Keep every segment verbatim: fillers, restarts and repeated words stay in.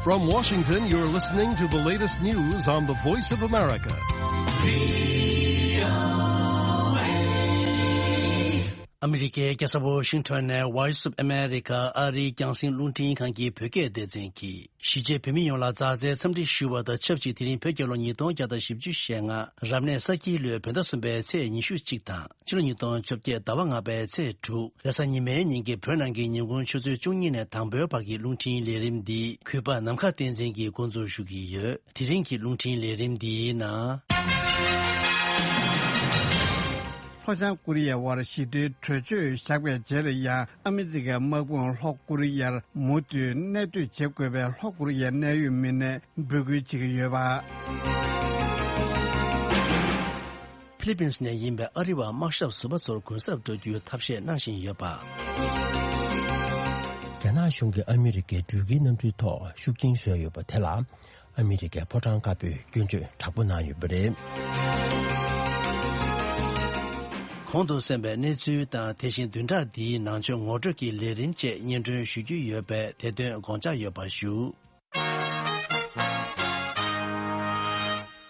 From Washington, you're listening to the latest news on the Voice of America. ཨ་མི་རི་ཀའི་རྒྱལ་ས་ཝོ་ཤིང་ཊོན་ནས་Voice of America ཨ་རིའི་རྒྱང་སྲིང་རླུང་འཕྲིན་ཁང་གི་བོད་སྐད་སྡེ་ཚན་གྱིས། གཞིས་བྱེས་བོད་མི་ཡོངས་ལ་མཛའ་བརྩེའི་འཚམས་འདྲི་ཞུ་བ་དང་ཆབས་ཅིག་དེ་རིང་བོད་རྒྱལ་ལོ་ཉིས་སྟོང་བརྒྱ་དང་བཞི་བཅུ་ཞེ་ལྔ་རབ་གནས་ས་ཁྱིའི་ལོའི་བོད་ཟླ་གསུམ་པའི་ཚེས་ཉི་ཤུ་གཅིག་དང་། ཕྱི་ལོ་ཉིས་སྟོང་བཅོ་བརྒྱད་ཟླ་བ་ལྔ་པའི་ཚེས་དྲུག་རེས་གཟའ་ཉི་མའི་ཉིན་གྱི་བོད་ནང་གི་ཉིན་གུང་ཆུ་ཚོད་བཅུ་གཉིས་ནས་དང་པོའི་བར་གྱི་རླུང་འཕྲིན་ལས་རིམ་འདི་གུས་པ་ནམ་མཁའ་བསྟན་འཛིན་གྱིས་འགོ་འཛུགས་ཞུ་གི་ཡོད། དེ་རིང་གི་རླུང་འཕྲིན་ལས་རིམ་འདིའི་ནང་། ལྷོ་བྱང་ཀོ་རི་ཡའི་དབར་ཞི་བདེའི་གྲོས་ཆོད་བཞག་པའི་རྗེས་ལ་ཡང་ཨ་མི་རི་ཀའི་དམག་དཔུང་ལྷོ་ཀོ་རི་ཡར་མུ་མཐུད་གནས་སྡོད་བྱེད་དགོས་པའི་ལྷོ་ཀོ་རི་ཡའི་གནད་ཡོད་མི་སྣས་འབོད་སྐུལ་བྱེད་ཀྱི་ཡོད་པ། ཕི་ལི་པིན་ནས་ཡིན་པའི་ཨ་རི་བ་དམག་ཞབས་ཟུར་པ་ཚོར་གུན་གསབ་སྤྲོད་རྒྱུའི་ཐབས་ཤེས་གནང་བཞིན་ཡོད་པ། རྒྱ་ནག་གཞུང་གིས་ཨ་མི་རི་ཀའི་འགྲུལ་སྐྱེལ་གནམ་གྲུའི་ཐོག་ཤུགས་རྐྱེན་བཟོས་ཡོད་པ་དེ་ལ། ཨ་མི་རི་ཀའི་ཕོ་བྲང་དཀར་པོས་སྐྱོན་བརྗོད་དྲག་པོ་གནང་ཡོད་པ་རེད། གོང་དུ་གསན་པའི་གནས་ཚུལ་དང་། དེ་བཞིན་བདུན་ཕྲག་འདིའི་ནང་ཆོས་ངོ་སྤྲོད་ཀྱི་ལས་རིམ་བཅས་སྙན་སྒྲོན་ཞུ་རྒྱུ་ཡོད་པས། དེ་དོན་དགོངས་འཇགས་ཡོད་པ་ཞུ།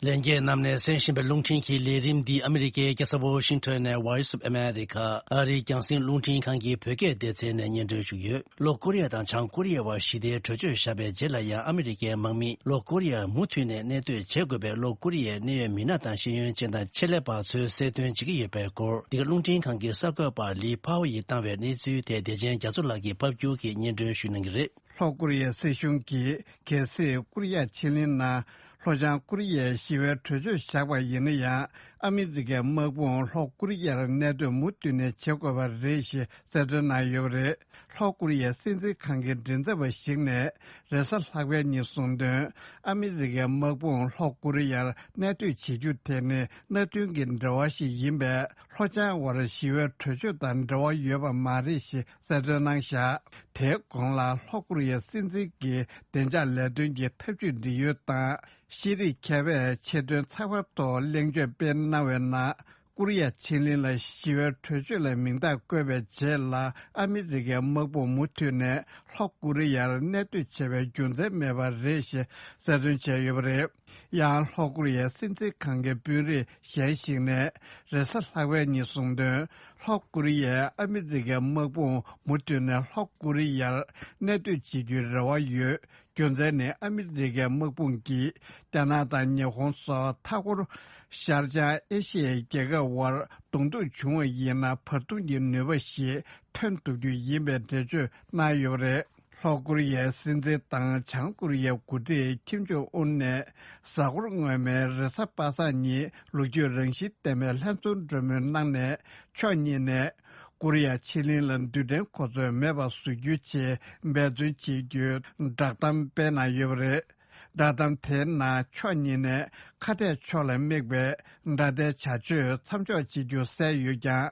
ལྷན་རྒྱས་རྣམས་ནས་གསན་བཞིན་པའི་རླུང་འཕྲིན་གྱི་ལས་རིམ་འདི་ཨ་མི་རི་ཀའི་རྒྱལ་ས་ཝོ་ཤིང་ཊོན་ནས་Voice of America ཨ་རིའི་རྒྱང་སྲིང་རླུང་འཕྲིན་ཁང་གི་བོད་སྐད་སྡེ་ཚན་ནས་སྙན་སྒྲོན་ཞུ་གི་ཡོད། ལྷོ་ཀོ་རི་ཡ་དང་བྱང་ཀོ་རི་ཡའི་དབར་ཞི་བདེའི་གྲོས་ཆོད་བཞག་པའི་རྗེས་ལ་ཡང་ཨ་མི་རི་ཀའི་དམག་མིས་ལྷོ་ཀོ་རི་ཡར་མུ་མཐུད་ནས་གནས་སྡོད་བྱེད་དགོས་པའི་ལྷོ་ཀོ་རི་ཡའི་གནད་ཡོད་མི་སྣ་དང་ཤེས་ཡོན་ཅན་དང་ཆེད་ལས་པ་ཚོས་གསལ་སྟོན་བྱེད་ཀྱི་ཡོད་པའི་སྐོར། འདི་ག་རླུང་འཕྲིན་ཁང་གི་གསར་འགོད་པ་ལི་ཕའོ་ཡིས་བཏང་བའི་གནས་ཚུལ་དེ་བདེ་ཆེན་རྒྱ་མཚོ་ལགས་ཀྱིས་ཕབ་སྒྱུར་གྱིས་སྙན་སྒྲོན་ཞུ་གནང་གི་རེད། ལྷོ་ཀོ་རི་ཡའི་སྲིད་གཞུང་གིས་གལ་སྲིད་ཀོ་རི་ཡ་ཕྱེད་གླིང་ནང་ལྷོ་བྱང་ཀོ་རི་ཡའི་ཞི་བའི་གྲོས་ཆོད་བཞག་པ་ཡིན་ན་ཡང་། ཨ་མི་རི་ཀའི་དམག་དཔུང་ལྷོ་ཀོ་རི་ཡར་གནས་སྡོད་མུ་མཐུད་ནས་བྱེད་དགོས་པ་རེད་ཞེས་གསལ་སྟོན་གནང་ཡོད་པ་རེད། ལྷོ་ཀོ་རི་ཡའི་སྲིད་འཛིན་ཁང་གི་མགྲིན་ཚབ་པ་ཞིག་ནས་རེས་གཟའ་ལྷག་པའི་ཉིན་གསུངས་དོན། ཨ་མི་རི་ཀའི་དམག་དཔུང་ལྷོ་ཀོ་རི་ཡར་གནས་སྡོད་བྱེད་རྒྱུ་དེ་ནི་མནའ་མཐུན་གྱི་འབྲེལ་བ་ཞིག་ཡིན་པས། ལྷོ་བྱང་དབར་ཞི་བའི་གྲོས་ཆོད་དང་འབྲེལ་བ་ཡོད་པ་མ་རེད་ཞེས་གསལ་སྟོན་གནང་བཞག་དེའི་གོང་ལ་ལྷོ་ཀོ་རི་ཡའི་སྲིད་འཛིན་གྱི་བདེ་འཇགས་ལས་དོན་གྱི་ཐབས་ཇུས་འབྲེལ་ཡོད་དང་། ཤེས་རིག་མཁས་པས་ཆེད་དོན་ཚགས་པར་ཐོག་གླེང་བརྗོད་སྤེལ་གནང་བའི་ནང་། ཀོ་རི་ཡ་ཕྱེད་གླིང་ལ་ཞི་བའི་གྲོས་ཆོད་ལ་མིང་རྟགས་བཀོད་པའི་རྗེས་ལ། ཨ་མི་རི་ཀའི་དམག་དཔུང་མུ་མཐུད་ནས་ལྷོ་ཀོ་རི་ཡར་གནས་སྡོད་བྱེད་པའི་རྒྱུ་མཚན་མེད་པ་རེད་ཞེས་གསལ་སྟོན་བྱས་ཡོད་པ་རེད། ཡང་ལྷོ་ཀོ་རི་ཡའི་སྲིད་འཛིན་ཁང་གི་དཔོན་རིགས་གཞན་ཞིག་ནས་རེས་གཟའ་ལྷག་པའི་ཉིན་གསུངས་དོན། ལྷོ་ཀོ་རི་ཡས་ཨ་མི་རི་ཀའི་དམག་དཔུང་མུ་མཐུད་ནས་ལྷོ་ཀོ་རི་ཡར་གནས་སྡོད་བྱེད་རྒྱུའི་རེ་བ་ཡོད། རྒྱུ་མཚན་ནི་ཨ་མི་རི་ཀའི་དམག་དཔུང་གིས་རྒྱ་ནག་དང་ཉི་ཧོང་སོགས་མཐའ་འཁོར་ཤར་བྱང་ཨེ་ཤི་ཡའི་རྒྱལ་ཁབ་དབར་གདོང་ཐུག་བྱུང་བ་ཡིན་ན་བར་འདུམ་གྱི་ནུས་པ་ཞིག་ཐོན་ཐུབ་རྒྱུ་ཡིན་པའི་འགྲེལ་བརྗོད་གནང་ཡོད་པ་རེད། ལྷོ་ཀོ་རི་ཡའི་སྲིད་འཛིན་དང་བྱང་ཀོ་རི་ཡའི་འགོ་ཁྲིད་ཁིམ་ཇོང་ཨུན་ནས་གཟའ་འཁོར་སྔོན་མའི་རེས་གཟའ་པ་སངས་ཉིན་ལོ་རྒྱུས་རང་བཞིན་ལྡན་པའི་ལྷན་ཚོགས་གྲོས་མོལ་གནང་ནས། ཕྱོགས་གཉིས་ནས་ཀོ་རི་ཡ་ཕྱེད་གླིང་ལ་རྡུལ་ཕྲན་གོ་མཚོན་མེད་པ་བཟོ་རྒྱུའི་ཆེད་འབད་བརྩོན་བྱེད་རྒྱུའི་བསྒྲགས་གཏམ་སྤེལ་གནང་ཡོད་པ་རེད། བསྒྲགས་གཏམ་དེའི་ནང་ཕྱོགས་གཉིས་ནས་ཁ་གཏད་ཕྱོགས་ལ་དམིགས་པའི་དགྲ་ཟླའི་བྱ་སྤྱོད་མཚམས་འཇོག་བྱེད་རྒྱུ་གསལ་ཡོད་ཀྱང་།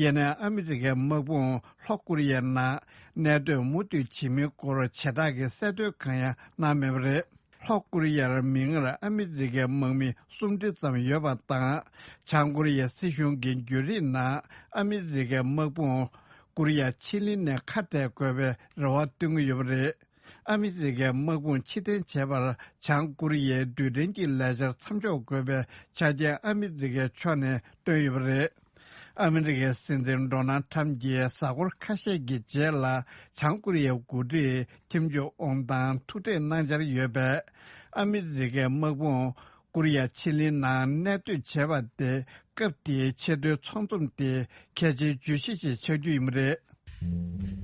ཡིན་ནའི་ཨ་མི་རི་ཀའི་དམག་དཔུང་ལྷོ་ཀོ་རི་ཡའི་ནང་གནས་སྡོད་མུ་མཐུད་བྱེད་མིན་སྐོར་བྱེ་བྲག་གི་གསལ་སྟོན་གང་ཡང་གནང་མེད་པ་རེད། ལྷོ་ཀོ་རི་ཡར་མིག་སྔར་ཨ་མི་རི་ཀའི་དམག་མི་སུམ་ཁྲི་ཙམ་ཡོད་པ་དང་། བྱང་ཀོ་རི་ཡའི་སྲིད་གཞུང་གི་བརྒྱུད་རིམ་ནང་ཨ་མི་རི་ཀའི་དམག་དཔུང་ཀོ་རི་ཡ་ཕྱེད་གླིང་ནས་ཁ་བྲལ་དགོས་པའི་རེ་བ་བཏོན་གྱི་ཡོད་པ་རེད། ཨ་མི་རི་ཀའི་དམག་དཔུང་ཕྱིར་འཐེན་བྱས་པར་བྱང་ཀོ་རི་ཡའི་རྡུལ་ཕྲན་གྱི་ལས་འཆར་མཚམས་འཇོག་དགོས་པའི་ཆ་རྐྱེན་ཨ་མི་རི་ཀའི་ཕྱོགས་ནས་བཏོན་ཡོད་པ་རེད། ཨ་མི་རི་ཀའི་སྲིད་འཛིན་ཌོ་ནལ་ཁྲམ་གྱིས་གཟའ་འཁོར་ཁ་ཤས་ཀྱི་རྗེས་ལ་བྱང་ཀོ་རི་ཡའི་འགོ་ཁྲིད་ཁིམ་ཇོང་ཨུན་དང་ཐུག་འཕྲད་གནང་འཆར་ཡོད་པས། ཨ་མི་རི་ཀའི་དམག་དཔུང་ཀོ་རི་ཡ་ཕྱེད་གླིང་ནང་གནས་སྡོད་བྱས་པ་དེ་སྐབས་དེའི་ཆེས་མཐོའི་ཚོགས་འཛོམས་དེ་གལ་ཆེའི་བརྗོད་གཞི་ཞིག་ཆགས་རྒྱུ་ཡིན་པ་རེད།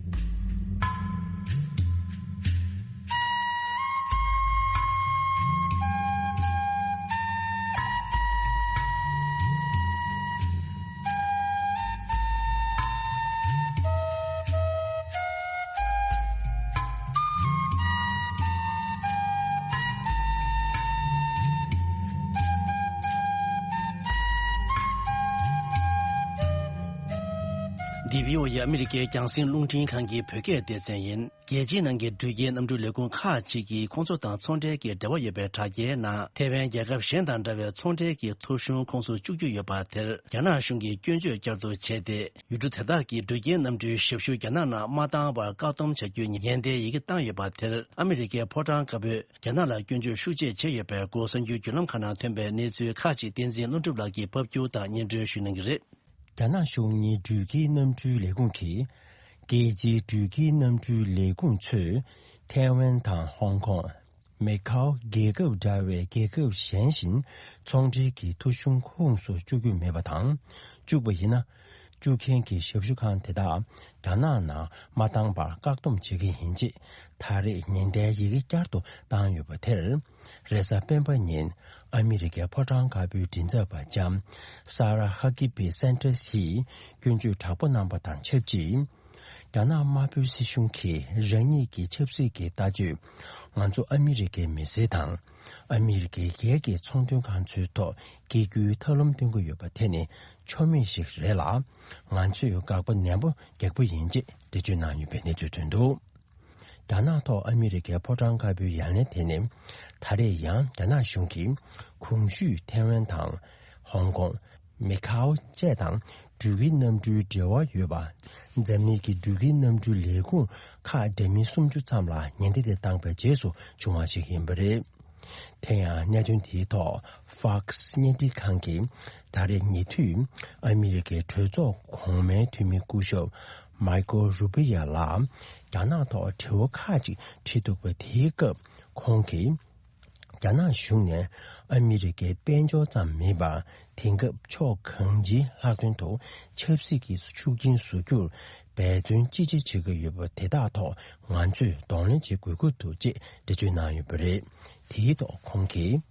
འདི་བྷི་ཨོ་ཨེ་ཨ་མི་རི་ཀའི་རྒྱང་སྲིང་རླུང་འཕྲིན་ཁང་གི་བོད་སྐད་སྡེ་ཚན་ཡིན། རྒྱལ་སྤྱིའི་ནང་གི་འགྲུལ་སྐྱེལ་གནམ་གྲུའི་ལས་ཁུངས་ཁག་ཅིག་གིས་ཁོང་ཚོ་དང་ཚོང་འབྲེལ་གྱི་འབྲེལ་བ་ཡོད་པའི་དྲ་རྒྱའི་ནང་ཐེ་ཝན་རྒྱལ་ཁབ་གཞན་དང་འདྲ་བའི་ཚོང་འབྲེལ་གྱི་ཐོ་གཞུང་ཁོངས་སུ་བཅུག་རྒྱུ་ཡོད་པ་དེར་རྒྱ་ནག་གཞུང་གིས་སྐྱོན་བརྗོད་བསྐྱར་དུ་བྱས་ཏེ། ཡུལ་གྲུ་དེ་དག་གིས་འགྲུལ་སྐྱེལ་གནམ་གྲུའི་ཞབས་ཞུ་རྒྱ་ནག་ནང་མ་བཏང་བར་བཀག་སྡོམ་བྱ་རྒྱུའི་ཉེན་བརྡའི་ཡི་གེ་བཏང་ཡོད་པ་དེར་ཨ་མི་རི་ཀའི་ཕོ་བྲང་དཀར་པོས་རྒྱ་ནག་ལ་སྐྱོན་བརྗོད་ཤུགས་ཆེ་བྱས་ཡོད་པའི་སྐོར་གསར་འགྱུར་བརྒྱུད་ལམ་ཁག་ནང་ཐོན་པའི་གནས་ཚུལ་ཁག་ཅིག་བསྟན་འཛིན་ཀླུ་སྒྲུབ་ལགས་ཀྱིས་ཕབ་སྒྱུར་དང་སྙན་སྒྲོན་ཞུ་གནང་གི་རེད། རྒྱ་ནག་གཞུང་ནི་འགྲུལ་སྐྱེལ་གནམ་གྲུའི་ལས་ཁུངས་ཀྱིས། རྒྱལ་སྤྱིའི་འགྲུལ་སྐྱེལ་གནམ་གྲུའི་ལས་ཁུངས་ཚོས་ཐའེ་ཝན་དང་ཧོང་ཀོང་། མེ་ཁའོ་རྒྱལ་ཁབ་འདྲ་བའི་རྒྱལ་ཁབ་གཞན་བཞིན་ཚོང་འབྲེལ་གྱི་ཐོ་གཞུང་ཁོངས་སུ་བཅུག་རྒྱུ་མེད་པ་དང་། བཅུག་པ་ཡིན་ན། བཅུག་མཁན་གྱི་ཞབས་ཞུ་ཁང་དེ་དག་རྒྱ་ནག་ནང་མ་བཏང་བར་བཀག་སྡོམ་བྱེད་ཀྱི་ཡིན་ཅེས་ད་རེས་ཉེན་བརྡའི་ཡི་གེ་བསྐྱར་དུ་བཏང་ཡོད་པ་དེར། རེས་གཟའ་སྤེན་པ་ཉིན་ཨ་མི་རི་ཀའི་ཕོ་བྲང་དཀར་པོའི་མགྲིན་ཚབ་པ་ལྕམ་སཱ་ར་ཧ་ཀི་པི་སན་ཏྲེས་ཡིས་སྐྱོན་བརྗོད་དྲག་པོ་གནང་པ་དང་ཆབས་ཅིག་རྒྱ་ནག་དམར་པོའི་སྲིད་གཞུང་གིས་རང་ཉིད་ཀྱི་ཆབ་སྲིད་ཀྱི་ལྟ་སྤྱོད། ང་ཚོ་ཨ་མི་རི་ཀའི་མི་སེར་དང་། ཨ་མི་རི་ཀའི་སྒེར་གྱི་ཚོང་དོན་ཁང་ཚོའི་ཐོག་སྐྱེ་རྒྱུའི་ཐབས་ལམ་སྟོན་གྱི་ཡོད་པ་དེ་ནི་ཆོ་མེད་ཞིག་རེད་ལ། ང་ཚོས་དགག་པ་ནན་པོ་རྒྱག་པ་ཡིན་ཅེས་འགྲེལ་བརྗོད་གནང་ཡོད་པའི་གནས་ཚུལ་ཐོན་འདུག་རྒྱ་ནག་ཐོག་ཨ་མི་རི་ཀའི་ཕོ་བྲང་དཀར་པོའི་ཡ་ལན་དེ་ནི། ད་རེས་ཡང་རྒྱ་ནག་གཞུང་གིས་གོང་ཞུས་ཐའེ་ཝན་དང་། ཧོང་ཀོང་། མེ་ཁའོ་བཅས་དང་འགྲུལ་སྐྱེལ་གནམ་གྲུའི་འབྲེལ་བ་ཡོད་པ། འཛམ་གླིང་གི་འགྲུལ་སྐྱེལ་གནམ་གྲུའི་ལས་ཁུངས་ཁག་འདྲ་མིན་སུམ་ཅུ་ཙམ་ལ་ཉེན་བརྡ་དེ་བཏང་པའི་རྗེས་སུ་བྱུང་བ་ཞིག་ཡིན་པ་རེད། དེ་ཡང་གནད་དོན་དེའི་ཐོག་Fox་བརྙན་འཕྲིན་ཁང་གིས་ད་རེས་ཉེ་དུས་ཨ་མི་རི་ཀའི་གྲོས་ཚོགས་གོང་མའི་འཐུས་མི་སྐུ་ཞབས་Marco Rubio་ལ་རྒྱ་ནག་ཐོག་དྲི་བ་ཁག་ཅིག་དྲིས་འདུག་པ། དེའི་སྐབས་ཁོང་གིས། རྒྱ་ནག་གཞུང་ནས་ཨ་མི་རི་ཀའི་དཔལ་འབྱོར་ཙམ་མིན་པར། དེང་སྐབས་ཕྱོགས་གང་ཅིའི་ལྷག་དོན་དུ་ཆབ་སྲིད་ཀྱི་ཤུགས་རྐྱེན་བཟོ་རྒྱུར་འབད་བརྩོན་ཅི་ཆེ་བྱེད་ཀྱི་ཡོད་པ་དེ་དག་ཐོག་ང་ཚོས་གདོང་ལེན་བྱེད་དགོས་ཀྱི་འདུག་ཅེས་འགྲེལ་བརྗོད་གནང་ཡོད་པ་རེད། དེའི་ཐོག་ཁོང་གིས།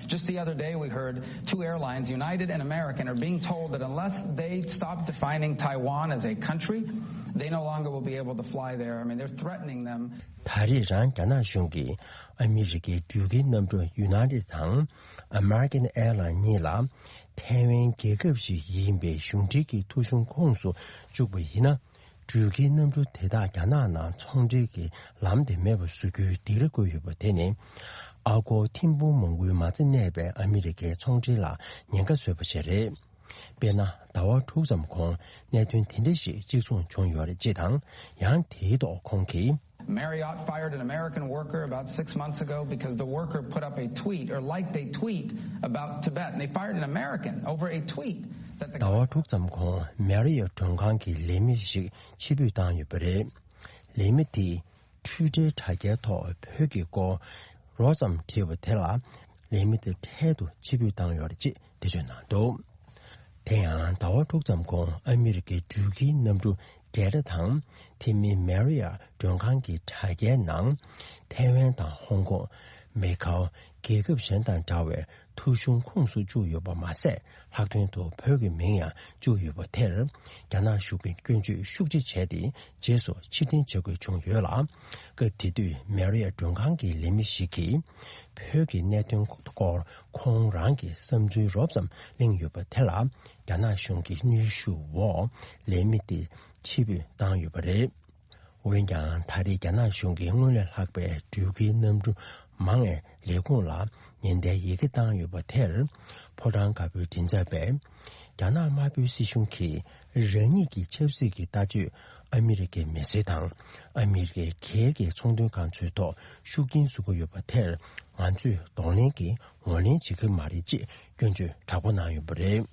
Just the other day, we heard two airlines, United and American, are being told that unless they stop defining Taiwan as a country, they no longer will be able to fly there. I mean, they're threatening them. ད་རེས་རང་རྒྱ་ནག་གཞུང་གིས་ཨ་མི་རི་ཀའི་འགྲུལ་སྐྱེལ་གནམ་གྲུ་United་དང་American Airlines་གཉིས་ལ་ཐའེ་ཝན་རྒྱལ་ཁབ་ཞིག་ཡིན་པའི་གཞུང་འབྲེལ་གྱི་ཐོ་གཞུང་ཁོངས་སུ་བཅུག་པ་ཡིན་ན། འགྲུལ་སྐྱེལ་གནམ་གྲུ་དེ་དག་རྒྱ་ནག་ནང་ཚོང་འབྲེལ་གྱི་ལམ་དེ་མེད་པར་བཟོ་རྒྱུའི་སྡིགས་ར་བསྐུལ་ཡོད་པ་དེ་ནི། ཨ་སྒོར་ཐེར་འབུམ་མང་པོའི་མ་རྩ་གནས་པའི་ཨ་མི་རི་ཀའི་ཚོང་འབྲེལ་ལ་ཉེན་ཁ་བཟོས་པ་ཞིག་རེད། དཔེར་ན། ཟླ་བ་དྲུག་ཙམ་གོང་གནད་དོན་དེ་འདྲ་ཞིག་གཅིག་མཚུངས་བྱུང་ཡོད་རེད་ཅེས་དང་། ཡང་དེའི་ཐོག་ཁོང་གིས། Marriott fired an American worker about six months ago because the worker put up a tweet or liked a tweet about Tibet. And they fired an American over a tweet that the ཟླ་བ་དྲུག་ཙམ་གོང་མེ་རི་ཡ་མགྲོན་ཁང་གི་ལས་མི་ཞིག་ཕྱིར་འབུད་བཏང་ཡོད་པ་རེད། ལས་མི་དེས་ཊུའི་ཊར་དྲ་རྒྱའི་ཐོག་བོད་ཀྱི་སྐོར་རོབ་ཙམ་བྲིས་པ་དེ་ལ། ལས་མི་དེ་འཕྲལ་དུ་ཕྱིར་འབུད་བཏང་ཡོད་རེད་ཅེས་འགྲེལ་བརྗོད་གནང་འདུག་དེ་ཡང་ཟླ་བ་དྲུག་ཙམ་གོང་ཨ་མི་རི་ཀའི་འགྲུལ་སྐྱེལ་གནམ་གྲུ་ཌེལ་ཊ་དང་དེ་མིན་མེ་རི་ཡ་མགྲོན་ཁང་གི་དྲ་རྒྱའི་ནང་ཐའེ་ཝན་དང་ཧོང་ཀོང་། མེ་ཁའོ་རྒྱལ་ཁབ་གཞན་དང་འདྲ་བའི་ཐོ་གཞུང་ཁོངས་སུ་བཅུག་ཡོད་པ་མ་ཟད། ལྷག་དོན་དུ་བོད་ཀྱི་མིང་ཡང་བཅུག་ཡོད་པ་དེར། རྒྱ་ནག་གཞུང་གིས་སྐྱོན་བརྗོད་ཤུགས་ཆེ་བྱས་ཏེ། རྗེས་སུ་ཕྱིར་འཐེན་བྱ་དགོས་བྱུང་ཡོད་ལ། སྐབས་དེ་དུས་མེ་རི་ཡ་མགྲོན་ཁང་གི་ལས་མི་ཞིག་གིས། བོད་ཀྱི་གནད་དོན་སྐོར་ཁོང་རང་གི་བསམ་ཚུལ་རོབ་ཙམ་གླེང་ཡོད་པ་དེ་ལ། རྒྱ་ནག་གཞུང་གིས་གནོན་ཤུགས་འོག་ལས་མི་དེ་ཕྱིར་འབུད་བཏང་ཡོད་པ་རེད། འོན་ཀྱང་། ད་རེས་རྒྱ་ནག་གཞུང་གིས་སྔོན་ལས་ལྷག་པའི་འགྲུལ་སྐྱེལ་གནམ་གྲུ་མང་བའི་ལས་ཁུངས་ལ་ཉེན་བརྡའི་ཡི་གེ་བཏང་ཡོད་པ་དེར། ཕོ་བྲང་དཀར་པོའི་མགྲིན་ཚབ་པས། རྒྱ་ནག་དམར་པོའི་སྲིད་གཞུང་གིས་རང་ཉིད་ཀྱི་ཆབ་སྲིད་ཀྱི་ལྟ་སྤྱོད་ཨ་མི་རི་ཀའི་མི་སེར་དང་ཨ་མི་རི་ཀའི་སྒེར་གྱི་ཚོང་དོན་ཁང་ཚོའི་ཐོག་ཤུགས་རྐྱེན་བཟོ་གི་ཡོད་པ་དེར་ང་ཚོས་གདོང་ལེན་གྱིས་ངོས་ལེན་བྱེད་ཀྱི་མ་རེད་ཅེས་སྐྱོན་བརྗོད་དྲག་པོ་གནང་ཡོད་པ་རེད།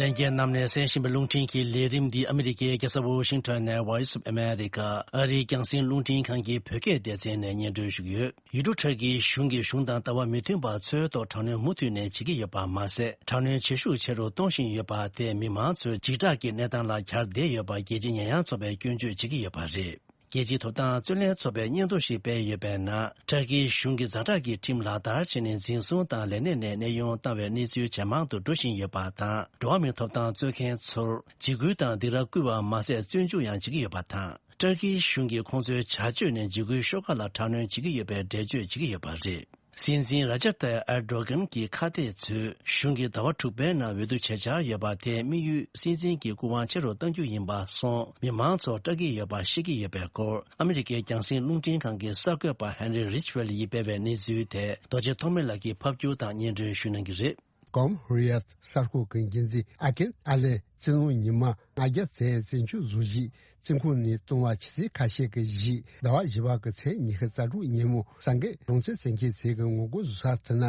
ལྷན་རྒྱས་རྣམས་ནས་གསན་བཞིན་པའི་རླུང་འཕྲིན་གྱི་ལས་རིམ་འདི་ཨ་མི་རི་ཀའི་རྒྱལ་ས་ཝོ་ཤིང་ཊོན་ནས་Voice of America ཨ་རིའི་རྒྱང་སྲིང་རླུང་འཕྲིན་ཁང་གི་བོད་སྐད་སྡེ་ཚན་ནས་སྙན་སྒྲོན་ཞུ་གི་ཡོད། ཡུལ་གྲུ་ཁག་གིས་གཞུང་གིས་གཞུང་དང་ལྟ་བ་མི་མཐུན་པ་ཚོའི་ཐོག་དྲག་གནོན་མུ་མཐུད་ནས་བྱེད་ཀྱི་ཡོད་པ་མ་ཟད། དྲག་གནོན་བྱེད་ཤུགས་ཆེ་རུ་གཏོང་བཞིན་ཡོད་པ་དེས་མི་མང་ཚོའི་འཇིགས་སྐྲག་གི་གནས་སྟངས་ལ་གྱར་བསྡད་ཡོད་པ་རྒྱལ་སྤྱིའི་ཉེས་ཡངས་ཚོགས་པས་སྐྱོན་བརྗོད་བྱེད་ཀྱི་ཡོད་པ་རེད། རྒྱལ་སྤྱིའི་ཐོབ་ཐང་རྩོད་ལེན་ཚོགས་པས་སྙན་ཐོ་ཞིག་སྤེལ་ཡོད་པའི་ནང་། ཏུར་ཀིའི་གཞུང་གིས་ཛ་དྲག་གི་ཁྲིམས་ལག་བསྟར་བྱས་ནས་འཛིན་བཟུང་དང་ལས་གནས་ནས་གནས་དབྱུང་བཏང་བའི་གནས་ཚུལ་ཇེ་མང་དུ་འགྲོ་བཞིན་ཡོད་པ་དང་། འགྲོ་བ་མིའི་ཐོབ་ཐང་རྩོད་མཁན་ཚོར་འཇིགས་སྐུལ་དང་སྡིགས་ར་བསྐུལ་བ་མ་ཟད་བཙོན་འཇུག་ཡང་བྱེད་ཀྱི་ཡོད་པ་དང་། ཏུར་ཀིའི་གཞུང་གིས་ཁོང་ཚོའི་བྱ་སྤྱོད་ནས་འཇིགས་སྐུལ་ཤོག་ཁག་ལ་དྲག་གནོན་བྱེད་ཀྱི་ཡོད་པའི་འགྲེལ་བརྗོད་བྱེད་ཀྱི་ཡོད་པ་རེད། སྲིད་འཛིན་ར་ཇབ་ཏཱ་ཡབ་ཨར་ཌོ་གྷན་གྱི་ཁ་གཏད་ཚོས་གཞུང་གིས་ཟླ་བ་དྲུག་པའི་ནང་འོས་བསྡུ་བྱེད་འཆར་ཡོད་པ་དེ་དམིགས་ཡུལ་སྲིད་འཛིན་གྱི་སྐུ་དབང་ཆེ་རུ་གཏང་རྒྱུ་ཡིན་པ་སོང་མི་མང་ཚོར་སྐྲག་གི་ཡོད་པ་ཤེས་ཀྱི་ཡོད་པའི་སྐོར། ཨ་མི་རི་ཀའི་རྒྱང་སྲིང་རླུང་འཕྲིན་ཁང་གི་གསར་འགོད་པ་ཧན་རི་རིཆ་ཝེལ་ཡིས་སྤེལ་བའི་གནས་ཚུལ་དེ་རྡོ་རྗེ་ཐོགས་མེད་ལགས་ཀྱིས་ཕབ་སྒྱུར་དང་སྙན་སྒྲོན་ཞུ་གནང་གི་རེད། ཀོམ་ཧུར་ཡད་གསར་ཤོག་གི་འགན་འཛིན་ཨ་ཀེན་ཨ་ལེ་བཙན་བཟུང་ཉི་མ་ལྔ་བརྒྱ་ཚེས་བཙན་འཇུག་བཟོ་གཞིས་བཙོན་ཁང་ནས་བཏང་བ་ཕྱི་ཚེས་ཁ་ཤས་ཀྱི་གཞིས་ཟླ་བ་བཞི་པ་གི་ཚེས་ཉི་ཤུ་རྩ་དྲུག་ཉིན་མོ་གསར་འགོད་རང་བཙན་བཙན་ཁྱེར་ཚོས་ཀྱི་ངོ་རྒོལ་བཟོ་ས་དེ་ན་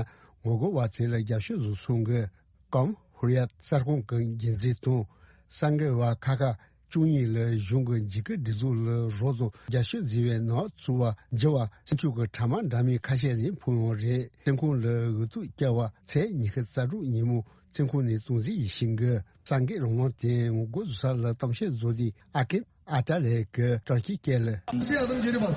ངོ་རྒོལ་བ་ཚོས་ལ་རྒྱབ་སྐྱོར་བཟོ་ཚུལ་གྱི་ཀོམ་ཧུར་ཡད་གསར་ཁང་གི་འགན་འཛིན་དང་གསར་འགོད་པ་ཁག་ཁག་བཅུ་གཉིས་ལ་གཞུང་གི་འཇིགས་སྐུལ་སྒྲིག་འཛུགས་ལ་རོགས་དང་རྒྱབ་སྐྱོར་བཟོས་པའི་ནག་བཙུགས་པ་བགྱི་བ་སེམས་ཤུགས་ཀྱི་ཕྲ་མ་འདྲ་མིན་ཁ་ཤས་རིང་ཕུལ་ཡོད་རེད། བཙོན་ཁང་ལ་འོས་བསྡུ་བསྐྱལ་བ་ཚེས་ཉི་ཤུ་རྩ་དྲུག་ཉིན་མོ་བཙོན་ཁང་ནས་གཏོང་རྩིས་ཡིན་ཞིང་གི་གསར་འགོད་རང་དབང་དེ་ངོ་རྒོལ་བཟོ་ས་ལ་གཏམ་བཤད་བཟོ་དུས་ཨ་ཀེན་ཨ་ཏཱ་ལེ་གིས་ཏུར་ཀིའི་སྐད་ལ། Bir adım geri bas.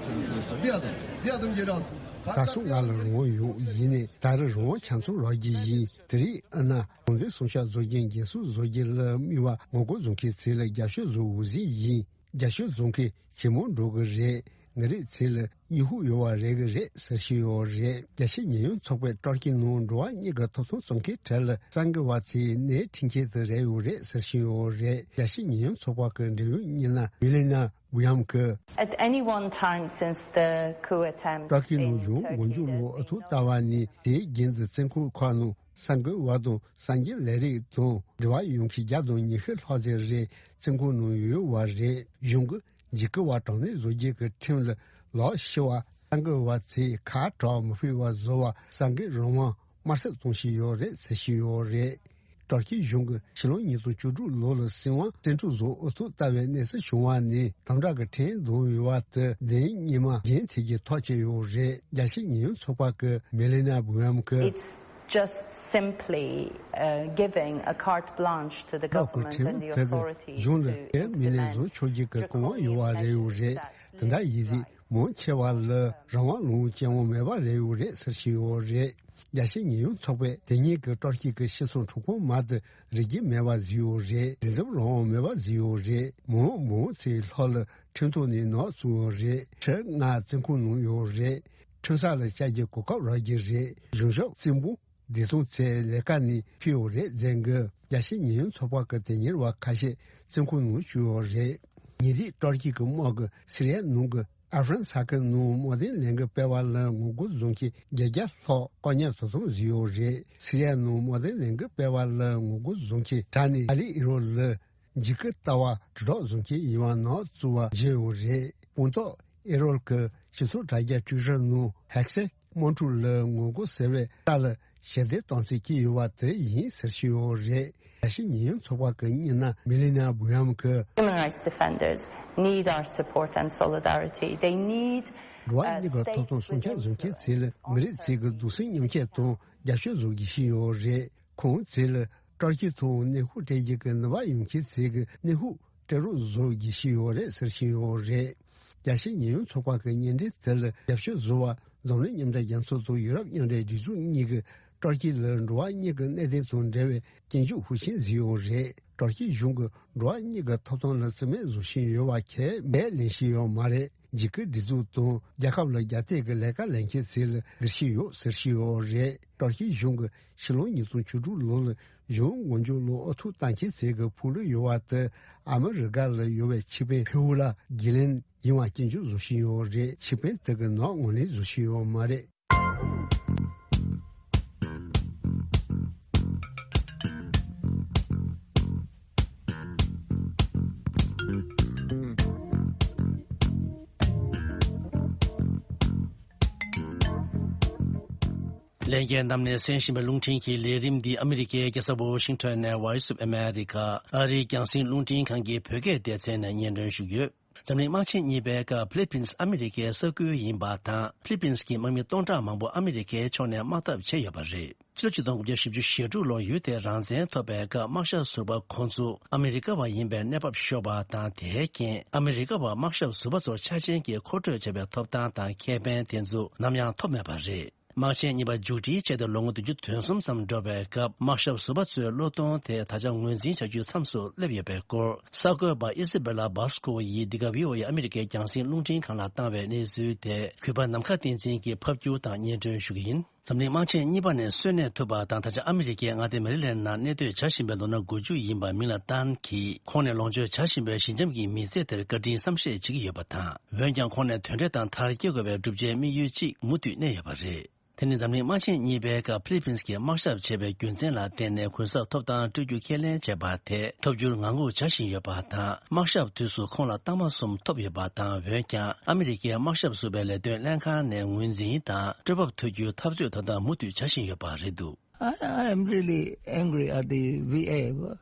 Bir adım. Bir adım geri alsın. ད་སོ་ང་ལ་རང་དབང་ཡོད། ཡིན་ནའི་ད་རེས་རང་དབང་ཆ་ཚང་རག་གི་ཡིན། དེ་རིང་ཨ་ན་གང་འདོད་སྲུང་སྐྱོབ་བཟོ་རྒྱུ་འགན་སྲུང་བཟོ་རྒྱུ་ལ་དམིགས་པ་ངོ་རྒོལ་བཟོ་མཁན་ཚོ་ལ་རྒྱབ་སྐྱོར་བཟོ་འོས་ཟིན་ཡིན། རྒྱབ་སྐྱོར་བཟོ་མཁན་ཇེ་མང་འགྲོ་གི་རེད། ང་རང་ཚོ་ལ་སྨྱོ་ཧུག་ཡོད་པ་རེད་གི་རེད་ཟེར་བཞིན་ཡོད་རེད། རྒྱལ་སྤྱིའི་ཉེན་གཡོལ་ཚོགས་པས་ཏུར་ཀིའི་ནང་འགྲོ་བ་གཉིས་ཀྱི་ཐོབ་ཐང་རྩོད་མཁན་གྲས་ལ་གསར་འགོད་པ་ཚོས་ནད་ཁྲིད་མཁན་དེ་རེད་ཡོད་རེད་ཟེར་བཞིན་ཡོད་རེད། རྒྱལ་སྤྱིའི་ཉེན་གཡོལ་ཚོགས་པ་གི་འབྲེལ་ཡོད་མི་སྣ་མི་ལི་ན་བུ་ཡམ་གིས། At any one time since the coup attempt ཏུར་ཀིའི་ནང་གཞུང་མགོ་མཇུག་ལོ་ཨུ་ཐུག་ལྟ་བ་ནས་དེའི་རྒྱུན་དུ་བཙོན་ཁང་ཁག་ནང་གསར་འགོད་པ་དང་གསར་འགྱུར་ལས་རིགས་དང་འབྲེལ་བ་ཡོད་མཁན་བརྒྱ་དང་ཉི་ཤུ་ལྷག་ཙམ་རེ་བཙོན་ཁང་ནང་ཡོད་པ་རེད། གཞུང་གིས་འཇིགས་སྐུལ་བ་དྲག་གནོན་བཟོ་རྒྱུ་གི་ཁྲིམས་ལ་ལག་ཕྱིས་པ། གསར་འགོད་པ་ཚོས་ཁ་གྲག་མི་ཕོད་པ་བཟོ་བ། གསར་འགོད་རང་དབང་དམར་གསོད་གཏོང་བཞིན་ཡོད་རེད་ཟེར་བཞིན་ཡོད་རེད། ཏུར་ཀིའི་གཞུང་གིས་ཕྱི་ལོ་ཉིས་སྟོང་བཅུ་དྲུག་ལོ་ལ་སྲིད་དབང་བཙན་འཕྲོག་བཟོ་ཨུ་ཐུག་ལྟ་བའི་གནས་ཚུལ་བྱུང་བ་ནས་དམ་དྲག་གི་ཁྲིམས་འདོན་ཡོད་པ་དེ་བདེན་གཉིས་མ་འགན་འཁྱེར་གྱི་ཐག་བཅད་ཡོད་རེད། རྒྱལ་སྤྱིའི་ཉེན་གཡོལ་ཚོགས་པ་གི་མེ་ལི་ན་བུ་ཡམ་གིས། It's just simply, uh, giving a carte blanche to the government and the authorities to implement draconian measures. གཞུང་ལ་དེ་མི་ལས་བཟོ་ཆོག་རྒྱུ་གི་གོ་བ་ཡོད་པ་རེད་ཡོད་རེད། དེ་འདྲ་ཡིན་དུས་མང་ཆེ་བ་ལ་རང་དབང་ལོངས་སྤྱད་དབང་མེད་པ་རེད་ཡོད་རེད་ཟེར་བཞིན་ཡོད་རེད། རྒྱལ་སྤྱིའི་ཉེན་གཡོལ་ཚོགས་པས་དེ་ཉིན་གྱི་ཏུར་ཀི་གི་སྤྱི་ཚོགས་འཁྲུག་པ་མ་དེ་རིགས་རྒྱུད་མེད་པ་བཟོས་ཡོད་རེད། ལས་འཛིན་རང་དབང་མེད་པ་བཟོས་ཡོད་རེད། མི་མང་མང་ཚོའི་ལྷོ་ལ་ཁྲིམས་ཐོག་ནས་ནག་བཙུགས་ཡོད་རེད། ཁྲི་ལྔ་བཙོན་ཁང་ནང་ཡོད་རེད། ཁྲིམས་ས་ལ་བཅར་རྒྱུའི་གོ་སྐབས་རག་གི་རེད། གཞུང་ཞབས་བཙན་པོ་བདེ་ཐང་ཚོས་ལས་ཀ་ནས་ཕུད་ཡོད་རེད་ཟེར་གི། རྒྱལ་སྤྱིའི་ཉེན་གཡོལ་ཚོགས་པ་གི་དོན་གཉེར་བ་ཁ་ཤས་བཙོན་ཁང་ནང་བཅུག་ཡོད་རེད། ཉེ་དུས་ཏུར་ཀི་གི་དམག་གིས་སི་རི་ཡ་ནང་གི་ཨ་ཧྥ་རན་ས་ཁུལ་ནང་དམག་དོན་ལས་འགུལ་སྤེལ་བ་ལ་ངོ་རྒོལ་བཟོ་མཁན་བརྒྱད་བརྒྱ་ལྷག་བཀག་ཉར་དོ་དམ་བཟོས་ཡོད་རེད། སི་རི་ཡ་ནང་དམག་དོན་ལས་འགུལ་སྤེལ་བ་ལ་ངོ་རྒོལ་བཟོ་མཁན་དྲག་ནས་ཨ་ལི་ཨི་རོ་ལ་འཇིགས་སྐུལ་ལྟ་བ་དྲིལ་བསྒྲགས་བཟོ་མཁན་ཡིན་པ་ནག་བཙུགས་པ་བརྗོད་ཡོད་རེད། སྤུངས་ཐོག་ཨེ་རོལ་གྱི་སྤྱི་ཚོགས་དྲ་རྒྱ་ཊུའི་ཊར་ནང་ཧེག་སེ་དམག་འཁྲུག་ལ་ངོ་རྒོལ་ཟེར་བའི་རྟ་ལ་ཞལ་འདེབས་གཏོང་རྩིས་ཀྱི་ཡོད་པ་དེ་ཡིན་ཟེར་བཞིན་ཡོད་རེད། རྒྱལ་སྤྱིའི་ཉེན་གཡོལ་ཚོགས་པ་གི་སྙན་ན་མི་ལི་ན་བུ་ཡམ་གྱིས། Human rights defenders need our support and solidarity. They need འགྲོ་བ་གཉིས་ཀྱི་ཐོབ་ཐང་སྲུང་སྐྱོབ་བཟོ་མཁན་ཚོ་ལ་མི་རིགས་ཚོའི་གི་གདུང་སེམས་མཉམ་སྐྱེད་དང་རྒྱབ་སྐྱོར་བཟོ་དགོས་ཀྱི་ཡོད་རེད། ཁོང་ཚོ་ལ་ཏུར་ཀི་ཐོག་གནོན་ཤུགས་སྤྲད་རྒྱུ་གི་ནུས་པ་ཡོད་མཁན་ཚོས་གི་གནོན་ཤུགས་སྤྲད་རོགས་བཟོ་དགོས་ཀྱི་ཡོད་རེད་ཟེར་བཞིན་ཡོད་རེད། རྒྱལ་སྤྱིའི་ཉེན་གཡོལ་ཚོགས་པ་གི་བརྙན་འཕྲིན་དེ་ལ་རྒྱབ་སྐྱོར་བཟོ་བ་འཛམ་གླིང་མཉམ་འབྲེལ་རྒྱལ་ཚོགས་དང་ཡུ་རོབ་མཉམ་འབྲེལ་སྒྲིག་འཛུགས་གཉིས་ཀྱིས་ཏུར་ཀི་ལ་འགྲོ་བ་གཉིས་ཀྱི་གནད་དོན་དང་འབྲེལ་བའི་སྐྱོན་བརྗོད་ཤུགས་ཆེན་བཟོས་ཡོད་རེད། ཏུར་ཀིའི་གཞུང་གིས་འགྲོ་བ་གཉིས་ཀྱི་ཐོབ་ཐང་ལ་བརྩི་མེད་བཟོ་བཞིན་ཡོད་པ་ཁས་ལེན་བཞིན་ཡོད་མ་རེད། འཇིགས་སྐུལ་སྒྲིག་འཛུགས་དང་རྒྱལ་ཁབ་ལ་རྒྱ་སྐྱེད་ཀྱི་ལས་ཀ་ལས་མཁན་ཚོ་ལ་སྡིགས་ཞིབ་ཡོད་ཟེར་བཞིན་ཡོད་རེད། ཏུར་ཀིའི་གཞུང་གིས་ཕྱི་ལོ་ཉིས་སྟོང་བཅུ་དྲུག་ལོ་ལ་གཞུང་མགོ་མཇུག་ལོ་ཨུ་ཐུག་བཏང་མཁན་ཚོ་གི་ཕུག་ལུགས་ཡོད་པ་དེ་ཨ་མི་རི་ཀ་ལ་ཡོད་པའི་ཆིག་དཔོན་ཕེའུ་ལ་གྷི་ལན་ཡིན་པ་སྐྱོན་བརྗོད་བཟོ་བཞིན་ཡོད་རེད། ཆིག་དཔོན་དེ་གིས་ནག་ངོས་ལེན་བཟོ་བཞིན་ཡོད་མ་རེད། ལྷན་རྒྱས་རྣམས་ནས་གསན་བཞིན་པའི་རླུང་འཕྲིན་གྱི་ལས་རིམ་འདི་ཨ་མི་རི་ཀའི་རྒྱལ་ས་ཝོ་ཤིང་ཊོན་ནས་Voice of America ཨ་རིའི་རྒྱང་སྲིང་རླུང་འཕྲིན་ཁང་གི་བོད་སྐད་སྡེ་ཚན་ནས་སྙན་སྒྲོན་ཞུ་གི་ཡོད། འཛམ་གླིང་དམག་ཆེན་གཉིས་པའི་སྐབས་ཕི་ལི་པིན་སི་ཨ་མི་རི་ཀའི་ས་ཁུལ་ཡིན་པ་དང་། ཕི་ལི་པིན་སི་གི་དམག་མི་སྟོང་ཕྲག་མང་པོ་ཨ་མི་རི་ཀའི་ཕྱོགས་ནས་དམག་འཐབ་བྱས་ཡོད་པ་རེད། ཕྱི་ལོ་ཆིག་སྟོང་དགུ་བརྒྱ་བཞི་བཅུ་ཞེ་དྲུག་ལོར་ཡུལ་དེར་རང་བཙན་ཐོབ་པའི་སྐབས་དམག་ཞབས་ཟུར་པ་ཁོང་ཚོ་ཨ་མི་རི་ཀ་བ་ཡིན་པའི་གནས་བབ་ཤོར་བ་དང་། དེའི་རྐྱེན་ཨ་མི་རི་ཀ་བ་དམག་ཞབས་ཟུར་པ་ཚོར་ཆ་རྐྱེན་གྱིས་མཁོ་སྤྲོད་བྱ་བའི་ཐོབ་ཐང་དང་ཁེ་ཕན་དེ་ཚོ་ནམ་ཡང་ཐོབ་མེད་པ་རེད། དམག་ཆེན་གཉིས་པ་མཇུག་སྒྲིལ་བྱས་ཏེ་ལོ་ངོ་བདུན་ཅུ་དོན་གསུམ་ཙམ་འགྲོ་བའི་སྐབས། དམག་ཞབས་ཟུར་པ་ཚོའི་བློས་གཏོང་དེ་ད་ཆ་ངོས་འཛིན་བྱ་རྒྱུའི་མཚམས་སུ་སླེབས་ཡོད་པའི་སྐོར། གསར་འགོད་པ་ཨི་སི་བེ་ལ་བྷ་སི་ཀོ་ཡིས་འདི་ག་བྷི་ཨོ་ཨེ་ཨ་མི་རི་ཀའི་རྒྱང་སྲིང་རླུང་འཕྲིན་ཁང་ལ་བཏང་བའི་གནས་ཚུལ་དེ། གུས་པ་ནམ་མཁའ་བསྟན་འཛིན་གྱིས་ཕབ་སྒྱུར་དང་སྙན་སྒྲོན་ཞུ་གི་ཡིན། འཛམ་གླིང་དམག་ཆེན་གཉིས་པ་ནས་གསོན་གནས་ཐུབ་པ་དང་། ད་ཆ་ཨ་མི་རི་ཀའི་མངའ་སྡེ་མེ་རི་ལན་ནང་གནས་སྡོད་བྱ་བཞིན་པའི་ལོ་ན་དགུ་བཅུ་ཡིན་པ་མི་ལ་ཏན་གྱིས། ཁོང་ནས་ལོངས་སྤྱོད་བྱ་བཞིན་པའི་ཞི་འཇམ་གྱི་མི་ཚེ་དེར་བཀའ་དྲིན་བསམ་ཤེས་བྱེད་ཀྱི་ཡོད་པ་དང་། འོན་ཀྱང་ཁོང་ནས་དོན་འབྲས་དང་མཐར་སྐྱེལ་དགོས་པའི་བསྒྲུབ་བྱའི་དམིགས་ཡུལ་གཅིག་མུ་མཐུད་གནས་ཡོད་པ་རེད། དེ་ནི་འཛམ་གླིང་དམག་ཆེན་གཉིས་པའི་སྐབས་ཕི་ལི་པིན་སི་གིས་དམག་ཞབས་བྱས་པའི་རྒྱུ་མཚན་ལ་བརྟེན་ནས་གུན་གསབ་ཐོབ་ཐང་སྤྲོད་རྒྱུ་ཁས་ལེན་བྱས་པ་དེ་ཐོབ་རྒྱུར་ངང་སྒུག་བྱ་བཞིན་ཡོད་པ་དང་། དམག་ཞབས་དུས་སུ་ཁོང་ལ་རྟགས་མ་གསུམ་ཐོབ་ཡོད་པ་དང་། འོན་ཀྱང་ཨ་མི་རི་ཀའི་དམག་ཞབས་ཟུར་པའི་ལས་དོན་ལྷན་ཁང་ནས་ངོས་འཛིན་དང་སྤྲོད་འབབ་ཐོབ་རྒྱུའི་འཐབ་རྩོད་ད་ལྟ་མུ་མཐུད་བྱ་བཞིན་ཡོད་པ་རེད་འདུག I, I am really angry at the V A,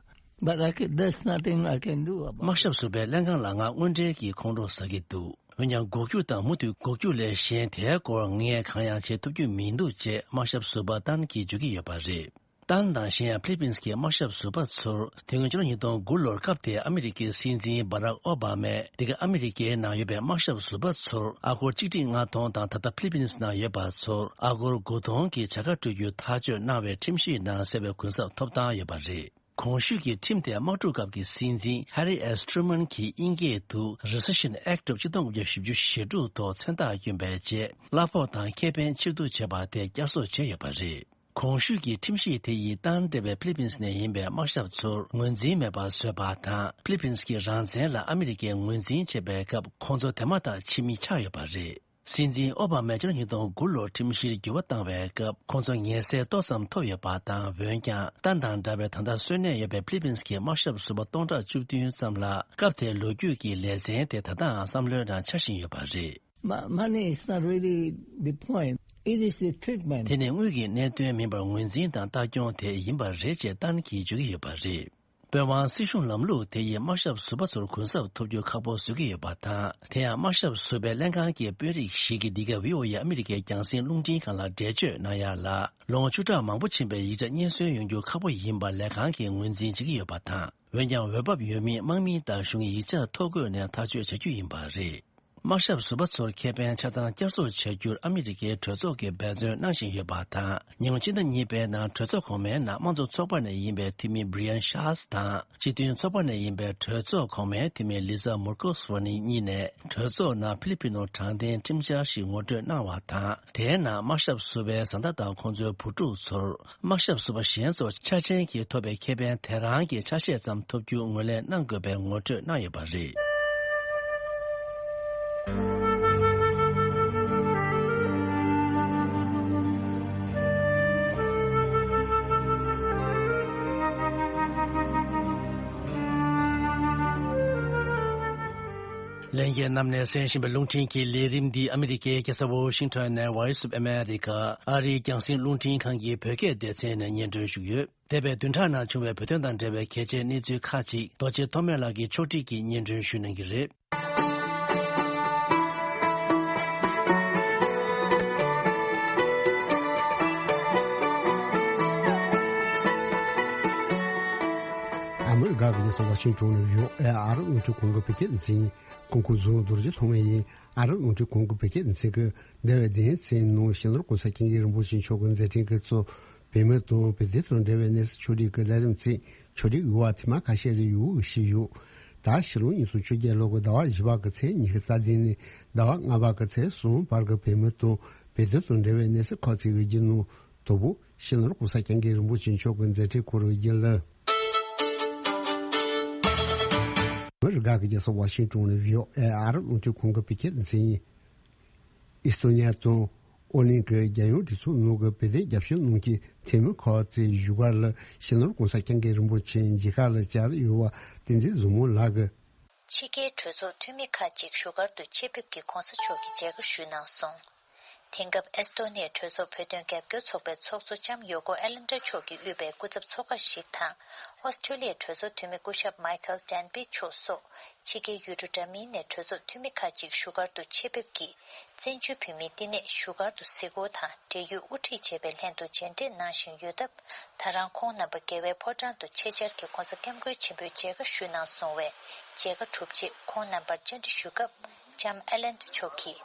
but I can, there's nothing I can do about it. དམག་ཞབས་ཟུར་པའི་ལྷན་ཁང་ལ་ང་དངོས་འབྲེལ་གྱི་ཁོང་ཁྲོ་ཟ་གི་འདུག་འོན་ཀྱང་འགོག་རྒྱུ་དང་མུ་མཐུད་འགོག་རྒྱུ་ལས་གཞན་དེའི་སྐོར་ངས་གང་ཡང་བྱེད་ཐུབ་རྒྱུ་མི་འདུག་ཅེས་དམག་ཞབས་ཟུར་པ་ཏན་གྱིས་བརྗོད་ཀྱི་ཡོད་པ་རེད། ཏན་དང་གཞན་ཡང་ཕི་ལི་པིན་སི་གི་དམག་ཞབས་ཟུར་པ་ཚོར་དེ་སྔོན་ཕྱི་ལོ་ཉིས་སྟོང་དགུ་ལོར་སྐབས་དེའི་ཨ་མི་རི་ཀའི་སྲིད་འཛིན་བྷ་རག་ཨོ་བྷ་མས་འདི་ག་ཨ་མི་རི་ཀའི་ནང་ཡོད་པའི་དམག་ཞབས་ཟུར་པ་ཚོར་ཨ་སྒོར་གཅིག་ཁྲི་ལྔ་སྟོང་དང་། ད་ལྟ་ཕི་ལི་པིན་སི་ནང་ཡོད་པ་ཚོར་ཨ་སྒོར་དགུ་སྟོང་གི་བྱ་དགའ་སྤྲོད་རྒྱུའི་ཐག་གཅོད་གནང་བའི་ཁྲིམས་གཞིའི་ནང་གསལ་བའི་གུན་གསབ་ཐོབ་ཐང་ཡོད་པ་རེད། གོང་ཞུས་ཀྱི་ཁྲིམས་དེ་དམག་འཁྲུག་སྐབས་ཀྱི་སྲིད་འཛིན་ཧེ་རི་ཨེས་ཁྲུ་མན་གྱིས་དབྱིན་སྐད་དུ་Rescission Act of ཆིག་སྟོང་དགུ་བརྒྱ་བཞི་བཅུ་ཞེ་དྲུག་ཐོག་མཚན་རྟགས་བསྐྱོན་པའི་རྗེས། གླ་ཕོགས་དང་ཁེ་ཕན་ཕྱིར་བསྡུ་བྱས་པ་དེ་བསྐྱར་གསོ་བྱས་ཡོད་པ་རེད། གོང་ཞུས་ཀྱི་ཁྲིམས་གཞི་དེ་ཡིས་ཏང་འབྲེལ་བའི་ཕི་ལི་པིན་སི་ནས་ཡིན་པའི་དམག་ཞབས་ཚོར་ངོས་འཛིན་མེད་པར་བཟོས་པ་དང་། ཕི་ལི་པིན་སི་གི་རང་བཙན་ལ་ཨ་མི་རི་ཀས་ངོས་འཛིན་བྱེད་པའི་སྐབས་ཁོང་ཚོ་དེ་མ་ཐག་ཕྱི་མི་ཆགས་ཡོད་པ་རེད། སྲིད་འཛིན་ཨོ་བྷ་མས་ཕྱི་ལོ་ཉིས་སྟོང་དགུ་ལོར་ཁྲིམས་གཞིར་འགྱུར་བ་བཏང་བའི་སྐབས་ཁོང་ཚོ་ངལ་སེལ་ཏོག་ཙམ་ཐོབ་ཡོད་པ་དང་། འོན་ཀྱང་ཏན་དང་འདྲ་བའི་ད་ལྟ་གསོན་གནས་ཡོད་པའི་ཕི་ལི་པིན་སི་གི་དམག་ཞབས་ཟུར་པ་སྟོང་ཕྲག་བཅུ་བདུན་ཙམ་ལ་སྐབས་དེའི་ལོ་རྒྱུས་ཀྱི་ལེ་ཚན་དེ་ད་ལྟའང་བསམ་བློའི་ནང་འཆར་བཞིན་ཡོད་པ་རེད། Mo- money is not really the point. It is the treatment. དེ་ནི་དངུལ་གྱི་གནད་དོན་མིན་པར་ངོས་འཛིན་དང་ལྟ་སྐྱོང་དེ་ཡིན་པ་རེད་ཅེས་ཏན་གྱིས་བརྗོད་ཀྱི་ཡོད་པ་རེད། དཔོན་དབང་སྲིད་གཞུང་ལམ་ལུགས་དེ་ཡིས་དམག་ཞབས་ཟུར་པ་ཚོར་གུན་གསབ་ཐོབ་རྒྱུ་ཁག་པོ་བཟོ་གི་ཡོད་པ་དང་། དེ་ཡང་དམག་ཞབས་ཟུར་པའི་ལྷན་ཁང་གི་དཔོན་རིགས་ཤིག་གིས་འདི་ག་བྷི་ཨོ་ཨེ་ཨ་མི་རི་ཀའི་རྒྱང་སྲིང་རླུང་འཕྲིན་ཁང་ལ་འགྲེལ་བརྗོད་གནང་ཡ་ལ། ལོ་ངོ་བཅུ་ཕྲག་མང་པོ་ཕྱིན་པའི་ཡིག་ཆ་རྙེད་སོན་ཡོང་རྒྱུ་ཁག་པོ་ཡིན་པ་ལས་ཁང་གིས་ངོས་འཛིན་བྱེད་ཀྱི་ཡོད་པ་དང་། འོན་ཀྱང་འོས་བབ་ཡོད་མིན་དམག་མི་དང་གཞུང་གི་ཡིག་ཆ་ཐོ་འགོད་ནས་ཐག་གཅོད་བྱ་རྒྱུ་ཡིན་པ་རེད། དམག་ཞབས་ཟུར་པ་ཚོར་ཁེ་ཕན་ཆ་ཚང་བསྐྱར་གསོ་བྱ་རྒྱུར་ཨ་མི་རི་ཀའི་གྲོས་ཚོགས་ཀྱིས་འབད་བརྩོན་གནང་བཞིན་ཡོད་པ་དང་། ཉེ་ལམ་ཕྱི་ཟླ་གཉིས་པའི་ནང་གྲོས་ཚོགས་གོང་མའི་ནང་དམངས་གཙོ་ཚོགས་པ་ནས་ཡིན་པའི་འཐུས་མི་Brian Schatz དང་། སྤྱི་མཐུན་ཚོགས་པ་ནས་ཡིན་པའི་གྲོས་ཚོགས་གོང་མའི་འཐུས་མི་Liza Murkowski་གཉིད་ནས་གྲོས་ཚོགས་ནང་ཕི་ལི་པི་ནོ་དྲང་བདེན་ཁྲིམས་འཆར་ཞིག་ངོ་སྤྲོད་གནང་བ་དང་། དེའི་ནང་དམག་ཞབས་ཟུར་པའི་བཟའ་ཟླ་དང་ཁོང་ཚོའི་བུ་ཕྲུག་ཚོར་དམག་ཞབས་ཟུར་པ་གཞན་ཚོ་ཆ་རྐྱེན་གྱིས་ཐོབ་པའི་ཁེ་ཕན་དེ་རང་གི་ཆ་ཤས་ཙམ་ཐོབ་རྒྱུ་ངོས་ལེན་གནང་དགོས་པའི་ངོ་སྤྲོད་གནང་ཡོད་པ་རེད། ལྷན་རྒྱས་རྣམས་ནས་གསན་བཞིན་པའི་རླུང་འཕྲིན་གྱི་ལས་རིམ་འདི་ཨ་མི་རི་ཀའི་རྒྱལ་ས་ཝོ་ཤིང་ཊོན་ནས་Voice of America ཨ་རིའི་རྒྱང་སྲིང་རླུང་འཕྲིན་ཁང་གི་བོད་སྐད་སྡེ་ཚན་ནས་སྙན་སྒྲོན་ཞུས་ཡོད། འདས་པའི་བདུན་ཕྲག་ནང་བྱུང་བའི་བོད་དོན་དང་འབྲེལ་བའི་གལ་ཆེའི་གནས་ཚུལ་ཁག་ཅིག་རྡོ་རྗེ་ཐོགས་མེད་ལགས་ཀྱིས་ཕྱོགས་སྒྲིག་གིས་སྙན་སྒྲོན་ཞུ་གནང་གི་རེད། ཨ་མི་རི་ཀ་གི་རྒྱལ་ས་ཝ་ཤིང་ཊོན་ནས་ཡོད་ཨེ་ཨ་རི་རླུང་འཕྲིན་ཁང་གི་བོད་སྐད་སྡེ་ཚན་ཡིན། ཁོང་སྐུ་གཟུགས་རྡོ་རྗེ་ཐོགས་མེད་ཡིན། ཨ་རི་རླུང་འཕྲིན་ཁང་གི་བོད་སྐད་སྡེ་ཚན་གྱིས་འདས་པའི་བདུན་ཕྲག་ནང་སྤྱི་ནོར་༸གོང་ས་༸སྐྱབས་མགོན་རིན་པོ་ཆེ་མཆོག་གི་མཛད་འཕྲིན་གྱི་གཙོ། བོད་མི་དང་བོད་དོན་དང་འབྲེལ་བའི་གནས་ཚུལ་ཕྱོགས་སྒྲིག་གི་ལས་རིམ་ཚིག་ཕྱོགས་སྒྲིག་ཡོད་པ་དེ་མ་ཁ་ཤས་རེ་ཡོད་ཞུས་ཡོད། ད་ཕྱི་ལོ་ཉིས་སྟོང་བཅོ་བརྒྱད་ལོ་གི་ཟླ་བ་བཞི་པ་གི་ཚེས་ཉི་ཤུ་རྩ་བདུན་ནས་ཟླ་བ་ལྔ་པ་གི་ཚེས་གསུམ་བར་གྱི་བོད་མི་དང་བོད་དོན་དང་འབྲེལ་བའི་གནས་ཚུལ་ཁག་ཅིག་གི་རྒྱུ་ནོར་དོ་པོ་སྤྱི་ནོར་༸གོང་ས་༸སྐྱབས་མགོན་རིན་པོ་ཆེ་མཆོག་གི་མཛད་འཕྲིན་སྐོར་གྱི་རྒྱུན་ལས། མི་རི་ག་གི་རྒྱལ་ས་ཝ་ཤིང་ཊོན་ནས་བྷི་ཨོ་ཨེ་ཨ་རི་རླུང་འཕྲིན་ཁང་གི་བོད་སྐད་སྡེ་ཚན་ཡིན། ཨི་སི་ཐོ་ནི་ཡ་དང་ཨོ་གླིང་གི་རྒྱལ་ཡོངས་སྒྲིག་འཛུགས་ནང་གི་བོད་དོན་རྒྱབ་སྐྱོར་གནང་མཁན་འཐུས་མི་ཁག་ཅིག་བཞུགས་སྒར་ལ་སྤྱི་ནོར་༸གོང་ས་༸སྐྱབས་མགོན་རིན་པོ་ཆེ་མཇལ་ཁ་ལ་བཅར་ཡོད་པ་བསྟན་འཛིན་བཟང་མོ་ལགས་ཀྱིས། ཕྱི་རྒྱལ་གྲོས་ཚོགས་འཐུས་མི་ཁག་ཅིག་བཞུགས་སྒར་དུ་ཆེད་ཕེབས་ཀྱིས་༸གོང་ས་མཆོག་གི་མཇལ་ཁ་ཞུས་གནང་སོང་། དེང་སྐབས་ཨེ་སི་ཐོ་ནི་ཡའི་གྲོས་ཚོགས་བོད་དོན་རྒྱབ་སྐྱོར་ཚོགས་པའི་ཚོགས་གཙོ་ལྕམ་ཡོ་ཀོ་ཨེ་ལན་ཏྲ་མཆོག་གིས་དབུས་པའི་སྐུ་ཚབ་ཚོགས་ཁག་ཞིག་དང་། ཨོ་སི་ཁྲུ་ལི་ཡའི་གྲོས་ཚོགས་འཐུས་མི་སྐུ་ཞབས་མའི་ཁལ་ཏན་པི་མཆོག་སོགས་ ཕྱི་རྒྱལ་ཡུལ་གྲུ་འདྲ་མིན་ནས་གྲོས་ཚོགས་འཐུས་མི་ཁག་ཅིག་བཞུགས་སྒར་དུ་ཆེད་ཕེབས་ཀྱིས། བཙན་བྱོལ་བོད་མིའི་བསྟི་གནས་བཞུགས་སྒར་དུ་གཟིགས་སྐོར་དང་འབྲེལ་ཡོད་དབུ་ཁྲིད་བཅས་པའི་ལྷན་དུ་མཇལ་འཕྲད་གནང་བཞིན་ཡོད་སྟབས། ད་རང་ཁོང་རྣམ་པ་རྒྱལ་བའི་ཕོ་བྲང་དུ་ཆེད་བཅར་གྱིས་༧གོང་ས་༧སྐྱབས་མགོན་ཆེན་པོའི་མཇལ་ཁ་ཞུས་གནང་སོང་བས། མཇལ་ཁ་གྲུབ་རྗེས་ཁོང་རྣམ་པར་བཅར་འདྲི་ཞུ་སྐབས། ལྕམ་ཨེ་ལན་མཆོག་གིས།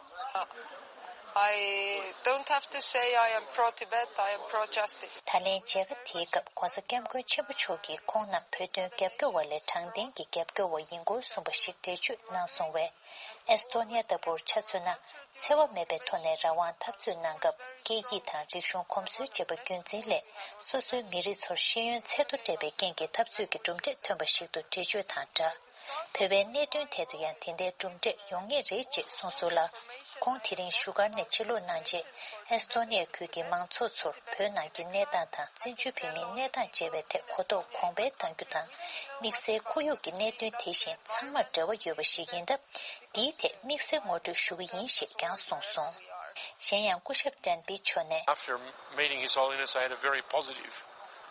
I don't have to say I am pro Tibet, I am pro justice. ད་ལན་མཇལ་ཁ་དེའི་སྐབས་༧གོང་ས་༧སྐྱབས་མགོན་ཆེན་པོ་མཆོག་གིས་ཁོང་རྣམས་བོད་དོན་རྒྱབ་སྐྱོར་བ་ལས་དྲང་བདེན་གྱི་རྒྱབ་སྐྱོར་བ་ཡིན་སྐོར་གསུངས་པ་ཞིག་འགྲེལ་བརྗོད་གནང་སོང་བས། ཨེས་ཏོ་ནི་ཡ་ལྟ་བུར་ཆ་མཚོན་ན། འཚེ་བ་མེད་པའི་ཐོག་ནས་རང་དབང་འཐབ་རྩོད་གནང་སྐབས་སྐད་ཡིག་དང་རིག་གཞུང་གོམས་སྲོལ་བཅས་པ་རྒྱུན་འཛིན་ལས། སོ་སོའི་མི་རིགས་ཚོར་ཤེས་ཡོན་ཚད་མཐོ་སྤྲད་པའི་རྐྱེན་གྱིས་འཐབ་རྩོད་ཀྱི་གྲུབ་འབྲས་ཐོན་པ་ཞིག་ཏུ་འགྲེལ་བརྗོད་དང་སྦྲགས། བོད་པའི་གནད་དོན་ཐད་དུ་ཡང་དེ་འདྲའི་གྲུབ་འབྲས་ཡོང་ངེས་རེད་ཅེས་གསུངས་སོང་ལ། ཁོང་དེ་རིང་བཞུགས་སྒར་ནས་ཕྱིར་ལོག་གནང་རྗེས། ཨེས་ཏོ་ནི་ཡ་ཁུལ་གྱི་མང་ཚོགས་ཚོར་བོད་ནང་གི་གནས་སྟངས་དང་བཙན་བྱོལ་བོད་མིའི་གནས་སྟངས་བཅས་པའི་ཐད་གོ་རྟོགས་གོང་འཕེལ་གཏང་རྒྱུ་དང་། དམིགས་བསལ་ཁོར་ཡུག་གི་གནད་དོན་དེ་བཞིན་ཚང་མར་འབྲེལ་བ་ཡོད་པ་ཞིག་ཡིན་སྟབས། འདིའི་ཐད་དམིགས་བསལ་ངོ་སྤྲོད་ཞུ་གི་ཡིན་ཞེས་ཀྱང་གསུངས་སོང་། གཞན་ཡང་སྐུ་ཞབས་ཏན་པི་མཆོག་ནས། After meeting His Holiness, I had a very positive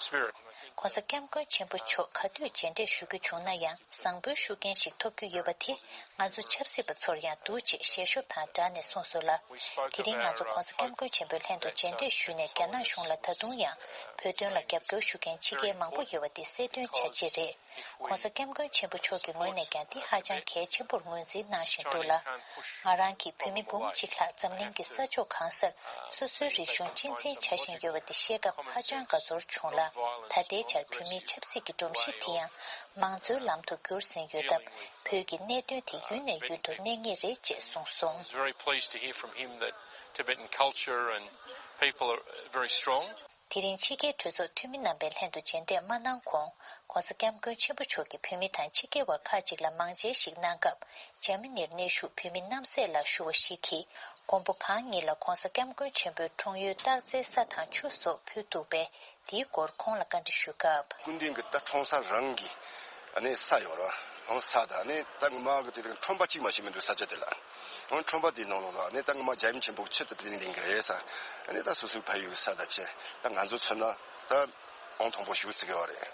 spirit. ༸གོང་ས་༸སྐྱབས་མགོན་ཆེན་པོ་མཆོག་ག་དུས་མཇལ་འཕྲད་ཞུ་རྒྱུ་བྱུང་ན་ཡང་བཟང་པོའི་ཤུགས་རྐྱེན་ཞིག་ཐོབ་རྒྱུ་ཡོད་པ་དེ་ང་ཚོ་ཆབ་སྲིད་པ་ཚོར་ཡང་འདུག་ཅེས་ཞལ་ཤོབ་དང་སྦྲགས་ནས་གསུངས་སོང་ལ། དེ་རིང་ང་ཚོ་༸གོང་ས་༸སྐྱབས་མགོན་ཆེན་པོའི་ལྷན་དུ་མཇལ་འཕྲད་ཞུས་ནས་རྒྱ་ནག་གཞུང་ལ་ད་དུང་ཡང་བོད་དོན་ལ་རྒྱབ་སྐྱོར་ཞུ་མཁན་ཕྱི་རྒྱལ་མང་པོ་ཡོད་པ་དེ་གསལ་སྟོན་བྱ་ཆེད་རེད། ༸གོང་ས་༸སྐྱབས་མགོན་ཆེན་པོ་མཆོག་གི་ངོས་ནས་ཀྱང་འདི་ཧ་ཅང་གལ་ཆེན་པོར་ངོས་འཛིན་གནང་བཞིན་འདུག་ལ། ང་རང་གིས་བོད་མི་འབུམ་གཅིག་ལྷག་འཛམ་གླིང་གི་ས་ཕྱོགས་གང་སར་སོ་སོའི་རིག་གཞུང་གཅེས་འཛིན་བྱ་བཞིན་ཡོད་པ་འདི་ཤེས་སྐབས་ཧ་ཅང་དགའ་ཚོར་བྱུང་ལ། ད་ལྟའི་ཆར་བོད་མིའི་ཆབ་སྲིད་ཀྱི་སྒྲོམ་གཞི་དེ་ཡང་མང་གཙོའི་ལམ་དུ་བསྒྱུར་ཟིན་ཡོད་སྟབས། བོད་ཀྱི་གནད་དོན་དེ་ཡུན་ནས་ཡུན་དུ་གནས་ངེས་རེད་ཅེས་གསུངས་སོང་། I was very pleased to hear from him that Tibetan culture and people are very strong. དེ་རིང་ཕྱི་རྒྱལ་གྲོས་ཚོགས་འཐུས་མི་རྣམ་པའི་ལྷན་དུ་མཇལ་འཕྲད་མ་གནང་གོང་༸གོང་ས་༸སྐྱབས་མགོན་ཆེན་པོ་མཆོག་གིས་བོད་མི་དང་ཕྱི་རྒྱལ་བ་ཁག་ཅིག་ལ་མང་མཇལ་ཞིག་གནང་སྐབས། འཇར་མ་ནིར་གནས་བཞུགས་བོད་མི་རྣམ་སྲས་ལགས་ཞུ་བ་ཞིག་གིས། མགོན་པོ་གང་ཉིད་ལ་༸གོང་ས་༸སྐྱབས་མགོན་ཆེན་པོའི་འཁྲུངས་ཡུལ་སྟག་རྩེའི་ས་དང་ཆུ་སོགས་ཕུལ་འདུག་པས། འདིའི་སྐོར་ཁོང་ལ་བཀའ་འདྲི་ཞུས་སྐབས། སྐུ་མདུན་གྱི་ད་འཁྲུངས་ས་རང་གི་ཨ་ནི་ས་ཡོད་ར། ཨང་ས་དང་ཨ་ནི་ད་ངོ་མ་གི་དེ་རིང་ཁྲོམ་པ་གཅིག་མ་ཞིག་མི་འདུག་ས་ཆ་དེ་ལ། ཨང་ཁྲོམ་པ་དེའི་ནང་ལོགས་ལ་ཨ་ནི་ད་ངོ་མ་རྒྱལ་ཡུམ་ཆེན་པོ་གི་ཆེད་དུ་དེ་རིང་ལེན་གི་རེད་ས། ཨ་ནི་ད་སོ་སོའི་ཕ་ཡུལ་གི་ས་དང་བཅས་ད་ང་ཚོ་མཚོན་ན་ད་ཨང་དང་པོ་ཞུ་ཚིག་གི་བ་རེད།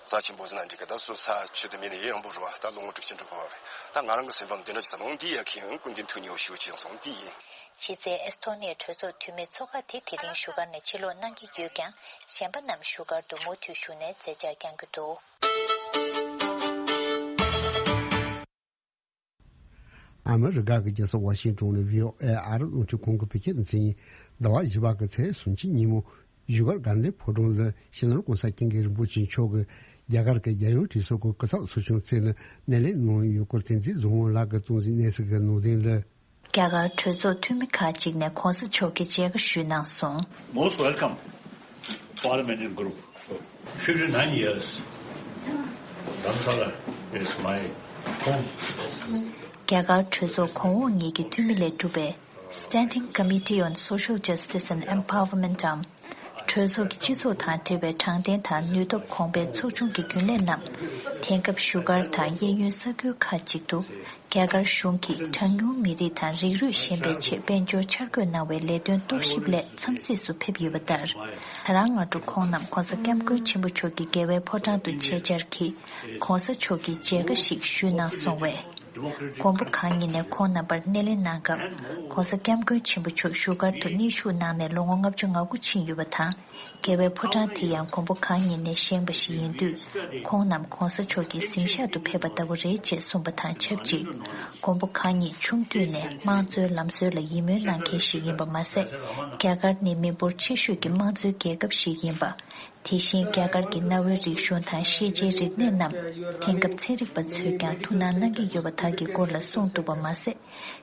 རྩ་ཆེན་པོ་ཟེར་ན་འགྲིག་གི་ད་སོ་ས་ཆོས་དུ་མི་ནི་ཡེ་ཡོང་པོ་རུ་བ་ད་ལོ་ངོ་དྲུག་ཅུ་འགྲོ་གི་བ་རེད། ད་ང་རང་གི་སེམས་པ་འདི་འདྲ་ཅིག་ས་ལོང་འདི་ཡ་ཁྱེད་ཡང་སྐུ་མདུན་ཐུགས་ཉེ་བོ་ཞུ་ཅིག་ཡོང་སོང་འདི་ཡིན། གཞི་རྩའི་ཨེ་སི་ཐོ་ནི་ཡའི་གྲོས་ཚོགས་འཐུས་མི་ཚོ་ཁག་དེ་དེ་རིང་བཞུགས་སྒར་ནས་ཕྱིར་ལོག་གནང་གི་ཡོད་ཀྱང་། གཞན་པ་རྣམས་བཞུགས་སྒར་དུ་མུ་མཐུད་བཞུགས་ནས་མཛད་འཆར་བསྐྱང་གི་འདུག་ཨ་མི་རི་ཀ་གི་རྒྱལ་ས་ཝ་ཤིང་ཏོན་ནས་བྷི་ཨོ་ཨེ་ཨ་རི་རླུང་འཕྲིན་ཁང་གི་བོད་སྐད་སྡེ་ཚན་ཡིན། ཟླ་བ་བཞི་པ་གི་ཚེས་སུམ་ཅུ་ཉིན་མོ་བཞུགས་སྒར་དགའ་ལྡན་ཕོ་བྲང་ལ་སྤྱི་ནོར་༸གོང་ས་༸སྐྱབས་མགོན་རིན་པོ་ཆེ་མཆོག་གིས་རྒྱ་གར་གྱི་རྒྱལ་ཡོངས་གྲོས་ཚོགས་ཀྱི་སྐུ་ཚབ་ཚོགས་ཆུང་བཙུགས་ནས་སྣེ་ལེན་གནང་ཡོད་སྐོར་བསྟན་འཛིན་རྫོང་དབང་ལགས་ཀྱིས་གཏོང་ཟིན་གནས་ཚུལ་གྱི་ནང་དོན་ལ། རྒྱ་གར་གྲོས་ཚོགས་འཐུས་མི་ཁག་ཅིག་ནས་༸གོང་ས་མཆོག་གི་མཇལ་ཁ་ཞུས་གནང་སོང་། Most welcome, parliamentary group. Fifty-nine years, Dharamsala is my home. རྒྱ་གར་གྲོས་ཚོགས་གོང་འོག་གཉིས་ཀྱི་འཐུས་མི་ལས་གྲུབ་པའི་Standing Committee on Social Justice and Empowerment འམ། གྲོས་ཚོགས་ཀྱི་སྤྱི་ཚོགས་དང་འབྲེལ་བའི་དྲང་བདེན་དང་ནུས་སྟོབས་གོང་འཕེལ་ཚོགས་ཆུང་གི་རྒྱུན་ལས་རྣམས། དེང་སྐབས་བཞུགས་སྒར་དང་གཡས་གཡོན་ས་ཁུལ་ཁག་ཅིག་ཏུ། རྒྱ་གར་གཞུང་གིས་གྲངས་ཉུང་མི་རིགས་དང་རིགས་རུས་གཞན་པའི་ཆེད་དཔལ་འབྱོར་འཆར་འགོད་གནང་བའི་ལས་དོན་རྟོག་ཞིབ་སླད་འཚམས་གཟིགས་སུ་ཕེབས་ཡོད་པ་ལྟར། ད་རང་སྔ་དྲོ་ཁོང་རྣམས་༸གོང་ས་༸སྐྱབས་མགོན་ཆེན་པོ་མཆོག་གི་རྒྱལ་བའི་ཕོ་བྲང་དུ་ཆེད་བཅར་གྱིས་༸གོང་ས་མཆོག་གི་མཇལ་ཁ་ཞིག་ཞུས་གནང་སོང་བས། མགོན་པོ་གང་ཉིད་ནས་ཁོང་རྣམ་པར་སྣེ་ལེན་གནང་སྐབས། ༸གོང་ས་༸སྐྱབས་མགོན་ཆེན་པོ་མཆོག་བཞུགས་སྒར་དུ་གནས་བཞུགས་གནང་ནས་ལོ་ངོ་ལྔ་བཅུ་ང་དགུ་ཕྱིན་ཡོད་པ་དང་། རྒྱལ་བའི་ཕོ་བྲང་དེ་ཡང་མགོན་པོ་གང་ཉིད་ནས་བཞེངས་པ་ཞིག་ཡིན་དུས། ཁོང་རྣམས་༸གོང་ས་མཆོག་གི་གཟིམ་ཤག་ཏུ་ཕེབས་པ་ལྟ་བུ་རེད་ཅེས་གསུངས་པ་དང་ཆབས་ཅིག་མགོན་པོ་གང་ཉིད་ཆུང་དུས་ནས་དམངས་གཙོའི་ལམ་སྲོལ་ལ་ཡིད་སྨོན་གནང་མཁན་ཞིག་ཡིན་པ་མ་ཟད། རྒྱ་གར་ནི་མི་འབོར་ཆེ་ཤོས་ཀྱི་དམངས་གཙོའི་རྒྱལ་ཁབ་ཞིག་ཡིན་པ། དེ་བཞིན་རྒྱ་གར་གྱི་གནའ་བོའི་རིག་གཞུང་དང་ཤེས་བྱའི་རིག་གནས་རྣམས་དེང་སྐབས་ཚན་རིག་པ་ཚོས་ཀྱང་ཐུགས་སྣང་གནང་གི་ཡོད་པ་དག་གི་སྐོར་ལ་གསུངས་འདུག་པ་མ་ཟད།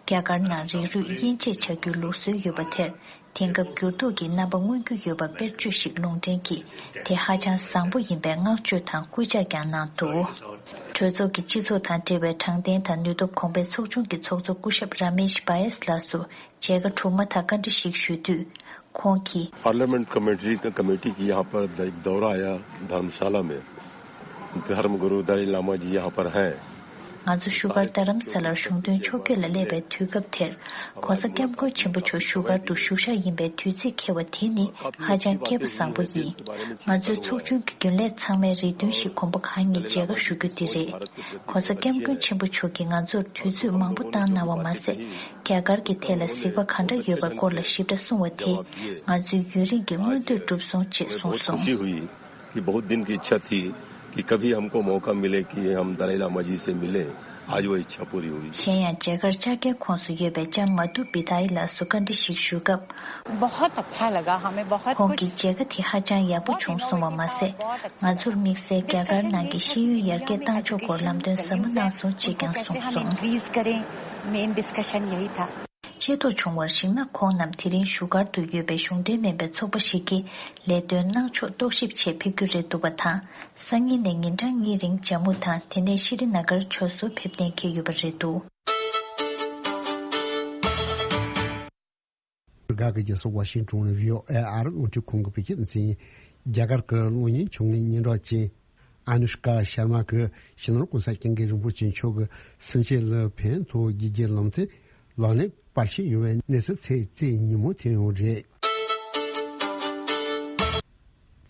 རྒྱ་གར་ནང་རིགས་རུས་དབྱེ་འབྱེད་བྱ་རྒྱུའི་ལུགས་སྲོལ་ཡོད་པ་དེར་དེང་སྐབས་འགྱུར་ལྡོག་གི་རྣམ་པ་མངོན་རྒྱུ་ཡོད་པ་དཔེར་བརྗོད་ཞིག་ལུང་འདྲེན་གྱིས་དེ་ཧ་ཅང་བཟང་པོ་ཡིན་པའི་བསྔགས་བརྗོད་དང་སྐུལ་ལྕག་ཀྱང་གནང་འདུག་གྲོས་ཚོགས་ཀྱི་སྤྱི་ཚོགས་དང་འབྲེལ་བའི་དྲང་བདེན་དང་ནུས་སྟོབས་གོང་འཕེལ་ཚོགས་ཆུང་གི་ཚོགས་གཙོ་སྐུ་ཞབས་ར་མེཤ་བྷ་ཡེས་ལགས་སུ་མཇལ་ཁ་གྲུབ་མ་ཐག་བཀའ་འདྲི་ཞིག་ཞུས་དུས། ཁོང་གིས། parliament committee का, कमेटी की यहाँ पर एक दौरा आया धर्मशाला में। धर्म गुरु दलाई लामा जी यहाँ पर हैं। ང་ཚོ་བཞུགས་སྒར་རྡ་རམ་ས་ལར་གཞུང་དོན་ཕྱོགས་བསྐྱོད་ལ་སླེབས་པའི་དུས་སྐབས་དེར། ྋགོང་ས་ྋསྐྱབས་མགོན་ཆེན་པོ་མཆོག་བཞུགས་སྒར་དུ་བཞུགས་ཤག་ཡིན་པའི་དུས་ཚིགས་འཁེལ་བ་དེ་ནི་ཧ་ཅང་སྐལ་པ་བཟང་པོ་ཡིན། ང་ཚོའི་ཚོགས་ཆུང་གི་རྒྱུན་ལས་ཚང་མའི་རེ་འདུན་ཞིག་མགོན་པོ་གང་ཉིད་མཇལ་ཁ་ཞུ་རྒྱུ་དེ་རེད། ྋགོང་ས་ྋསྐྱབས་མགོན་ཆེན་པོ་མཆོག་གིས་ང་ཚོར་དུས་ཚོད་མང་པོ་བཏང་གནང་བ་མ་ཟད། རྒྱ་གར་གྱི་ཐད་ལ་གཟིགས་པ་ག་འདྲ་ཡོད་པའི་སྐོར་ལ་ཞིབ་ཕྲ་གསུངས་པ་དེས་ང་ཚོའི་ཡུན་རིང་གི་མངོན་འདོད་གྲུབ་སོང་ཅེས་གསུངས་སོང་། बहुत खुशी हुई कि बहुत दिन की इच्छा थी कि कभी हमको मौका मिले कि हम दलाई लामा जी से मिलें। आज वो इच्छा पूरी हुई। གཞན་ཡང་མཇལ་ཁར་ལྕགས་རྒྱའི་ཁོངས་སུ་ཡོད་པའི་ལྕམ་མ་ཏུ་བི་དྷ་ཡི་ལགས་སུ་བཀའ་འདྲི་ཞིག་ཞུས་སྐབས། बहुत अच्छा लगा हमें बहुत ཁོང་གིས་མཇལ་ཁ་དེ་ཧ་ཅང་ཡག་པོ་བྱུང་སོང་བ་མ་ཟད། ང་ཚོར་དམིགས་བསལ་རྒྱ་གར་ནང་གི་ཤེས་ཡོན་ཡར་རྒྱས་བཏང་ཕྱོགས་སྐོར་ལམ་སྟོན་ཟབ་མོ་གནང་སོང་ཅེས་ཀྱང་གསུངས་སོང་། ཆེ་མཐོང་བྱུང་བར་གཞིགས་ན། ཁོང་རྣམས་དེ་རིང་བཞུགས་སྒར་དུ་ཡོད་པའི་གཞུང་འབྲེལ་མིན་པའི་ཚོགས་པ་ཞིག་གི་ལས་དོན་གནང་ཕྱོགས་རྟོག་ཞིབ་ཆེད་ཕེབས་རྒྱུ་རེད་འདུག་པ་དང་། སང་ཉིན་ནས་ཉིན་གྲངས་གཉིས་རིང་ཇམ་མུ་དང་དེ་ནས་ཤི་རི་ན་གར་ཕྱོགས་སུ་ཕེབས་གཏན་འཁེལ་ཡོད་པ་རེད་འདུག། རྒྱ་གར་གྱི་སོག་ཝ་ཤིང་ཏོན་ནས་བྷི་ཨོ་ཨེ་ཨར་རླུང་འཕྲིན་ཁང་གི་བོད་སྐད་སྡེ་ཚན་ཡིན། རྒྱ་གར་གྱི་གློག་བརྙན་བྱུང་ངན་སྙན་གྲགས་ཅན། ཨ་ནུ་ཤ་ཀ་ཤར་མ་གིས་སྤྱི་ནོར་༧གོང་ས་༧སྐྱབས་མགོན་རིན་པོ་ཆེ་མཆོག་གི་སེམས་ཅན་ལ་ཕན་ཐོགས་རྒྱུ་གྱི་ལམ་སྟོན་ལག་ལེན་པར་ཆས་ཡོང་བའི་གནས་ཚུལ་ཚེས་བཅུ་ཉིན་མོ་ཐོན་ཡོད་རེད།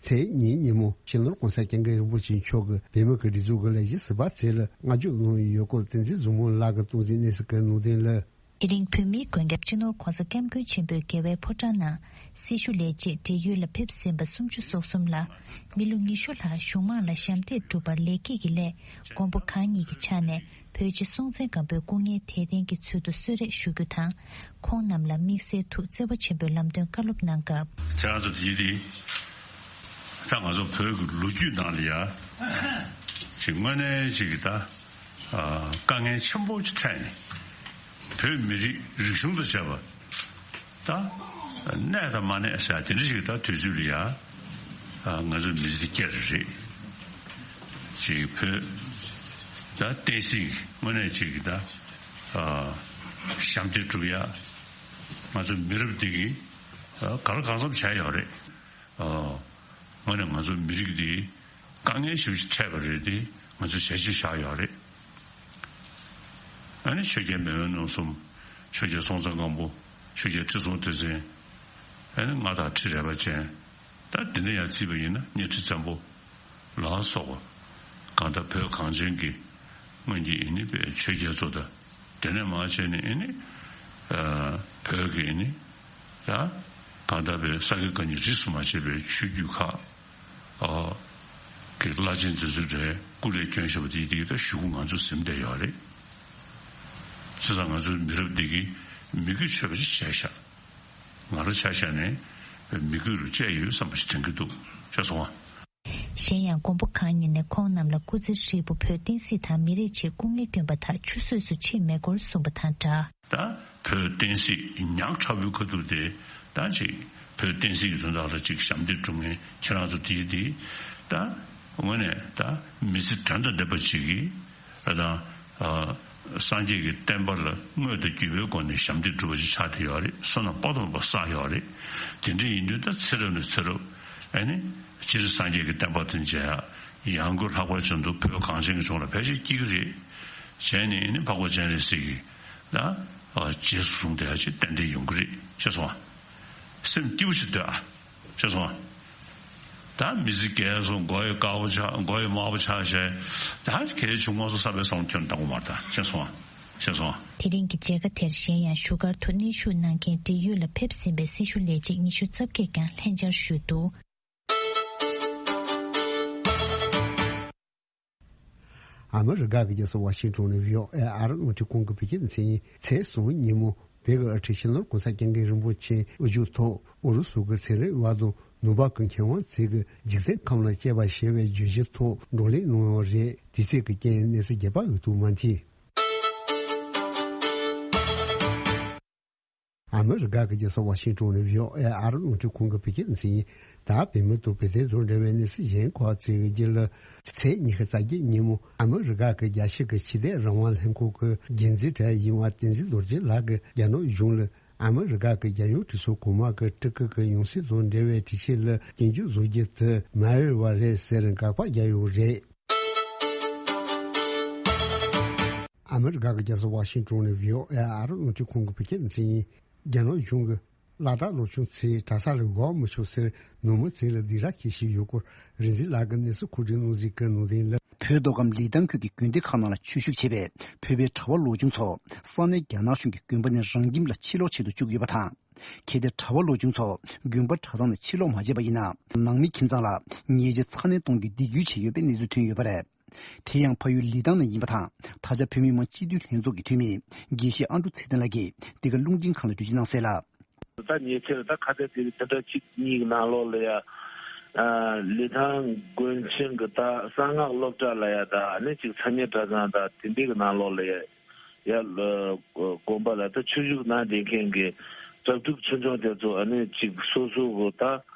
ཚེས་གཉིས་ཉིན་མོ་སྤྱི་ནོར་༧གོང་ས་༧སྐྱབས་མགོན་རིན་པོ་ཆེ་མཆོག་གིས་བོད་མི་གི་སྒྲིག་འཛུགས་ཀྱི་ལས་གཞི་ཟུར་པ་ཚོ་ལ་བསྔགས་བརྗོད་གནང་ཡོད་སྐོར་བསྟན་འཛིན་བཟང་མོ་ལགས་ཀྱིས་གཏོང་འཛིན་གནས་ཚུལ་གྱི་ནང་དོན་ལ། དེ་རིང་བོད་མིའི་མགོན་སྐྱབས་སྤྱི་ནོར་༧གོང་ས་༧སྐྱབས་མགོན་ཆེན་པོས་རྒྱལ་བའི་ཕོ་བྲང་ནང་སྲི་ཞུ་ལས་བྱེད་བགྲེས་ཡོལ་ལ་ཕེབས་ཟིན་པ་སུམ་ཅུ་སོ་གསུམ་ལ་མི་ལོ་ཉི་ཤུ་ལྷག་གཞུང་མང་ལ་ཞབས་འདེགས་བསྒྲུབས་པར་ལེགས་སྐྱེས་ཀྱི་སླད་མགོན་པོ་གང་ཉིད་ཀྱི་ཕྱག་ནས་བོད་རྗེ་སྲོང་བཙན་སྒམ་པོའི་སྐུ་ངལ་དད་ལྡན་གྱི་ཚུལ་དུ་གསོལ་རས་ཞུ་རྒྱུ་དང་། ཁོང་རྣམས་ལ་དམིགས་བསལ་ཐུགས་བརྩེ་བ་ཆེན་པོས་ལམ་སྟོན་བཀའ་སློབ་གནང་སྐབས། ཁྱེད་རང་ཚོ་དེ་ཡིན་དེ། ད་ང་ཚོ་བོད་ཀྱི་ལོ་རྒྱུས་ནང་ལ་ཡ། ཅིག་དངོས་གནས་ཅིག་གི་ད། དཀའ་ངལ་ཆེན་པོ་ཅིག་འཕྲད་ནས། བོད་མི་རིགས་རིག་གཞུང་དང་བཅས་པ། ད། གནས་དང་མ་གནས་ཟེར་དེ་འདྲ་ཞིག་ད་དུས་ཚོད་ལ་ཡ། ང་ཚོ་མི་ཚེ་འདི་སྐྱེལ་རེད། ཅིག་བོད། ད་བསྟན་སྲིད་དངོས་གནས་ཅིག་གི་ད། ཞབས་འདེགས་སྒྲུབ་ཡ། ང་ཚོ་མི་རབས་འདི་གིས་ག་ལ་གང་འཚམ་བྱས་ཡོད་རེད། དངོས་གནས་ང་ཚོ་མི་རིགས་འདི་དཀའ་ངལ་ཞེ་པོ་ཅིག་འཕྲད་པ་རེད་དེ་ང་ཚོས་བྱས་རྗེས་བཞག་ཡོད་རེད། ཨ་ནི་ཆོས་རྒྱལ་མེས་དབོན་རྣམ་གསུམ། ཆོས་རྒྱལ་སྲོང་བཙན་སྒམ་པོ། ཆོས་རྒྱལ་ཁྲི་སྲོང་ལྡེ་བཙན། ཨ་ནི་མངའ་བདག་ཁྲི་རལ་པ་ཅན། ད་འདི་འདྲ་ཡང་བརྩིས་པ་ཡིན་ན་གཉའ་ཁྲི་བཙན་པོ་ལ་སོགས་པ། གང་ལྟར་བོད་གངས་ཅན་གྱི་སྔོན་གྱི་ཨ་ནི་བོད་ཆོས་རྒྱལ་ཚོ་དང་། དེ་ནས་མར་བྱས་ནས་ཨ་ནི། ཨ། བོད་ཀྱི་ཨ་ནི། ཡ། གང་ལྟར་བའི་ས་དགེ་བཀའ་རྙིང་རིས་སུ་མ་ཆད་པའི་ཆོས་བརྒྱུད་ཁག་ཨ། གི་བླ་ཆེན་དེ་ཚོ་འདྲའི་སྐུ་ལས་བསྐྱོན་བཞག་པ་དེ་དེ་ད་གཞུག་གུ་ང་ཚོ་ཟིན་བསྡད་ཡོད་རེད། བྱས་ཙང་ང་ཚོའི་མི་རབས་འདི་གིས་མི་གུས་ཆོད་པ་ཞིག་བྱས་ཤག་ང་རང་ཆ་བཞག་ནས་མི་གུས་རུ་བཅས་ཡོད་བསམ་པ་ཞིག་དྲན་གྱི་འདུག་ཤེས་སོང་ང་། གཞན་ཡང་མགོན་པོ་གང་ཉིད་ནས་ཁོང་རྣམས་ལ་སྐུ་ཚེ་ཧྲིལ་པོ་བོད་བསྟན་སྲིད་དང་མི་རིགས་ཆེད་སྐུ་ངལ་བསྐྱོན་པ་དག་ཆུད་ཟོས་སུ་ཕྱིན་མེད་སྐོར་གསུངས་པ་དང་སྦྲགས། ད་བོད་བསྟན་སྲིད་ཉག་ཕྲ་བོའི་ཁ་ཐུག་དེ་ད་ཅིག་བོད་བསྟན་སྲིད་ཀྱི་དོན་དག་ལ་ཅིག་ཞབས་འདེགས་སྒྲུབ་མཁན་ཁྱེད་རང་ཚོ་དེ་དེ་ད་དངོས་གནས་ད་མི་ཚེ་དོན་དང་ལྡན་པ་ཅིག་གིས་ད་སངས་རྒྱས་ཀྱི་བསྟན་པ་ལ་དངོས་དང་བརྒྱུད་པའི་སྒོ་ནས་ཞབས་འདེགས་སྒྲུབ་པ་ཅིག་ཆགས་བསྡད་ཡོད་རེད། བསོད་ནམས་དཔག་ཏུ་མེད་པ་བསགས་ཡོད་རེད། དེ་འདྲ་ཡིན་དུས་ད་ཚེ་རབས་ནས་ཚེ་རབས་ཨ་ནི་སྤྱིར་སངས་རྒྱས་ཀྱི་བསྟན་པ་དང་མཇལ་ཡག་ཡང་སྒོས་ལྷག་པར་དུ་བོད་གངས་ཅན་གྱི་ལྗོངས་ལ་ཕལ་ཆེར་སྐྱེ་གི་རེད། བྱས་ནས་ནི་འཕགས་པ་སྤྱན་རས་གཟིགས་ཀྱི་ད་རྗེས་སུ་བཟུང་བསྡད་ཡག་ཅིག་ཏན་ཏན་ཡོང་གི་རེད། ཤེས་སོང་ང་། སེམས་སྐྱིད་པོ་ཞིག་སྡོད་ཨ། ཤེས་སོང་ང་། ད་མི་ཚེ་རྒས་སོང་། མགོ་ཡི་དཀར་པོ་ཆགས། མགོ་ཡི་དམར་པོ་ཆགས་བྱས། ད་གལ་ཆུང་མ་སོང་ས་པའི་བསམ་བློ་ཁྱོན་བཏང་དགོས་མ་རེད་ད། ཤེས་སོང་ང་། ཤེས་སོང་ང་། དེ་རིང་གི་མཇལ་ཁ་དེར་གཞན་ཡང་བཞུགས་སྒར་དུ་གནས་བཞུགས་གནང་མཁན་བགྲེས་ཡོལ་ལ་ཕེབས་ཟིན་པའི་སྲི་ཞུ་ལས་བྱེད་ཉི་ཤུ་རྩ་བརྒྱད་ཀྱང་ལྷན་བཅར་ཞུས་འདུག་ཨ་མི་རི་ཀ་གི་རྒྱལ་ས་ཝ་ཤིང་ཏོན་ནས་བྷི་ཨོ་ཨེ་ཨར་རླུང་འཕྲིན་ཁང་གི་བོད་སྐད་སྡེ་ཚན་ཡིན། ཚེས་གསུམ་ཉིན་མོ་བོད་ཀྱི་དབུ་ཁྲིད་སྤྱི་ནོར་༧གོང་ས་༧སྐྱབས་མགོན་རིན་པོ་ཆེ་དབུ་བཞུགས་ཐོག་ཨུ་རུ་སུ་གི་ཚན་རིག་པ་དང་ནུབ་ཕྱོགས་ཀྱི་མཁས་དབང་ཚོས་ཀྱི་འཇིག་རྟེན་ཁམས་ལ་དཔྱད་པ་ཞེས་པའི་བརྗོད་གཞིའི་ཐོག་བགྲོ་གླེང་གནང་ཡོད་རེད། དེ་ཚོ་གི་རྐྱེན་གནས་ཚུལ་རྒྱས་པ་ཡོད་འདུག་མ་མཐུན། ཨ་མི་རི་ཀ་གི་རྒྱལ་ས་ཝ་ཤིང་ཏོན་ནས་བྷི་ཨོ་ཨེ་ཨར་རླུང་འཕྲིན་ཁང་གི་བོད་སྐད་སྡེ་ཚན་ཡིན། ད་བོད་མི་དང་བོད་དོན་དང་འབྲེལ་བའི་གནས་ཚུལ་གཞན་ཁག་ཅིག་གི་རྒྱུད་ལ། ཚེས་ཉི་ཤུ་རྩ་བརྒྱད་ཉིན་མོ་ཨ་མི་རི་ཀ་གི་རྒྱལ་སྤྱི་གི་ཕྱི་དེད་རང་དབང་ལྷན་ཁང་གི་འགན་འཛིན་གྲས་ཡིན་པ་བསྟན་འཛིན་རྡོ་རྗེ་ལགས་ཀྱིས་རྒྱ་ནག་གཞུང་ལ་ཨ་མི་རི་ཀ་གི་རྒྱལ་ཡོངས་གྲོས་ཚོགས་གོང་མ་གི་སྤྲུལ་སྐུ་གི་ཡང་སྲིད་དང་འབྲེལ་བའི་དྲི་ཆད་ལ་སྐྱོན་བརྗོད་བཟོ་རྒྱུ་དེ་མ་འོས་པ་རེད་ཟེར་དགག་པ་བརྒྱབ་ཡོད་རེད། ཨ་མི་རི་ཀ་གི་རྒྱལ་ས་ཝ་ཤིང་ཊོན་ནས་བྷི་ཨོ་ཨེ་ཨ་རི་རླུང་འཕྲིན་ཁང་གི་བོད་སྐད་སྡེ་ཚན་ཡིན། རྒྱ་ནག་གཞུང་གིས་སློབ་གྲྭ་སློབ་ཆུང་ཚོས་གྲྭ་ས་ལ་འགོར་མི་ཆོག་ཟེར་ནུབ་མོ་ཚོ་ལ་སྡིགས་ར་སྐུལ་བཞིན་ཡོད་སྐོར་རིག་འཛིན་ལགས་ཀྱིས་གནས་ཚུལ་མཁོ་སྒྲུབ་གནང་གཟིགས་ཀྱི་ནང་དོན་ལ། བོད་མདོ་ཁམས་ལི་ཐང་ཁུལ་གྱི་དགོན་སྡེ་ཁག་ནང་ལ་ཆོས་ཞུགས་བྱས་པའི་བོད་པའི་གྲྭ་པ་སློབ་ཆུང་ཚོ་ས་གནས་རྒྱ་ནག་གཞུང་གིས་དགོན་པ་ནས་རང་ཁྱིམ་ལ་ཕྱིར་ལོག་བྱེད་དུ་བཅུག་ཡོད་པ་དང་། གལ་ཏེ་གྲྭ་པ་སློབ་ཆུང་ཚོ་དགོན་པ་གྲྭ་ཚང་ནས་ཕྱིར་ལོག་མ་བྱས་པ་ཡིན་ན། ནང་མི་ཁྱིམ་ཚང་ལ་ཉེས་ཆད་ཚ་ནན་གཏོང་རྒྱུའི་སྡིགས་སྐུལ་བྱས་ཡོད་པའི་གནས་ཚུལ་ཐོན་ཡོད་པ་རེད། དེ་ཡང་ཕ་ཡུལ་ལི་ཐང་ནས་ཡིན་པ་དང་། ད་ཆ་བོད་མི་མང་སྤྱི་འཐུས་ལྷན་ཚོགས་ཀྱི་འཐུས་མི་དགེ་བཤེས་ཨ་འབྲུག་ཚེ་བརྟན་ལགས་ཀྱིས་འདི་ག་རླུང་འཕྲིན་ཁང་ལ་འགྲེལ་བརྗོད་གནང་གསལ་ལ། ད་ཉེ་ཆར་ད་ཁ་གཏད་དེ་རིང་དེ་འདྲ་གཅིག་གཉིས་ཀྱི་ནང་ལོགས་ལ་ཡ། ཨ། ལི་ཐང་དགོན་ཆེན་གྱི་ད་གསང་སྔགས་སློབ་གྲྭ་ལ་ཡ། ད་ཨ་ནི་གཅིག་ཚ་མྱི་གྲྭ་ཚང་ད་དེ་འདྲའི་གི་ནང་ལོགས་ལ་ཡ། ཡ། ལ་དགོན་པ་ལ་ད་ཆོས་ཞུགས་གནང་བསྡད་མཁན་གྱི་གྲྭ་ཕྲུག་ཆུང་ཆུང་དེ་ཚོ་ཨ་ནི་གཅིག་སོ་སོ་གི་ད་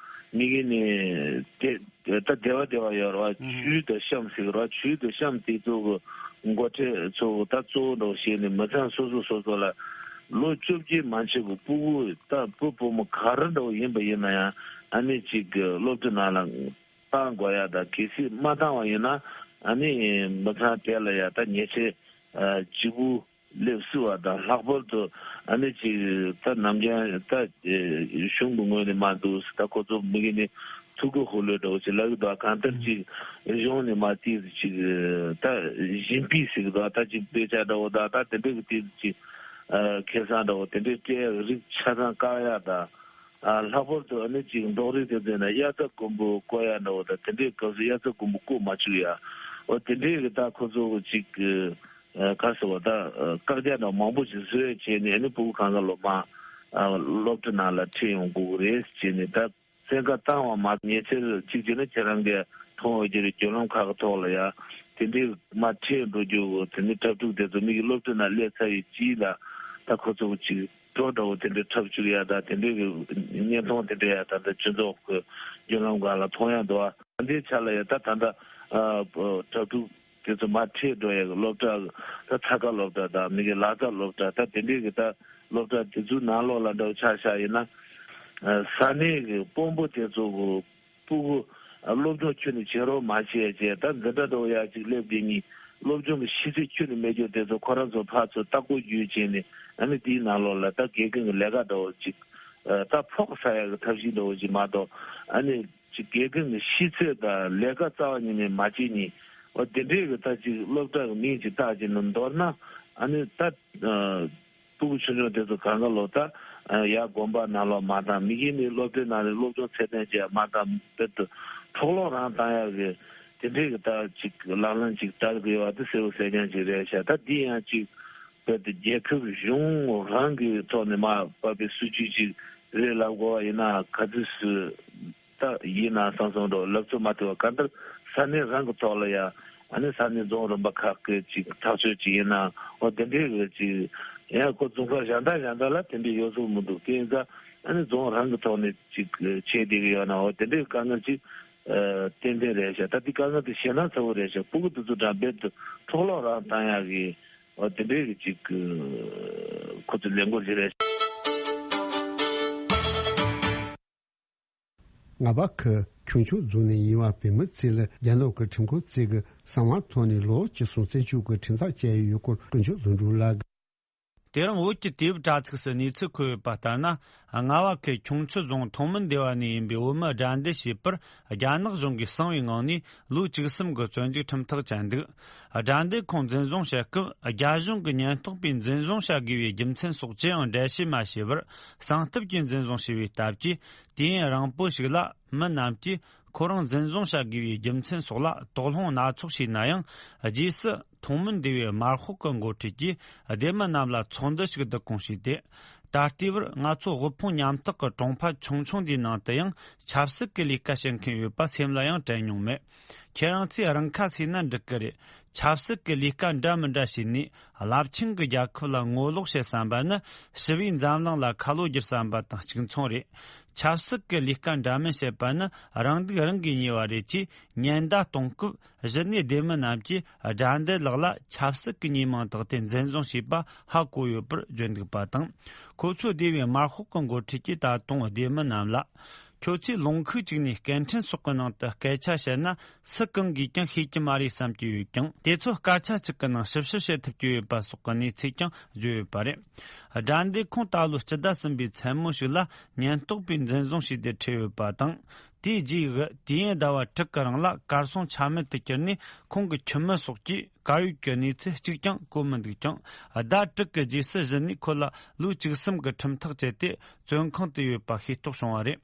མི་གི་ནི་དེ། ད་སྡེ་བ་སྡེ་བ་ཡོད་རེད་བ། ཨུ་ཧུ། ཆོས་དང་གཤམ་ཟེར་གི་རེད་བ། ཆོས་དང་གཤམ་དེ་ཚོ་གི་འགོ་ཁྲིད་ཚོ་གི་ད་གཙོ་བོ་འདྲ་བོ་བྱས་ནས་མི་ཚང་སོ་སོ་སོ་སོ་ལ་ལོ་བཅོ་བརྒྱད་མ་ཆགས་གི་སྤུ་གུ་ད་བུ་བུ་མོ་ག་རེ་འདྲ་བོ་ཡིན་པ་ཡིན་ན་ཡང་ཨ་ནི་གཅིག་གི་སློབ་གྲྭ་ནང་ལ་བཏང་དགོས་ཡ། ད་གལ་སྲིད་མ་བཏང་བ་ཡིན་ན་ཨ་ནི་མི་ཚང་དེ་ལ་ཡ་ད་ཉེས་ཆད་ལྗིད་པོ་སླེབས་སྲིད་པ་དང་། ལྷག་པར་དུ་ཨ་ནི་ཅིག་ད་ནམ་རྒྱུན་ད་གཞུང་གི་ངོས་ནས་མ་འདུག་ཟེར། ད་ཁོ་ཚོ་མི་གི་ནི་ཐུགས་ཁུར་ཧུར་ལོས་འདྲ་བོ་ཅིག་ལབ་ཀྱི་འདུག། གང་ལྟར་ཅིག་གཞུང་ནས་མ་དེ་ཅིག་ད་བཞིན་པའི་ཟེར་གི་འདུག། ད་ཅིག་དཔེ་ཆ་འདྲ་བོ་ད་ད་དེ་འདྲའི་གི་དེ་ཅིག་ཁེ་བཟང་འདྲ་བོ་དེ་འདྲའི་སྤྲད་ཡ་གི་རིགས་ཆ་ཚང་བཀག་ཡ་ད། ལྷག་པར་དུ་ཨ་ནི་ཅིག་འབྲོག་རིགས་དེ་ཚོ་ན་དབྱར་རྩྭ་དགུན་འབུ་བརྐོ་ཡ་འདྲ་བོ་ད་དེ་འདྲའི་སྐབས་སུ་དབྱར་རྩྭ་དགུན་འབུ་བརྐོ་མ་བཅུག་ཡ། འོ་དེ་འདྲའི་གི་ད་ཁོ་ཚོ་གི་ཅིག་ག་ཟེར་བ་ད། བཀག་རྒྱ་དང་མང་པོ་ཞིག་བཟོས་བྱས་ནས་ཨ་ནི་སྤུ་གུ་གང་ག་ལོ་མ། སློབ་གྲྭ་ནང་ལ་ཁྲིད་ཡོང་དགོས་ཀྱི་རེད་བྱས་ནས། ད་བཙན་བཀའ་བཏང་བ་མ་ཉེ་ཆར་གཅིག་བྱས་ན་ཁྱེད་རང་གིས་མཐོང་འོས་ཀྱི་རེད། བརྒྱུད་ལམ་ཁག་གི་ཐོག་ལ་ཡ་དེ་འདྲའི་མ་ཁྲིད་འགྲོ་རྒྱུ་གི་དེ་ནི་གྲྭ་ཕྲུག་དེ་ཚོ་མི་གི་སློབ་གྲྭ་ནང་སླེབས་ཚར་ཡི་རྗེས་ལ་ད་ཁོ་ཚོ་གི་ཅིག་གྲོགས་འདྲ་བོ་དེ་འདྲའི་འཁྲབ་བཅུག་ཡ་ད་དེ་འདྲའི་གི་བརྙན་ཐུང་དེ་འདྲ་ཡ་ད་ད་སྤྱི་ཚོགས་གི་བརྒྱུད་ལམ་སྒང་ལ་མཐོང་ཡ་འདུག་ཨ། དེ་འདྲའི་ཆ་ལ་ཡ་ད་ད་ལྟ་གྲྭ་ཕྲུག་དེ་ཚོ་མར་ཁྲིད་འགྲོ་ཡ་གི་སློབ་གྲྭ། ད་ཚ་ཁ་སློབ་གྲྭ་དང་མི་གི་ལག་རྩལ་སློབ་གྲྭ། ད་དེ་འདྲའི་གི་ད་སློབ་གྲྭ་དེ་ཚོའི་ནང་ལོགས་ལ་འདྲ་བོ་ཆ་བཞག་ཡིན་ན། ས་གནས་གི་དཔོན་པོ་དེ་ཚོ་གི་སྤུ་གུ་སློབ་སྦྱོང་ཁྱོན་ནས་བྱེད་རོགས་མ་བྱས་བྱས། ད་འཛིན་གྲྭ་འདྲ་བོ་ཡ་གཅིག་སླེབས་དེ་ཉིད་སློབ་སྦྱོང་གི་ཤེས་ཚད་ཁྱོན་ནས་མེད་རྒྱུ་དེ་ཚོ་ཁོ་རང་ཚོ་ཕར་ཚུར་ལྟ་སྐོར་བརྒྱུད་བྱས་ནས། ཨ་ནི་དེའི་ནང་ལོགས་ལ་ད་དགེ་རྒན་གི་ལས་ཀ་འདྲ་བོ་ཅིག་ད་ཕོག་ཟ་ཡ་གི་ཐབས་ཤེས་འདྲ་བོ་ཅིག་མ་གཏོགས། ཨ་ནི་ཅིག་དགེ་རྒན་གི་ཤེས་ཚད་དང་ལས་ཀ་རྩ་བ་ཉིད་ནས་མ་བྱེད་ཉིན། འོ་དེ་འདྲའི་གི་ད་ཅིག་སློབ་གྲྭ་གི་མིང་ཅིག་བཏགས་བྱས་ནས། མདོར་ན་ཨ་ནི་ད་སྤུ་གུ་ཆུང་ཆུང་དེ་ཚོ་གང་ག་ལོ་ད་ཡར་དགོན་པ་ནང་ལོགས་མ་བཏང་། མི་གི་ནི་སློབ་གྲྭའི་ནང་ནས་སློབ་སྦྱོང་ཚད་ལྡན་ཅིག་མ་བཏང་། དཔེར་དུ་འཕྲོག་སློང་རང་བཏང་ཡ་གི་དེ་འདྲའི་གི་ད་ཅིག་ལག་ལེན་ཅིག་བསྟར་དགོས་པ་དེ་གསལ་པོ་གསལ་རྐྱང་ཅིག་རེད་ཤག། ད་འདི་ཡང་ཅིག་དཔེར་དུ་རྒྱལ་ཁབ་གཞུང་རང་གི་ཐོག་ནས་མར་བབས་པའི་སྲིད་ཇུས་ཅིག་རེད་ལབ་དགོས་པ་ཡིན་ན། ག་ཚོད་སུ་ད་ཡིན་ན་བསམ་བསམ་འགྲོ་ལབ་ཚོད་མ་ཐུབ་པ། གང་ལྟར་ས་གནས་རང་གི་ཐོག་ལ་ཡ། ཨ་ནི་ས་གནས་རྫོང་རིམ་པ་ཁག་གི་ཅིག་ཐག་གཅོད་ཅིག་ཡིན་ན། འོ་དེ་འདྲའི་གི་ཅིག་ཡང་ཁོ་རྫོང་ཁག་གཞན་དག་གཞན་དག་ལ་དེ་འདྲའི་ཡོད་སྲོལ་མི་འདུག། དེ་ཡིན་ཙང་ཨ་ནི་རྫོང་རང་གི་ཐོག་ནས་ཅིག་བྱས་བསྡད་གི་ཡོད་ན། འོ་དེ་འདྲའི་དཀའ་ངལ་ཅིག་ཏན་ཏན་རེད་ཤག། ད་དེ་དཀའ་ངལ་དེ་ཞེད་སྣང་ཚ་པོ་རེད་ཤག། སྤུ་གུ་དེ་ཚོ་འདྲ་རྦད་དེ་འཕྲོག་སློང་རང་བཏང་ཡག་གི། འོ་དེ་འདྲའི་གི་ཅིག་ཁོ་ཚོ་ལས་འགུལ་ཞིག་རེད། རྔ་བ་ཁུལ་ཁྱུང་མཆོག་རྫོང་ནས་ཡིན་པ་བོད་མི་ཚོས་ལ་རྒྱ་ནག་གི་ཁྲིམས་ཁང་གཅིག་གི་གསང་བའི་ཐོག་ནས་ལོ་བཅུ་གསུམ་བཙོན་འཇུག་གི་ཁྲིམས་ཐག་བཅད་ཡོད་སྐོར་དཀོན་མཆོག་ལྷུན་གྲུབ་ལགས། དེ་རིང་བོད་ཀྱི་དུས་བབ་དྲ་ཚིགས་སུ་གནས་ཚུལ་འཁོད་ཡོད་པ་ལྟར་ན། རྔ་བ་ཁུལ་ཁྱུང་མཆོག་རྫོང་ཐོང་མིན་སྡེ་བ་ནས་ཡིན་པའི་བོད་མི་དགྲ་འདེད་བྱས་པར་རྒྱ་ནག་གཞུང་གིས་གསང་བའི་ངང་ནས་ལོ་བཅུ་གསུམ་གྱི་བཙོན་འཇུག་ཁྲིམས་ཐག་བཅད་འདུག། དགྲ་འདེད་ཁོང་འཛིན་བཟུང་བྱེད་སྐབས་རྒྱ་གཞུང་གི་ཉེན་རྟོག་པས་འཛིན་བཟུང་བྱ་དགོས་པའི་རྒྱུ་མཚན་སོགས་ཅི་ཡང་འགྲེལ་བཤད་མ་བྱས་པར། གསང་ཐབས་ཀྱིས་འཛིན་བཟུང་བྱས་པའི་སྟབས་ཀྱིས། དུས་ཡུན་རིང་པོ་ཞིག་ལ་མི་རྣམས་ཀྱིས་ཁོ་རང་འཛིན་བཟུང་བྱ་དགོས་པའི་རྒྱུ་མཚན་སོགས་ལ་དོགས་སློང་སྣ་ཚོགས་བྱས་ན་ཡང་། རྗེས་སུ་ཐོང་མིན་སྡེ་བའི་དམར་ཤོག་གི་འགོ་ཁྲིད་ཀྱིས་སྡེ་མི་རྣམས་ལ་ཚོགས་འདུ་ཞིག་བསྡུ་སྐོང་བྱས་ཏེ། ད་ལྟའི་བར་ང་ཚོ་དབུལ་ཕོངས་ཉམ་ཐག་གི་གྲོང་པ་ཆུང་ཆུང་འདིའི་ནང་དུ་ཡང་ཆབ་སྲིད་ཀྱི་ལས་ཀ་བྱེད་མཁན་ཡོད་པ་སེམས་ལ་ཡང་དྲན་མྱོང་མེད། ཁྱེད་རང་ཚོས་རང་ཁ་གསོས་ན་འགྲིག་གི་རེད། ཆབ་སྲིད་ཀྱི་ལས་ཀ་འདྲ་མི་འདྲ་བྱས་ནས། རླབས་ཆེན་གྱི་རྒྱལ་ཁབ་ལ་ངོ་ལོག་བྱེད་བསམ་པ་ནི་ཞི་བའི་འཛམ་གླིང་ལ་ཁ་ལོ་བསྒྱུར་བསམ་པ་དང་གཅིག་མཚུངས་རེད། ཆབ་སྲིད་ཀྱི་ལས་ཀ་འདྲ་མིན་བྱེད་པ་ནི་རང་སྡུག་རང་གིས་ཉོས་པ་རེད་ཅེས་ཉེན་བརྡ་གཏོང་སྐབས། གཞི་ནས་སྡེ་མི་རྣམས་ཀྱིས་དགྲ་འདེད་ལགས་ལ་ཆབ་སྲིད་ཀྱི་ཉེས་མིང་བཏགས་ཏེ་འཛིན་བཟུང་བྱས་པ་ཧ་གོ་ཡོད་པར་བརྗོད་འདུག་པ་དང་། ཁོ་ཚོའི་སྡེ་བའི་དམར་ཤོག་གི་འགོ་ཁྲིད་ཀྱིས་ད་དུང་སྡེ་མི་རྣམས་ལ། ཁྱོད་ཚོས་ལུང་ཁུག་ཅིག་ནས་སྐད་འཕྲིན་སོགས་ཀྱི་ནང་དུ་སྐད་ཆ་བཤད་ན། སུ་གང་གིས་ཀྱང་ཤེས་ཀྱི་མ་རེད་བསམ་གྱི་ཡོད་ཀྱང་། དེ་ཚོ་སྐད་ཆ་གཅིག་གི་ནང་ཞིབ་བཤེར་བྱེད་ཐུབ་ཀྱི་ཡོད་པ་སོགས་ཀྱི་གནས་ཚུལ་ཀྱང་བརྗོད་ཡོད་པ་རེད། དགྲ་འདུལ་ཁོང་ད་ལོ་སྤྱི་ཟླ་གསུམ་པའི་མཚན་མོ་ཞིག་ལ་ཉེན་རྟོག་པས་འཛིན་བཟུང་བྱས་ཏེ་ཁྲིད་ཡོད་པ་དང་། དེའི་རྗེས་ཀྱི་དུས་ཡུན་ཟླ་བ་དྲུག་གི་རིང་ལ་གར་སོང་ཆ་མེད་དུ་གྱུར་ནས། ཁོང་གི་ཁྱིམ་མི་སོགས་ཀྱིས་གར་ཡོད་ཀྱི་གནས་ཚུལ་གཅིག་ཀྱང་གོ་མི་འདུག་ཀྱང་། ཟླ་དྲུག་གི་རྗེས་སུ་གཞི་ནས་ཁོ་ལ་ལོ་བཅུ་གསུམ་གྱི་ཁྲིམས་ཐག་བཅད་དེ་བཙོན་ཁང་དུ་ཡོད་པ་ཤེས་རྟོགས་བྱུང་བ་རེད།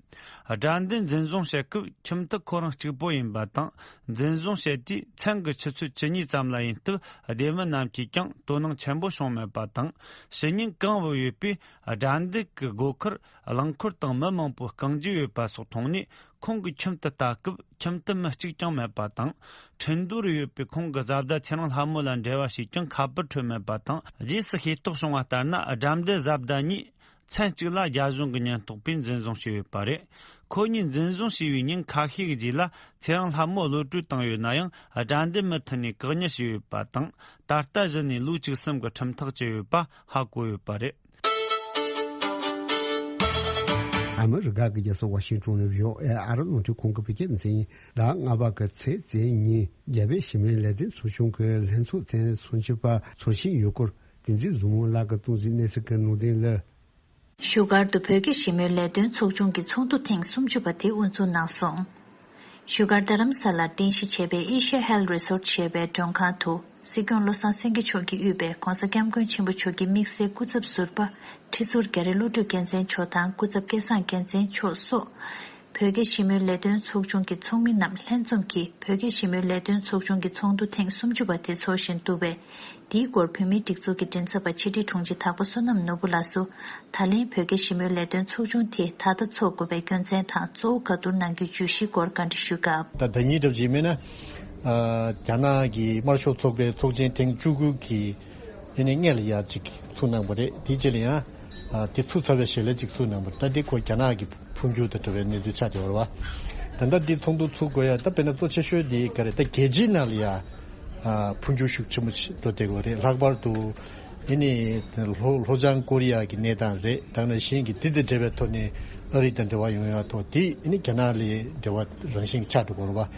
དགྲ་འདུལ་འཛིན་བཟུང་བྱེད་སྐབས་ཁྱིམ་དུ་ཁོ་རང་གཅིག་པོ་ཡིན་པ་དང་། འཛིན་བཟུང་བྱས་དུས་མཚན་གྱི་ཆུ་ཚོད་བཅུ་གཉིས་ཙམ་ལ་ཡིན་སྟབས། སྡེ་མི་རྣམས་ཀྱིས་ཀྱང་དོ་སྣང་ཆེན་པོ་བྱུང་མེད་པ་དང་། ཕྱི་ཉིན་གང་བུ་ཡོད་པས་དགྲ་འདུལ་གྱི་སྒོ་ཁར་རླངས་འཁོར་དང་མི་མང་པོ་རྐང་རྗེས་ཡོད་པ་སོགས་མཐོང་ནས། ཁོང་གི་ཁྱིམ་དུ་ལྟ་སྐབས་ཁྱིམ་དུ་མི་གཅིག་ཀྱང་མེད་པ་དང་། ཁྲིན་ཏུའུ་རུ་ཡོད་པའི་ཁོང་གི་བཟའ་ཟླ་ཚེ་རིང་ལྷ་མོ་ལ་འབྲེལ་བ་ཞིག་ཀྱང་ཁ་པར་འཕྲོད་མེད་པ་དང་། རྗེས་སུ་ཤེས་རྟོགས་བྱུང་བ་ལྟར་ན། དགྲ་འདུལ་བཟའ་ཟླ་གཉིས་མཚན་གཅིག་ལ་རྒྱ་གཞུང་གི་ཉེན་རྟོག་པས་འཛིན་བཟུང་བྱས་ཡོད་པ་རེད། ཁོ་གཉིས་འཛིན་བཟུང་བྱས་པའི་ཉིན་ཁ་ཤས་ཀྱི་རྗེས་ལ། ཚེ་རིང་ལྷ་མོ་གློད་བཀྲོལ་བཏང་ཡོད་ན་ཡང་། དགྲ་འདུལ་མུ་མཐུད་ནས་བཀག་ཉར་བྱས་ཡོད་པ་དང་། ད་ལྟ་གཞི་ནས་ལོ་བཅུ་གསུམ་གྱི་ཁྲིམས་ཐག་བཅད་ཡོད་པ་ཧ་གོ་ཡོད་པ་རེད། ཨ་མི་རི་ཀ་གི་རྒྱལ་ས་ཝ་ཤིང་ཏོན་ནས་བྷི་ཨོ་ཨེ་ཨ་རི་རླུང་འཕྲིན་ཁང་གི་བོད་སྐད་སྡེ་ཚན་ཡིན། ཟླ་ལྔ་པ་གི་ཚེས་བཅུ་ཉིན་རྒྱ་བོད་ཞི་མོལ་ལས་དོན་ཚོགས་ཆུང་གི་ལྷན་ཚོགས་ཐེངས་སུམ་ཅུ་པ་ཚོགས་བཞིན་ཡོད་སྐོར། བསྟན་འཛིན་བཟང་མོ་ལགས་ཀྱིས་གཏོང་གཟིགས་གནས་ཚུལ་གྱི་ནང་དོན་ལ། བཞུགས་སྒར་དུ་བོད་རྒྱ་ཞི་མོལ་ལས་དོན་ཚོགས་ཆུང་གི་ཚོགས་འདུ་ཐེངས་སུམ་ཅུ་པ་དེ་དབུ་འཛུགས་གནང་སོང་། བཞུགས་སྒར་རྡ་རམ་ས་ལར་རྟེན་གཞི་བྱས་པའི་ཨེ་ཤ་ཡ་ཧེལ་རི་སོར་ཊི་ཞེས་པའི་མགྲོན་ཁང་དུ། སྲིད་སྐྱོང་བློ་བཟང་སེང་གེ་མཆོག་གིས་དབུས་པའི་༧གོང་ས་༧སྐྱབས་མགོན་ཆེན་པོ་མཆོག་གི་དམིགས་བསལ་སྐུ་ཚབ་ཟུར་པ་ཁྲི་ཟུར་རྒྱ་རི་བློ་གྲོས་རྒྱལ་མཚན་མཆོག་དང་སྐུ་ཚབ་སྐལ་བཟང་རྒྱལ་མཚན་མཆོག་སོགས། བོད་རྒྱ་ཞི་མོལ་ལས་དོན་ཚོགས་ཆུང་གི་ཚོགས་མི་རྣམས་ལྷན་འཛོམས་ཀྱིས་བོད་རྒྱ་ཞི་མོལ་ལས་དོན་ཚོགས་ཆུང་གི་ཚོགས་འདུ་ཐེངས་སུམ་ཅུ་པ་དེ་འཚོགས་བཞིན་འདུག་པས། དེའི་སྐོར་བོད་མིའི་སྒྲིག་འཛུགས་ཀྱི་མགྲིན་ཚབ་པ་ཕྱི་དྲིལ་དྲུང་ཆེ་དྭགས་པོ་བསོད་ནམས་ནོར་བུ་ལགས་སུ། ད་ལན་བོད་རྒྱ་ཞི་མོལ་ལས་དོན་ཚོགས་ཆུང་དེ་ད་ལྟ་འཚོགས་དགོས་པའི་རྒྱུ་མཚན་དང་གཙོ་བོ་ག་དུར་གནང་རྒྱུའི་བརྗོད་གཞིའི་སྐོར་བཀའ་འདྲི་ཞུས་སྐབས། ད་ཟླ་ཉིན་གྲབས་ཅིག་མིན་ན། ཨ། རྒྱ་ནག་གི་དམར་ཤོག་ཚོགས་པའི་ཚོགས་ཆེན་ཐེངས་བཅུ་དགུ་གི་ཨེ་ནི་སྔས་ལ་ཡ་གཅིག་ཚུགས་གནང་པ་རེད། དེའི་རྗེས་ལ་ཡང་། ཨ། དེ་ཚུགས་ཚར་བའི་ཞལ་ལས་གཅིག་ཚུགས་གནང་པ་རེད། ད་དེ་ཁོ་རྒྱ་ནག་གི་འཕོ་འགྱུར་དང་འབྲེལ་བའི་གནས་ཚུལ་ཆགས་བསྡད་ཡོད་རེད་བ། ད་ལྟ་འདི་ཚོགས་འདུ་ཚུགས་དགོས་ཡ་ད་དཔེར་ན་གཙོ་ཆེ་ཤོས་འདི་ག་རེ། ད་རྒྱལ་སྤྱིའི་ནང་ལ་ཡ། ཨ། འཕོ་འགྱུར་ཤུགས་ཆེན་པོ་ཞིག་འགྲོ་བསྡད་ཡོད་རེད། ལྷག་པར་དུ་ཨེ་ནི་ལྷོ་ལྷོ་བྱང་ཀོ་རི་ཡ་གི་གནས་སྟངས་རེད། ད་ནང་བཞིན་གྱི་འདི་དང་འབྲེལ་བའི་ཐོག་ནས་ཨ་རི་དང་འབྲེལ་བ་ཡོང་ཡ་ཐོག་དེ་ཨེ་ནི་རྒྱ་ནག་ལ་འབྲེལ་བ་རང་བཞིན་གྱི་ཆགས་འགྲོ་གི་རེད་བ།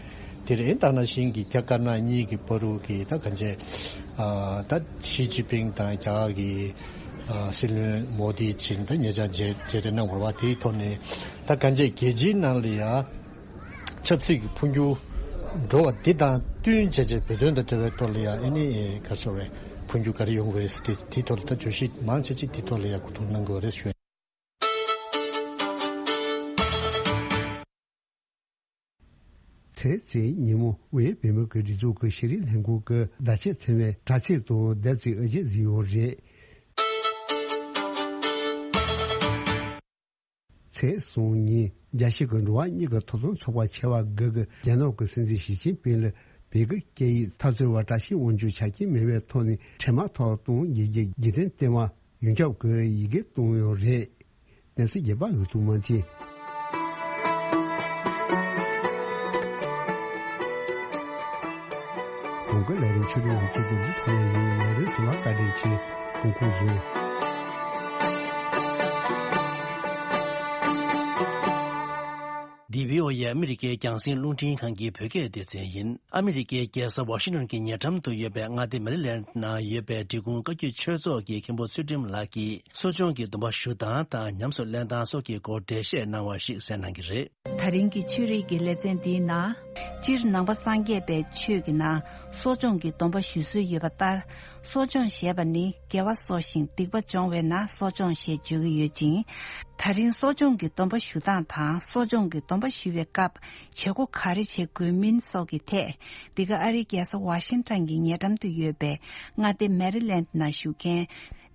དེ་རེད། ད་ནང་བཞིན་གྱི་རྒྱ་དཀར་ནག་གཉིས་ཀྱི་བར་དུ་གི་ད་གང་བྱས། ཨ། ད་ཞི་ཅིན་ཕིང་དང་རྒྱ་གར་གྱི། ཨ། སྲིད་བློན་མོ་དི་བྱིན་ད་ཉེ་ཆར་མཇལ་མཇལ་འཕྲད་གནང་བ་རེད་བ། དེའི་ཐོག་ནས་ད་གང་བྱས་རྒྱལ་སྤྱིའི་ནང་ལ་ཡ་ཆབ་སྲིད་ཀྱི་འཕོ་འགྱུར་འགྲོ་བ་འདི་དང་བསྟུན་བྱས་བྱས་བོད་དོན་དང་འབྲེལ་བའི་ཐོག་ལ་ཡ་ཨེ་ནི་ག་རེ་ཟེར་བས་འཕོ་འགྱུར་ག་རེ་ཡོང་གི་རེད་ཟེར་དེ་དེའི་ཐོག་ལ་ད་བརྗོད་གཞི་མང་ཆེ་ཅིག་དེའི་ཐོག་ལ་ཡ་གོ་བསྡུར་གནང་དགོས་རེད་ཞུ། ཚེས་བཅུ་ཉིན་མོ་དབུས་བོད་མིའི་སྒྲིག་འཛུགས་ཀྱི་ཤེས་རིག་ལྷན་ཁང་གི་བརྡ་ཆད་ཚན་པའི་དྲ་ཚིགས་དང་དེབ་ཚིགས་དབུ་འབྱེད་བཟོས་ཡོད་རེད། ཚེས་གསུམ་ཉིན་རྒྱལ་སྤྱི་གི་འགྲོ་བ་མིའི་ཐོབ་ཐང་ཚོགས་པ་ཆེ་བ་དགུ་གིས་རྒྱ་ནག་གི་སྲིད་འཛིན་ཞི་ཅིན་ཕིང་ལ་བོད་ཀྱི་སྐད་ཡིག་འཐབ་རྩོད་པ་བཀྲ་ཤིས་དབང་ཕྱུག་ཆ་རྐྱེན་མེད་པའི་ཐོག་ནས་འཕྲལ་མ་ཐོག་གཏོང་རྒྱུའི་རྒྱུ་རྐྱེན་བསྟན་པ་ཡོངས་ཁྱབ་ཀྱི་ཡི་གེ་བཏང་ཡོད་རེད། གནས་ཚུལ་རྒྱས་པ་འོད་ཐུག་མ་མཐིལ། གོང་གི་ལས་རིམ་ཆོས་སྒྲོན་ལགས་ཀྱིས་འདི་ཐོག་ནས་ཡིན། ལས་རིམ་གསན་པར་བཀའ་དྲིན་ཆེ། ཐུགས་རྗེ་ཆེ། འདི་བྷི་ཨོ་ཨེ་ཨ་མི་རི་ཀའི་རྒྱང་སྲིང་རླུང་འཕྲིན་ཁང་གི་བོད་སྐད་སྡེ་ཚན་ཡིན། ཨ་མི་རི་ཀའི་རྒྱལ་ས་ཝ་ཤིང་ཊོན་གྱི་ཉེ་འགྲམ་དུ་ཡོད་པའི་མངའ་སྡེ་མེ་རི་ལེནཌ་ནང་ཡོད་པའི་འབྲི་གུང་བཀའ་བརྒྱུད་ཆོས་ཚོགས་ཀྱི་མཁན་པོ་ཚུལ་ཁྲིམས་ལགས་ཀྱིས་གསོ་སྦྱོང་གི་སྡོམ་པ་ཞུ་སྟངས་དང་ཉམས་སུ་ལེན་སྟངས་སོགས་ཀྱི་སྐོར་འགྲེལ་བཤད་གནང་བ་ཞིག་གསན་གནང་གི་རེད། ད་རིང་གི་ཆོས་རིག་གི་ལེ་ཚན་འདིའི་ནང་། སྤྱིར་ནང་པ་སངས་རྒྱས་པའི་ཆོས་ཀྱི་ནང་གསོ་སྦྱོང་གི་སྡོམ་པ་ཞུ་སྲོལ་ཡོད་པ་ལྟར། གསོ་སྦྱོང་ཞེས་པ་ནི་དགེ་བ་གསོ་ཞིང་སྡིག་པ་སྦྱོང་བས་ན་གསོ་སྦྱོང་ཞེས་བརྗོད་ཀྱི་ཡོད་ཅིང་། ད་རིང་གསོ་སྦྱོང་གི་སྡོམ་པ་ཞུ་སྟངས་དང་གསོ་སྦྱོང་གི་སྡོམ་པ་ཞུ་བའི་སྐབས་བྱེད་སྒོ་ག་རེ་བྱེད་དགོས་མིན་སོགས་ཀྱི་ཐད། འདི་ག་ཨ་རིའི་རྒྱལ་ས་ཝ་ཤིང་ཊོན་གྱི་ཉེ་འགྲམ་དུ་ཡོད་པའི་མངའ་སྡེ་མེ་རི་ལེནཌ་ནང་བཞུགས་མཁན་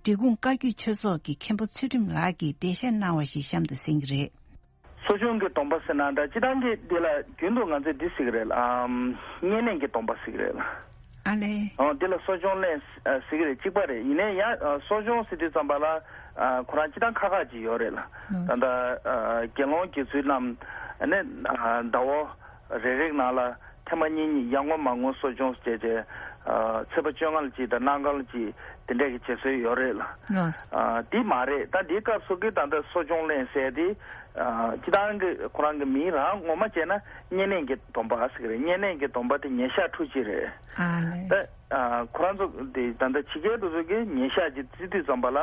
འབྲི་གུང་བཀའ་བརྒྱུད་ཆོས་ཚོགས་ཀྱི་མཁན་པོ་ཚུལ་ཁྲིམས་ལགས་ཀྱིས་འགྲེལ་བཤད་གནང་བ་ཞིག་གཤམ་དུ་གསན་གྱི་རེད། གསོ་སྦྱོང་གི་སྡོམ་པ་ཟེར་ན་འདྲ། སྤྱིར་བཏང་གི་འདི་ལ་རྒྱུན་དུ་ང་ཚོས་འདི་ཟེར་གི་རེད་ལ། ཨམ། བསྙེན་གནས་ཀྱི་སྡོམ་པ་ཟེར་གི་རེད་ལ། ཨ་ལེ། ཨོ། འདི་ལ་གསོ་སྦྱོང་ལན་ཟེར་གི་རེད། གཅིག་པ་རེད། ཡིན་ནའི་ཡང་གསོ་སྦྱོང་ཟེར་དུས་ཙམ་པ་ལ་ཁོ་རང་སྤྱིར་བཏང་ཁག་ཁག་ཅིག་ཡོད་རེད་ལ། ད་ལྟ་དགེ་སློང་དགེ་ཚུལ་རྣམས་ནི་ཟླ་བ་རེ་རེའི་ནང་ལ་ཐེངས་མ་གཉིས་གཉིས་ཡར་ངོ་མར་ངོ་གསོ་སྦྱོང་བྱས་བྱས། ཚེས་པ་བཅོ་ལྔ་ལ་གཅིག་དང་གནམ་གང་ལ་གཅིག་དེ་འདྲ་གི་བྱེད་སྲོལ་ཡོད་རེད་ལ། ལགས། ཨ། དེ་མ་རེད། ད་འདིའི་སྐབས་སུ་གི་ད་ལྟ་གསོ་སྦྱོང་གླེང་ཟེར་དེ། ཨ། སྤྱི་བཏང་གི་ཁོ་རང་གི་མིང་རང་ངོ་མ་བྱས་ན་བསྙེན་གནས་ཀྱི་སྡོམ་པ་ཟེར་གི་རེད། བསྙེན་གནས་ཀྱི་སྡོམ་པ་དེ་ཉིན་ཞག་ཕྲུགས་གཅིག་རེད། ཨ་ལས། ད། ཨ། ཁོ་རང་ཚོ་དེ་ད་ལྟ་ཕྱི་རྒྱལ་དེ་ཚོ་གི་ཉིན་ཞག་གི་བརྩི་དུས་ཙམ་པ་ལ་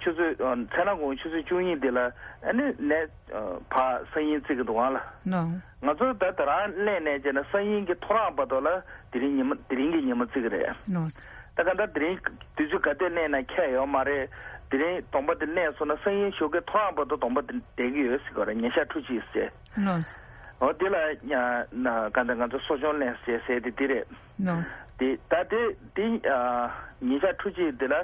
ཆུ་ཚོད། ཨ། མཚན་ལ་དགོང་ཆུ་ཚོད་བཅུ་གཉིས་དེ་ལ་ཨ་ནི་ནས། ཨ། ཕར་སང་ཉིན་བརྩི་གི་འདུག་ཨང་ལ། ལགས། ང་ཚོ་ད་ད་རང་གླེང་ནས་བྱས་ན་སང་ཉིན་གྱི་ཐོ་རངས་བར་དུ་ལ་དེ་རིང་ཉི་མ། དེ་རིང་གི་ཉི་མ་བརྩི་གི་རེད། ལགས། ད་ག་ད་དེ་རིང་དུས་ཚོད་ག་དུས་གླེང་ན་ཁྱད་ཡོད་མ་རེད། དེ་རིང་སྡོམ་པ་དེ་གླེང་སོང་ན་སང་ཉིན་ཞོགས་ཀའི་ཐོ་རངས་བར་དུ་སྡོམ་པ་དེ་བསྡད་ཀྱི་ཡོད་ཟེར་གི་རེད། ཉིན་ཞག་ཕྲུགས་གཅིག་ཟེར། ལགས། འོ་དེ་ལ་ཡ་ན་ག་ད་ང་ཚོ་གསོ་སྦྱོང་གླེང་ཟེར་ཟེར་དེ་དེ་རེད། ལགས། དེ་ད་དེ་དེ། ཨ། ཉིན་ཞག་ཕྲུགས་གཅིག་དེ་ལ་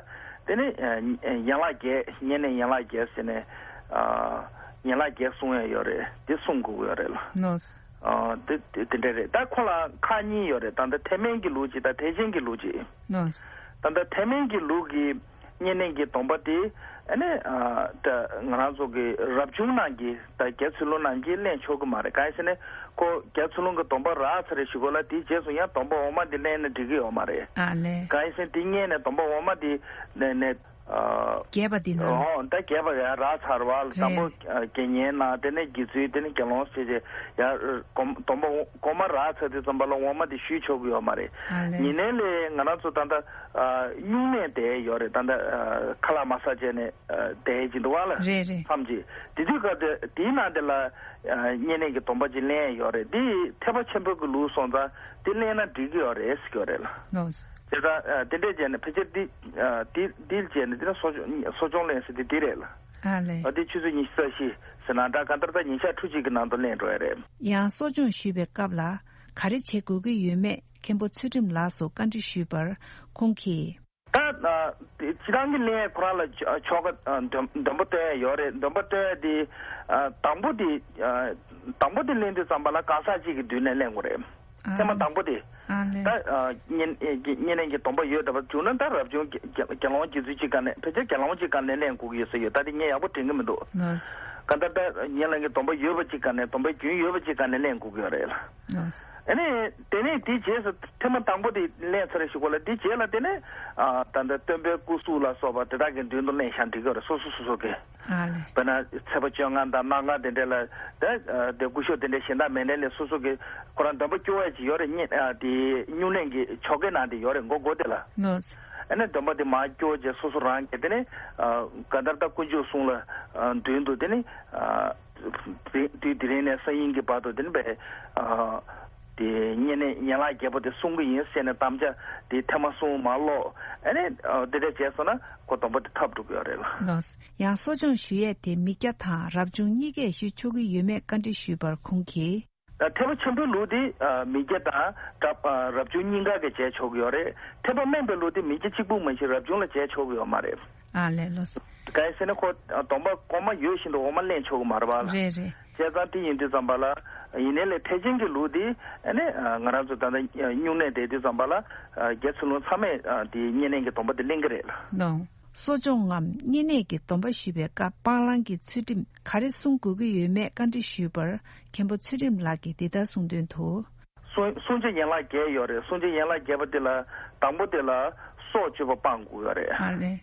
དེ་ནི། ཨ། ཡན་ལག་བརྒྱད། བསྙེན་གནས་ཡན་ལག་བརྒྱད་ཟེར་ནས། ཨ། ཡན་ལག་བརྒྱད་གསུང་ཡ་ཡོད་རེད། དེ་གསུང་དགོས་ཀྱི་ཡོད་རེད་ལ། ལགས། ཨ། དེ་དེ་དེ་འདྲ་རེད། ད་ཁོ་ལ་ཁག་གཉིས་ཡོད་རེད། ད་ལྟ་ཐེག་དམན་གྱི་ལུགས་གཅིག་དང་ཐེག་ཆེན་གྱི་ལུགས་གཅིག། ལགས། ད་ལྟ་ཐེག་དམན་གྱི་ལུགས་ཀྱི་བསྙེན་གནས་ཀྱི་སྡོམ་པ་དེ་ཨ་ནི། ཨ། ད་ང་རང་ཚོ་གི་རབ་བྱུང་རྣམས་ཀྱིས། ད་རྒྱ་ཚུལ་ལུང་རྣམས་ཀྱིས་གླེང་ཆོག་གི་མ་རེད། གང་ཡིན་ཟེར་ན་ཁོ་རྒྱ་ཚུལ་ལུང་གི་སྡོམ་པ་རག་ཚར་རེ་ཞུ་གོ་ལ། དེའི་རྗེས་སུ་ཡང་སྡོམ་པ་འོག་མ་དེ་གླེང་ན་འགྲིག་གི་ཡོད་མ་རེད། ཨ་ལས། གང་ཡིན་ཟེར་ན་དེ་སྔོན་ནས་སྡོམ་པ་འོག་མ་དེ་ནས་ནས། ཨ། རྒྱས་པ་དེ་ནང་། ཨོ། ད་རྒྱས་པ་ཡང་རག་ཚར་བ་ལ། དང་པོ། རེད། ཨ། དགེ་བསྙེན་ན། དེ་ནས་དགེ་ཚུལ། དེ་ནས་དགེ་སློང་ཟེར་བྱས་ཡང་སྡོམ། སྡོམ་པ་གོང་མ་རག་ཚར་དུས་ཙམ་པ་ལ་འོག་མ་དེ་ཞུས་ཆོག་གི་ཡོད་མ་རེད། ཨ་ལས། ཡིན་ནའི་ལས་ང་རང་ཚོ་ད་ལྟ། ཨ། སྨྱུང་གནས་དེ་ཡོད་རེད། ད་ལྟ། ཨ། ཁ་ལག་མ་ཟ་བྱས་ནས། ཨ། བསྡད་ཀྱི་འདུག་བ་ལ། རེད་རེད། མཚམས་ཅིག་དེ་དུས་སྐབས་དེ་དེའི་ནང་དེ་ལ། ཨ། བསྙེན་གནས་ཀྱི་སྡོམ་པ་ཅིག་ལེན་ཡོད་རེད། དེ་ཐེག་པ་ཆེན་པོའི་གི་ལུགས་སོང་ཙང་དེ་ལེན་ན་འགྲིག་གི་ཡོད་རེད་ཟེར་གྱི་ཡོད་རེད་ལ། ལགས། བྱས་ཙང་། ཨ། དེ་འདྲས་བྱས་ནས་ཕལ་ཆེར་འདི། ཨ། འདི་འདི་བྱས་ནས་དེ་ན་གསོ་སྦྱོང་། གསོ་སྦྱོང་ལེན་ཟེར་དེ་འདི་རེད་ལ། ཨ་ལས། ཨ། དེ་ཆུ་ཚོད་ཉི་ཤུ་རྩ་བཞི་ཟེར་ན་འདྲ། གང་ལྟར་ད་ཉིན་ཞག་ཕྲུགས་གཅིག་གི་ནང་དུ་ལེན་འགྲོ་ཡ་རེད། ཡང་གསོ་སྦྱོང་ཞུས་པའི་སྐབས་ལ་ག་རེ་བྱེད་དགོས་ཀྱི་ཡོད་མེད་མཁན་པོ་ཚུལ་ཁྲིམས་ལགས་སུ་བཀའ་འདྲི་ཞུས་པར་ཁོང་གིས། ད། ཨ། དེ་སྤྱིར་བཏང་གི་ལན་ཁོ་རང་ལ་ཆོ་ཆོ་ག། ཨ། འདོན་འདོན་པ་སྟོན་ཡ་ཡོད་རེད། འདོན་པ་སྟོན་ཡ་དེ། ཨ། དང་པོ་དེ། ཨ། དང་པོ་དེ་ལེན་དུས་ཙམ་པ་ལ་གང་ཟག་གཅིག་གི་མདུན་ནས་ལེན་དགོས་རེད། ཨ། ཐེངས་མ་དང་པོ་དེ། ཨ་ལས། ད། ཨ། བསྙེན་བསྙེན་གནས་ཀྱི་སྡོམ་པ་ཡོད་འདྲ་བ་བྱུང་ན་ད་རབ་བྱུང་དགེ་དགེ་སློང་དགེ་ཚུལ་གཅིག་སྒང་ནས། ཕལ་ཆེར་དགེ་སློང་གཅིག་སྒང་ནས་ལེན་དགོས་ཀྱི་ཡོད་ས་ཡོད། ད་དེ་ངས་ཡག་པོ་དྲན་གྱི་མི་འདུག། ལགས། གང་ལྟར་ད་བསྙེན་གནས་ཀྱི་སྡོམ་པ་ཡོད་པ་གཅིག་སྒང་ནས། སྡོམ་པའི་རྒྱུན་ཡོད་པ་གཅིག་སྒང་ནས་ལེན་དགོས་ཀྱི་ཡོད་རེད་ལ། ལགས། ཨ་ནི་དེ་ནས་དེའི་རྗེས་སུ་ཐེངས་མ་དང་པོ་དེ་ལེན་ཚར་རེ་ཞུ་གོ་ལ། དེའི་རྗེས་ལ་དེ་ནས། ཨ། ད་ལྟ་སྟོན་པའི་སྐུ་གཟུགས་ལ་སོགས་པ་དེ་དག་གི་མདུན་དུ་ལེན་བཞག་འགྲིག་གི་རེད། སོ་སོ་སོ་སོ་གི། ཨ་ལས། དཔེར་ན་ཚེས་པ་བཅོ་ལྔ་དང་གནམ་གང་དེ་འདྲ་ལ། ད། ཨ། དེ་སྐུ་ཞབས་དེ་འདྲ་གཞན་དག་མེད་ནའི་ལས་སོ་སོ་གི་ཁོ་རང་སྡོམ་པ་སྐྱོར་བ་ཅིག་ཡོད་རེད། བསྙེན། ཨ། དེ་སྨྱུང་གནས་ཀྱི་ཆོ་གའི་ནང་དེ་ཡོད་རེད། མགོ་མགོ་དེ་ལ། ལགས། ཨ་ནི་སྡོམ་པ་དེ་མར་སྐྱོར་བྱས་སོ་སོ་རང་གིས་དེ་ནས། ཨ། གང་ལྟར་ད་དཀོན་མཆོག་གསུམ་ལ། ཨ། མདུན་དུ་དེ་ནས། ཨ། དེ་དུས་དེ་རིང་ནས་སང་ཉིན་གྱི་བར་དུ་དེ་ནི་བས། ཨ། དེ་བསྙེན་གནས་ཡན་ལག་བརྒྱད་པོ་དེ་སྲུང་གི་ཡིན་ཟེར་ནས་དམ་བཅའ་དེ་ཐེངས་མ་གསུམ་མར་ཀློག། ཨ་ནི། ཨ། དེ་འདྲ་བྱས་སོང་ན་ཁོ་སྡོམ་པ་དེ་ཐོབ་འགྲོ་གི་ཡོད་རེད་ལ། ལགས། ཡང་གསོ་སྦྱོང་ཞུ་ཡས་དེ་མི་སྐྱ་དང་རབ་བྱུང་གཉིས་ཀས་ཞུ་ཆོག་གི་ཡོད་མེད་བཀའ་འདྲི་ཞུས་པར་ཁོང་གིས། ཐེག་པ་ཆེན་པོའི་ལུགས་དེ། ཨ། མི་སྐྱ་དང་རབ། ཨ། རབ་བྱུང་གཉིས་ཀ་གིས་བྱས་ཆོག་གི་ཡོད་རེད། ཐེག་པ་དམན་པའི་ལུགས་དེ་མི་སྐྱ་གཅིག་པུ་མ་གཏོགས་རབ་བྱུང་ལ་བྱས་ཆོག་གི་ཡོད་མ་རེད། ཨ་ལས། ལགས་སོ། གང་ཡིན་ཟེར་ན་ཁོ་སྡོམ་པ་གོང་མ་ཡོད་བཞིན་དུ་འོག་མ་ལེན་ཆོག་གི་མ་རེད་པ་ལ། རེད་རེད། བྱས་ཙང་དེ་ཡིན་དུས་ཙམ་པ་ལ། ཡིན་ནའི་ལས་ཐེག་ཆེན་གྱི་ལུགས་དེ། ཨ་ནི། ཨ། ང་རང་ཚོ་ད་ལྟ་སྨྱུང་གནས་བསྡད་དུས་ཙམ་པ་ལ། ཨ། རྒྱ་ཚུལ་ལུང་ཚང་མས། ཨ། དེ་བསྙེན་གནས་ཀྱི་སྡོམ་པ་དེ་ལེན་གྱི་རེད་ལ། ལགས། གསོ་སྦྱོང་ངམ་བསྙེན་གནས་ཀྱི་སྡོམ་པ་ཞུ་བའི་སྐབས་སྤང་བླང་གི་ཚུལ་ཁྲིམས་ག་རེ་སྲུང་དགོས་ཀྱི་ཡོད་མེད་བཀའ་འདྲི་ཞུས་པར་མཁན་པོ་ཚུལ་ཁྲིམས་ལགས་ཀྱིས་འདི་ལྟར་གསུངས་དོན་དུ། སྲུང་སྲུང་བྱ་ཡན་ལག་བརྒྱད་ཡོད་རེད། སྲུང་བྱ་ཡན་ལག་བརྒྱད་པ་དེ་ལ་དང་པོ་དེ་ལ་སྲོག་གཅོད་པ་སྤང་དགོས་ཡོད་རེད། ཨ་ལས།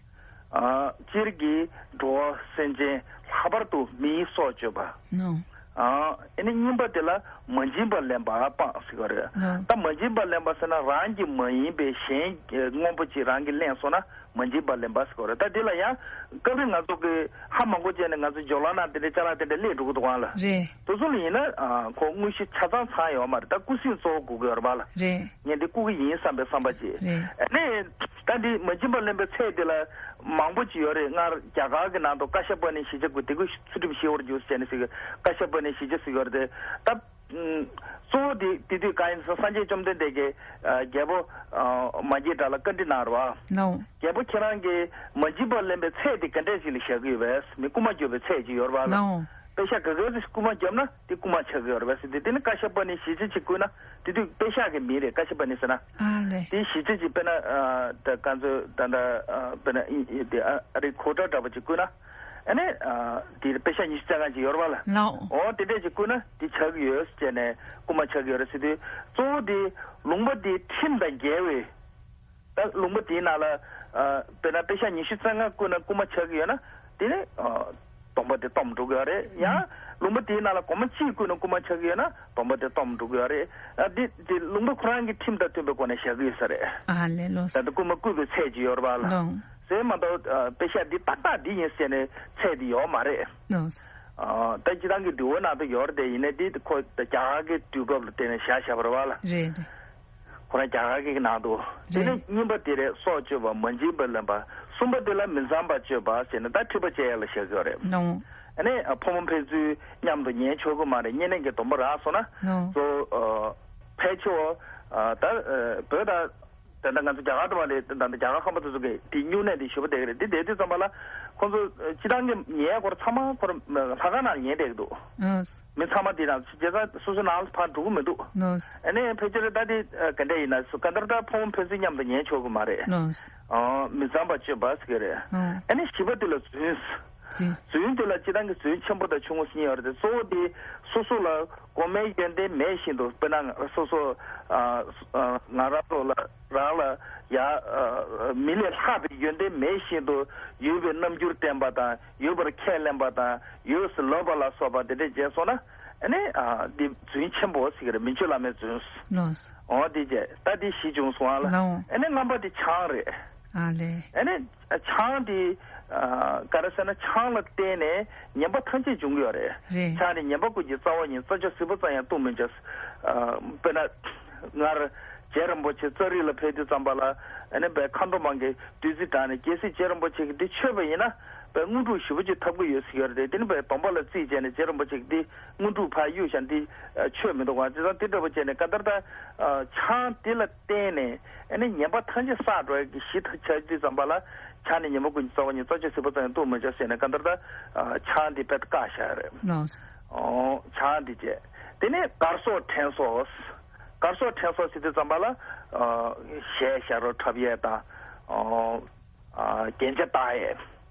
ཨ། སྤྱིར་གྱི་འགྲོ་བ་སེམས་ཅན་ལྷག་པར་དུ་མིའི་སྲོག་གཅོད་པ། ནོ། ཨ། ཨ་ནི་གཉིས་པ་དེ་ལ་མ་བྱིན་པར་ལེན་པ་སྤང་ཟེར་གྱི་ཡོད་རེད། ནོ། ད་མ་བྱིན་པར་ལེན་པ་ཟེར་ན་རང་གི་མ་ཡིན་པའི་གཞན་གྱི་དངོས་པོ་ཅིག་རང་གིས་ལེན་སོང་ན། མ་བྱིན་པར་ལེན་པ་ཟེར་གྱི་ཡོད་རེད། ད་འདི་ལ་ཡང་སྐབས་རེ་ང་ཚོ་གི་ཧ་མ་གོ་བྱས་ནས་ང་ཚོ་སྦྱོར་ཀློག་ནང་དེ་འདྲའི་ཅ་ལག་དེ་འདྲ་སླེབས་འགྲོ་གི་འདུག་ག་ལ། རེད། དེ་ཚོ་ལ་ཡིན་ན། ཨ། ཁོ་དངོས་གཞི་ཆ་ཚང་ཚང་ཡོད་མ་རེད། ད་སྐུ་གཟུགས་གཙོ་བོ་དགོས་ཀྱི་ཡོད་རེད་པ་ལ། རེད། ངས་འདི་བཀུག་གི་ཡིན་བསམ་པའི་བསམ་པ་ཅིག། རེད། ཨ་ནི། ད་འདི་མ་བྱིན་པར་ལེན་པའི་ཚད་འདི་ལ་མང་པོ་ཅིག་ཡོད་རེད། སྔར་རྒྱ་གར་གྱི་ནང་དུ་ཀ་ཤ་པ་ནི་ཞི་བྱེད་དགོས། དེ་ཀུན་ཚུལ་ཁྲིམས་ཞི་བར་འགྱུར་ཟེར་ནས་ཟེར་གྱི། ཀ་ཤ་པ་ནི་ཞི་བྱེད་ཟེར་གྱི་ཡོད་རེད་དེ། ད། ཨུམ། གཙོ་བོ་དེ་དེ་དུས་གང་ཡིན་ཟེར་ན་སངས་རྒྱས་བཅོམ་ལྡན་འདས་ཀྱིས། ཨ། རྒྱལ་པོ། ཨ། མ་སྐྱེས་དགྲ་ལ་བཀའ་འདྲི་གནང་རེད་པ། ལགས། རྒྱལ་པོ་ཁྱེད་རང་གིས་མ་བྱིན་པར་ལེན་པའི་ཚད་དེ་ག་འདྲས་ཅིག་ལ་བཞག་གི་ཡོད་པས། མི་རྐུ་མ་རྒྱོབ་པའི་ཚད་ཅིག་ཡོད་རེད་པ་ལ། ལགས། པེ་ཤག་ག་ག་ཙམ་རྐུ་མ་རྒྱོབ་ན་དེ་རྐུ་མ་ཆགས་ཀྱི་ཡོད་རེད་པས་ཟེར་དུས། དེ་ནི་ཀ་ཤ་པ་ནི་ཞི་བྱེད་ཅིག་བསྐུལ་ན་དེ་དུས་པེ་ཤག་གི་མིང་རེད། ཀ་ཤ་པ་ནི་ཟེར་ན། ཨ་ལས། དེ་ཞི་བྱེད་ཅིག་དཔེར་ན། ཨ། ད་ག་ཚོད་ད་ད། ཨ། དཔེར་ན་ཨི་ཨི་དེ་ཨ་ཨ་རི་གོ་ཊ་འདྲ་པོ་ཅིག་བསྐུལ་ན། ཨ་ནི། ཨ། དེ་པེ་ཤག་ཉི་ཤུ་རྩ་ལྔ་ཅིག་ཡོད་རེད་པ་ལ། ལགས། འོ་དེ་འདྲས་ཅིག་བསྐུལ་ན་དེ་ཆགས་ཀྱི་ཡོད་ཟེར་ནས། རྐུ་མ་ཆགས་ཀྱི་ཡོད་རེད་ཟེར་དུས། གཙོ་བོ་དེ་ལུང་པ་དེ་ཁྲིམས་དང་འགལ་བའི། ད་ལུང་པ་དེའི་ནང་ལ་ཨ་དཔེར་ན་པེ་ཤག་ཉི་ཤུ་རྩ་ལྔ་བརྐུས་ན་རྐུ་མ་ཆགས་ཀྱི་ཡོད་ན་དེ་ནི་ཨ་སྡོམ་པ་དེ་སྡོམ་འགྲོ་གི་ཡོད་རེད། ཡང་ལུང་པ་དེའི་ནང་ལ་སྒོར་མོ་གཅིག་བརྐུས་ན་རྐུ་མ་ཆགས་ཀྱི་ཡོད་ན་སྡོམ་པ་དེ་སྡོམ་འགྲོ་གི་ཡོད་རེད། ཨ་འདི་དེ་ལུང་པ་ཁོ་རང་གི་ཁྲིམས་དང་མཐུན་པའི་སྒོ་ནས་བཞག་གི་ཡོད་ས་རེད། ཨ་ལས་ལོ། ད་ལྟ་རྐུ་མ་བརྐུས་པའི་ཚད་ཅིག་ཡོད་རེད་པ་ལ། ལོ། ཟེར་མ་གཏོགས་ཨ་པེ་ཤག་འདི་ཏག་ཏག་འདི་ཡིན་ཟེར་ནས་ཚད་འདི་ཡོད་མ་རེད། ལོ། ཨ་ད་སྤྱི་བཏང་གི་དུས་འཁོར་ནང་དུ་ཡོད་རེད་དེ། ཡིན་ནའི་འདི་ཁོ་རྒྱ་གར་གྱི་དུས་བབ་ལ་བལྟས་ནས་བཞག་བཞག་པ་རེད་པ་ལ། རེད་རེད། ཁོ་རང་རྒྱ་གར་གྱི་ནང་དུ། དེ་རེད། ནས་གཉིས་པ་དེ་རེད། སྲོག་གཅོད་པ། མ་བྱིན་པར་ལེན་པ། གསུམ་པ་དེ་ལ་མི་གཙང་བ་སྤྱོད་པ་ཟེར་ནས་ད་འཁྲུལ་པ་བཅད་ཡ་ལ་བཞག་གི་ཡོད་རེད། ནོ། ཨ་ནི་ཕོ་མོ་ཕན་ཚུན་མཉམ་དུ་ཉལ་ཆོག་གི་མ་རེད། བསྙེན་གནས་ཀྱི་སྡོམ་པ་རག་སོང་ན། ནོ། གཙོ་བོ་ཨ་ཕལ་ཆེ་བ་ཨ་ད་ཨ་བོད་ད་ད་ལྟ་ང་ཚོ་རྒྱ་གར་དུ་མ་རེད། ད་ལྟ་རྒྱ་གར་ཁམས་པ་དེ་ཚོ་གི་དེ་སྨྱུང་གནས་དེ་ཞེ་པོ་བསྡད་ཀྱི་རེད། དེ་བསྡད་དུས་ཙམ་པ་ལ་ཁོང་ཚོ་ཨ་སྤྱི་བཏང་གི་ཉལ་སྐོར་ཚང་མ་ཁོར་ལྷ་ཁང་ནང་ཉལ་བསྡད་ཀྱི་འདུག། ཨ། མི་ཚང་མ་དེ་དང་བྱས་ཙང་སོ་སོ་ནང་ལ་ཕར་འགྲོ་གི་མི་འདུག། ནོ། ཨ་ནི་ཕལ་ཆེར་ད་དེ་ཨ་ག་འདྲ་ཡིན་ན་སུ་ག་འདྲ་ད་ཕོ་མོ་ཕན་ཚུན་མཉམ་དུ་ཉལ་ཆོག་གི་མ་རེད། ནོ། ཨ་མི་གཙང་བ་སྤྱོད་པ་ཟེར་གི་རེད། ཨ། ཨ་ནི་བཞི་པ་དེ་ལ་རྫུན། རྫུན། རྫུན་དེ་ལ་སྤྱི་བཏང་གི་རྫུན་ཆེན་པོ་དང་ཆུང་ངུ་གཉིས་ཡོད་རེད་དེ། གཙོ་བོ་དེ་སོ་སོ་ལ་གོང་མའི་ཡོན་ཏན་མེད་བཞིན་དུ། དཔེར་ན་སོ་སོ་ཨ་ཨ་ང་རང་ཚོ་ལ་རང་ལ་ཡ་ཨ་མི་ལས་ལྷག་པའི་ཡོན་ཏན་མེད་བཞིན་དུ་ཡོད་པའི་རྣམ་འགྱུར་བསྟན་པ་དང་། ཡོད་པར་ཁས་ལེན་པ་དང་། ཡོད་ཟེར་ལབ་པ་ལ་སོགས་པ་དེ་འདྲས་བྱས་སོང་ན། ཨ་ནི་ཨ་འདི་རྫུན་ཆེན་པོ་ཟེར་གི་རེད། མི་སྤྱོད་ལམ་མེར་རྫུན། ལོས། འོ་དེ་བྱས་ད་འདི་བཞི་བྱུང་སོང་ཨ་ལ། ལའོ། ཨ་ནི་ལྔ་པ་དེ་ཆང་རེད། ཨ་ལས། ཨ་ནི་ཆང་དེ་ཨ་ག་རེ་ཟེར་ན་ཆང་ལ་བརྟེན་ནས་ངན་པ་ཐམས་ཅད་འབྱུང་གི་ཡོད་རེད། རེད། ཆང་དེ་ཉན་པ་ཀུན་གྱི་རྩ་བ་ཡིན། རྩྭ་མཆོག་སིལ་བུ་ཙམ་ཡང་བཏུང་མི་བྱ། ཨ་དཔེར་ན་སྔར་རྗེ་རིན་པོ་ཆེ་ཙཱ་རི་ལ་ཕེབས་དུས་ཙམ་པ་ལ། ཨ་ནི་བའི་མཁའ་འགྲོ་མ་གིས་བདུད་རྩི་དྲངས་ནས། གལ་སྲིད་རྗེ་རིན་པོ་ཆེ་གིས་འདི་མཆོད་པ་ཡིན་ན་བའི་དངོས་གྲུབ་ཞེ་པོ་ཅིག་ཐོབ་ཀྱི་ཡོད་ཟེར་གྱི་ཡོད་རེད། དེ་ནི་བའི་སྡོམ་པ་ལ་རྩིས་བྱས་ནས་རྗེ་རིན་པོ་ཆེ་གིས་འདི་དངོས་གྲུབ་ཕར་གཡུགས་བཞག། འདི་མཆོད་མི་འདུག་ག། བྱས་ཙང་དེ་འདྲ་པོ་བྱས་ནས་གང་ལྟར་ད་ཆང་འདི་ལ་བརྟེན་ནས་ཨ་ནི་ངན་པ་ཐམས་ཅད་བསགས་འགྲོ་ཡ་གི་གཞི་ཆགས་དུས་ཙམ་པ་ལ། ཆང་ནི་ཉོན་མོངས་ཀུན་གྱི་རྩ་བ་ཡིན། རྩྭ་མཆོག་སིལ་བུ་ཙམ་ཡང་བཏུང་མི་བྱ་ཟེར་ནས་གང་ལྟར་ད་ཨ་ཆང་འདི་དཔེ་བཀག་བཞག་ཡ་རེད། ལགས་སོ། ཨོ་ཆང་འདི་བྱས། དེ་ནས་གར་སོགས་ཕྲེང་སོགས། གར་སོགས་ཕྲེང་སོགས་ཟེར་དུས་ཙམ་པ་ལ་ཨ་གཞས་ཞབས་བྲོ་འཁྲབ་ཡས་དང་། ཨོ་ཨ་རྒྱན་ཆ་བཏགས་ཡས།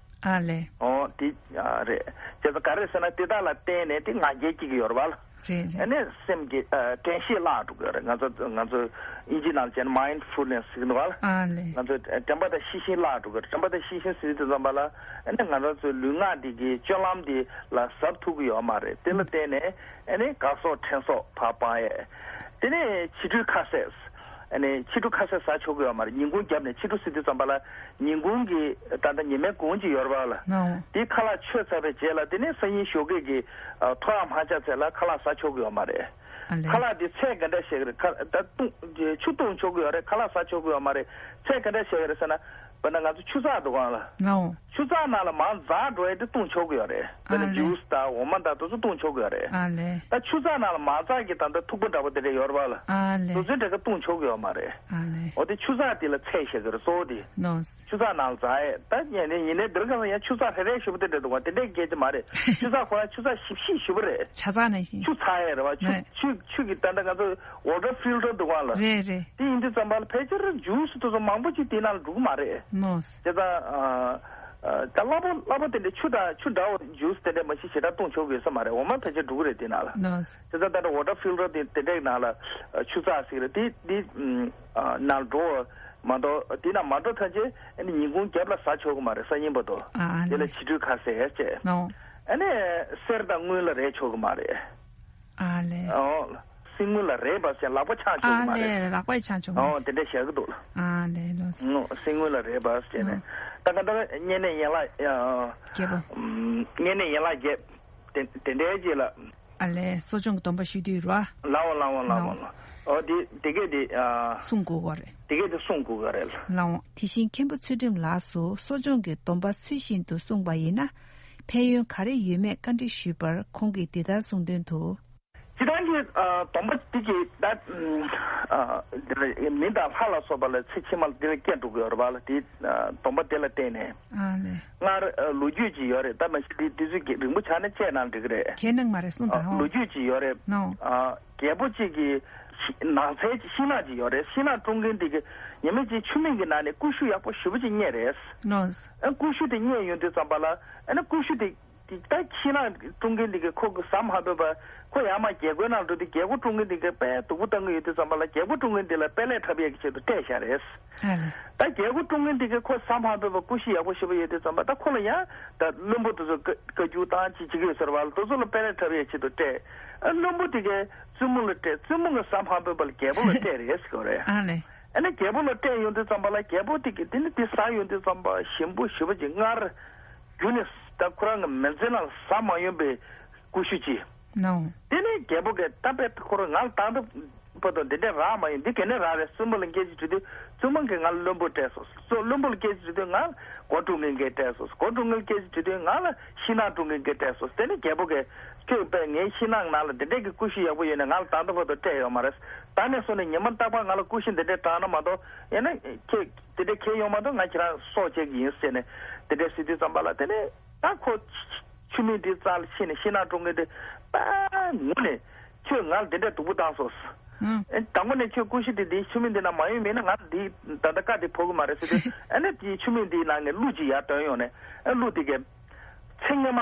ཨ་ལས། ཨོ་དེ་ཨ་རེད། བྱས་ཙང་ག་རེ་ཟེར་ན་དེ་དག་ལ་བརྟེན་ནས་དེ་ང་རྒྱལ་སྐྱེ་གི་ཡོད་རེད་པ་ལ། རེད་རེད། ཨ་ནི་སེམས་ཀྱི་ཨ་དྲན་ཤེས་བརླག་འགྲོ་གི་ཡོད་རེད། ང་ཚོ་ང་ཚོ་དབྱིན་ཇི་ནང་བྱས་ན་མའིན་ཌ་ཕུལ་ནེ་སི་ཟེར་གི་འདུག་པ་ལ། ཨ་ལས། ང་ཚོ་དྲན་པ་དང་ཤེས་བཞིན་བརླག་འགྲོ་གི་རེད། དྲན་པ་དང་ཤེས་བཞིན་ཟེར་དུས་ཙམ་པ་ལ་ཨ་ནི་ང་རང་ཚོའི་ལུས་ངག་འདི་གི་སྤྱོད་ལམ་འདི་ལ་གཟབ་ཐུབ་ཀྱི་ཡོད་མ་རེད། དེ་ལ་བརྟེན་ནས་ཨ་ནི་གར་སོགས་ཕྲེང་སོགས་ཕར་སྤང་ཡས། དེ་ནས་ཕྱི་དྲོའི་ཁ་ཟས། ཨ་ནི་ཕྱི་དྲོ་ཁ་ཟས་ཟ་ཆོག་གི་ཡོད་མ་རེད། ཉིན་གུང་རྒྱབ་ནས། ཕྱི་དྲོ་ཟེར་དུས་ཙམ་པ་ལ་ཉིན་གུང་གི་ད་ལྟ་ཉི་མའི་གུང་ཅིག་ཡོད་རེད་པ་ལ། ནའོ། དེ་ཁ་ལག་མཆོད་ཚར་བའི་རྗེས་ལ་དེ་ནས་སང་ཉིན་ཞོགས་ཀས་ཀྱི་ཨ་ཐོ་རངས་མ་ཆགས་ཚད་ལ་ཁ་ལག་ཟ་ཆོག་གི་ཡོད་མ་རེད། ཨ་ལས། ཁ་ལག་དེ་ཚད་ག་འདྲ་བྱེད་ཀྱི་རེད། ཁ་ད་བཏུང་ཆུ་བཏུང་ཆོག་གི་ཡོད་རེད། ཁ་ལག་ཟ་ཆོག་གི་ཡོད་མ་རེད། ཚད་ག་འདྲ་བྱེད་ཀྱི་རེད་ཟེར་ན། དཔེར་ན་ང་ཚོ་ཆུ་ཚགས་འདུག་ག་ལ། ནའོ། ཆུ་ཚགས་ནང་ལ་མར་འཛག་འགྲོ་ཡས་དེ་བཏུང་ཆོག་གི་ཡོད་རེད། དཔེར་ན་ཨ་ལས། ཇུས་དང་འོ་མ་དང་དེ་ཚོ་བཏུང་ཆོག་གི་ཡོད་རེད། ཨ་ལས། ད་ཆུ་ཚགས་ནང་ལ་མ་འཛག་གི་ད་ལྟ་ཐུག་པ་འདྲ་པོ་དེ་འདྲ་ཡོད་རེད་པ་ལ། ཨ་ལས། དེ་ཚོའི་འདྲ་ག་བཏུང་ཆོག་གི་ཡོད་མ་རེད། ཨ་ལས། འོ་དེ་ཆུ་ཚགས་དེ་ལ་ཚད་བྱེད་ཀྱི་རེད། གཙོ་བོ་དེ། ནོ། ཆུ་ཚགས་ནང་ལ་འཛག་ཡས། ད་ཡིན་ནའི་ཡིན་ནའི་འདིར་ག་ལ་ཡང་ཆུ་ཚགས་རེ་རེ་ཞེ་པོ་དེ་འདྲ་འདུག་ག། དེ་འདྲའི་སྐད་ཆ་མ་རེད། ཆུ་ཚགས་ཁོ་རང་ཆུ་ཚགས་ཞིབ་ཞིབ་ཞེ་པོ་རེད། ཆ་ཚང་ནང་བཞིན། ཆུ་ཚགས་ཡས་རེད་པ། ཆུ་ནས། ཆུ་ཆུ་གི་ད་ལྟ་ང་ཚོ་ཝ་ཊར་ཕིལ་ཊར་འདུག་ག་ལ། རེད་རེད། དེ་ཡིན་དུས་ཙམ་པ་ལ་ཕལ་ཆེར་ཇུས་དེ་ཚོ་མང་པོ་ཅིག་དེའི་ནང་ལ་འགྲོ་གི་མ་རེད། ནོ། དེ་ཙང་ཨ་ཨ་ད་སླ་པོ་སླ་པོ་དེ་འདྲའི་ཆུ་དང་ཆུ་འདྲ་བོ་ཇུས་དེ་འདྲ་མ་གཞི་ཞེ་དྲག་བཏུང་ཆོག་གི་ཡོད་ས་མ་རེད། འོ་མ་ཕལ་ཆེར་འགྲོ་གི་རེད་དེའི་ནང་ལ། ནོ། དེ་ཙང་ད་ལྟ་ཝ་ཊར་ཕིལ་ཊར་དེ་དེ་འདྲའི་ནང་ལ་ཨ་ཆུ་ཚགས་ཟེར་གི་རེད། དེ་དེ་ཨ་ནང་འགྲོ་བ་མ་གཏོགས་དེ་ནང་མ་འགྲོ་ཐམས་ཅད་ཨ་ནི་ཉིན་གུང་རྒྱབ་ལ་ཟ་ཆོག་གི་མ་རེད། སང་ཉིན་བར་དུ། ཨ་ཨ་དེ་ལ་ལས། ཕྱི་དྲོའི་ཁ་ཟས་བྱས། ནོ། ཨ་ནི་གསེར་དང་དངུལ་ལ་རེག་ཆོག་གི་མ་རེད། ཨ་ལས། ཨོ། གསེར་དངུལ་ལ་རེག་པ་ཟེར་ལག་པ་འཆང་ཆོག་གི་མ་རེད། ཨ་ལས། ལག་པ་འཆང་ཆོག་གི་མ་རེད། ཨོ་དེ་འདྲ་བཤད་གི་འདུག་ལ། ཨ་ལས་ལོ། ཨོ་གསེར་དངུལ་ལ་རེག་པ་ཟེར་ནས། ཨོ། ད་ག་ད་བསྙེན་གནས་ཡན་ལག་ཨ། བརྒྱད་པོ། ཨམ། བསྙེན་གནས་ཡན་ལག་བརྒྱད། དེ་དེ་འདྲའི་རྗེས་ལ། ཨ་ལས་གསོ་སྦྱོང་གི་སྡོམ་པ་ཞུ་དུས་ར། ལའོ་ལའོ་ལའོ་ལའོ། ཨོ་དེ་དེ་གས་དེ་ཨ། གསུང་དགོས་པ་རེད། དེ་གས་དེ་གསུང་དགོས་པ་རེད་ལ། ལའོ། དེ་བཞིན་མཁན་པོ་ཚུལ་ཁྲིམས་ལགས་སུ་གསོ་སྦྱོང་གི་སྡོམ་པ་ཚུལ་བཞིན་དུ་བསྲུངས་པ་ཡིན་ན། ཕན་ཡོན་ག་རེ་ཡོད་མེད་བཀའ་འདྲི་ཞུས་པར་ཁོང་གིས་འདི་ལྟར་གསུངས་དོན་དུ། སྤྱིར་བཏང་གི་ཨ་སྡོམ་པ་འདི་གི་ད་ཨ་འདི་ལ་མི་དང་ལྷ་ལ་སོགས་པ་ལ་ཚེ་ཕྱི་མ་ལ་འདི་ལ་སྐྱེ་འགྲོ་གི་ཡོད་རེད་པ་ལ། དེ་ཨ་སྡོམ་པ་དེ་ལ་བརྟེན་ནས། ཨ་ནི། སྔར་ཨ་ལོ་རྒྱུས་ཅིག་ཡོད་རེད། ད་མ་གཞི་དེ་དུས་ཚོད་ཀྱི་རིང་པོ་ཆགས་ན་བཅད་གནང་འགྲིག་གི་རེད། ཁས་གནང་མ་རེད་གསུངས་ཨ་དང་། ལོ་རྒྱུས་ཅིག་ཡོད་རེད། ནོ། ཨ་རྒྱལ་པོ་གཅིག་གི་ཤི་ནགས་ཚལ་ཤིང་ནགས་ཅིག་ཡོད་རེད། ཤིང་ནགས་དཀྲོང་མཁན་དེ་གི་ཉི་མ་གཅིག་ཆུ་མིག་གི་ནང་ནས་ཀུ་ཤུ་ཡག་པོ་ཞེ་པོ་ཅིག་རྙེད་རེད། ནོ། ཨ་ཀུ་ཤུ་དེ་རྙེད་ཡོང་དུས་ཙམ་པ་ལ་ཨ་ནི་ཀུ་ཤུ་དེ། ད་ཤིང་ནགས་སྲུང་མཁན་འདི་གས་ཁོ་གི་ཟ་མ་ཕོད་པ། ཁོ་ཡར་མར་རྒྱལ་སྒོའི་ནང་འགྲོ་དུས་རྒྱལ་སྒོ་སྲུང་མཁན་འདི་གས་དཔེ་སྡུག་པོ་བཏང་གི་ཡོད་དུས་ཙམ་པ་ལ། རྒྱལ་སྒོ་སྲུང་མཁན་འདི་ལ་དཔེ་ལས་འཁྲབ་ཡས་ཀྱི་ཆེད་དུ་སྤྲད་བཞག་རེད། ཨ་ལས། ད་རྒྱལ་སྒོ་སྲུང་མཁན་འདི་གས་ཁོ་ཟ་མ་ཕོད་པ་ཀུ་ཤུ་ཡག་པོ་ཞེ་པོ་ཡོད་དུས་ཙམ་པ། ད་ཁོ་ལ་ཡང་ད་བློན་པོ་དེ་ཚོ་བཀའ་བཀའ་བཀྱོན་བཏང་ཅིག་བྱེད་ཀྱི་ཡོད་ཟེར་བ་ལ། དེ་ཚོ་ལ་དཔེ་ལས་འཁྲབ་ཡས་ཆེད་དུ་སྤྲད། ཨ། བློན་པོ་དེ་གས་བཙུན་མོ་ལ་སྤྲད། བཙུན་མོ་གིས་ཟ་མ་ཕོད་པ་ལ་རྒྱལ་པོ་ལ་སྤྲད་རེད་ཟེར་གྱི་ཡོད་རེད། ཨ་ལས། ཨ་ནི་རྒྱལ་པོ་ལ་སྤྲད་ཡོང་དུས་ཙམ་པ་ལ། རྒྱལ་པོ་དེ་གིས་དེ་ནི་དེ་ཟ་ཡོང་དུས་ཙམ་པ་ཞིམ་པོ་ཞེ་པོ་ཅིག་མངར། རྒྱུ་ནི་ད་ཁོ་རང་གི་མི་ཚེ་ནང་ལ་ཟ་མ་མྱོང་པའི་ཀུ་ཤུ་ཅིག། ནའོ། དེ་ནས་རྒྱལ་པོ་གིས་ད་དཔེ་ཁོ་རང་ང་ལ་ད་ལྟ་བར་དུ་འདི་འདྲས་རག་མ་ཡོང་། འདི་ག་ནས་རག་རེད། བཙུན་མོ་ལ་སྐད་ཆ་དྲིས་དུས། བཙུན་མོ་གིས་ང་ལ་བློན་པོ་སྤྲད་སོང་། སོ། བློན་པོ་ལ་སྐད་ཆ་དྲིས་དུས་ང་ལ་སྒོ་སྲུང་མཁན་གྱིས་སྤྲད་སོང་། སྒོ་སྲུང་མཁན་ལ་སྐད་ཆ་དྲིས་དུས་ང་ལ་ཤིང་ནགས་སྲུང་མཁན་གྱིས་སྤྲད་སོང་། དེ་ནས་རྒྱལ་པོ་གིས་ཁྱོད་དཔེ་ངའི་ཤིང་ནགས་ནང་ལ་འདི་འདྲས་ཀྱི་ཀུ་ཤུ་ཡག་པོ་ཡོད་ནས་ང་ལ་ད་ལྟ་བར་དུ་སྤྲད་ཡོད་མ་རེད། ད་ནས་བཟུང་ནས་ཉི་མ་རྟག་པར་ང་ལ་ཀུ་ཤུ་འདི་འདྲས་དྲངས་ན་མ་གཏོགས། ཡང་ན་ཁྱེད་དེ་འདྲས་ཁྱེར་ཡོང་མ་གཏོགས་ང་ཁྱེད་རང་སྲོག་བཅད་ཀྱི་ཡིན་ཟེར་ནས་དེ་འདྲས་ཟེར་དུས་ཙམ་པ་ལ། དེ་ནས་ད་ཁོ་ཆུ་མིག་འདི་རྩ་ལ་ཕྱིན་ནས་ཤིང་ནགས་སྲུང་མཁན་དེ་དཔེ་ངུ་ནས། ཁྱོད་ང་ལ་འདི་འདྲས་སྡུག་པོ་བཏང་སོང་། ཨང་། ཨེ། དང་པོ་ནས་ཁྱོད་ཀུ་ཤུ་དེ་འདི་ཆུ་མིག་འདི་ནང་མ་ཡོང་མིན་ན་ང་འདི་ད་ལྟ་བཀའ་དེ་ཕོག་གི་མ་རེད་ཟེར་དུས། ཨ་ནི་དེའི་ཆུ་མིག་འདིའི་ནང་ནས་གླུ་ཅིག་ཡར་བཏོན་ཡོང་ནས། ཨ། གླུ་དེ་གས། ཚེ་སྔོན་མ།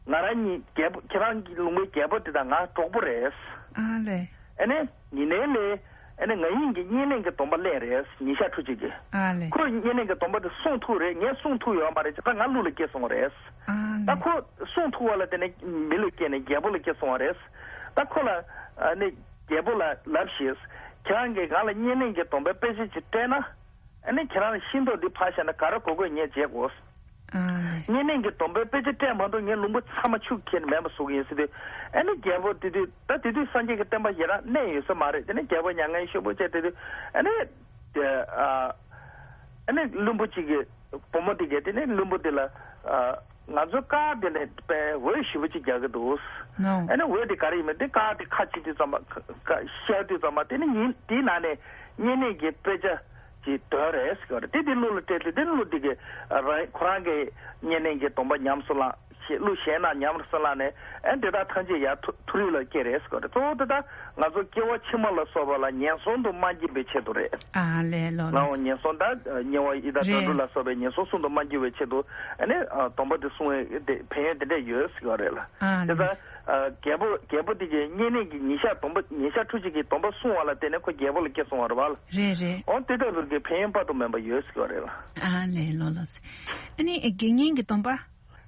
ང་རང་གཉིས་རྒྱལ་པོ། ཁྱེད་རང་གི་ལུང་པའི་རྒྱལ་པོ་དེ་དང་ང་གྲོགས་པོ་རེད། ཨ་ལས། ཨ་ནི་ཉེ་གནས་ལས། ཨ་ནི་ང་ཡིན་གྱི་བསྙེན་གནས་ཀྱི་སྡོམ་པ་ལེན་རེད། ཉིན་ཞག་ཕྲུགས་གཅིག་གི། ཨ་ལས། ཁོས་བསྙེན་གནས་ཀྱི་སྡོམ་པ་དེ་སྲུང་ཐུབ་རེད། ངས་སྲུང་ཐུབ་ཡོད་མ་རེད། ཅེས་ད་ང་གླུ་ལ་སྐྱེས་སོང་བ་རེད། ཨ་ད་ལས། ཁོ་སྲུང་ཐུབ་པ་ལ་བརྟེན་ནས་མི་ལ་སྐྱེས་ནས་རྒྱལ་པོ་ལ་སྐྱེས་སོང་བ་རེད། ད་ཁོ་ལ། ཨ་ནི་རྒྱལ་པོ་ལ་ལབ་ཤིག། ཁྱེད་རང་གིས་ང་ལ་བསྙེན་གནས་ཀྱི་སྡོམ་པའི་དཔེ་ཆ་ཅིག་སྤྲད་ན། ཨ་ནི་ཁྱེད་རང་ལ་ཤིང་ཏོག་འདི་ཕར་བཞག་ན་ག་རེ་དགོས་དགོས་ངས་བྱེད་དགོས། ཨ་ལས། བསྙེན་གནས་ཀྱི་སྡོམ་པའི་དཔེ་ཆ་སྤྲད་མ་གཏོགས་ངའི་ལུང་པ་ཚང་མ་ཆུ་ཁྱེར་ནས་མེད་པ་བཟོ་གི་ཡིན་ཟེར་དུས། ཨ་ནི་རྒྱལ་པོ་དེ་དུས། ད་དེ་དུས་སངས་རྒྱས་ཀྱི་བསྟན་པ་ཞེ་དྲག་གནས་ཡོད་ས་མ་རེད། དེ་ནས་རྒྱལ་པོ་མྱ་ངན་ཞེ་པོ་བྱས། དེ་དུས་ཨ་ནི་དེ། ཨ་ཨ་ནི་བློན་པོ་གཅིག་གིས། བུ་མོ་དེ་གས་དེ་ནས་བློན་པོ་དེ་ལ། ཨ། ང་ཚོའི་ཀར་དེ་ནས་དཔེ་འོད་ཞེ་པོ་ཅིག་རྒྱག་གི་འདུག། ནོ། ཨ་ནི་འོད་དེ་ག་རེ་ཡིན་མིན། དེ་ཀར་དེ་ཁ་ཕྱེ་དུས་ཙམ་པ། ཁ་ཁ་བཤལ་དུས་ཙམ་པ། དེ་ནི་ཉིན་དེའི་ནང་ནས་བསྙེན་གནས་ཀྱི་དཔེ་ཆ་ཅིག་འདོན་རེད་ཟེར་གྱི་ཡོད་རེད། དེ་དེ་གླུ་ལ་སྤྲད་དུས། དེ་གླུ་དེ་གས་རང་ཁོ་རང་གི་བསྙེན་གནས་ཀྱི་སྡོམ་པ་ཉམས་སུ་བླངས། གཞས། གླུ་གཞས་རྣམས་ཉམས་སུ་བླངས་ནས། ཨ། དེ་དག་ཐམས་ཅད་ཡར་མཐོ་མཐོ་རིས་ལ་སྐྱེས་རེད་ཟེར་གྱི་ཡོད་རེད། གཙོ་བོ་དེ་དག་ང་ཚོ་སྐྱེ་བ་ཕྱི་མ་ལ་སོགས་པ་ལ་ངན་སོང་དུ་མ་སྐྱེ་བའི་ཆེད་དུ་རེད། ཨ་ལས། ལོ་ལོ། ངན་སོང་། ད་དམྱལ་བ་ཡི་དྭགས་དགྲ་འདུལ་ལ་སོགས་པའི་ངན་སོང་གསུམ་དུ་མ་སྐྱེ་བའི་ཆེད་དུ། ཨ་ནི་སྡོམ་པ་དེ་སྲུང་བའི་དེ་ཕན་ཡོན་དེ་འདྲ་ཡོད་ཟེར་གྱི་ཡོད་རེད་ལ། ཨ་ལས། དེ་ཙང་། ཨ། རྒྱལ་པོ། རྒྱལ་པོ་དེ་གིས་བསྙེན་གནས་ཀྱི་ཉིན་ཞག་སྡོམ་པ། ཉིན་ཞག་ཕྲུགས་གཅིག་གི་སྡོམ་པ་སྲུང་བ་ལ་བརྟེན་ནས་ཁོ་རྒྱལ་པོ་ལ་སྐྱེས་སོང་བ་རེད་བ་ལ། རེད་རེད། འོ་དེ་ལྟ་བུར་གྱི་ཕན་ཡོན་དཔག་ཏུ་མེད་པ་ཡོད་ཟེར་གྱི་ཡོད་རེད་ལ། ཨ་ལས། ལོ་ལོ། ཨ་ནི་དགེ་བསྙེན་གྱི་སྡོམ་པ།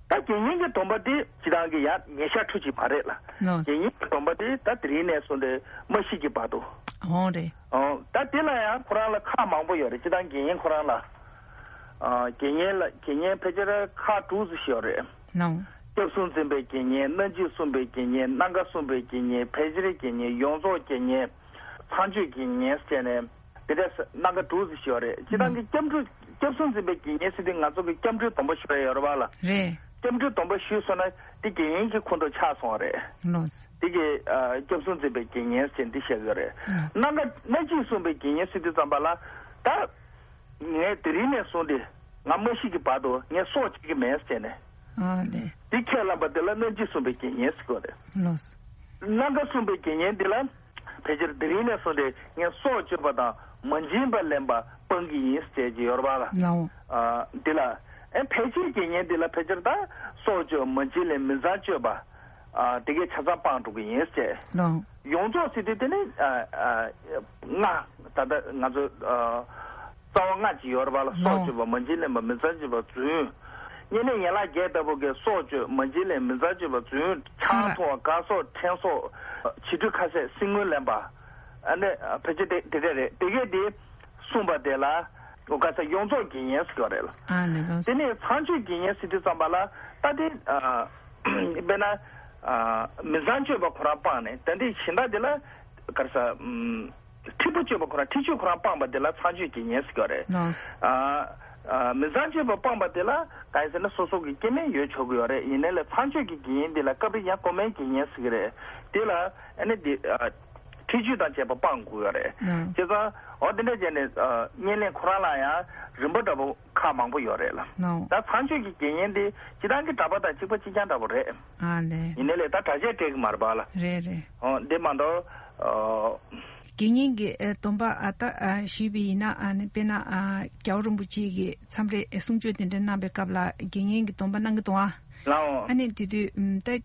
ད་དགེ་བསྙེན་གྱི་སྡོམ་པ་དེ་སྤྱིར་བཏང་གི་ཡང་ཉིན་ཞག་ཕྲུགས་གཅིག་མ་རེད་ལ། ལོ། དགེ་བསྙེན་གྱི་སྡོམ་པ་དེ་ད་དེ་རིང་ནས་བཟུང་སྟེ་མ་ཤི་གི་བར་དུ། འོ་རེད། ཨོ། ད་དེ་ལ་ཡང་ཁོ་རང་ལ་ཁག་མང་པོ་ཡོད་རེད། སྤྱིར་བཏང་དགེ་བསྙེན་ཁོ་རང་ལ། ཨ། དགེ་བསྙེན་ལ། དགེ་བསྙེན་ཕལ་ཆེར་ཁག་དྲུག་ཙམ་ཞིག་ཡོད་རེད། ལོ། སྐྱབས་གསུམ་འཛིན་པའི་དགེ་བསྙེན། སྣ་གཅིག་བསྲུང་བའི་དགེ་བསྙེན། སྣ་འགའ་བསྲུང་བའི་དགེ་བསྙེན། ཕལ་ཆེར་དགེ་བསྙེན། ཡོངས་རྫོགས་དགེ་བསྙེན། ཚངས་སྤྱོད་དགེ་བསྙེན་ཟེར་ནས། དེ་འདྲ་སྣ་ཁ་དྲུག་ཙམ་ཞིག་ཡོད་རེད། སྤྱིར་བཏང་གི་སྐྱབས་འགྲོ། སྐྱབས་གསུམ་འཛིན་པའི་དགེ་བསྙེན་ཟེར་དུས་ང་ཚོ་གི་སྐྱབས་འགྲོའི་སྡོམ་པ་ཞུ་ཡ་ཡོད་རེད་བ་ལ། རེད། སྐྱབས་འགྲོའི་སྡོམ་པ་ཞུས་སོང་ན་དེ་དགེ་བསྙེན་གྱི་ཁོངས་སུ་ཆགས་སོང་བ་རེད། ལོས། དེ་གི། ཨ། སྐྱབས་གསུམ་འཛིན་པའི་དགེ་བསྙེན་ཟེར་འདི་བཤད་ཀྱི་ཡོད་རེད། ཨ། སྣ་ཁ། སྣ་གཅིག་བསྲུང་བའི་དགེ་བསྙེན་ཟེར་དུས་ཙམ་པ་ལ། ད་ངས་དེ་རིང་ནས་བཟུང་སྟེ་ང་མ་ཤི་གི་བར་དུ་ངས་སྲོག་བཅད་ཀྱི་མེད་ཟེར་ནས། ཨ་ལས། དེ་ཁས་བླངས་པ་དེ་ལ་སྣ་གཅིག་བསྲུང་བའི་དགེ་བསྙེན་ཟེར་གྱི་ཡོད་རེད། ལོས། སྣ་འགའ་བསྲུང་བའི་དགེ་བསྙེན་འདི་ལ། ཕལ་ཆེར་དེ་རིང་ནས་བཟུང་སྟེ་ངས་སྲོག་གཅོད་པ་དང་མ་བྱིན་པ་ལེན་པ་སྤང་གི་ཡིན་ཟེར་གྱི་ཡོད་རེད་པ་ལ། ལའོ། ཨ། འདི་ལ། ཨེ། ཕལ་ཆེར་དགེ་བསྙེན་འདི་ལ་ཕལ་ཆེར་ད་སྲོག་གཅོད། མ་བྱིན་ལེན། མི་ཚངས་སྤྱོད་པ། ཨ། དེ་གས་ཆ་ཚང་སྤང་འགྲོ་གི་ཡིན་ཟེར། ལའོ། ཡོངས་རྫོགས་ཟེར་དུས་དེ་ནི། ཨ། ཨ། ལྔ། ད་ལྟ་ང་ཚོ། ཨ། རྩ་བ་ལྔ་ཅིག་ཡོད་རེད་པ་ལ། སྲོག་གཅོད་པ། མ་བྱིན་ལེན་པ། མི་ཚངས་སྤྱོད་པ། རྫུན། བསྙེན་གནས་ཡན་ལག་བརྒྱད་ལྟ་བུ་གི་སྲོག་གཅོད། མ་བྱིན་ལེན། མི་ཚངས་སྤྱོད་པ། རྫུན། ཆང་འཐུང་བ། གར་སོགས། ཕྲེང་སོགས། བྱི་ཁྲོད་ཁ་ཟས། སྲིན་རྔུན་ལེན་པ། ཨ་ནི་ཕལ་ཆེར་དེ་དེ་འདྲ་རེད། དེ་གས་དེ་བསྲུངས་པ་དེ་ལ། ག་ས། ཡོངས་རྫོགས་དགེ་བསྙེན་ཟེར་གྱི་ཡོད་རེད་ལ། ཨ་ནི་ལོ། དེ་ནས་ཚངས་སྤྱོད་དགེ་བསྙེན་ཟེར་དུས་ཙམ་པ་ལ། ད་དེ། ཨ། དཔེར་ན། ཨ། མི་ཚངས་སྤྱོད་པ་ཁོ་རང་སྤངས་ནས། ད་དེ་གཞན་དག་དེ་ལ། ག་རེ་ཟ། ཨམ། འཁྲིག་པ་སྤྱོད་པ་ཁོ་རང་། འཁྲིག་སྤྱོད་ཁོ་རང་སྤངས་པ་དེ་ལ་ཚངས་སྤྱོད་དགེ་བསྙེན་ཟེར་གྱི་ཡོད་རེད། ལོས། ཨ། ཨ། མི་ཚངས་སྤྱོད་པ་སྤངས་པ་དེ་ལ་གང་ཡིན་ཟེར་ན། སོ་སོ་གི་སྐྱེ་དམན་ཡོད་ཆོག་གི་ཡོད་རེད། ཡིན་ནའི་ལས་ཚངས་སྤྱོད་ཀྱི་དགེ་བསྙེན་དེ་ལ་སྐབས་རེ་ཡང་སྒོམ་པའི་དགེ་བསྙེན་ཟེར་གྱི་རེད། དེ་ལ་ཨ་ནི་དེ། ཨ། འཁྲིག་སྤྱོད་དང་བཅས་པ་སྤང་དགོས་ཡོད་རེད། ལོས། བྱས་ཙང་འོ་དེ་འདྲ་བྱས་ནས། ཨ། བསྙེན་ལེན་ཁོ་རང་ལ་ཡང་རིམ་པ་འདྲ་པོ་ཁག་མང་པོ་ཡོད་རེད་ལ། ལོས། ད་ཚངས་སྤྱོད་ཀྱི་དགེ་བསྙེན་དེ་སྤྱིར་བཏང་གི་གྲྭ་པ་དང་གཅིག་པ་གཅིག་རྐྱང་འདྲ་པོ་རེད། ཨ་ལས། ཡིན་ནའི་ལས་ད་གྲྭ་ཆས་སྤྲད་ཀྱི་མ་རེད་པ་ལ། རེད་རེད། འོ་འདི་མ་གཏོགས། ཨ། དགེ་བསྙེན་གྱི། ཨ། སྡོམ་པ། ཨ། ད། ཨ། ཞུས་པ་ཡིན་ན། ཨ་ནི་དཔེར་ན། ཨ། རྒྱལ་བ་རིན་པོ་ཆེ་གིས་མཚམས་རེ་གསུང་ཆོས་དེ་འདྲ་གནང་པའི་སྐབས་ལ་དགེ་བསྙེན་གྱི་སྡོམ་པ་གནང་གི་འདུག་ཨ། ལའོ། ཨ་ནི་དེ་དུས་ཨམ་ད་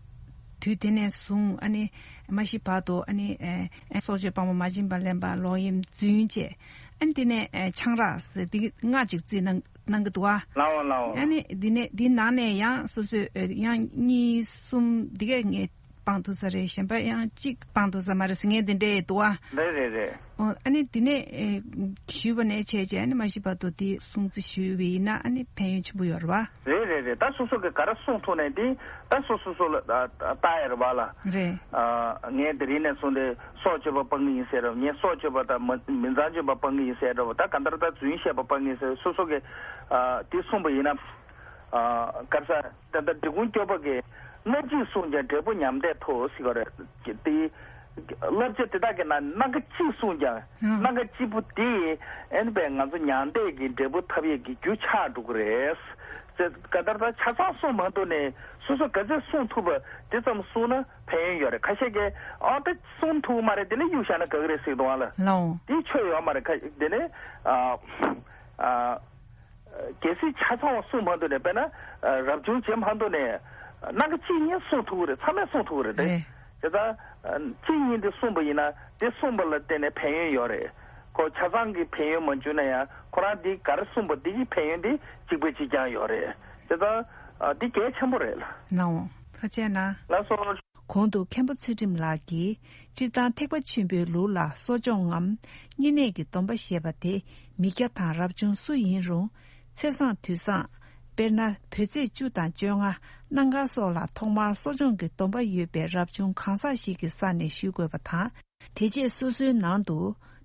དུས་དེ་ནས་བཟུང་ཨ་ནི་མ་ཤི་བར་དུ་ཨ་ནི་ཨེ་ཨེ་སྲོག་གཅོད་སྤང་བ། མ་བྱིན་པ་ལེན་པ། ལོག་གཡེམ། རྫུན་བཅས། ཨ་ནི་དེ་ནས་ཨེ་ཆང་རག་ཟེར་དེ་ལྔ་ཅིག་རྩིས་གནང་གནང་གི་འདུག་ཨ། ལའོ་ལའོ། ཨ་ནི་འདི་ནས་འདི་ནང་ནས་ཡང་སོ་སོས་ཨེ་ཡང་གཉིས་གསུམ་འདི་གས་ངས་སྤང་ཐུབ་ས་རེད། གཞན་པ་ཡང་གཅིག་སྤང་ཐུབ་ས་མ་རེད་ཟེར་མཁན་དེ་འདྲས་འདུག་ཨ། རེད་རེད་རེད། ཨོ། ཨ་ནི་འདི་ནས་ཨེ་ཞུས་པ་ནས་བྱས་རྗེས་ཨ་ནི་མ་ཤི་བར་དུ་འདི་སྲུང་བརྩི་ཞུས་པ་ཡིན་ན་ཨ་ནི་ཕན་ཡོན་ཆེན་པོ་ཡོད་རེད་བ། རེད་རེད་རེད། ད་སོ་སོ་གི་ག་རེ་སྲུང་ཐུབ་ནས་འདི་ད་སོ་སོ་སོ་ལ་ཨ་ཨ་ལྟ་ཡ་རེད་བ་ལ། རེད། ཨ་ངས་དེ་རིང་ནས་བཟུང་སྟེ་སྲོག་གཅོད་པ་སྤང་གི་ཡིན་ཟེར་རོ། ངས་སྲོག་གཅོད་པ་དང་མི་མི་ཚངས་སྤྱོད་པ་སྤང་གི་ཡིན་ཟེར་རོ། ད་ག་འདྲ་ད་རྫུན་བཤད་པ་སྤང་གི་ཡིན་ཟེར་སོ་སོ་གི་ཨ་འདི་གསུངས་པ་ཡིན་ན། ཨ་ག་རེ་ཟ། ད་ལྟ་འབྲི་གུང་སྐྱོབ་པ་གིས་སློབ་གཅིག་བསྲུངས་ཀྱང་འབྲས་བུ་མཉམ་འདས་ཐོབ་ཟེར་གྱི་རེད། དེ་བསླབ་བྱ་དེ་དག་གི་ནང་སྣ་ཁ་གཅིག་བསྲུངས་ཀྱང་ཨ་སྣ་ཁ་གཅིག་པོ་དེ་ཨེ་ནི་པས་ང་ཚོ་མྱང་འདས་ཀྱི་འབྲས་བུ་ཐོབ་ཡས་ཀྱི་རྒྱུ་ཆགས་འགྲོ་གི་རེད། ཅེས་ག་ལྟར་ད་ཆ་ཚང་བསྲུངས་མ་ཐུབ་ནས་སོ་སོ་ག་ཚོད་བསྲུངས་ཐུབ་པ་དེ་ཙམ་བསྲུངས་ན་ཕན་ཡོན་ཡོད་རེད། ཁ་ཤས་ཀྱིས་ཨ་ད་བསྲུངས་ཐུབ་མ་རེད། དེ་ནས་གཡུག་བཞག་ན་དགའ་གི་རེད་ཟེར་གི་འདུག་ཨ་ལ། ལའོ། དེ་ཆོ་ཡོད་མ་རེད། ཁ་དེ་ནས་ཨ་ཨ། གལ་སྲིད་ཆ་ཚང་བ་བསྲུང་མ་ཐུབ་ནས་དཔེར་ན་རབ་བྱུང་བྱེད་མ་ཐུབ་ནས་སྣ་ཁ་གཅིག་གཉིས་བསྲུང་ཐུབ་ཀྱི་རེད། ཚང་མས་བསྲུང་ཐུབ་ཀྱི་རེད་དེ། རེད། དེ་ལྟར་གཅིག་གཉིས་འདི་བསྲུངས་པ་ཡིན་ན་དེ་བསྲུངས་པ་ལ་བརྟེན་ནས་ཕན་ཡོན་ཡོད་རེད། ཁོ་ཆ་ཚང་གི་ཕན་ཡོན་མ་བྱུང་ན་ཡང་ཁོ་རང་འདི་ག་རེ་བསྲུངས་པ་འདི་གི་ཕན་ཡོན་འདི་གཅིག་པ་གཅིག་རྐྱང་ཡོད་རེད། དེ་ལྟར་འདི་གལ་ཆེན་པོ་རེད་ལ། ལའོ། ཐུགས་རྗེ་གནང་། ལགས་སོ། གོང་དུ་མཁན་པོ་ཚུལ་ཁྲིམས་ལགས་ཀྱིས་སྤྱིར་བཏང་ཐེག་པ་ཆེན་པོའི་ལུགས་ལ་གསོ་སྦྱོང་ངམ་བསྙེན་གནས་ཀྱི་སྡོམ་པ་ཞེས་པ་དེ་མི་སྐྱ་དང་རབ་བྱུང་སུ་ཡིན་རུང་ཚེས་བཟང་དུས་བཟང་། དཔེར་ན་བོད་ཚེས་བཅུ་དང་བཅོ་ལྔ་གནམ་གང་སོགས་ལ་ཐོག་མར་གསོ་སྦྱོང་གི་སྡོམ་པ་ཡོད་པའི་རབ་བྱུང་གང་ཟག་ཞིག་གི་ས་ནས་ཞུ་དགོས་པ་དང་། དེ་རྗེས་སོ་སོའི་ནང་དུ་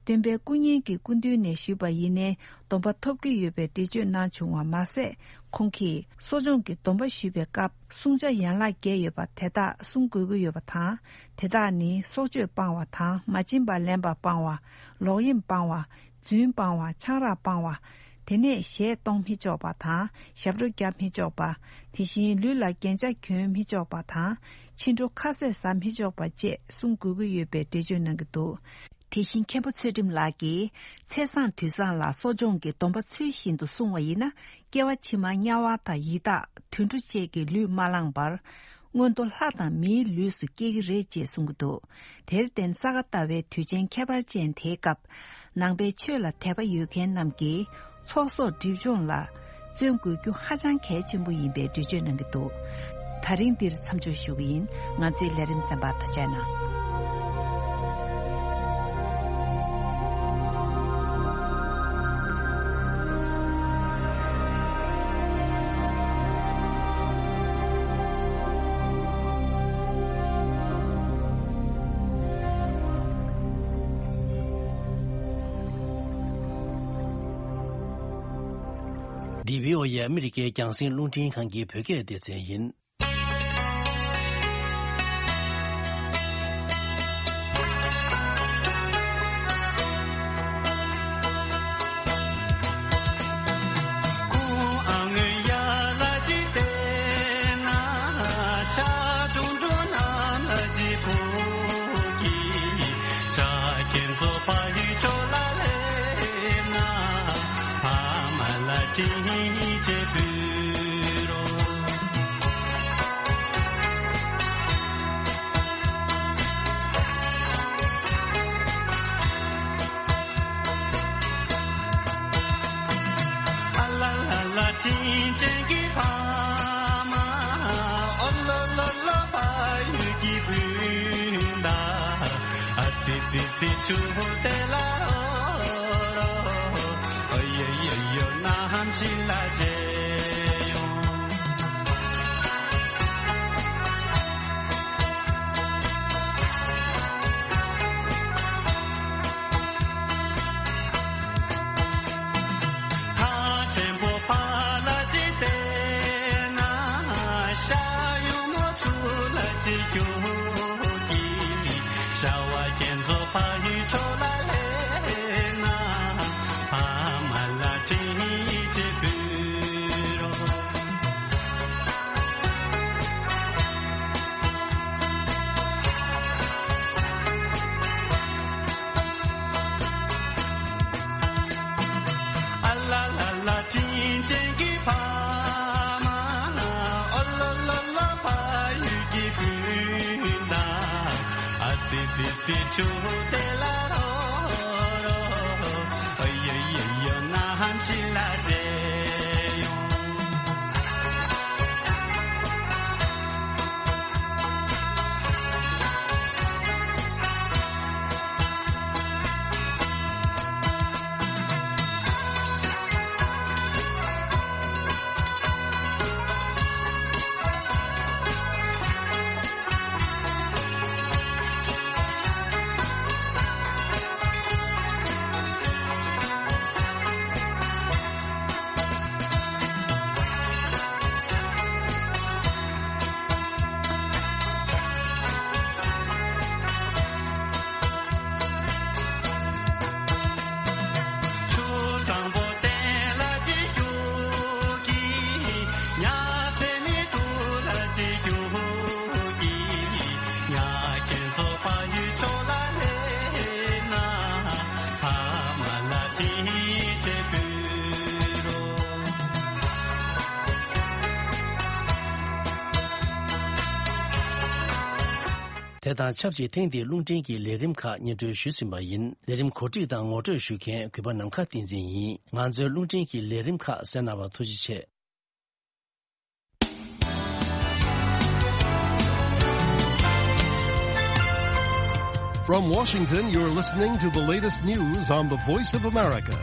སྟོན་པའི་སྐུ་བརྙན་གྱི་སྐུ་མདུན་ནས་ཞུས་པ་ཡིན་ནའི་སྡོམ་པ་ཐོབ་ཀྱི་ཡོད་པའི་འགྲེལ་བརྗོད་གནང་བྱུང་བ་མ་ཟད། ཁོང་གིས་གསོ་སྦྱོང་གི་སྡོམ་པ་ཞུས་པའི་སྐབས་བསྲུང་བྱ་ཡན་ལག་བརྒྱད་ཡོད་པ་དེ་དག་བསྲུང་དགོས་ཀྱི་ཡོད་པ་དང་། དེ་དག་ནི་སྲོག་གཅོད་སྤང་བ་དང་། མ་བྱིན་པ་ལེན་པ་སྤང་བ། ལོག་གཡེམ་སྤང་བ། རྫུན་སྤང་བ། ཆང་རག་སྤང་བ། དེ་ནས་གཞས་གཏོང་མི་ཆོག་པ་དང་། ཞབས་བྲོ་རྒྱག་མི་ཆོག་པ། དེ་བཞིན་ལུས་ལ་རྒྱན་ཆ་གྱོན་མི་ཆོག་པ་དང་། ཕྱི་དྲོ་ཁ་ཟས་ཟ་མི་ཆོག་པ་བཅས་བསྲུང་དགོས་ཀྱི་ཡོད་པའི་འགྲེལ་བརྗོད་གནང་གི་འདུག་དེ་བཞིན་མཁན་པོ་ཚུལ་ཁྲིམས་ལགས་ཀྱིས་ཚེས་བཟང་དུས་བཟང་ལ་གསོ་སྦྱོང་གི་སྡོམ་པ་ཚུལ་བཞིན་དུ་བསྲུང་བ་ཡིན་ན། སྐྱེ་བ་ཕྱི་མ་དམྱལ་བ་དང་ཡི་དྭགས་དུད་འགྲོ་བཅས་ཀྱི་ལུས་མ་བླངས་པར། མངོན་མཐོ་ལྷ་དང་མིའི་ལུས་སུ་སྐྱེ་གི་རེད་ཅེས་གསུང་གི་འདུག་དེར་བརྟེན་ས་ག་ཟླ་བའི་དུས་ཆེན་ཁྱད་པར་ཅན་དེའི་སྐབས། ནང་པའི་ཆོས་ལ་དད་པ་ཡོད་མཁན་རྣམས་ཀྱིས་ཚོགས་གསོག་སྒྲིབ་སྦྱོང་ལ་བརྩོན་དགོས་རྒྱུ་ཧ་ཅང་གལ་ཆེན་པོ་ཡིན་པའི་འགྲེལ་བརྗོད་གནང་གི་འདུག་ད་རིང་འདིར་མཚམས་འཇོག་ཞུ་གི་ཡིན། ང་ཚོའི་ལས་རིམ་གསན་པར་ཐུགས་རྗེ་གནང་། འདི་བྷི་ཨོ་ཨེ་ཨ་མི་རི་ཀའི་རྒྱང་སྲིང་རླུང་འཕྲིན་ཁང་གི་བོད་སྐད་སྡེ་ཚན་ཡིན། དེ་དང་ཆབས་ཅིག་ཐེངས་འདིའི་རླུང་འཕྲིན་གྱི་ལས་རིམ་ཁག་སྙན་སྒྲོན་ཞུས་ཟིན་པ་ཡིན། ལས་རིམ་གོ་སྒྲིག་དང་ངོ་སྤྲོད་ཞུ་མཁན་གུས་པ་ནམ་མཁའ་བསྟན་འཛིན་ཡིན། ང་ཚོའི་རླུང་འཕྲིན་གྱི་ལས་རིམ་ཁག་གསན་གནང་བར་ཐུགས་རྗེ་ཆེ། From Washington, you're listening to the latest news on the Voice of America.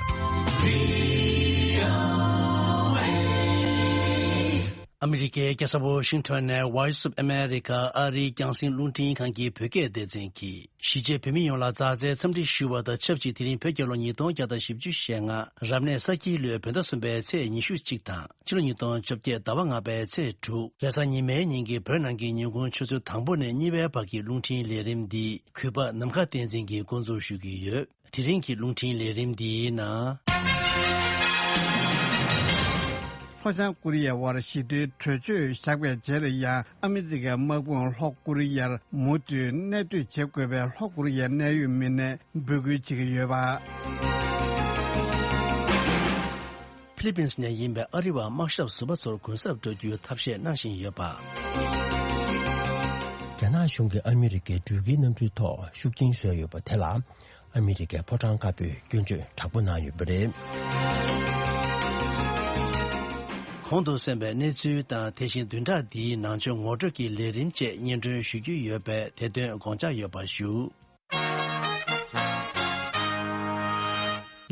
ཨ་མི་རི་ཀའི་རྒྱལ་ས་ཝོ་ཤིང་ཊོན་ནས་Voice of America ཨ་རིའི་རྒྱང་སྲིང་རླུང་འཕྲིན་ཁང་གི་བོད་སྐད་སྡེ་ཚན་གྱིས། གཞིས་བྱེས་བོད་མི་ཡོངས་ལ་མཛའ་བརྩེའི་འཚམས་འདྲི་ཞུ་བ་དང་ཆབས་ཅིག་དེ་རིང་བོད་རྒྱལ་ལོ་ཉིས་སྟོང་བརྒྱ་དང་བཞི་བཅུ་ཞེ་ལྔ་རབ་གནས་ས་ཁྱིའི་ལོའི་བོད་ཟླ་གསུམ་པའི་ཚེས་ཉི་ཤུ་གཅིག་དང་ཕྱི་ལོ་ཉིས་སྟོང་བཅོ་བརྒྱད་ཟླ་བ་ལྔ་པའི་ཚེས་དྲུག་རེས་གཟའ་ཉི་མའི་ཉིན་གྱི་བོད་ནང་གི་ཉིན་གུང་ཆུ་ཚོད་དང་པོ་ནས་གཉིས་པའི་བར་གྱི་རླུང་འཕྲིན་ལས་རིམ་འདི་གུས་པ་ནམ་མཁའ་བསྟན་འཛིན་གྱིས་འགོ་འཛུགས་ཞུ་གི་ཡོད། དེ་རིང་གི་རླུང་འཕྲིན་ལས་རིམ་འདིའི་ནང་། ལྷོ་བྱང་ཀོ་རི་ཡའི་དབར་ཞི་བདེའི་གྲོས་ཆོད་བཞག་པའི་རྗེས་ལ་ཡང་ཨ་མི་རི་ཀའི་དམག་དཔུང་ལྷོ་ཀོ་རི་ཡར་མུ་མཐུད་གནས་སྡོད་བྱེད་དགོས་པའི་ལྷོ་ཀོ་རི་ཡའི་གནད་ཡོད་མི་སྣས་འབོད་སྐུལ་བྱེད་ཀྱི་ཡོད་པ། ཕི་ལི་པིན་ནས་ཡིན་པའི་ཨ་རི་བ་དམག་ཞབས་ཟུར་པ་ཚོར་གུན་གསབ་སྤྲོད་རྒྱུའི་ཐབས་ཤེས་གནང་བཞིན་ཡོད་པ། རྒྱ་ནག་གཞུང་གིས་ཨ་མི་རི་ཀའི་འགྲུལ་སྐྱེལ་གནམ་གྲུའི་ཐོག་ཤུགས་རྐྱེན་བཟོས་ཡོད་པ་དེ་ལ། ཨ་མི་རི་ཀའི་ཕོ་བྲང་དཀར་པོས་སྐྱོན་བརྗོད་དྲག་པོ་གནང་ཡོད་པ་རེད། གོང་དུ་གསན་པའི་གནས་ཚུལ་དང་དེ་བཞིན་བདུན་ཕྲག་འདིའི་ནང་ཆོས་ངོ་སྤྲོད་ཀྱི་ལས་རིམ་བཅས་སྙན་སྒྲོན་ཞུ་རྒྱུ་ཡོད་པས་དེ་དོན་དགོངས་འཇགས་ཡོད་པ་ཞུ།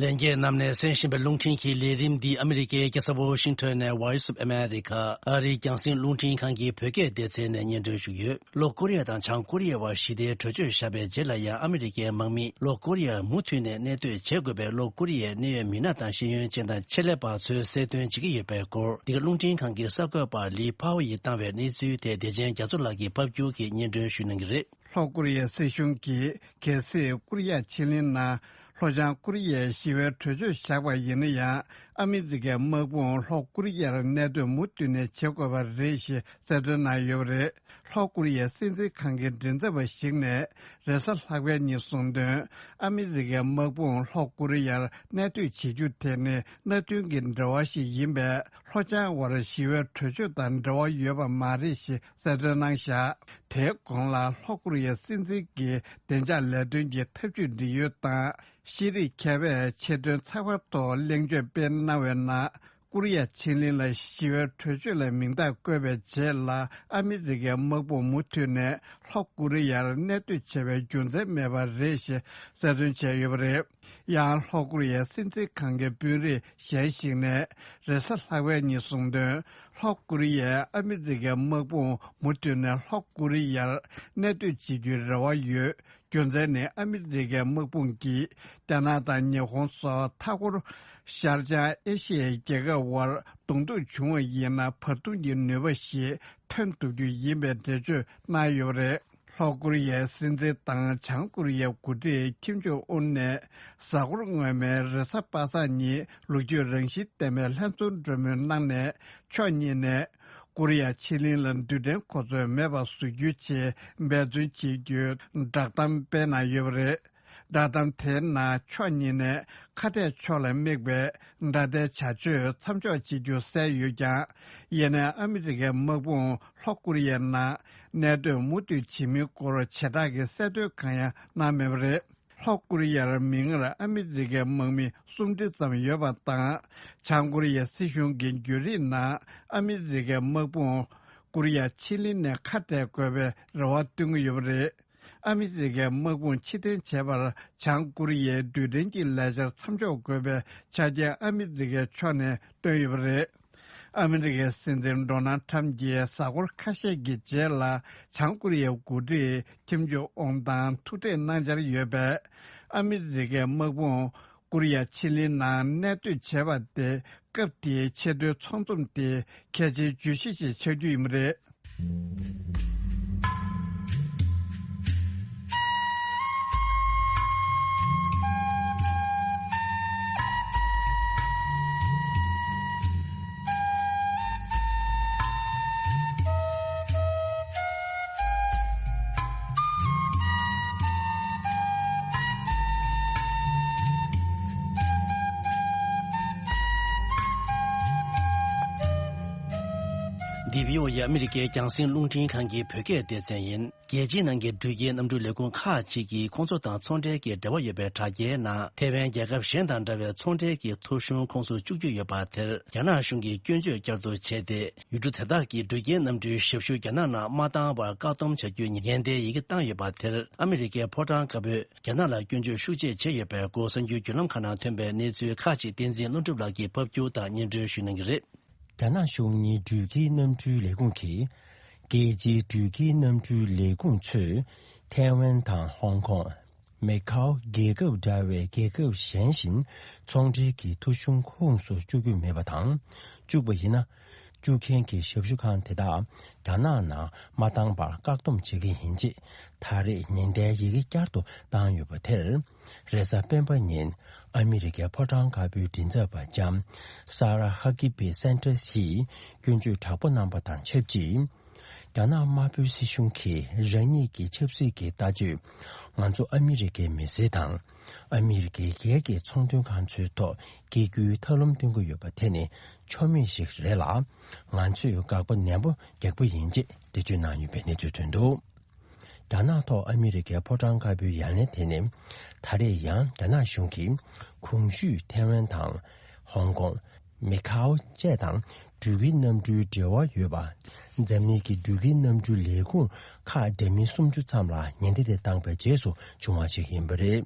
ལྷན་རྒྱས་རྣམས་ནས་གསན་བཞིན་པའི་རླུང་འཕྲིན་གྱི་ལས་རིམ་འདི་ཨ་མི་རི་ཀའི་རྒྱལ་ས་ཝོ་ཤིང་ཊོན་ནས་Voice of America ཨ་རིའི་རྒྱང་སྲིང་རླུང་འཕྲིན་ཁང་གི་བོད་སྐད་སྡེ་ཚན་ནས་སྙན་སྒྲོན་ཞུ་གི་ཡོད། ལྷོ་ཀོ་རི་ཡ་དང་བྱང་ཀོ་རི་ཡའི་བར་ཞི་བདེའི་གྲོས་ཆོད་བཞག་པའི་རྗེས་ལ་ཡང་ཨ་མི་རི་ཀའི་དམག་མིས་ལྷོ་ཀོ་རི་ཡར་མུ་མཐུད་ནས་གནས་སྡོད་བྱེད་དགོས་པའི་ལྷོ་ཀོ་རི་ཡའི་གནད་ཡོད་མི་སྣ་དང་ཤེས་ཡོན་ཅན་དང་ཆེད་ལས་པ་ཚོས་གསལ་སྟོན་བྱེད་ཀྱི་ཡོད་པའི་སྐོར་འདི་ག་རླུང་འཕྲིན་ཁང་གི་གསར་འགོད་པ་ལི་ཕའོ་ཡིས་བཏང་བའི་གནས་ཚུལ་དེ་བདེ་ཆེན་རྒྱ་མཚོ་ལགས་ཀྱིས་ཕབ་སྒྱུར་གྱིས་སྙན་སྒྲོན་ཞུ་གནང་གི་རེད། ལྷོ་ཀོ་རི་ཡའི་སྲིད་གཞུང་གིས་གལ་སྲིད་ཀོ་རི་ཡ་ཕྱེད་གླིང་ནང་ལྷོ་བྱང་ཀོ་རི་ཡའི་ཞི་བའི་གྲོས་ཆོད་བཞག་པ་ཡིན་ན་ཡང་ཨ་མི་རི་ཀའི་དམག་དཔུང་ལྷོ་ཀོ་རི་ཡར་གནས་སྡོད་མུ་མཐུད་ནས་བྱེད་དགོས་པ་རེད་ཞེས་གསལ་སྟོན་གནང་ཡོད་པ་རེད། ལྷོ་ཀོ་རི་ཡའི་སྲིད་འཛིན་ཁང་གི་མགྲིན་ཚབ་པ་ཞིག་ནས་རེས་གཟའ་ལྷག་པའི་ཉིན་གསུངས་དོན། ཨ་མི་རི་ཀའི་དམག་དཔུང་ལྷོ་ཀོ་རི་ཡར་གནས་སྡོད་བྱེད་རྒྱུ་དེ་ནི་གནད་དོན་གྱི་འབྲེལ་བ་ཞིག་ཡིན་པས་ལྷོ་བྱང་བར་ཞི་བའི་གྲོས་ཆོད་དང་འབྲེལ་བ་ཡོད་པ་མ་རེད་ཞེས་གསལ་སྟོན་གནང་བཞག་དེའི་གོང་ལ་ལྷོ་ཀོ་རི་ཡའི་སྲིད་འཛིན་གྱི་བདེ་འཇགས་ལས་དོན་གྱི་ཐབས་ཇུས་འབྲི་ཡུལ་དང་ཤེས་རིག་མཁས་པས་ཆེད་དོན་ཚགས་པར་ཐོག་གླེང་བརྗོད་སྤེལ་གནང་བའི་ནང་། ཀོ་རི་ཡ་ཕྱེད་གླིང་ལ་ཞི་བའི་གྲོས་ཆོད་ལ་མིང་རྟགས་བཀོད་པའི་རྗེས་ལ་ཨ་མི་རི་ཀའི་དམག་དཔུང་མུ་མཐུད་ནས་ལྷོ་ཀོ་རི་ཡར་གནས་སྡོད་བྱེད་པའི་རྒྱུ་མཚན་མེད་པ་རེད་ཞེས་གསལ་སྟོན་བྱས་ཡོད་པ་རེད། ཡང་ལྷོ་ཀོ་རི་ཡའི་སྲིད་འཛིན་ཁང་གི་དཔོན་རིགས་གཞན་ཞིག་ནས་རེས་གཟའ་ལྷག་པའི་ཉིན་གསུངས་དོན། ལྷོ་ཀོ་རི་ཡས་ཨ་མི་རི་ཀའི་དམག་དཔུང་མུ་མཐུད་ནས་ལྷོ་ཀོ་རི་ཡར་གནས་སྡོད་བྱེད་རྒྱུའི་རེ་བ་ཡོད། རྒྱུ་མཚན་ནི་ཨ་མི་རི་ཀའི་དམག་དཔུང་གིས་རྒྱ་ནག་དང་ཉི་ཧོང་སོགས་མཐའ་འཁོར་ཤར་བྱང་ཨེ་ཤི་ཡའི་རྒྱལ་ཁབ་དབར་གདོང་ཐུག་བྱུང་བ་ཡིན་ན་བར་འདུམ་གྱི་ནུས་པ་ཞིག་ཐོན་ཐུབ་རྒྱུ་ཡིན་པའི་འགྲེལ་བརྗོད་གནང་ཡོད་པ་རེད། ལྷོ་ཀོ་རི་ཡའི་སྲིད་འཛིན་དང་བྱང་ཀོ་རི་ཡའི་འགོ་ཁྲིད་ཁིམ་ཇོང་ཨུན་ནས་གཟའ་འཁོར་སྔོན་མའི་རེས་གཟའ་པ་སངས་ཉིན་ལོ་རྒྱུས་རང་བཞིན་ལྡན་པའི་ལྷན་ཚོགས་གྲོས་མོལ་གནང་ནས་ཕྱོགས་གཉིས་ནས། ཀོ་རི་ཡ་ཕྱེད་གླིང་ལ་རྡུལ་ཕྲན་གོ་མཚོན་མེད་པ་བཟོ་རྒྱུའི་ཆེད་འབད་བརྩོན་བྱེད་རྒྱུའི་བསྒྲགས་གཏམ་སྤེལ་གནང་ཡོད་པ་རེད། བསྒྲགས་གཏམ་དེའི་ནང་ཕྱོགས་གཉིས་ནས་ཁ་གཏད་ཕྱོགས་ལ་དམིགས་པའི་དགྲ་ཟླའི་བྱ་སྤྱོད་མཚམས་འཇོག་བྱེད་རྒྱུ་གསལ་ཡོད་ཀྱང་། ཡིན་ནའི་ཨ་མི་རི་ཀའི་དམག་དཔུང་ལྷོ་ཀོ་རི་ཡའི་ནང་གནས་སྡོད་མུ་མཐུད་བྱེད་མིན་སྐོར་བྱེ་བྲག་གི་གསལ་སྟོན་གང་ཡང་གནང་མེད་པ་རེད། ལྷོ་ཀོ་རི་ཡར་མིག་སྔར་ཨ་མི་རི་ཀའི་དམག་མི་སུམ་ཁྲི་ཙམ་ཡོད་པ་དང་། བྱང་ཀོ་རི་ཡའི་སྲིད་གཞུང་གི་བརྒྱུད་རིམ་ནང་ཨ་མི་རི་ཀའི་དམག་དཔུང་ཀོ་རི་ཡ་ཕྱེད་གླིང་ནས་ཁ་བྲལ་དགོས་པའི་རེ་བ་བཏོན་གྱི་ཡོད་པ་རེད། ཨ་མི་རི་ཀའི་དམག་དཔུང་ཕྱིར་འཐེན་བྱས་པར་བྱང་ཀོ་རི་ཡའི་རྡུལ་ཕྲན་གྱི་ལས་འཆར་མཚམས་འཇོག་དགོས་པའི་ཆ་རྐྱེན་ཨ་མི་རི་ཀའི་ཕྱོགས་ནས་བཏོན་ཡོད་པ་རེད། ཨ་མི་རི་ཀའི་སྲིད་འཛིན་ཌོ་ནལ་ཁྲམ་གྱིས་གཟའ་འཁོར་ཁ་ཤས་ཀྱི་རྗེས་ལ་བྱང་ཀོ་རི་ཡའི་འགོ་ཁྲིད་ཁིམ་ཇོ་ཨུན་དང་ཐུག་འཕྲད་གནང་འཆར་ཡོད་པས། ཨ་མི་རི་ཀའི་དམག་དཔུང་ཀོ་རི་ཡ་ཕྱེད་གླིང་ནང་གནས་སྡོད་བྱས་པ་དེ་སྐབས་དེའི་ཆེས་མཐོའི་ཚོགས་འཛོམས་དེ་གལ་ཆེའི་བརྗོད་གཞི་ཞིག་ཆགས་རྒྱུ་ཡིན་པ་རེད། འདི་བྷི་ཨོ་ཨེ་ཨ་མི་རི་ཀའི་རྒྱང་སྲིང་རླུང་འཕྲིན་ཁང་གི་བོད་སྐད་སྡེ་ཚན་ཡིན། རྒྱལ་སྤྱིའི་ནང་གི་འགྲུལ་སྐྱེལ་གནམ་གྲུའི་ལས་ཁུངས་ཁག་ཅིག་གིས་ཁོང་ཚོ་དང་ཚོང་འབྲེལ་གྱི་འབྲེལ་བ་ཡོད་པའི་དྲ་རྒྱའི་ནང་། ཐེ་ཝན་རྒྱལ་ཁབ་གཞན་དང་འདྲ་བའི་ཚོང་འབྲེལ་གྱི་ཐོ་གཞུང་ཁོངས་སུ་བཅུག་རྒྱུ་ཡོད་པ་དེར། རྒྱ་ནག་གཞུང་གིས་སྐྱོན་བརྗོད་བསྐྱར་དུ་བྱས་ཏེ། ཡུལ་གྲུ་དེ་དག་གི་འགྲུལ་སྐྱེལ་གནམ་གྲུའི་ཞབས་ཞུ་རྒྱ་ནག་ནང་མ་བཏང་བར་བཀག་སྡོམ་བྱ་རྒྱུའི་ཉེན་བརྡའི་ཡི་གེ་བཏང་ཡོད་པ་དེར། ཨ་མི་རི་ཀའི་ཕོ་བྲང་དཀར་པོས་རྒྱ་ནག་ལ་སྐྱོན་བརྗོད་ཤུགས་ཆེ་བྱས་ཡོད་པའི་སྐོར། གསར་འགྱུར་བརྒྱུད་ལམ་ཁག་ནང་ཐོན་པའི་གནས་ཚུལ་ཁག་ཅིག་བསྟན་འཛིན་ལྷུན་གྲུབ་ལགས་ཀྱིས་ཕབ་སྒྱུར་དང་སྙན་སྒྲོན་ཞུ་གནང་གི་རེད། རྒྱ་ནག་གཞུང་གཉིས་འགྲུལ་སྐྱེལ་གནམ་གྲུའི་ལས་ཁུངས་ཀྱིས། རྒྱལ་སྤྱིའི་འགྲུལ་སྐྱེལ་གནམ་གྲུའི་ལས་ཁུངས་ཚོས་ཐའེ་ཝན་དང་ཧོང་ཀོང་། མེ་ཁའོ་རྒྱལ་ཁབ་འདྲ་བའི་རྒྱལ་ཁབ་གཞན་བཞིན་ཚོང་འབྲེལ་གྱི་ཐོ་གཞུང་ཁོངས་སུ་བཅུག་རྒྱུ་མེད་པ་དང་། བཅུག་པ་ཡིན་ན། བཅུག་མཁན་གྱི་ཞབས་ཞུ་ཁང་དེ་དག་རྒྱ་ནག་ནང་མ་བཏང་བར་བཀག་སྡོམ་བྱེད་ཀྱི་ཡིན་ཅེས་ད་རེས་ཉེན་བརྡའི་ཡི་གེ་བསྐྱར་དུ་བཏང་ཡོད་པ་དེར། རེས་གཟའ་སྤེན་པ་ཉིན་ཨ་མི་རི་ཀའི་ཕོ་བྲང་དཀར་པོའི་མགྲིན་ཚབ་པ་ལྕམ་སཱ་ར་ཧ་ཀི་པི་སན་ཏྲེས་ཡིས་སྐྱོན་བརྗོད་དྲག་པོ་གནང་པ་དང་ཆབས་ཅིག་རྒྱ་ནག་དམར་པོའི་སྲིད་གཞུང་གིས་རང་ཉིད་ཀྱི་ཆབ་སྲིད་ཀྱི་ལྟ་སྤྱོད། ང་ཚོ་ཨ་མི་རི་ཀའི་མི་སེར་དང་། ཨ་མི་རི་ཀའི་སྒེར་གྱི་ཚོང་དོན་ཁང་ཚོའི་ཐོག་སྐྱེ་རྒྱུའི་ཐབས་ལམ་སྟོན་གྱི་ཡོད་པ་དེ་ནི་ཆོ་མེད་ཞིག་རེད་ལ། ང་ཚོས་དགག་པ་ནན་པོ་རྒྱག་པ་ཡིན་ཅེས་འགྲེལ་བརྗོད་གནང་ཡོད་པའི་གནས་ཚུལ་ཐོན་འདུག་རྒྱ་ནག་ཐོག་ཨ་མི་རི་ཀའི་ཕོ་བྲང་དཀར་པོའི་ཡ་ལན་དེ་ནི། ད་རེས་ཡང་རྒྱ་ནག་གཞུང་གིས་གོང་ཞུས་ཐའེ་ཝན་དང་། ཧོང་ཀོང་། མེ་ཁའོ་བཅས་དང་འགྲུལ་སྐྱེལ་གནམ་གྲུའི་འབྲེལ་བ་ཡོད་པ། འཛམ་གླིང་གི་འགྲུལ་སྐྱེལ་གནམ་གྲུའི་ལས་ཁུངས་ཁག་འདྲ་མིན་སུམ་ཅུ་ཙམ་ལ་ཉེན་བརྡ་དེ་བཏང་པའི་རྗེས་སུ་བྱུང་བ་ཞིག་ཡིན་པ་རེད།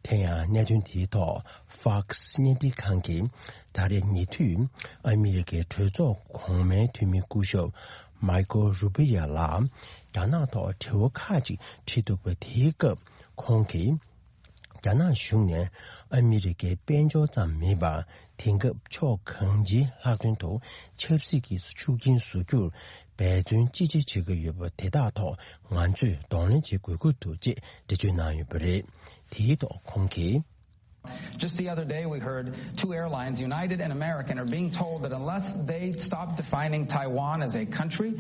དེ་ཡང་གནད་དོན་དེའི་ཐོག་Fox་བརྙན་འཕྲིན་ཁང་གིས་ད་རེས་ཉེ་དུས་ཨ་མི་རི་ཀའི་གྲོས་ཚོགས་གོང་མའི་འཐུས་མི་སྐུ་ཞབས་Marco Rubio་ལ་རྒྱ་ནག་ཐོག་དྲི་བ་ཁག་ཅིག་དྲིས་འདུག་པ། དེའི་སྐབས་ཁོང་གིས། རྒྱ་ནག་གཞུང་ནས་ཨ་མི་རི་ཀའི་དཔལ་འབྱོར་ཙམ་མིན་པར། དེང་སྐབས་ཕྱོགས་གང་ཅིའི་ལྷག་དོན་དུ་ཆབ་སྲིད་ཀྱི་ཤུགས་རྐྱེན་བཟོ་རྒྱུར་འབད་བརྩོན་ཅི་ཆེ་བྱེད་ཀྱི་ཡོད་པ་དེ་དག་ཐོག་ང་ཚོས་གདོང་ལེན་བྱེད་དགོས་ཀྱི་འདུག་ཅེས་འགྲེལ་བརྗོད་གནང་ཡོད་པ་རེད། དེའི་ཐོག་ཁོང་གིས། Just the other day, we heard two airlines, United and American, are being told that unless they stop defining Taiwan as a country,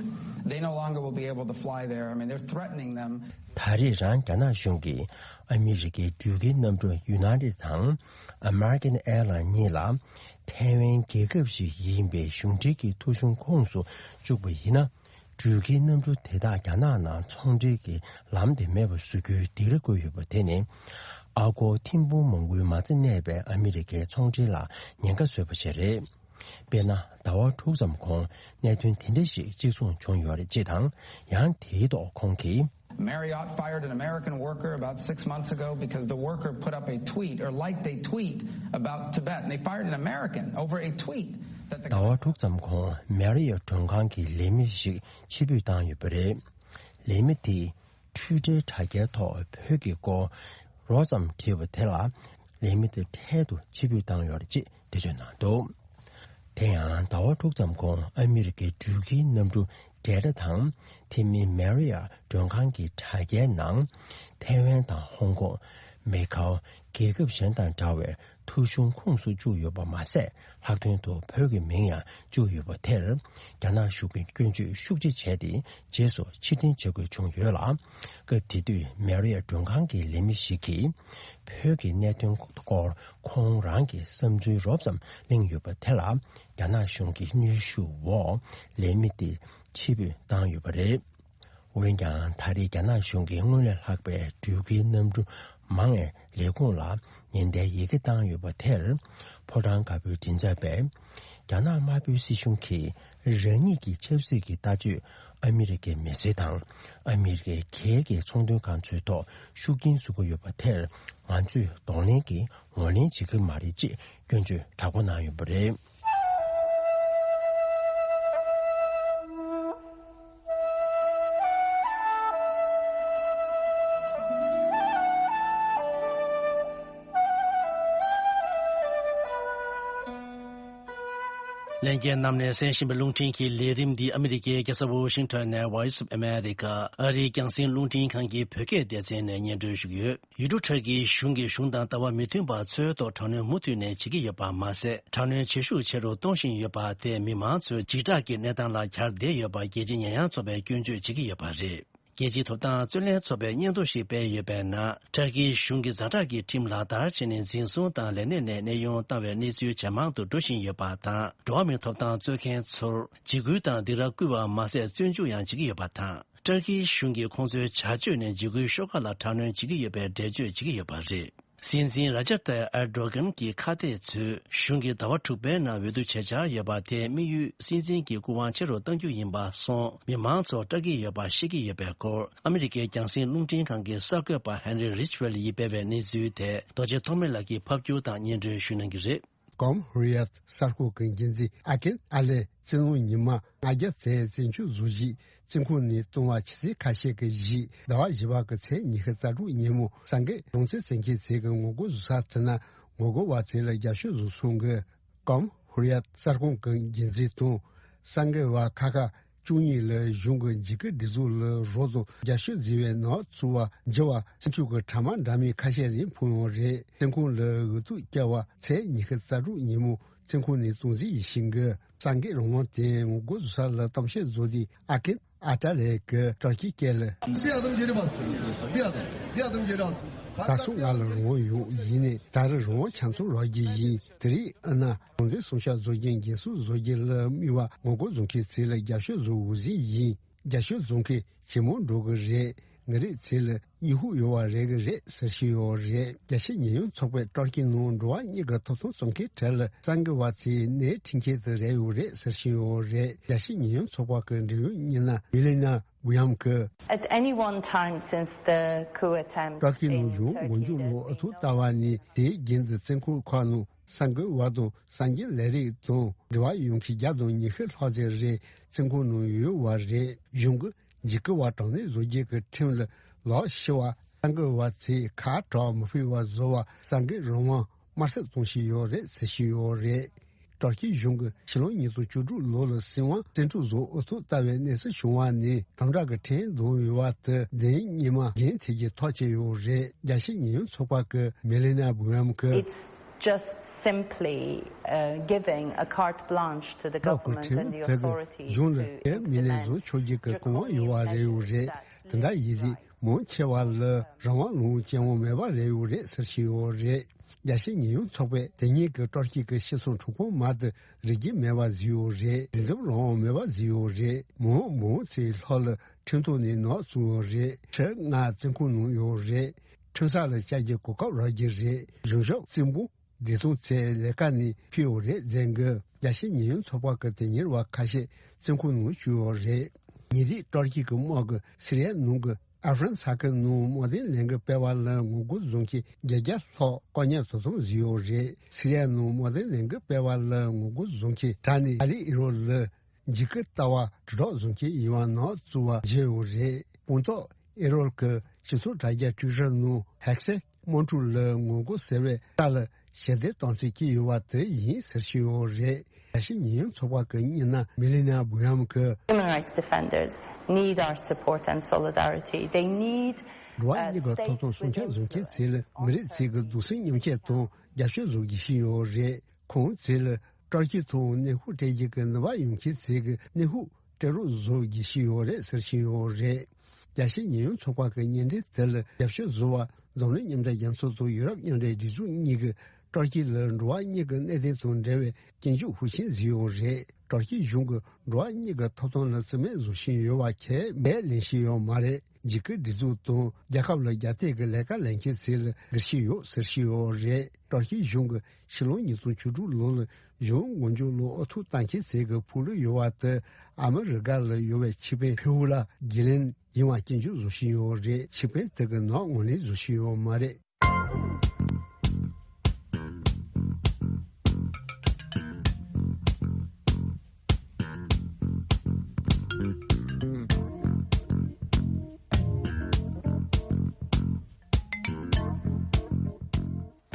they no longer will be able to fly there. I mean, they're threatening them. ད་རེས་རང་རྒྱ་ནག་གཞུང་གིས་ཨ་མི་རི་ཀའི་འགྲུལ་སྐྱེལ་གནམ་གྲུ་United་དང་American Airlines་གཉིས་ལ། ཐའེ་ཝན་རྒྱལ་ཁབ་ཞིག་ཡིན་པའི་གཞུང་འབྲེལ་གྱི་ཐོ་གཞུང་ཁོངས་སུ་བཅུག་པ་ཡིན་ན། འགྲུལ་སྐྱེལ་གནམ་གྲུ་དེ་དག་རྒྱ་ནག་ནང་ཚོང་འབྲེལ་གྱི་ལམ་དེ་མེད་པར་བཟོ་རྒྱུའི་སྡིགས་ར་བསྐུལ་ཡོད་པ་དེ་ནི། ཨ་སྒོར་ཐེར་འབུམ་མང་པོའི་མ་རྩ་གནས་པའི་ཨ་མི་རི་ཀའི་ཚོང་འབྲེལ་ལ་ཉེན་ཁ་བཟོས་པ་ཞིག་རེད། དཔེར་ན། ཟླ་བ་དྲུག་ཙམ་གོང་གནད་དོན་དེ་འདྲ་ཞིག་གཅིག་མཚུངས་བྱུང་ཡོད་རེད་ཅེས་དང་། ཡང་དེའི་ཐོག་ཁོང་གིས། Marriott fired an American worker about six months ago because the worker put up a tweet or liked a tweet about Tibet. And they fired an American over a tweet that the ཟླ་བ་དྲུག་ཙམ་གོང་Marriott་མགྲོན་ཁང་གི་ལས་མི་ཞིག་ཕྱིར་འབུད་བཏང་ཡོད་པ་རེད། ལས་མི་དེས་Twitter་དྲ་རྒྱའི་ཐོག་བོད་ཀྱི་སྐོར་རོབ་ཙམ་བྲིས་པ་དེ་ལ་ལས་མི་དེ་འཕྲལ་དུ་ཕྱིར་འབུད་བཏང་ཡོད་རེད་ཅེས་འགྲེལ་བརྗོད་གནང་འདུག་དེ་ཡང་ཟླ་བ་དྲུག་ཙམ་གོང་ཨ་མི་རི་ཀའི་འགྲུལ་སྐྱེལ་གནམ་གྲུ་Delta་དང་དེ་མིན་Marriott་མགྲོན་ཁང་གི་དྲ་རྒྱའི་ནང་ཐའེ་ཝན་དང་ཧོང་ཀོང་ མེ་ཁའོ་རྒྱལ་ཁབ་གཞན་དང་འདྲ་བའི་ཐོ་གཞུང་ཁོངས་སུ་བཅུག་ཡོད་པ་མ་ཟད། ལྷག་དོན་དུ་བོད་ཀྱི་མིང་ཡང་བཅུག་ཡོད་པ་དེར། རྒྱ་ནག་གཞུང་གིས་སྐྱོན་བརྗོད་ཤུགས་ཆེ་བྱས་ཏེ། རྗེས་སུ་ཕྱིར་འཐེན་བྱ་དགོས་བྱུང་ཡོད་ལ། སྐབས་དེ་དུས་མེ་རི་ཡ་མགྲོན་ཁང་གི་ལས་མི་ཞིག་གིས། བོད་ཀྱི་གནད་དོན་སྐོར་ཁོང་རང་གི་བསམ་ཚུལ་རོབ་ཙམ་གླེང་ཡོད་པ་དེ་ལ། རྒྱ་ནག་གཞུང་གི་གནོན་ཤུགས་འོག་ལས་མི་དེ་ཕྱིར་འབུད་བཏང་ཡོད་པ་རེད། འོན་ཀྱང་། ད་རེས་རྒྱ་ནག་གཞུང་གིས་སྔོན་ལས་ལྷག་པའི་འགྲུལ་སྐྱེལ་གནམ་གྲུ་མང་བའི་ལས་ཁུངས་ལ་ཉེན་བརྡའི་ཡི་གེ་བཏང་ཡོད་པ་དེར། ཕོ་བྲང་དཀར་པོའི་མགྲིན་ཚབ་པས། རྒྱ་ནག་དམར་པོའི་སྲིད་གཞུང་གིས་རང་ཉིད་ཀྱི་ཆབ་སྲིད་ཀྱི་ལྟ་སྤྱོད་ཨ་མི་རི་ཀའི་མི་སེར་དང་། ཨ་མི་རི་ཀའི་སྒེར་གྱི་ཚོང་དོན་ཁང་ཚོའི་ཐོག་ཤུགས་རྐྱེན་བཟོ་གི་ཡོད་པ་དེར། ང་ཚོས་གདོང་ལེན་གྱིས་ངོས་ལེན་བྱེད་ཀྱི་མ་རེད་ཅེས་སྐྱོན་བརྗོད་དྲག་པོ་གནང་ཡོད་པ་རེད། ལྷན་རྒྱས་རྣམས་ནས་གསན་བཞིན་པའི་རླུང་འཕྲིན་གྱི་ལས་རིམ་འདི་ཨ་མི་རི་ཀའི་རྒྱལ་ས་ཝོ་ཤིང་ཊོན་ནས་Voice of America ཨ་རིའི་རྒྱང་སྲིང་རླུང་འཕྲིན་ཁང་གི་བོད་སྐད་སྡེ་ཚན་ནས་སྙན་སྒྲོན་ཞུ་གི་ཡོད། ཡུལ་གྲུ་ཁྲལ་གྱིས་གཞུང་གི་གཞུང་དང་ལྟ་བ་མི་མཐུན་པ་ཚོའི་ཐོག་དྲག་གནོན་མུ་མཐུད་ནས་བྱེད་ཀྱི་ཡོད་པ་མ་ཟད། དྲག་གནོན་བྱེད་ཤུགས་ཆེ་རུ་གཏོང་བཞིན་ཡོད་པ་དེས་མི་མང་ཚོ་འཇིགས་སྐྲག་གི་གནས་སྟངས་ལ་གྱར་བསྡད་ཡོད་པ་རྒྱལ་སྤྱིའི་ཉེས་ཡངས་ཚོགས་པས་སྐྱོན་བརྗོད་བྱེད་ཀྱི་ཡོད་པ་རེད། རྒྱལ་སྤྱིའི་ཐོབ་ཐང་རྩོད་ལེན་ཚོགས་པས་སྙན་ཐོ་ཞིག་སྤེལ་ཡོད་པའི་ནང་། ཁྲལ་གྱིས་གཞུང་གི་ཛ་དྲག་གི་ཁྲིམས་ལག་བསྟར་བྱས་ནས་འཛིན་བཟུང་དང་ལས་གནས་ནས་གནས་དབྱུང་བཏང་བའི་གནས་ཚུལ་ཇེ་མང་དུ་འགྲོ་བཞིན་ཡོད་པ་དང་། འགྲོ་བ་མིའི་ཐོབ་ཐང་རྩོད་མཁན་ཚོར་འཇིགས་སྐུལ་དང་སྡིགས་ར་བསྐུལ་བ་མ་ཟད། བཙོན་འཇུག་ཡང་བྱེད་ཀྱི་ཡོད་པ་དང་། ཏུར་ཀིའི་གཞུང་གིས་ཁོང་ཚོའི་བྱ་སྤྱོད་ནས་འཇིགས་སྐུལ་ཤོག་ཁག་ལ་དྲག་གནོན་བྱེད་ཀྱི་ཡོད་པའི་འགྲེལ་བརྗོད་བྱེད་ཀྱི་ཡོད་པ་རེད། སྲིད་འཛིན་ར་ཇབ་ཏཱ་ཡིབ་ཨེར་ཌོ་གྷན་གྱི་ཁ་གཏད་ཚོས་གཞུང་གིས་ཟླ་བ་དྲུག་པའི་ནང་འོས་བསྡུ་བྱེད་འཆར་ཡོད་པ་དེས་དམིགས་ཡུལ་སྲིད་འཛིན་གྱི་སྐུ་དབང་ཆེ་རུ་གཏང་རྒྱུ་ཡིན་པ་སོང་མི་མང་ཚོ་སྐྲག་གི་ཡོད་པ་ཤེས་ཀྱི་ཡོད་པའི་སྐོར། ཨ་མི་རི་ཀའི་རྒྱང་སྲིང་རླུང་འཕྲིན་ཁང་གི་གསར་འགོད་པ་ཧན་རི་རིཆ་ཝེལ་ཡིས་སྤེལ་བའི་གནས་ཚུལ་དེ་རྡོ་རྗེ་ཐོགས་མེད་ལགས་ཀྱིས་ཕབ་སྒྱུར་དང་སྙན་སྒྲོན་ཞུ་གནང་གི་རེད། ཀོམ་ཧུ་རི་ཡ་ཏི་གསར་ཁང་གི་འགན་འཛིན་ཨ་ཀིན་ཨ་ལེ་སྤྱི་ལོ་ཉིས་སྟོང་ལྔ་བརྒྱ་ཚེས་བཙན་བྱོལ་གཟུགས་གཞིས་བཙོན་ཁང་ནས་བཏང་བ་ཕྱི་ཚེས་ཁ་ཤས་ཀྱི་གཞིས་ཟླ་བ་བཞི་པ་གི་ཚེས་ཉི་ཤུ་རྩ་དྲུག་ཉིན་མོ་གསར་འགོད་རང་བཙན་རྩོད་མཁན་ཚོས་ཀྱི་ངོ་རྒོལ་བཟོ་ས་དེ་ན་ངོ་རྒོལ་བ་ཚོ་ལ་རྒྱབ་སྐྱོར་བཟོ་སོང་གི། ཀོམ་ཧུ་རི་ཡ་ཏི་གསར་ཁང་གི་འགན་འཛིན་དང་གསར་འགོད་པ་ཁག་ཁག་བཅུ་གཉིས་ལ་གཞུང་གི་འཇིགས་སྐུལ་སྒྲིག་འཛུགས་ལ་རོགས་དང་རྒྱབ་སྐྱོར་བཟོས་པའི་ནག་ཚུགས་པ་འགྱུར་བ་སེམས་ཤུགས་ཀྱི་ཕྲ་མ་འདྲ་མིན་ཁ་ཤས་རིང་ཕུང་ཡོད་རེད། བཙོན་ཁང་ལ་འོས་ཐུག་བསྐྱལ་བ་ཚེས་ཉི་ཤུ་རྩ་དྲུག་ཉིན་མོ་བཙོན་ཁང་ནས་གཏོང་རྩིས་ཡིན་ཞིང་གི། གསར་འགོད་རང་དབང་དེ་ངོ་རྒོལ་བཟོ་ས་ལ་གཏམ་བཤད་བཟོ་དུས་ཨ་ཀིན་ཨ་ཏྲ་ལས་ཀྱི་སྤྲོ་སྐྱིད་སྐད་ལ། འདི་ཨ་དམ་རྗེ་རེད་པ། འདི་ཨ་དམ་འདི་ཨ་དམ་རྗེ་རེད་པ། ད་སོང་ང་ལ་རང་དབང་ཡོད། ཡིན་ནའི་ད་རེས་རང་དབང་ཆ་ཚང་རག་གི་ཡིན། དེ་རིང་ཨ་ན་རང་བཙན་སྲུང་སྐྱོབ་བཟོ་རྒྱུ་འགན་སྲུང་བཟོ་རྒྱུ་ལ་དམིགས་པ་ངོ་རྒོལ་བཟོ་མཁན་ཚོ་ལ་རྒྱབ་སྐྱོར་བཟོ་འོས་ཟིན་ཡིན། རྒྱབ་སྐྱོར་བཟོ་མཁན་ཇེ་མང་འགྲོ་གི་རེད། ང་རང་ཚོ་ལ་སྨྱོ་ཧུག་ཡོད་པ་རེད་གི་རེད་ཟེར་བཞིན་ཡོད་རེད། རྒྱལ་སྤྱིའི་ཉེས་ཡངས་ཚོགས་པས་ཏུར་ཀི་ནང་འགྲོ་བ་མིའི་ཐོབ་ཐང་རྩོད་མཁན་གྲས་ལ་གསར་འགོད་པ་ཚོས་སྣེ་ཁྲིད་མཁན་དེ་རེད་ཡོད་རེད་ཟེར་བཞིན་ཡོད་རེད། རྒྱལ་སྤྱིའི་ཉེས་ཡངས་ཚོགས་པ་གི་འབྲེལ་ཡོད་མི་སྣ་མི་ལི་ན་བུ་ཡམ་གིས། At any one time since the coup attempt ཏུར་ཀི་ནང་བཞིན་ངོ་མཇུག་ལོ་ཨུ་ཐུག་ལྟ་བ་ནས་དེའི་རྒྱུན་དུ་བཙོན་ཁང་ཁག་ནང་གསར་འགོད་པ་དང་གསར་འགྱུར་ལས་རིགས་དང་འབྲེལ་བ་ཡོད་མཁན་བརྒྱ་དང་ཉི་ཤུ་ལྷག་ཙམ་རེ་བཙོན་ཁང་ནང་ཡོད་པ་རེད། གཞུང་གིས་འཇིགས་སྐུལ་བ་དྲག་གནོན་བཟོ་རྒྱུ་གི་ཁྲིམས་ལ་ལག་ཕྱིས་པ་གསར་འགོད་པ་ཚོས་ཁ་གྲག་མི་ཕོད་པ་བཟོ་བ་གསར་འགོད་རང་དབང་དམར་གསོད་གཏོང་བཞིན་ཡོད་རེད་ཟེར་བཞིན་ཡོད་རེད། ཏུར་ཀིའི་གཞུང་གིས་ཕྱི་ལོ་ཉིས་སྟོང་བཅུ་དྲུག་ལོ་ལ་སྲིད་དབང་བཙན་འཕྲོག་བཟོ་ཨུ་ཐུག་ལྟ་བའི་གནས་ཚུལ་བྱུང་བ་ནས་དམ་དྲག་གི་ཁྲིམས་འདོན་ཡོད་པ་དེ་བདེན་སྙིང་མ་འགན་འཁྱེར་གྱི་ཐག་བཅད་ཡོད་རེད། རྒྱལ་སྤྱིའི་ཉེས་ཡངས་ཚོགས་པ་གི་མེ་ལི་ན་བུ་ཡམ་གིས། It's just simply, uh, giving a carte blanche to the government and the authorities to implement draconian measures that protect rights. ཏུར་ཀིའི་ཁྲིམས་དེ་གིས་གཞུང་ལ་དེ་མི་ལས་བཟོ་ཆོག་རྒྱུ་གི་གོ་སྐབས་ཡོད་པ་རེད་ཡོད་རེད། དེ་འདྲ་ཡིན་དུས་མང་ཆེ་བ་ལ་རང་དབང་ལུང་སྤྱན་འོང་མེད་པ་རེད་ཡོད་རེད་ཟེར་བཞིན་ཡོད་རེད། རྒྱལ་སྤྱིའི་ཉེས་ཡངས་ཚོགས་པས་དེ་ཉིན་གྱི་ཏུར་ཀི་གི་སྤྱི་ཚོགས་འཁྲུག་པ་མ་དེ་རིགས་རྒྱུད་མེད་པ་བཟོས་ཡོད་རེད། འདུ་འཛོམས་རང་དབང་མེད་པ་བཟོས་ཡོད་རེད། མི་མང་མང་ཚོའི་ལྷོ་ལ་ཁྲིམས་ཐོག་ནས་ནག་བཙུགས་ཡོད་རེད། ཁྲི་ལྔ་བཙོན་ཁང་ནང་ཡོད་རེད། ཁྲིམས་ས་ལ་བཅར་རྒྱུའི་གོ་སྐབས་རག་གི་རེད། གཞུང་ཞབས་གཅིག་པོ་བདེ་ཐང་ཚོའི་ལས་ཀ་ནས་ཕུད་ཡོད་རེད་ཟེར་གི། རྒྱལ་སྤྱིའི་ཉེས་ཡངས་ཚོགས་པ་གི་དོན་གཉེར་བ་ཁ་ཤས་བཙོན་ཁང་ནང་བཅུག་ཡོད་རེད། ཉེ་དུས་ཏུར་ཀི་གི་དམག་གིས་སི་རི་ཡའི་ནང་གི་ཨ་ཧྥ་རན་ས་ཁུལ་ནང་དམག་དོན་ལས་འགུལ་སྤེལ་བ་ལ་ངོ་རྒོལ་བཟོ་མཁན་བརྒྱད་བརྒྱ་ལྷག་བཀག་ཉར་དོ་དམ་བཟོས་ཡོད་རེད། སི་རི་ཡའི་ནང་དམག་དོན་ལས་འགུལ་སྤེལ་བ་ལ་ངོ་རྒོལ་བཟོ་མཁན་དྲག་ནས་ཨ་ལི་ཨི་རོ་ལ་འཇིགས་སྐུལ་ལྟ་བ་དྲིལ་བསྒྲགས་བཟོ་མཁན་ཡིན་པ་ནག་བཙུགས་པ་བརྗོད་ཡོད་རེད། སྤུངས་ཐོག་ཨི་རོལ་གྱི་སྤྱི་ཚོགས་དྲ་རྒྱ་ཊུའི་ཊར་ནང་ཧེག་སེ་དམག་འཁྲུག་ལ་ངོ་རྒོལ་ཟེར་བའི་རྟ་ལ་ཞལ་འདེབས་གཏོང་རྩིས་ཀྱི་ཡོད་པ་དེ་ཡིན་ཟེར་བཞིན་ཡོད་རེད། རྒྱལ་སྤྱིའི་ཉེས་ཡངས་ཚོགས་པ་གི་སྙན་ན་མེ་ལི་ན་བུ་ཡམ་གིས། Human rights defenders need our support and solidarity. They need འགྲོ་བ་མིའི་ཐོབ་ཐང་སྲུང་སྐྱོབ་བཟོ་མཁན་ཚོས་མི་རིགས་ཚོའི་འདུག་སེམས་མཉམ་སྐྱེད་དང་རྒྱབ་སྐྱོར་བཟོ་དགོས་ཀྱི་ཡོད་རེད། ཁོང་ཚོས་སྤྲོ་སྐྱིད་དང་ནུས་ཤུགས་སྤྲད་རྒྱུ་གི་ནུས་པ་ཡོད་མཁན་ཚོས་ནུས་ཤུགས་སྤྲད་རོགས་བཟོ་དགོས་ཀྱི་ཡོད་རེད་ཟེར་བཞིན་ཡོད་རེད། རྒྱལ་སྤྱིའི་ཉེན་གཡོལ་ཚོགས་པ་གི་བརྙན་འཕྲིན་དེ་ལ་རྒྱབ་སྐྱོར་བཟོ་བར་འཛམ་གླིང་མཉམ་འབྲེལ་རྒྱལ་ཚོགས་དང་ཡུ་རོབ་མཉམ་འབྲེལ་སྒྲིག་འཛུགས་གཉིས་ཀྱིས་སྤྲོ་སྐྱིད་ལ་འགྲོ་བ་མིའི་གནས་སྟངས་དང་འབྲེལ་བའི་སྐྱོན་བརྗོད་ཤུགས་ཆེན་བཟོས་ཡོད་རེད། སྤྲོ་སྐྱིད་གཞུང་གིས་འགྲོ་བ་མིའི་ཐོབ་ཐང་ལ་བརྩི་མེད་བཟོ་བཞིན་ཡོད་པ་ཁས་ལེན་བཞིན་ཡོད་མ་རེད། འཇིགས་སྐུལ་སྒྲིག་འཛུགས་དང་རྒྱལ་ཁབ་ལ་རྒྱ་སྐྱེད་ཀྱི་ལས་ཀ་ལས་མཁན་ཚོ་ལ་སྒུལ་བཞིན་ཡོད་ཟེར་བཞིན་ཡོད་རེད། སྤྲོ་སྐྱིད་གཞུང་གིས་ཕྱི་ལོ་ཉིས་སྟོང་བཅུ་དྲུག་ལོ་ལ་གཞུང་ངོ་འཇུག་ལ་ཨོ་ཐུག་བཏང་མཁན་ཚོ་གི་ཕུག་ལུས་ཡོད་པ་དེ་ཨ་མི་རི་ཀ་ལ་ཡོད་པའི་ཆེད་དཔོན་ཕེའུ་ལ་གྷི་ལན་ཡིན་པ་སྐྱོན་བརྗོད་བཟོ་བཞིན་ཡོད་རེད། ཆེད་དཔོན་དེ་གི་ནང་ངོས་ལེན་བཟོ་བཞིན་ཡོད་མ་རེད།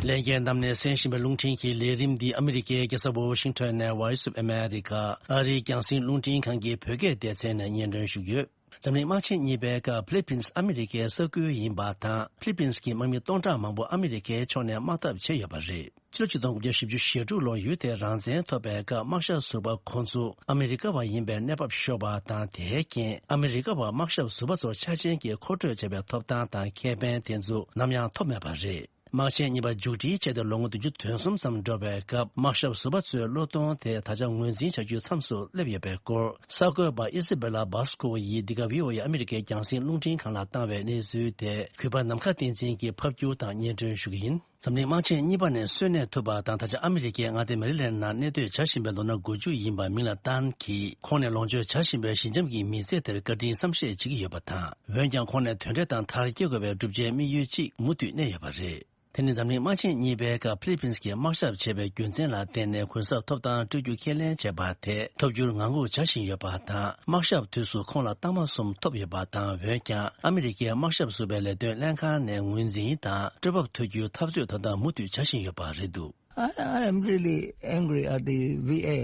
ལྷན་རྒྱས་རྣམས་ནས་གསན་བཞིན་པའི་རླུང་འཕྲིན་གྱི་ལས་རིམ་འདི་ཨ་མི་རི་ཀའི་རྒྱལ་ས་ཝོ་ཤིང་ཊོན་ནས་Voice of America ཨ་རིའི་རྒྱང་སྲིང་རླུང་འཕྲིན་ཁང་གི་བོད་སྐད་སྡེ་ཚན་ནས་སྙན་སྒྲོན་ཞུས་ཡོད། འཛམ་གླིང་དམག་ཆེན་གཉིས་པའི་སྐབས་ཕི་ལི་པིན་སི་ཨ་མི་རི་ཀའི་ས་ཁུལ་ཡིན་པ་དང་། ཕི་ལི་པིན་སི་གི་དམག་མི་སྟོང་ཕྲག་མང་པོ་ཨ་མི་རི་ཀའི་ཕྱོགས་ནས་དམག་འཐབ་བྱས་ཡོད་པ་རེད། ཕྱི་ལོ་ཆིག་སྟོང་དགུ་བརྒྱ་བཞི་བཅུ་ཞེ་དྲུག་ལོར་ཡུལ་དེས་རང་བཙན་ཐོབ་པའི་སྐབས་དམག་ཞབས་ཟུར་པ་ཁོང་ཚོ་ཨ་མི་རི་ཀ་བ་ཡིན་པའི་གནས་བབ་ཤོར་བ་དང་། དེའི་རྐྱེན་ཨ་མི་རི་ཀ་བ་དམག་ཞབས་ཟུར་པ་ཚོར་ཆ་རྐྱེན་གྱིས་མཁོ་སྤྲོད་བྱེད་པའི་ཐོབ་ཐང་དང་ཁེ་ཕན་དེ་ཚོ་ནམ་ཡང་ཐོབ་མེད་པ་རེད། དམག་ཆེན་གཉིས་པ་མཇུག་སྒྲིལ་བྱས་ཏེ་ལོ་ངོ་བདུན་ཅུ་དོན་གསུམ་ཙམ་འགྲོ་བའི་སྐབས། དམག་ཞབས་ཟུར་པ་ཚོའི་བློས་གཏོང་དེ་ད་ཆ་ངོས་འཛིན་བྱ་རྒྱུའི་མཚམས་སུ་སླེབས་ཡོད་པའི་སྐོར། གསར་འགོད་པ་ཨི་སི་བེ་ལ་བྷ་སི་ཀོ་ཡིས་འདི་ག་བྷི་ཨོ་ཨེ་ཨ་མི་རི་ཀའི་རྒྱང་སྲིང་རླུང་འཕྲིན་ཁང་ལ་བཏང་བའི་གནས་ཚུལ་དེ། གུས་པ་ནམ་མཁའ་བསྟན་འཛིན་གྱིས་ཕབ་སྒྱུར་དང་སྙན་སྒྲོན་ཞུ་གི་ཡིན། འཛམ་གླིང་དམག་ཆེན་གཉིས་པ་ནས་གསོན་གནས་ཐུབ་པ་དང་། ད་ཆ་ཨ་མི་རི་ཀའི་མངའ་སྡེ་མེ་རི་ལན་ནང་གནས་སྡོད་བྱ་བཞིན་པའི་ལོ་ན་དགུ་བཅུ་ཡིན་པ་མིང་ལ་ཏཱན་གྱིས། ཁོང་ནས་ལོངས་སྤྱོད་བྱ་བཞིན་པའི་ཞི་འཇམ་གྱི་མི་ཚེ་དེར་བཀའ་དྲིན་བསམ་ཤེས་བྱེད་ཀྱི་ཡོད་པ་དང་། འོན་ཀྱང་ཁོང་ནས་དོན་འབྲས་དང་མཐར་སྐྱེལ་དགོས་པའི་སྒྲུབ་བྱའི་དམིགས་ཡུལ་གཅིག་མུ་མཐུད་གནས་ཡོད་པ་རེད། དེ་ནི་འཛམ་གླིང་དམག་ཆེན་གཉིས་པའི་སྐབས་ཕི་ལི་པིན་སི་གིས་དམག་ཞབས་བྱས་པའི་རྒྱུ་མཚན་ལ་བརྟེན་ནས་གུན་གསབ་ཐོབ་ཐང་སྤྲོད་རྒྱུ་ཁས་ལེན་བྱས་པ་དེ་ཐོབ་རྒྱུར་ངང་སྒུག་བྱ་བཞིན་ཡོད་པ་དང་། དམག་ཞབས་དུས་སུ་ཁོང་ལ་རྟགས་མ་གསུམ་ཐོབ་ཡོད་པ་དང་། འོན་ཀྱང་ཨ་མི་རི་ཀའི་དམག་ཞབས་ཟུར་པའི་ལས་དོན་ལྷན་ཁང་ནས་ངོས་འཛིན་དང་སྤྲོད་འབབ་ཐོབ་རྒྱུའི་འཐབ་རྩོད་ད་ལྟ་མུ་མཐུད་བྱ་བཞིན་ཡོད་པ་རེད་འདུག I, I am really angry at the V A,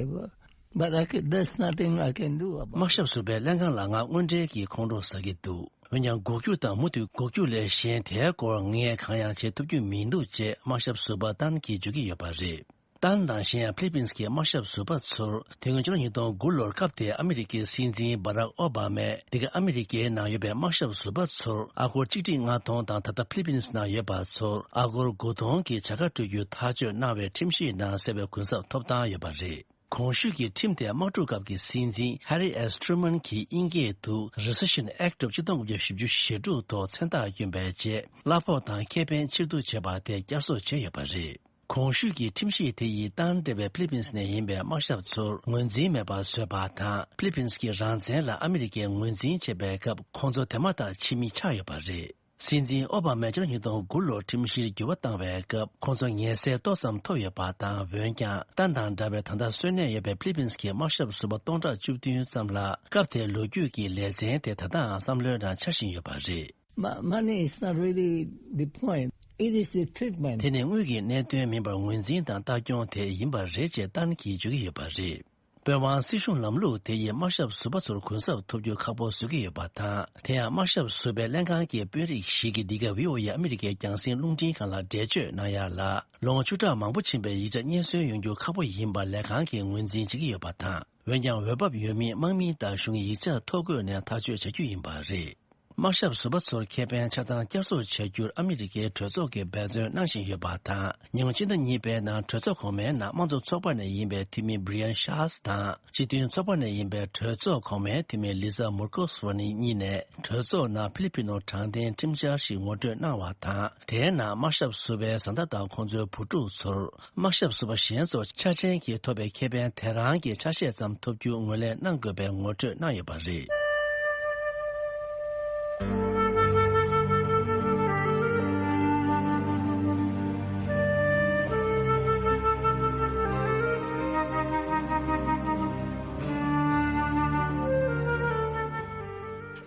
but I can, there's nothing I can do about it. དམག་ཞབས་ཟུར་པའི་ལྷན་ཁང་ལ་ང་དངོས་འབྲེལ་གྱིས་ཁོང་ཁྲོ་ཟ་གི་འདུག་འོན་ཀྱང་འགོག་རྒྱུ་དང་མུ་མཐུད་འགོག་རྒྱུ་ལས་གཞན་དེའི་སྐོར་ངས་གང་ཡང་བྱེད་ཐུབ་རྒྱུ་མི་འདུག་ཅེས་དམག་ཞབས་ཟུར་པ་ཏཱན་གྱིས་བརྗོད་ཀྱི་ཡོད་པ་རེད། ཏཱན་དང་གཞན་ཡང་ཕི་ལི་པིན་སི་གི་དམག་ཞབས་ཟུར་པ་ཚོར་དེ་སྔོན་ཕྱི་ལོ་ཉིས་སྟོང་དགུ་ལོར་སྐབས་དེའི་ཨ་མི་རི་ཀའི་སྲིད་འཛིན་བྷ་རག་ཨོ་བྷ་མས་འདི་ག་ཨ་མི་རི་ཀའི་ནང་ཡོད་པའི་དམག་ཞབས་ཟུར་པ་ཚོར་ཨ་སྒོར་ཆིག་ཁྲི་ལྔ་སྟོང་དང་། ད་ལྟ་ཕི་ལི་པིན་སི་ནང་ཡོད་པ་ཚོར་ཨ་སྒོར་དགུ་སྟོང་གི་བྱ་དགའ་སྤྲོད་རྒྱུ་ཐག་གཅོད་གནང་བའི་ཁྲིམས་གཞིའི་ནང་གསལ་བའི་གུན་གསབ་ཐོབ་ཐང་ཡོད་པ་རེད། གོང་ཞུས་ཀྱི་ཁྲིམས་དེ་དམག་འཁྲུག་སྐབས་ཀྱི་སྲིད་འཛིན་ཧེ་རི་ཨེས་ཁྲུ་མན་གྱིས་དབྱིན་སྐད་དུ་Rescission Act of ཆིག་སྟོང་དགུ་བརྒྱ་བཞི་བཅུ་ཞེ་དྲུག་ཐོག་མཚན་རྟགས་བསྐྱོན་པའི་རྗེས། གླ་ཕོགས་དང་ཁེ་ཕན་ཕྱིར་བསྡུ་བྱས་པ་དེ་བསྐྱར་གསོ་བྱས་ཡོད་པ་རེད། གོང་ཞུས་ཀྱི་ཁྲིམས་གཞི་དེ་ཡིས་ཏཱན་འབྲེལ་བའི་ཕི་ལི་པིན་སི་ནས་ཡིན་པའི་དམག་ཞབས་ཚོར་ངོས་འཛིན་མེད་པར་བཟོས་པ་དང་། ཕི་ལི་པིན་སི་གི་རང་བཙན་ལ་ཨ་མི་རི་ཀས་ངོས་འཛིན་བྱེད་པའི་སྐབས་ཁོང་ཚོ་དེ་མ་ཐག་ཕྱི་མི་ཆགས་ཡོད་པ་རེད། སྲིད་འཛིན་ཨོ་བྷ་མས་ཕྱི་ལོ་ཉིས་སྟོང་དགུ་ལོར་ཁྲིམས་གཞིར་འགྱུར་བ་བཏང་བའི་སྐབས། ཁོང་ཚོ་ངལ་སེལ་ཏོག་ཙམ་ཐོབ་ཡོད་པ་དང་། འོན་ཀྱང་ཏཱན་དང་འདྲ་བའི་ད་ལྟ་གསོན་གནས་ཡོད་པའི་ཕི་ལི་པིན་སི་གི་དམག་ཞབས་ཟུར་པ་སྟོང་ཕྲག་བཅུ་བདུན་ཙམ་ལ་སྐབས་དེའི་ལོ་རྒྱུས་ཀྱི་ལེ་ཚན་དེ་ད་ལྟའང་བསམ་བློའི་ནང་འཆར་བཞིན་ཡོད་པ་རེད། Mo- money is not really the point. It is the treatment. དེ་ནི་དངུལ་གྱི་གནད་དོན་མིན་པར་ངོས་འཛིན་དང་ལྟ་སྐྱོང་དེ་ཡིན་པ་རེད་ཅེས་ཏཱན་གྱིས་བརྗོད་ཀྱི་ཡོད་པ་རེད། དཔོན་དབང་སྲིད་གཞུང་ལམ་ལུགས་དེ་ཡིས་དམག་ཞབས་ཟུར་པ་ཚོར་གུན་གསབ་ཐོབ་རྒྱུ་ཁག་པོ་བཟོ་གི་ཡོད་པ་དང་། དེ་ཡང་དམག་ཞབས་ཟུར་པའི་ལྷན་ཁང་གི་དཔོན་རིགས་ཤིག་གིས་འདི་ག་བྷི་ཨོ་ཨེ་ཨ་མི་རི་ཀའི་རྒྱང་སྲིང་རླུང་འཕྲིན་ཁང་ལ་འགྲེལ་བརྗོད་གནང་ཡ་ལ། ལོ་ངོ་བཅུ་ཕྲག་མང་པོ་ཕྱིན་པའི་ཡིག་ཆ་རྙེད་སོན་ཡོང་རྒྱུ་ཁག་པོ་ཡིན་པ་ལས་ཁང་གིས་ངོས་འཛིན་བྱེད་ཀྱི་ཡོད་པ་དང་། འོན་ཀྱང་འོས་བབ་ཡོད་མེད་དམག་མི་དང་གཞུང་གི་ཡིག་ཆ་ཐོ་འགོད་ནས་ཐག་གཅོད་བྱ་རྒྱུ་ཡིན་པ་རེད། དམག་ཞབས་ཟུར་པ་ཚོར་ཁེ་ཕན་ཆ་ཚང་བསྐྱར་གསོ་བྱ་རྒྱུར་ཨ་མི་རི་ཀའི་གྲོས་ཚོགས་ཀྱིས་འབད་བརྩོན་གནང་བཞིན་ཡོད་པ་དང་། ཉེ་བའི་ཕྱི་ཟླ་གཉིས་པའི་ནང་གྲོས་ཚོགས་གོང་མའི་ནང་དམངས་གཙོ་ཚོགས་པ་ནས་ཡིན་པའི་འཐུས་མི་Brian Schatz དང་། སྤྱི་མཐུན་ཚོགས་པ་ནས་ཡིན་པའི་གྲོས་ཚོགས་གོང་མའི་འཐུས་མི་Lisa Murkowski་གཉིས་ནས་གྲོས་ཚོགས་ནང་ཕི་ལི་པི་ནོ་དྲང་བདེན་ཁྲིམས་འཆར་ཞིག་ངོ་སྤྲོད་གནང་བ་དང་། དེའི་ནང་དམག་ཞབས་ཟུར་པའི་བཟའ་ཟླ་དང་ཁོང་ཚོའི་བུ་ཕྲུག་ཚོར་དམག་ཞབས་ཟུར་པ་གཞན་ཚོ་ཆ་ཆེན་གྱིས་ཐོབ་པའི་ཁེ་ཕན་དེ་རང་གི་ཆ་ཤས་ཙམ་ཐོབ་རྒྱུ་ངོས་ལེན་གནང་དགོས་པའི་ངོ་སྤྲོད་གནང་ཡོད་པ་རེད།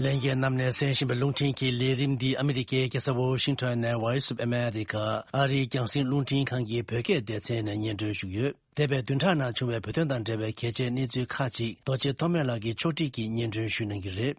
ལྷན་རྒྱས་རྣམས་ནས་གསན་བཞིན་པའི་རླུང་འཕྲིན་གྱི་ལས་རིམ་འདི་ཨ་མི་རི་ཀའི་རྒྱལ་ས་ཝོ་ཤིང་ཊོན་ནས་Voice of America ཨ་རིའི་རྒྱང་སྲིང་རླུང་འཕྲིན་ཁང་གི་བོད་སྐད་སྡེ་ཚན་ནས་སྙན་སྒྲོན་ཞུས་ཡོད། འདས་པའི་བདུན་ཕྲག་ནང་བྱུང་བའི་བོད་དོན་དང་འབྲེལ་བའི་གལ་ཆེའི་གནས་ཚུལ་ཁག་ཅིག་རྡོ་རྗེ་ཐོགས་མེད་ལགས་ཀྱིས་ཕྱོགས་སྒྲིག་གིས་སྙན་སྒྲོན་ཞུ་གནང་གི་རེད།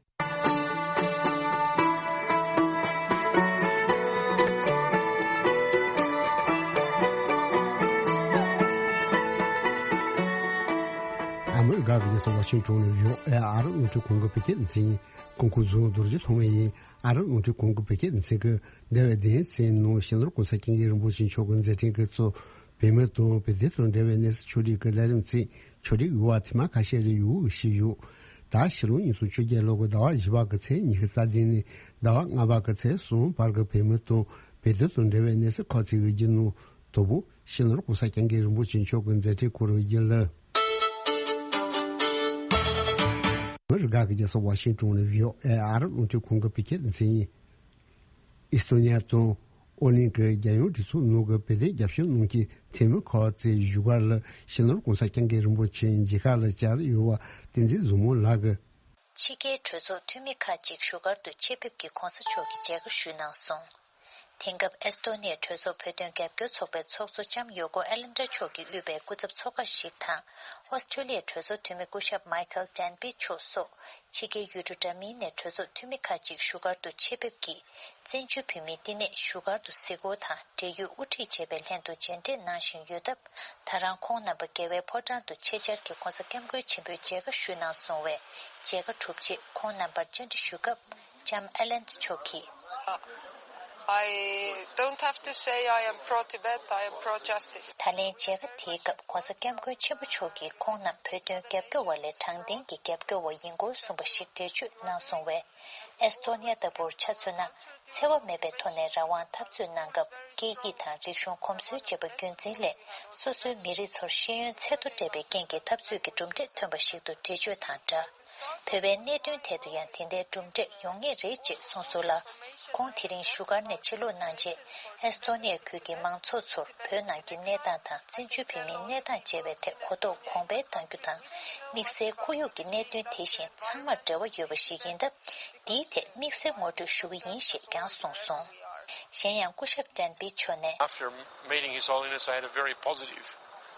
ཨ་རི་རྒྱལ་ས་ཝ་ཤིང་ཏོན་ནས་ཡོད། ཨ་རི་རླུང་འཕྲིན་ཁང་གི་བོད་སྐད་སྡེ་ཚན་ཡིན། ཁོང་ཁོ་ཛོ་རྡོ་རྗེ་ཐོགས་མེད་ཡིན། ཨ་རི་རླུང་འཕྲིན་ཁང་གི་བོད་སྐད་སྡེ་ཚན་གྱིས་འདས་པའི་བདུན་ཕྲག་ནང་སྤྱི་ནོར་གོང་ས་སྐྱབས་མགོན་རིན་པོ་ཆེ་མཆོག་གི་མཛད་འཕྲིན་གྱིས་གཙོས་བོད་མི་དང་བོད་དོན་དང་འབྲེལ་བའི་གནས་ཚུལ་ཕྱོགས་སྒྲིག་གི་ལས་རིམ་ཚོས་ཕྱོགས་སྒྲིག་ཡོད་པ་ཐེངས་མ་ཁ་ཤས་རེ་ཡོད་ཞུས་ཡོད། ད་ཕྱི་ལོ་ཉིས་སྟོང་བཅོ་བརྒྱད་ལོ་གི་ཟླ་བ་བཞི་པ་གི་ཚེས་ཉི་ཤུ་རྩ་བདུན་ནས་ཟླ་བ་ལྔ་པ་གི་ཚེས་གསུམ་བར་གྱི་བོད་མི་དང་བོད་དོན་དང་འབྲེལ་བའི་གནས་ཚུལ་ཁག་ཅིག་གི་རྒྱུན་ནང་དང་པོ། སྤྱི་ནོར་གོང་ས་སྐྱབས་མགོན་རིན་པོ་ཆེ་མཆོག་གི་མཛད་འཕྲིན་སྐོར་བརྒྱུད་ལ། མི་རིགས་ཁག་གི་རྒྱལ་ས་ཝ་ཤིང་ཏོན་ནས་བྷི་ཨོ་ཨེ་ཨ་རི་རླུང་འཕྲིན་ཁང་གི་བོད་སྐད་སྡེ་ཚན་ཡིན། ཨེ་སི་ཏོ་ནི་ཡ་དང་ཨོ་གླིང་གི་རྒྱལ་ཡོངས་གྲོས་ཚོགས་ནང་གི་བོད་དོན་རྒྱབ་སྐྱོར་གནང་མཁན་འཐུས་མི་ཁག་ཅིག་བཞུགས་སྒར་ལ་སྤྱི་ནོར་གོང་ས་སྐྱབས་མགོན་རིན་པོ་ཆེ་མཇལ་ཁ་ལ་བཅར་ཡོད་པ་བསྟན་འཛིན་བཟང་མོ་ལགས་ཀྱིས། ཕྱི་རྒྱལ་གྲོས་ཚོགས་འཐུས་མི་ཁག་ཅིག་བཞུགས་སྒར་དུ་ཆེད་ཕེབས་ཀྱིས་གོང་ས་མཆོག་གི་མཇལ་ཁ་ཞུས་གནང་སོང་། དེང་སྐབས་ཨེ་སི་ཏོ་ནི་ཡའི་གྲོས་ཚོགས་བོད་དོན་རྒྱབ་སྐྱོར་ཚོགས་པའི་ཚོགས་གཙོ་ལྕམ་ཡོ་ཀོ་ཨེ་ལན་ཏྲ་མཆོག་གིས་དབུས་པའི་སྐུ་ཚབ་ཚོགས་ཁག་ཞིག་དང་། ཨོ་སི་ཁྲུ་ལི་ཡའི་གྲོས་ཚོགས་འཐུས་མི་སྐུ་ཞབས་མའི་ཁལ་ཏན་པི་མཆོག་སོགས་ཕྱི་རྒྱལ་ཡུལ་གྲུ་འདྲ་མིན་ནས་གྲོས་ཚོགས་འཐུས་མི་ཁག་ཅིག་བཞུགས་སྒར་དུ་ཆེད་ཕེབས་ཀྱིས། བཙན་བྱོལ་བོད་མིའི་བསྟི་གནས་བཞུགས་སྒར་དུ་གཟིགས་སྐོར་དང་འབྲེལ་ཡོད་དབུ་ཁྲིད་བྱས་པའི་ལྷན་དུ་མཇལ་འཕྲད་གནང་བཞིན་ཡོད་སྟབས། ད་རང་ཁོང་རྣམ་པ་རྒྱལ་བའི་ཕོ་བྲང་དུ་ཆེད་བཅར་གྱིས་གོང་ས་སྐྱབས་མགོན་ཆེན་པོའི་མཇལ་ཁ་ཞུས་གནང་སོང་བས། མཇལ་ཁ་གྲུབ་རྗེས་ཁོང་རྣམ་པར་བཅར་འདྲི་ཞུ་སྐབས། ལྕམ་ཨེ་ལན་མཆོག་གིས། I don't have to say I am pro Tibet, I am pro justice. ད་ལན་མཇལ་ཁ་དེའི་སྐབས་གོང་ས་སྐྱབས་མགོན་ཆེན་པོ་མཆོག་གིས་ཁོང་རྣམས་བོད་དོན་རྒྱབ་སྐྱོར་བ་ལས་དྲང་བདེན་གྱི་རྒྱབ་སྐྱོར་བ་ཡིན་སྐོར་གསུངས་པ་ཞིག་འགྲེལ་བརྗོད་གནང་སོང་བས། ཨེ་སི་ཏོ་ནི་ཡ་ལྟ་བུར་ཆ་མཚོན་ན། འཚེ་བ་མེད་པའི་ཐོག་ནས་རང་དབང་འཐབ་རྩོད་གནང་སྐབས་སྐད་ཡིག་དང་རིག་གཞུང་གོམས་སྲོལ་བཅས་པ་རྒྱུན་འཛིན་ལས། སོ་སོའི་མི་རིགས་ཚོར་ཤེས་ཡོན་ཚད་མཐོ་སྤྲད་པའི་རྐྱེན་གྱིས་འཐབ་རྩོད་ཀྱི་གྲུབ་འབྲས་ཐོན་པ་ཞིག་ཏུ་འགྲེལ་བརྗོད་དང་སྦྲགས། བོད་པའི་གནད་དོན་ཐད་དུ་ཡང་དེ་འདྲའི་གྲུབ་འབྲས་ཡོང་ངེས་རེད་ཅེས་གསུངས་སོང་ལ། ཁོང་དེ་རིང་བཞུགས་སྒར་ནས་ཕྱིར་ལོག་གནང་རྗེས། ཨེ་སི་ཏོ་ནི་ཡ་ཁུལ་གྱི་མང་ཚོགས་ཚོར་བོད་ནང་གི་གནས་སྟངས་དང་བཙན་བྱོལ་བོད་མིའི་གནས་སྟངས་བཅས་པའི་ཐད་གོ་རྟོགས་གོང་འཕེལ་གཏང་རྒྱུ་དང་། དམིགས་བསལ་ཁོར་ཡུག་གི་གནད་དོན་དེ་བཞིན་ཚང་མར་འབྲེལ་བ་ཡོད་པ་ཞིག་ཡིན་སྟབས། འདིའི་ཐད་དམིགས་བསལ་ངོ་སྤྲོད་ཞུ་གི་ཡིན་ཞེས་ཀྱང་གསུངས་སོང་། གཞན་ཡང་སྐུ་ཞབས་ཏན་པི་མཆོག་ནས། After meeting His Holiness, I had a very positive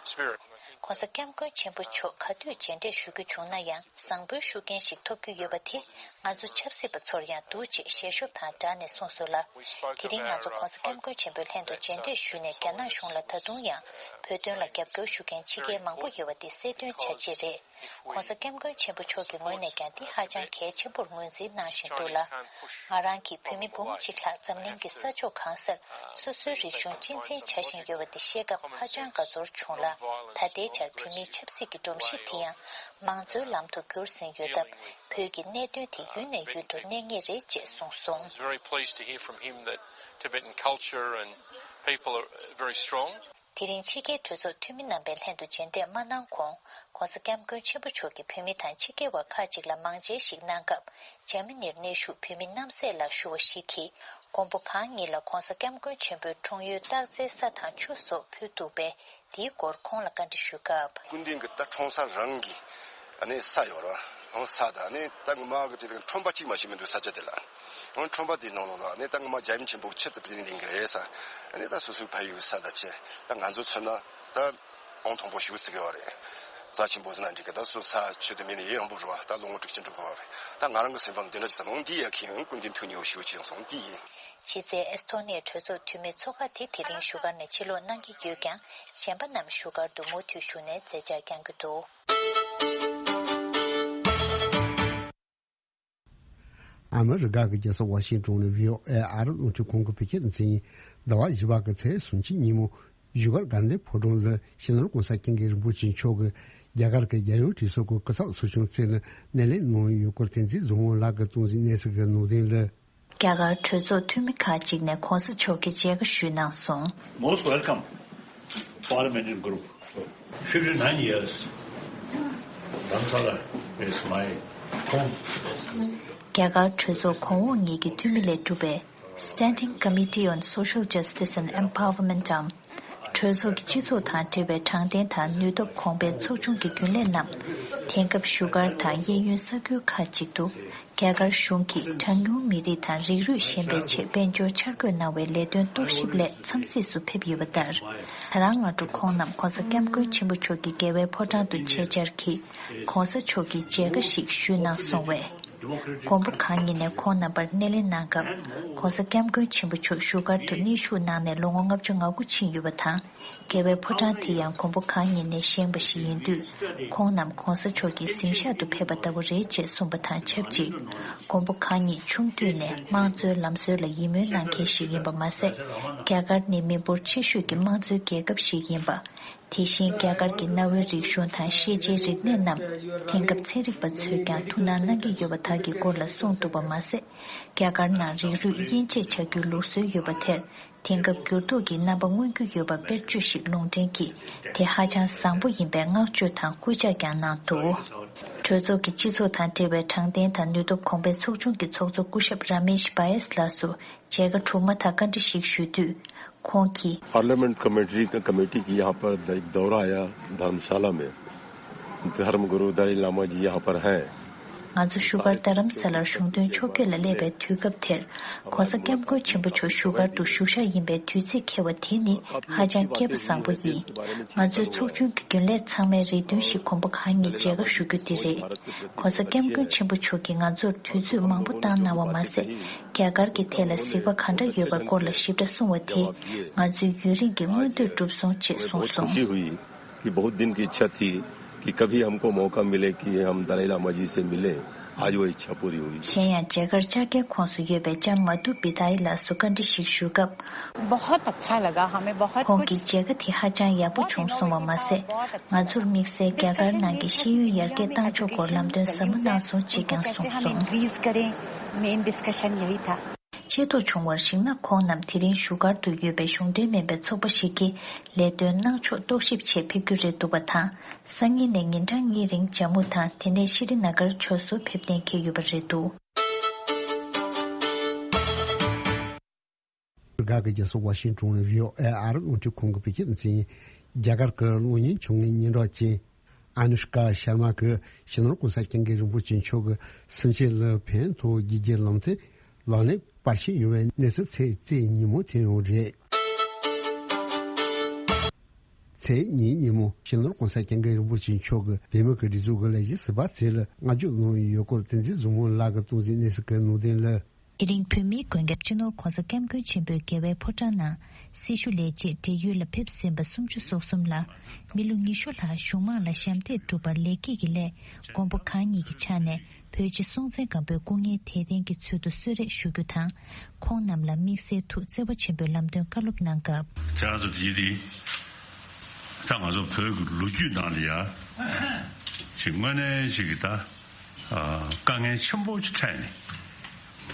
spirit. གོང་ས་སྐྱབས་མགོན་ཆེན་པོ་མཆོག་ག་དུས་མཇལ་འཕྲད་ཞུ་རྒྱུ་བྱུང་ན་ཡང་བཟང་པོའི་ཤུགས་རྐྱེན་ཞིག་ཐོབ་རྒྱུ་ཡོད་པ་དེ་ང་ཚོ་ཆབ་སྲིད་པ་ཚོར་ཡང་འདུག་ཅེས་ཞལ་ཤོབ་དང་སྦྲགས་ནས་གསུངས་སོང་ལ། དེ་རིང་ང་ཚོ་གོང་ས་སྐྱབས་མགོན་ཆེན་པོའི་ལྷན་དུ་མཇལ་འཕྲད་ཞུས་ནས་རྒྱ་ནག་གཞུང་ལ་ད་དུང་ཡང་བོད་དོན་ལ་རྒྱབ་སྐྱོར་ཞུ་མཁན་ཕྱི་རྒྱལ་མང་པོ་ཡོད་པ་དེ་གསལ་སྟོན་བྱ་ཆེད་རེད། གོང་ས་སྐྱབས་མགོན་ཆེན་པོ་མཆོག་གི་ངོས་ནས་ཀྱང་འདི་ཧ་ཅང་གལ་ཆེན་པོར་ངོས་འཛིན་གནང་བཞིན་འདུག་ལ། ང་རང་གིས་བོད་མི་འབུམ་གཅིག་ལྷག་འཛམ་གླིང་གི་ས་ཕྱོགས་གང་སར་སོ་སོའི་རིག་གཞུང་གཅེས་འཛིན་བྱ་བཞིན་ཡོད་པ་འདི་ཤེས་སྐབས་ཧ་ཅང་དགའ་ཚོར་བྱུང་ལ། ད་ལྟའི་ཆར་བོད་མིའི་ཆབ་སྲིད་ཀྱི་སྒྲོམ་གཞི་དེ་ཡང་མང་གཙོའི་ལམ་དུ་བསྒྱུར་ཟིན་ཡོད་སྟབས། བོད་ཀྱི་གནད་དོན་དེ་ཡུན་ནས་ཡུན་དུ་གནས་ངེས་རེད་ཅེས་གསུངས་སོང་། I was very pleased to hear from him that Tibetan culture and people are very strong. དེ་རིང་ཕྱི་རྒྱལ་གྲོས་ཚོགས་འཐུས་མི་རྣམ་པའི་ལྷན་དུ་མཇལ་འཕྲད་མ་གནང་གོང་། གོང་ས་སྐྱབས་མགོན་ཆེན་པོ་མཆོག་གིས་བོད་མི་དང་ཕྱི་རྒྱལ་བ་ཁག་ཅིག་ལ་མང་མཇལ་ཞིག་གནང་སྐབས། འཇར་མ་ནིར་གནས་བཞུགས་བོད་མི་རྣམ་སྲས་ལ་ཞུ་བ་ཞིག་གིས། མགོན་པོ་གང་ཉིད་ལ་གོང་ས་སྐྱབས་མགོན་ཆེན་པོའི་འཁྲུངས་ཡུལ་སྟག་རྩེའི་ས་དང་ཆུ་སོགས་ཕུལ་འདུག་པས། དེའི་སྐོར་ཁོང་ལ་བཀའ་འདྲི་ཞུས་སྐབས། སྐུ་མདུན་གྱི་ད་འཁྲུངས་ས་རང་གི་ཨ་ནི་ས་ཡོད་ར། ཨང་ས་དང་ཨ་ནི་ད་ངོ་མ་གི་དེ་ལ་ཁྲོན་པ་གཅིག་མ་ཞིག་མི་འདུག་ས་ཆ་དེ་ལ། ཨང་ཁྲོན་པ་དེའི་ནང་ལོགས་ལ་ཨ་ནི་ད་ངོ་མ་རྒྱལ་ཡུམ་ཆེན་པོ་ཆེད་དུ་དེ་ལ་ལེན་གི་རེད་ས། ཨ་ནི་ད་སོ་སོའི་ཕ་ཡུལ་གྱི་ས་དང་ཆེ་ད་ང་ཚོ་མཚོན་ན་ད་ཨང་དང་པོ་ཞུ་ཚིག་གི་བ་རེད། རྩ་ཆེན་པོ་ཟེར་ན་འགྲིག་གི་ད་སོ་ས་ཆེད་དུ་མི་ནི་ཡེ་ཡང་པོ་རུ་བ་ད་ལོ་ངོ་དྲུག་ཅུ་འགྲོ་གི་བ་རེད། ད་ང་རང་གི་སེམས་པ་འདི་འདྲ་ཅིག་ས་ནང་འདི་ཡ་ཁྱེད་ཡང་སྐུ་མདུན་ཐུགས་ཉེ་བོ་ཞུ་ཅི་ཡང་སོང་འདི་ཡིན། ཕྱི་ཚེས་ཨེ་སི་ཐོ་ནི་ཡའི་གྲོས་ཚོགས་འཐུས་མི་ཚོ་ཁག་དེ་དེ་རིང་བཞུགས་སྒར་ནས་ཕྱིར་ལོག་གནང་གི་ཡོད་ཀྱང་། གཞན་པ་རྣམས་བཞུགས་སྒར་དུ་མུ་མཐུད་བཞུགས་ནས་མཛད་འཆར་བསྐྱང་གི་འདུག་ཨ་མི་རི་ཀ་གི་རྒྱལ་ས་ཝ་ཤིང་ཏོན་ནས་བྷི་ཨོ་ཨེ་ཨ་རི་རླུང་འཕྲིན་ཁང་གི་བོད་སྐད་སྡེ་ཚན་ཡིན། ཟླ་བ་བཞི་པ་གི་ཚེས་སུམ་ཅུ་ཉིན་མོ་བཞུགས་སྒར་དགའ་ལྡན་ཕོ་བྲང་ལ་སྤྱི་ནོར་གོང་ས་སྐྱབས་མགོན་རིན་པོ་ཆེ་མཆོག་གིས་རྒྱ་གར་གྱི་རྒྱལ་ཡོངས་གྲོས་ཚོགས་ཀྱི་སྐུ་ཚབ་ཚོགས་ཆུང་བཙལ་ནས་སྣེ་ལེན་གནང་ཡོད་སྐོར་བསྟན་འཛིན་བཟང་མོ་ལགས་ཀྱིས་གཏོང་ཟིན་གནས་ཚུལ་གྱི་ནང་དོན་ལ། རྒྱ་གར་གྲོས་ཚོགས་འཐུས་མི་ཁག་ཅིག་ནས་གོང་ས་མཆོག་གི་མཇལ་ཁ་ཞུས་གནང་སོང་། Most welcome, parliamentary group. Fifty-nine years, Dharamsala is my home. རྒྱ་གར་གྲོས་ཚོགས་གོང་འོག་གཉིས་ཀྱི་འཐུས་མི་ལས་གྲུབ་པའི་Standing Committee on Social Justice and Empowerment འམ། གྲོས་ཚོགས་ཀྱི་སྤྱི་ཚོགས་དང་འབྲེལ་བའི་དྲང་བདེན་དང་ནུས་སྟོབས་གོང་འཕེལ་ཚོགས་ཆུང་གི་རྒྱུན་ལས་རྣམས། དེང་སྐབས་བཞུགས་སྒར་དང་གཡས་གཡོན་ས་ཁུལ་ཁག་ཅིག་ཏུ། རྒྱ་གར་གཞུང་གིས་གྲངས་ཉུང་མི་རིགས་དང་རིགས་རུས་གཞན་པའི་ཆེད་དཔལ་འབྱོར་འཆར་འགོད་གནང་བའི་ལས་དོན་རྟོག་ཞིབ་སླད་འཚམས་གཟིགས་སུ་ཕེབས་ཡོད་པ་ལྟར། ད་རང་སྔ་དྲོ་ཁོང་རྣམས་གོང་ས་སྐྱབས་མགོན་ཆེན་པོ་མཆོག་གི་རྒྱལ་བའི་ཕོ་བྲང་དུ་ཆེད་བཅར་གྱིས། གོང་ས་མཆོག་གི་མཇལ་ཁ་ཞིག་ཞུས་གནང་སོང་བས། མགོན་པོ་གང་ཉིད་ནས་ཁོང་རྣམ་པར་སྣེ་ལེན་གནང་སྐབས། ༸གོང་ས་༸སྐྱབས་མགོན་ཆེན་པོ་མཆོག་བཞུགས་སྒར་དུ་གནས་བཞུགས་གནང་ནས་ལོ་ངོ་ལྔ་བཅུ་ང་དགུ་ཕྱིན་ཡོད་པ་དང་། རྒྱལ་བའི་ཕོ་བྲང་དེ་ཡང་མགོན་པོ་གང་ཉིད་ནས་བཞེངས་པ་ཞིག་ཡིན་དུས། ཁོང་རྣམས་༸གོང་ས་མཆོག་གི་གཟིམ་ཤག་ཏུ་ཕེབས་པ་ལྟ་བུ་རེད་ཅེས་གསུངས་པ་དང་ཆབས་ཅིག ༸གོང་ས་མགོན་པོ་གང་ཉིད་ཆུང་དུས་ནས་དམངས་གཙོའི་ལམ་སྲོལ་ལ་ཡིད་སྨོན་གནང་མཁན་ཞིག་ཡིན་པ་མ་ཟད། རྒྱ་གར་ནི་མི་འབོར་ཆེ་ཤོས་ཀྱི་དམངས་གཙོའི་རྒྱལ་ཁབ་ཞིག་ཡིན་པ། དེ་བཞིན་རྒྱ་གར་གྱི་གནའ་བོའི་རིག་གཞུང་དང་ཤེས་བྱའི་རིག་གནས་རྣམས་དེང་སྐབས་ཚན་རིག་པ་ཚོས་ཀྱང་ཐུགས་སྣང་གནང་གི་ཡོད་པ་དག་གི་སྐོར་ལ་གསུངས་འདུག་པ་མ་ཟད། རྒྱ་གར་ནང་རིགས་རུས་དབྱེ་འབྱེད་བྱ་རྒྱུའི་ལུགས་སྲོལ་ཡོད་པ་དེར་དེང་སྐབས་འགྱུར་ལྡོག་གི་རྣམ་པ་མངོན་རྒྱུ་ཡོད་པར་དཔེར་བརྗོད་ཞིག་ལུང་འདྲེན་གྱིས་དེ་ཧ་ཅང་བཟང་པོ་ཡིན་པའི་བསྔགས་བརྗོད་དང་སྐུལ་ལྕག་ཀྱང་གནང་འདུག་གྲོས་ཚོགས་ཀྱི་སྤྱི་ཚོགས་དང་འབྲེལ་བའི་དྲང་བདེན་དང་ནུས་སྟོབས་གོང་འཕེལ་ཚོགས་ཆུང་གི་ཚོགས་གཙོ་སྐུ་ཞབས་ར་མེཤ་བྷ་ཡེས་ལགས་སུ། མཇལ་ཁ་གྲུབ་མ་ཐག་བཀའ་འདྲི་ཞིག་ཞུས་དུས། ཁོང་གིས། parliament committee का, कमेटी की यहाँ पर एक दौरा आया धर्मशाला में। धर्म गुरु दलाई लामा जी यहाँ पर हैं। ང་ཚོ་བཞུགས་སྒར་རྡ་རམ་ས་ལར་གཞུང་དོན་ཕྱོགས་བསྐྱོད་ལ་སླེབས་པའི་དུས་སྐབས་དེར། ༸གོང་ས་༸སྐྱབས་མགོན་ཆེན་པོ་མཆོག་བཞུགས་སྒར་དུ་བཞུགས་ཤག་ཡིན་པའི་དུས་ཚིགས་འཁེལ་བ་དེ་ནི་ཧ་ཅང་སྐལ་པ་བཟང་པོ་ཡིན། ང་ཚོའི་ཚོགས་ཆུང་གི་རྒྱུན་ལས་ཚང་མའི་རེ་འདུན་ཞིག་མགོན་པོ་གང་ཉིད་མཇལ་ཁ་ཞུ་རྒྱུ་དེ་རེད། ༸གོང་ས་༸སྐྱབས་མགོན་ཆེན་པོ་མཆོག་གིས་ང་ཚོར་དུས་ཚོད་མང་པོ་བཏང་གནང་བ་མ་ཟད། རྒྱ་གར་གྱི་ཐད་ལ་གཟིགས་པ་ག་འདྲ་ཡོད་པའི་སྐོར་ལ་ཞིབ་ཕྲ་གསུངས་པ་དེས་ང་ཚོའི་ཡུན་རིང་གི་མངོན་འདོད་གྲུབ་སོང་ཅེས་གསུངས་སོང་། खुशी हुई कि बहुत दिन की इच्छा थी कि कभी हमको मौका मिले कि हम दलाई लामा जी से मिलें। आज वो इच्छा पूरी हुई। གཞན་ཡང་མཇལ་ཁར་བཅར་མཁན་ཁོངས་སུ་ཡོད་པའི་ལྕམ་མ་དུ་བི་ཐའི་ལགས་སུ་བཀའ་འདྲི་ཞིག་ཞུས་སྐབས། बहुत अच्छा लगा हमें, बहुत ཁོང་གིས་མཇལ་ཁ་དེ་ཧ་ཅང་ཡག་པོ་བྱུང་སོང་བ་མ་ཟད། ང་ཚོར་དམིགས་བསལ་རྒྱ་གར་ནང་གི་ཤེས་ཡོན་ཡར་རྒྱས་གཏང་ཕྱོགས་སྐོར་ལམ་སྟོན་ཟབ་མོ་གནང་སོང་ཅེས་ཀྱང་གསུངས་སོང་། ཆེ་མཐོང་བྱུང་བར་གཞིགས་ན་ཁོང་རྣམས་དེ་རིང་བཞུགས་སྒར་དུ་ཡོད་པའི་གཞུང་འབྲེལ་མིན་པའི་ཚོགས་པ་ཞིག་གི་ལས་དོན་གནང་ཕྱོགས་རྟོག་ཞིབ་ཆེད་ཕེབས་རྒྱུ་རེད་འདུག་པ་དང་། སང་ཉིན་ནས་ཉིན་གྲངས་གཉིས་རིང་ཇམ་མུ་དང་དེ་ནས་ཤྲི་ནཱ་གར་ཕྱོགས་སུ་ཕེབས་གཏན་འཁེལ་ཡོད་པ་རེད་འདུག། ཨ་མི་རི་ཀ་གི་རྒྱལ་ས་ཝ་ཤིང་ཏོན་ནས་བྷི་ཨོ་ཨེ་ཨ་རི་རླུང་འཕྲིན་ཁང་གི་བོད་སྐད་སྡེ་ཚན་ཡིན། རྒྱ་གར་གྱི་གློག་བརྙན་བྱུང་བའི་སྙན་གྲགས་ཅན། ཨ་ནུ་ཤ་ཀ་ཤར་མ་གིས་སྤྱི་ནོར་༸གོང་ས་༸སྐྱབས་མགོན་རིན་པོ་ཆེ་མཆོག་གི་སེམས་ཅན་ལ་ཕན་ཐོགས་རྒྱུ་གྱི་ལམ་སྟོན་ལག་ལེན་པར་ཞིག་ཡོང་བའི་གནས་ཚུལ་ཚེས་བཅུ་ཉིན་མོ་ཐོན་ཡོད་རེད། ཚེས་གཉིས་ཉིན་མོ་སྤྱི་ནོར་༸གོང་ས་༸སྐྱབས་མགོན་རིན་པོ་ཆེ་མཆོག་གིས་བོད་མི་གི་སྒྲིག་འཛུགས་ཀྱི་ལས་བྱེད་ཟུར་པ་ཚོ་ལ་བསྔགས་བརྗོད་གནང་ཡོད་སྐོར་བསྟན་འཛིན་བཟང་མོ་ལགས་ཀྱིས་གཏོང་མཛད་གནས་ཚུལ་གྱི་ནང་དོན་ལ། དེ་རིང་བོད་མིའི་མགོན་སྐྱབས་སྤྱི་ནོར་༸གོང་ས་༸སྐྱབས་མགོན་ཆེན་པོས་རྒྱལ་བའི་ཕོ་བྲང་ནང་སྲི་ཞུ་ལས་བྱེད་བགྲེས་ཡོལ་ལ་ཕེབས་ཟིན་པ་སུམ་ཅུ་སོ་གསུམ་ལ་མི་ལོ་ཉི་ཤུ་ལྷག་གཞུང་མང་ལ་ཞབས་འདེགས་སྒྲུབ་པར་ལེགས་སྐྱེས་ཀྱི་སླད་མགོན་པོ་གང་ཉིད་ཀྱི་ཕྱག་ནས་བོད་རྗེ་སྲོང་བཙན་སྒམ་པོའི་སྐུ་ངལ་དད་ལྡན་གྱི་ཚུལ་དུ་གསོལ་རས་ཞུ་རྒྱུ་དང་། ཁོང་རྣམས་ལ་དམིགས་བསལ་ཐུགས་བརྩེ་བ་ཆེན་པོས་ལམ་སྟོན་བཀའ་སློབ་གནང་སྐབས། ཁྱེད་རང་ཚོ་དེ་དེ་ད་ང་ཚོ་བོད་ཀྱི་ལོ་རྒྱུས་ནང་ལ་ཡ་ཅིག་དངོས་གནས་ཅིག་གི་ད་དཀའ་ངལ་ཆེན་པོ་ཅིག་འཕྲད་ནས་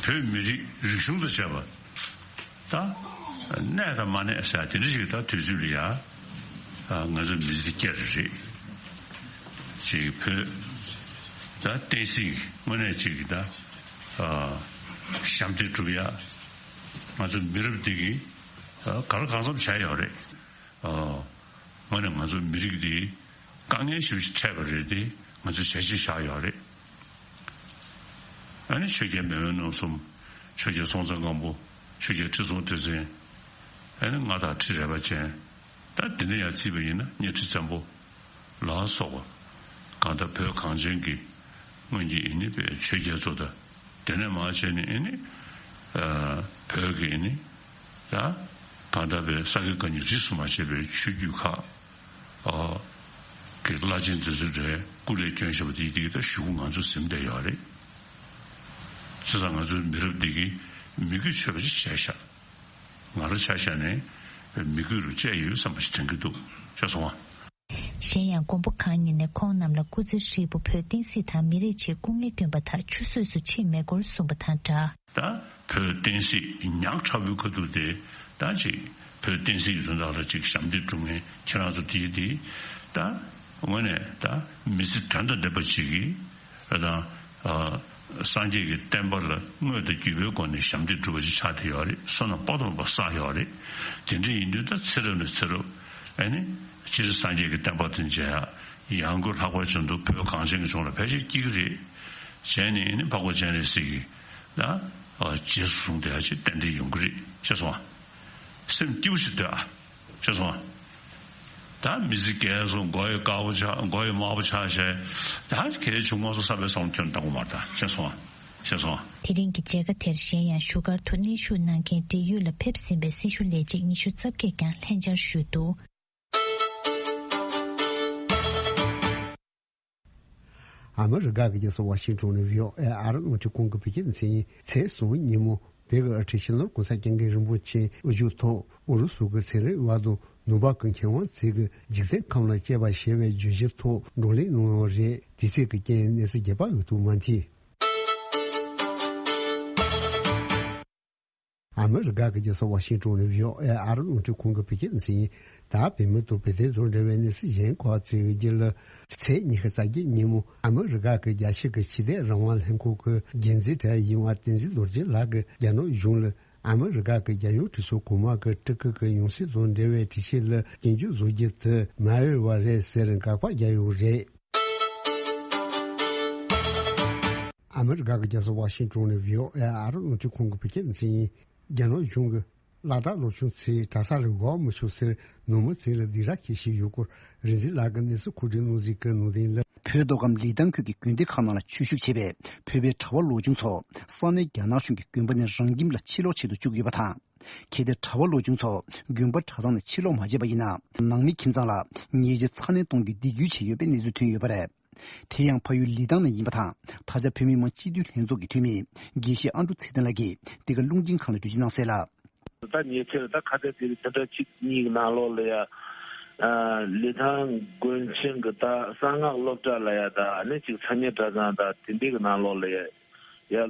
བོད་མི་རིགས་རིག་གཞུང་དང་བཅས་པ། ད་གནས་དང་མ་གནས་ཟེར་དེ་འདྲ་ཞིག་ད་དུས་ཚོད་ལ་ཡ་ང་ཚོ་མི་ཚེ་སྐྱེལ་རེད། ཅིག་བོད་ད་བསྟན་སྲིད་དངོས་གནས་ཅིག་གི་ད་ཞབས་འདེགས་སྒྲུབ་ཡ་ང་ཚོ་མི་རབས་འདི་གིས་ག་ལ་གང་འཚམ་བྱས་ཡོད་རེད། དངོས་གནས་ང་ཚོ་མི་རིགས་འདི་དཀའ་ངལ་ཞེ་པོ་ཅིག་འཕྲད་པ་རེད་དེ་ང་ཚོས་བྱས་རྗེས་བཞག་ཡོད་རེད། ཨ་ནི་ཆོས་རྒྱལ་མེས་དབོན་རྣམ་གསུམ། ཆོས་རྒྱལ་སྲོང་བཙན་སྒམ་པོ། ཆོས་རྒྱལ་ཁྲི་སྲོང་ལྡེ་བཙན། ཨ་ནི་མངའ་བདག་ཁྲི་རལ་པ་ཅན། ད་འདི་ནས་ཡར་བརྩིས་པ་ཡིན་ན་གཉའ་ཁྲི་བཙན་པོ། ལ་སོགས་པ། གང་ལྟར་བོད་གངས་ཅན་གྱི་སྔོན་གྱི་ཨེ་ནི་པའི་ཆོས་རྒྱལ་ཚོ་དང་དེ་ནས་མར་བྱས་ནས་ཨེ་ནི་བོད་ཀྱི་ཨེ་ནི་ད་གང་ལྟར་བའི་ས་དགེ་བཀའ་རྙིང་རིས་སུ་མ་ཆད་པའི་ཆོས་བརྒྱུད་ཁག་གི་བླ་ཆེན་འདི་ཚོ་རེད། སྐུ་ལས་བསྐྱོན་བཞག་པ་དེ་དེ་གི་ད་གཞུག་གུ་ང་ཚོ་ཟིན་བསྡད་ཡོད་རེད། བྱས་ཙང་ང་ཚོའི་མི་རབས་འདི་གིས་མི་གུས་ཆོད་པ་ཞིག་བྱས་ཤག་ང་རང་ཆ་བཞག་ནས་མི་གུས་རུ་བཅད་ཡོད་བསམ་པ་ཞིག་དྲན་གྱི་འདུག་ཤེས་སོང་ཨ། གཞན་ཡང་མགོན་པོ་གང་ཉིད་ནས་ཁོང་རྣམས་ལ་སྐུ་ཚེ་ཧྲིལ་པོ་བོད་བསྟན་སྲིད་དང་མི་རིགས་ཆེད་སྐུ་ངལ་བསྐྱོན་པ་དག་ཆུད་ཟོས་སུ་ཕྱིན་མེད་སྐོར་གསུངས་པ་དང་སྦྲགས། ད་བོད་བསྟན་སྲིད་ཉག་ཕྲ་བོའི་ཁ་ཐུག་དེ་ད་ཅིག་བོད་བསྟན་སྲིད་ཀྱི་དོན་དག་ལ་ཅིག་ཞབས་འདེགས་སྒྲུབ་མཁན་ཁྱེད་རང་ཚོ་དེ་དེ་ད་དངོས་གནས་ད་མི་ཚེ་དོན་དང་ལྡན་པ་ཅིག་གིས་ད་སངས་རྒྱས་ཀྱི་བསྟན་པ་ལ་དངོས་དང་བརྒྱུད་པའི་སྒོ་ནས་ཞབས་འདེགས་སྒྲུབ་པ་ཅིག་ཆགས་བསྡད་ཡོད་རེད། བསོད་ནམས་དཔག་ཏུ་མེད་པ་བསགས་ཡོད་རེད། དེ་འདྲ་ཡིན་དུས་ད་ཚེ་རབས་ནས་ཚེ་རབས་ཨ་ནི་སྤྱིར་སངས་རྒྱས་ཀྱི་བསྟན་པ་དེ་མཇལ་ཡག་ཡང་སྒོས་ལྷག་པར་དུ་བོད་གངས་ཅན་གྱི་ལྗོངས་ལ་ཕལ་ཆེར་སྐྱེ་གི་རེད། བྱས་ནས་ཨ་ནི་འཕགས་པ་སྤྱན་རས་གཟིགས་ཀྱིས་ད་རྗེས་སུ་བཟུང་བསྡད་ཡག་ཅིག་ཏན་ཏན་ཡོང་གི་རེད། ཤེས་སོང་ཨ། སེམས་སྐྱིད་པོ་ཞིག་སྡོད་ཨ། ཤེས་སོང་ཨ། ད་མི་ཚེ་རྒས་སོང་། མགོ་ཡི་དཀར་པོ་ཆགས། མགོ་ཡི་དམར་པོ་ཆགས་བྱས། ད་གལ་ཆུང་མ་སོང་བསམ་པའི་བསམ་བློ་ཁྱོན་བཏང་དགོས་མ་རེད་ད། ཤེས་སོང་ཨ། གསུངས་སོང་། དེ་རིང་གི་མཇལ་ཁ་དེར་གཞན་ཡང་བཞུགས་སྒར་དུ་གནས་བཞུགས་གནང་མཁན་འབྲེལ་ཡོད་ལ་ཕེབས་ཟིན་པའི་སྲི་ཞུ་ལས་བྱེད་ཉི་ཤུ་རྩ་བརྒྱད་ཀྱང་ལྷན་བཅར་ཞུས་འདུག། ཨ་མི་རི་ཀ་གི་རྒྱལ་ས་ཝ་ཤིང་ཏོན་ནས་བྷི་ཨོ་ཨེ་ཨ་རི་རླུང་འཕྲིན་ཁང་གི་བོད་སྐད་སྡེ་ཚན་ཡིན། ཚེས་གསུམ་ཉིན་མོ་བོད་ཀྱི་དབུ་ཁྲིད་སྤྱི་ནོར་༸གོང་ས་༸སྐྱབས་མགོན་རིན་པོ་ཆེ་དབུ་བཞུགས་ཐོག་ཨུ་རུ་སུ་གི་ཚན་རིག་དབར་དུ་ནུས་པ་གི་མཁས་དབང་ཚོས་ཀྱི་འཇིག་རྟེན་ཁམས་ལ་དཔྱད་པ་ཞེས་པའི་བརྗོད་གཞིའི་ཐོག་བགྲོ་གླེང་གནང་ཡོད་རེད། དེ་ཚོད་ཀྱི་རྐྱེན་གནས་ཚུལ་རྒྱས་པ་ཡོད་དུ་མ་མཐོང་། ཨ་མི་རི་ཀ་གི་རྒྱལ་ས་ཝ་ཤིང་ཏོན་ནས་བྷི་ཨོ་ཨེ་ཨ་རི་རླུང་འཕྲིན་ཁང་གི་བོད་སྐད་སྡེ་ཚན་ཡིན། ད་བོད་མི་དང་བོད་དོན་དང་འབྲེལ་བའི་གནས་ཚུལ་གཞན་ཁག་ཚོའི་རྒྱུད་ལ། ཚེས་ཉི་ཤུ་རྩ་བརྒྱད་ཉིན་མོ་ཨ་མི་རི་ཀ་གི་རྒྱལ་སྤྱི་གི་ཕྱི་དོན་རང་དབང་ལྷན་ཁང་གི་འགན་འཛིན་གྲས་ཡིན་པ་བསྟན་འཛིན་རྡོ་རྗེ་ལགས་ཀྱིས་རྒྱ་ནག་གཞུང་ལ་ཨ་མི་རི་ཀ་གི་རྒྱལ་ཡོངས་གྲོས་ཚོགས་གོང་མ་གི་སྤྲུལ་སྐུ་གི་ཡང་སྲིད་དང་འབྲེལ་བའི་དྲི་བཤེར་ལ་སྐྱོན་བརྗོད་བཟོ་རྒྱུ་དེ་མ་འོས་པ་རེད་ཟེར་དགག་པ་བརྒྱབ་ཡོད་རེད། ཨ་མི་རི་ཀ་གི་རྒྱལ་ས་ཝ་ཤིང་ཏོན་ནས་བྷི་ཨོ་ཨེ་ཨ་རི་རླུང་འཕྲིན་ཁང་གི་བོད་སྐད་སྡེ་ཚན་ཡིན། རྒྱ་ནག་གཞུང་གིས་སློབ་གྲྭ་སློབ་ཆུང་ཚོས་གྲྭ་ས་ལ་འགོར་མི་ཆོག་ཟེར་ནང་མི་ཚོ་ལ་སྡིགས་ར་བྱེད་བཞིན་ཡོད་སྐོར་རིག་འཛིན་ལགས་ཀྱིས་གནས་ཚུལ་མཁོ་སྒྲུབ་གནང་གཟིགས་ཀྱི་ནང་དོན་ལ། བོད་མདོ་ཁམས་ལི་ཐང་ཁུལ་གྱི་དགོན་སྡེ་ཁག་ནང་ལ་ཆོས་ཞུགས་བྱས་པའི་བོད་པའི་གྲྭ་པ་སློབ་ཆུང་ཚོ་ས་གནས་རྒྱ་ནག་གཞུང་གི་དགོན་པ་ནས་རང་ཁྱིམ་ལ་ཕྱིར་ལོག་བྱེད་དུ་བཅུག་ཡོད་པ་དང་། གལ་ཏེ་གྲྭ་པ་སློབ་ཆུང་ཚོ་དགོན་པ་གྲྭ་ཚང་ནས་ཕྱིར་ལོག་མ་བྱས་པ་ཡིན་ན། ནང་མི་ཁྱིམ་ཚང་ལ་ཉེས་ཆད་ཚ་ནན་གཏོང་རྒྱུའི་སྡིགས་སྐུལ་བྱས་ཡོད་པའི་གནས་ཚུལ་ཐོན་ཡོད་པ་རེད། དེ་ཡང་ཕ་ཡུལ་ལི་ཐང་ནས་ཡིན་པ་དང་། ད་ཆ་བོད་མི་མང་སྤྱི་འཐུས་ལྷན་ཚོགས་ཀྱི་འཐུས་མི་དགེ་བཤེས་ཨ་འབྲུག་ཚེ་བརྟན་ལགས་ཀྱིས་འདི་ག་རླུང་འཕྲིན་ཁང་ལ་འགྲེལ་བརྗོད་གནང་གསལ་ལ། ད་ཉེ་ཆར་ད་ཁ་གཏད་དེ་དེ་འདྲ་གཅིག་གཉིས་ཀྱི་ནང་ལོགས་ལ་ཡ། ཨ། ལི་ཐང་དགོན་ཆེན་གྱི་ད་གསང་སྔགས་སློབ་གྲྭ་ལ་ཡ། ད་ཨ་ནི་གཅིག་ཚ་ཉེ་གྲྭ་ཚང་ད་དེ་འདྲའི་གི་ནང་ལོགས་ལ་ཡ། ཡ།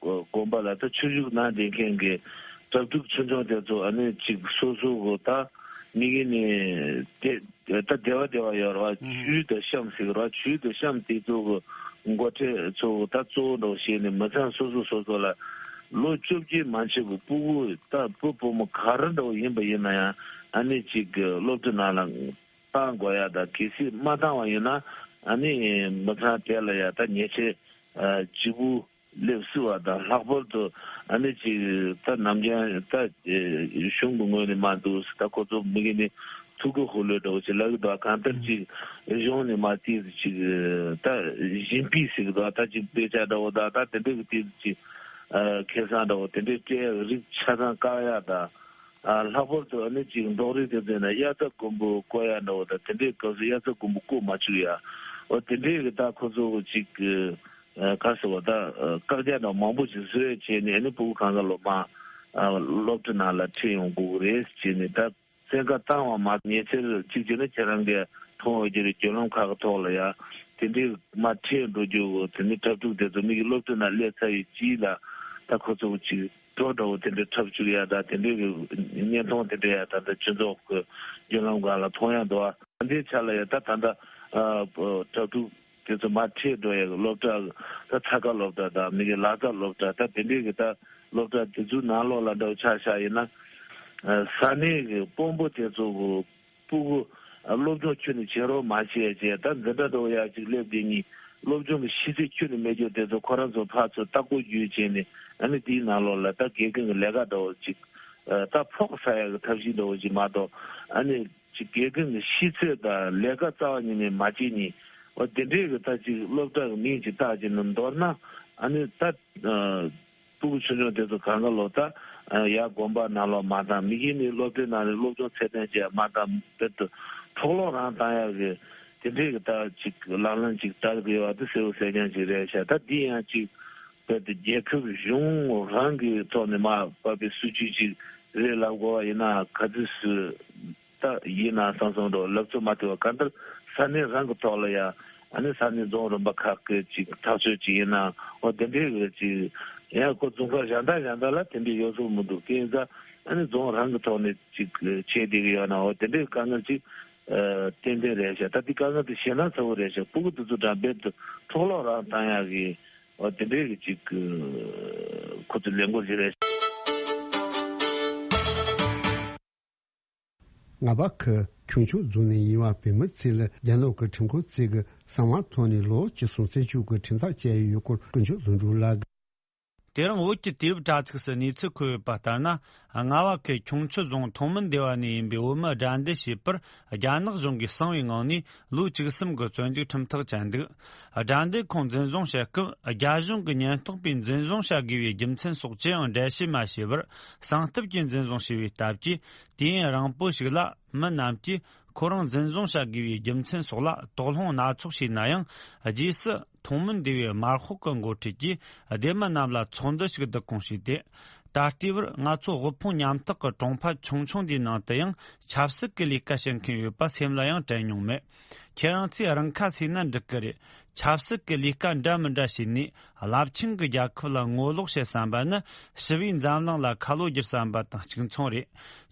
དགོན་པ་ལ་ད་ཆོས་ཞུགས་གནང་བསྡད་མཁན་གྱི་གྲྭ་ཕྲུག་ཆུང་ཆུང་དེ་ཚོ་ཨ་ནི་གཅིག་སོ་སོ་གི་ད་མི་གི་ནི་དེ། ད་སྡེ་བ་སྡེ་བ་ཡོད་རེད་བ། ཨུ་ཆོས་དང་གཤམ་ཟེར་གི་རེད་བ། ཆོས་དང་གཤམ་དེ་ཚོ་གི་འགོ་ཁྲིད་ཚོ་ད་གཙོ་བོ་འདྲ་བོ་བྱས་ནས་མི་ཚང་སོ་སོ་སོ་སོ་ལ་ལོ་བཅོ་བརྒྱད་མ་ཆགས་པའི་སྤུ་གུ་ད་བུ་བུ་མོ་ག་རེ་འདྲ་བོ་ཡིན་པ་ཡིན་ན་ཡང་ཨ་ནི་གཅིག་གི་སློབ་གྲྭ་ནང་ལ་བཏང་དགོས་ཡ། ད་གལ་སྲིད་མ་བཏང་བ་ཡིན་ན་ཨ་ནི་མི་ཚང་དེ་ལ་ཡ་ད་ཉེས་ཆད་ལྗིད་པོ་སླེབས་སྲིད་པ་དང་། ལྷག་པར་དུ་ཨ་ནི་ཅིག་ད་ནམ་རྒྱུན་ད་གཞུང་གི་ངོས་ནས་མ་འདུག་ཟེར། ད་ཁོ་ཚོ་མི་གི་ནི་ཐུགས་ཁུར་ཧུར་ལོས་འདྲ་བོ་ཅིག་ལབ་ཀྱི་འདུག། གང་ལྟར་ཅིག་གཞུང་ནས་མ་དེ་ཅིག་ད་བཞིན་པའི་ཟེར་གི་འདུག། ད་ཅིག་དཔེ་ཆ་འདྲ་བོ་ད་ད་དེ་འདྲའི་གི་དེ་ཅིག་ཁེ་བཟང་འདྲ་བོ་དེ་འདྲའི་སྤྲད་ཡག་རིགས་ཆ་ཚང་བཀག་ཡག་ད། ལྷག་པར་དུ་ཨ་ནི་ཅིག་འབྲོག་རིགས་དེ་ཚོ་ན་དབྱར་རྩྭ་དགུན་འབུ་བརྐོ་ཡག་འདྲ་བོ་ད་དེ་འདྲའི་སྐབས་སུ་དབྱར་རྩྭ་དགུན་འབུ་བརྐོ་མ་བཅུག་ཡ། འོ་དེ་འདྲའི་གི་ད་ཁོ་ཚོ་གི་ཅིག་ག་ཟེར་བ་ད། བཀག་རྒྱ་དང་མང་པོ་ཞིག་བཟོས་བྱས་ནས་ཨ་ནི་སྤུ་གུ་གང་ག་ལོ་མ་སློབ་གྲྭ་ནང་ལ་ཁྲིད་ཡོང་དགོས་ཀྱི་རེད་ཟེར་ནས་ད་བཙན་བཀའ་བཏང་བ་མ་ཉེ་ཆར་གཅིག་བྱས་ན་ཁྱེད་རང་གིས་མཐོང་འོས་ཀྱི་རེད། བརྒྱུད་ལམ་ཁག་གི་ཐོག་ལ་ཡ་དེ་འདྲའི་མ་ཁྲིད་འགྲོ་རྒྱུ་དེ་ནི་གྲྭ་ཕྲུག་དེ་ཚོ་མི་གི་སློབ་གྲྭ་ནང་སླེབས་ཚར་ཡོད་ཅིག་ལ་ད་ཁོ་ཚོ་གཅིག་བྲོ་འདྲ་བོ་དེ་འདྲའི་འཁྲབ་བཅུག་ཡ་ད་དེ་འདྲའི་གི་བརྙན་ཐུང་དེ་འདྲ་ཡ་ད་ལྟ་སྤྱི་ཚོགས་ཀྱི་བརྒྱུད་ལམ་སྒང་ལ་མཐོང་ཡ་འདུག་ཨ། ད་འདྲའི་ཆ་ལ་ཡ་ད་ད་ལྟ་གྲྭ་ཕྲུག་དེ་ཚོ་མར་ཁྲིད་འགྲོ་ཡ་གི་སློབ་གྲྭ་ད་ཚ་ཁ་སློབ་གྲྭ་དང་མི་གི་ལག་རྩལ་སློབ་གྲྭ་ད་དེ་འདྲའི་གི་ད་སློབ་གྲྭ་དེ་ཚོའི་ནང་ལོགས་ལ་འདྲ་བོ་ཆ་བཞག་ཡིན་ན། ས་གནས་གི་དཔོན་པོ་དེ་ཚོ་གི་སྤུ་གུ་སློབ་སྦྱོང་ཁྱོན་ནས་བྱེད་རོགས་མ་བྱས་བྱས་ད་འཛིན་གྲྭ་འགྲོ་ཡག་ཅིག་སླེབས་དེ་ཉིད་སློབ་སྦྱོང་གི་ཤེས་ཚད་ཁྱོན་ནས་མེད་རྒྱུ་དེ་ཚོ་ཁོ་རང་ཚོ་ཕར་ཚུར་ལྟ་སྐོར་བརྒྱུད་བྱས་ནས་ཨ་ནི་དེའི་ནང་ལོགས་ལ་ད་དགེ་རྒན་གྱི་ལས་ཀ་འདྲ་བོ་ཅིག་ད་ཕོགས་ཟ་ཡག་གི་ཐབས་ཤེས་འདྲ་བོ་ཅིག་མ་གཏོགས་ཨ་ནི་ཅིག་དགེ་རྒན་གྱི་ཤེས་ཚད་དང་ལས་ཀ་རྩ་བ་ཉིད་ནས་མ་བྱེད་ཉིད། འོ་དེ་འདྲའི་གི་ད་ཅིག་སློབ་གྲྭ་གི་མིང་ཅིག་བཏགས་བྱས་ནས་མདོར་ན་ཨ་ནི་ད། སྤུ་གུ་ཆུང་ཆུང་དེ་ཚོ་གང་ག་ལོ་ད་ཡར་དགོན་པ་ནང་ལོགས་མ་བཏང་། མི་གཞན་ནི་སློབ་གྲྭའི་ནང་ནས་སློབ་སྦྱོང་ཚད་ལྡན་བྱས་མ་བཏང་། དཔེར་དུ་འཕྲོ་བརླག་རང་བཏང་ཡག་གི་དེ་འདྲའི་གི་ད་ཅིག་ལག་ལེན་ཅིག་བསྟར་དགོས་པ་དེ་གསལ་པོ་གསལ་རྐྱང་ཅིག་རེད་ཤག། ད་འདི་ཡང་ཅིག་དཔེར་དུ་རྒྱལ་ཁབ་གཞུང་རང་གི་ཐོག་ནས་མར་བབས་པའི་སྲིད་ཇུས་ཅིག་རེད་ལབ་དགོས་པ་ཡིན་ན་ག་ཚོད་སུ། ད་ཡིན་ན་བསམ་བསམ་འགྲོ་ལབ་ཚོད་མ་ཐུབ་པ། གང་ལྟར་ས་གནས་རང་གི་ཐོག་ལ་ཡ་ཨ་ནི་ས་གནས་རྫོང་རིམ་པ་ཁག་གི་ཅིག་ཐག་གཅོད་ཅིག་ཡིན་ན་འོ་དེ་འདྲའི་གི་ཅིག་ཡང་ཁོ་རྫོང་ཁག་གཞན་དག་གཞན་དག་ལ་དེ་འདྲའི་ཡོད་ཚོད་མི་འདུག། དེ་ཡིན་ཙང་ཨ་ནི་རྫོང་རང་གི་ཐོག་ནས་ཅིག་བྱས་བསྡད་གི་ཡོད་ན་འོ་དེ་འདྲའི་དཀའ་ངལ་ཅིག་ཏན་ཏན་རེད་ཤག། ད་དེ་དཀའ་ངལ་དེ་ཞེད་སྣང་ཚ་པོ་རེད་ཤག། སྤུ་གུ་དེ་ཚོ་འདྲ་རྦད་དེ་འཕྲོ་བརླག་རང་བཏང་ཡག་གི་འོ་དེ་འདྲའི་གི་ཅིག་ཁོ་ཚོ་ལས་འགུལ་ཞིག་རེད། རྔ་པ་ཁུལ་ཁྱུང་མཆོག་རྫོང་ནས་ཡིན་པ་བོད་མི་ཚོས་ལ་རྒྱ་ནག་གི་ཁྲིམས་ཁང་ཚོས་ཀྱི་གསང་བ་ཐོག་ནས་ལོ་བཅུ་གསུམ་བཙོན་འཇུག་གི་ཁྲིམས་ཐག་བཅད་ཡོད་སྐོར་དཀོན་མཆོག་ལྷུན་གྲུབ་ལགས། དེ་རིང་བོད་ཀྱི་དུས་བབ་དྲ་ཚིགས་སུ་གནས་ཚུལ་འཁོད་ཡོད་པ་ལྟར་ན། རྔ་བ་ཁུལ་ཁྱུང་མཆུ་རྫོང་ཐོང་མིན་སྡེ་བ་ནས་ཡིན་པའི་བོད་མི་དགྲ་འདེད་བྱས་པར་རྒྱ་ནག་གཞུང་གིས་གསང་བའི་ངང་ནས་ལོ་བཅུ་གསུམ་གྱི་བཙོན་འཇུག་ཁྲིམས་ཐག་བཅད་འདུག་དགྲ་འདེད་ཁོང་འཛིན་བཟུང་བྱེད་སྐབས་རྒྱ་གཞུང་གི་ཉེན་རྟོག་པས་འཛིན་བཟུང་བྱ་དགོས་པའི་རྒྱུ་མཚན་སོགས་ཅི་ཡང་འགྲེལ་བཤད་མ་བྱས་པར་གསང་ཐབས་ཀྱིས་འཛིན་བཟུང་བྱས་པའི་སྟབས་ཀྱིས། དུས་ཡུན་རིང་པོ་ཞིག་ལ་མི་རྣམས་ཀྱིས་ཁོ་རང་འཛིན་བཟུང་བྱ་དགོས་པའི་རྒྱུ་མཚན་སོགས་ལ་དོགས་སློང་སྣ་ཚོགས་བྱས་ན་ཡང་། རྗེས་སུ་ཐོང་མིན་སྡེ་བའི་དམར་ཤོག་གི་འགོ་ཁྲིད་ཀྱིས་སྡེ་མི་རྣམས་ལ་ཚོགས་འདུ་ཞིག་བསྡུ་སྐོང་བྱས་ཏེ། ད་ལྟའི་བར་ང་ཚོ་དབུལ་ཕོངས་ཉམ་ཐག་གི་གྲོང་པ་ཆུང་ཆུང་འདིའི་ནང་དུ་ཡང་ཆབ་སྲིད་ཀྱི་ལས་ཀ་བྱེད་མཁན་ཡོད་པ་སེམས་ལ་ཡང་དྲན་མྱོང་མེད། ཁྱེད་རང་ཚོས་རང་ཁ་བཟེད་ན་འགྲིག་གི་རེད། ཆབ་སྲིད་ཀྱི་ལས་ཀ་འདྲ་མི་འདྲ་བྱས་ནས་རླབས་ཆེན་གྱི་རྒྱལ་ཁབ་ལ་ངོ་ལོག་བྱེད་བསམ་པ་ནི་ཞི་བའི་འཛམ་གླིང་ལ་ཁ་ལོ་བསྒྱུར་བསམ་པ་དང་གཅིག་མཚུངས་རེད།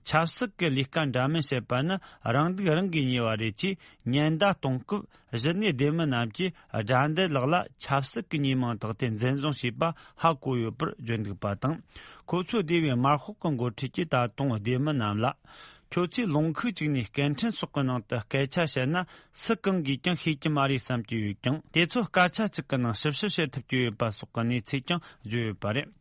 ཆབ་སྲིད་ཀྱི་ལས་ཀ་འདྲ་མིན་བྱེད་པ་ནི་རང་སྡུག་རང་གིས་ཉོས་པ་རེད་ཅེས་ཉེན་བརྡ་གཏོང་སྐབས། གཞི་ནས་སྡེ་མི་རྣམས་ཀྱིས་དགྲ་འདེད་ལགས་ལ་ཆབ་སྲིད་ཀྱི་ཉེས་མིང་བཏགས་ཏེ་འཛིན་བཟུང་བྱས་པ་ཧ་གོ་ཡོད་པར་བརྗོད་འདུག་པ་དང་། ཁོ་ཚོའི་སྡེ་བའི་དམར་ཤོག་གི་འགོ་ཁྲིད་ཀྱིས་ད་དུང་སྡེ་མི་རྣམས་ལ། ཁྱོད་ཚོས་ལུང་ཁུག་ཅིག་ནས་སྐད་འཕྲིན་སོགས་ཀྱི་ནང་དུ་སྐད་ཆ་བཤད་ན་སུ་གང་གིས་ཀྱང་ཤེས་ཀྱི་མ་རེད་བསམ་གྱི་ཡོད་ཀྱང་། དེ་ཚོ་སྐད་ཆ་གཅིག་གི་ནང་ཞིབ་བཤེར་བྱེད་ཐུབ་ཀྱི་ཡོད་པ་སོགས་ཀྱི་གནས་ཚུལ་ཀྱང་བརྗོད་ཡོད་པ་རེད།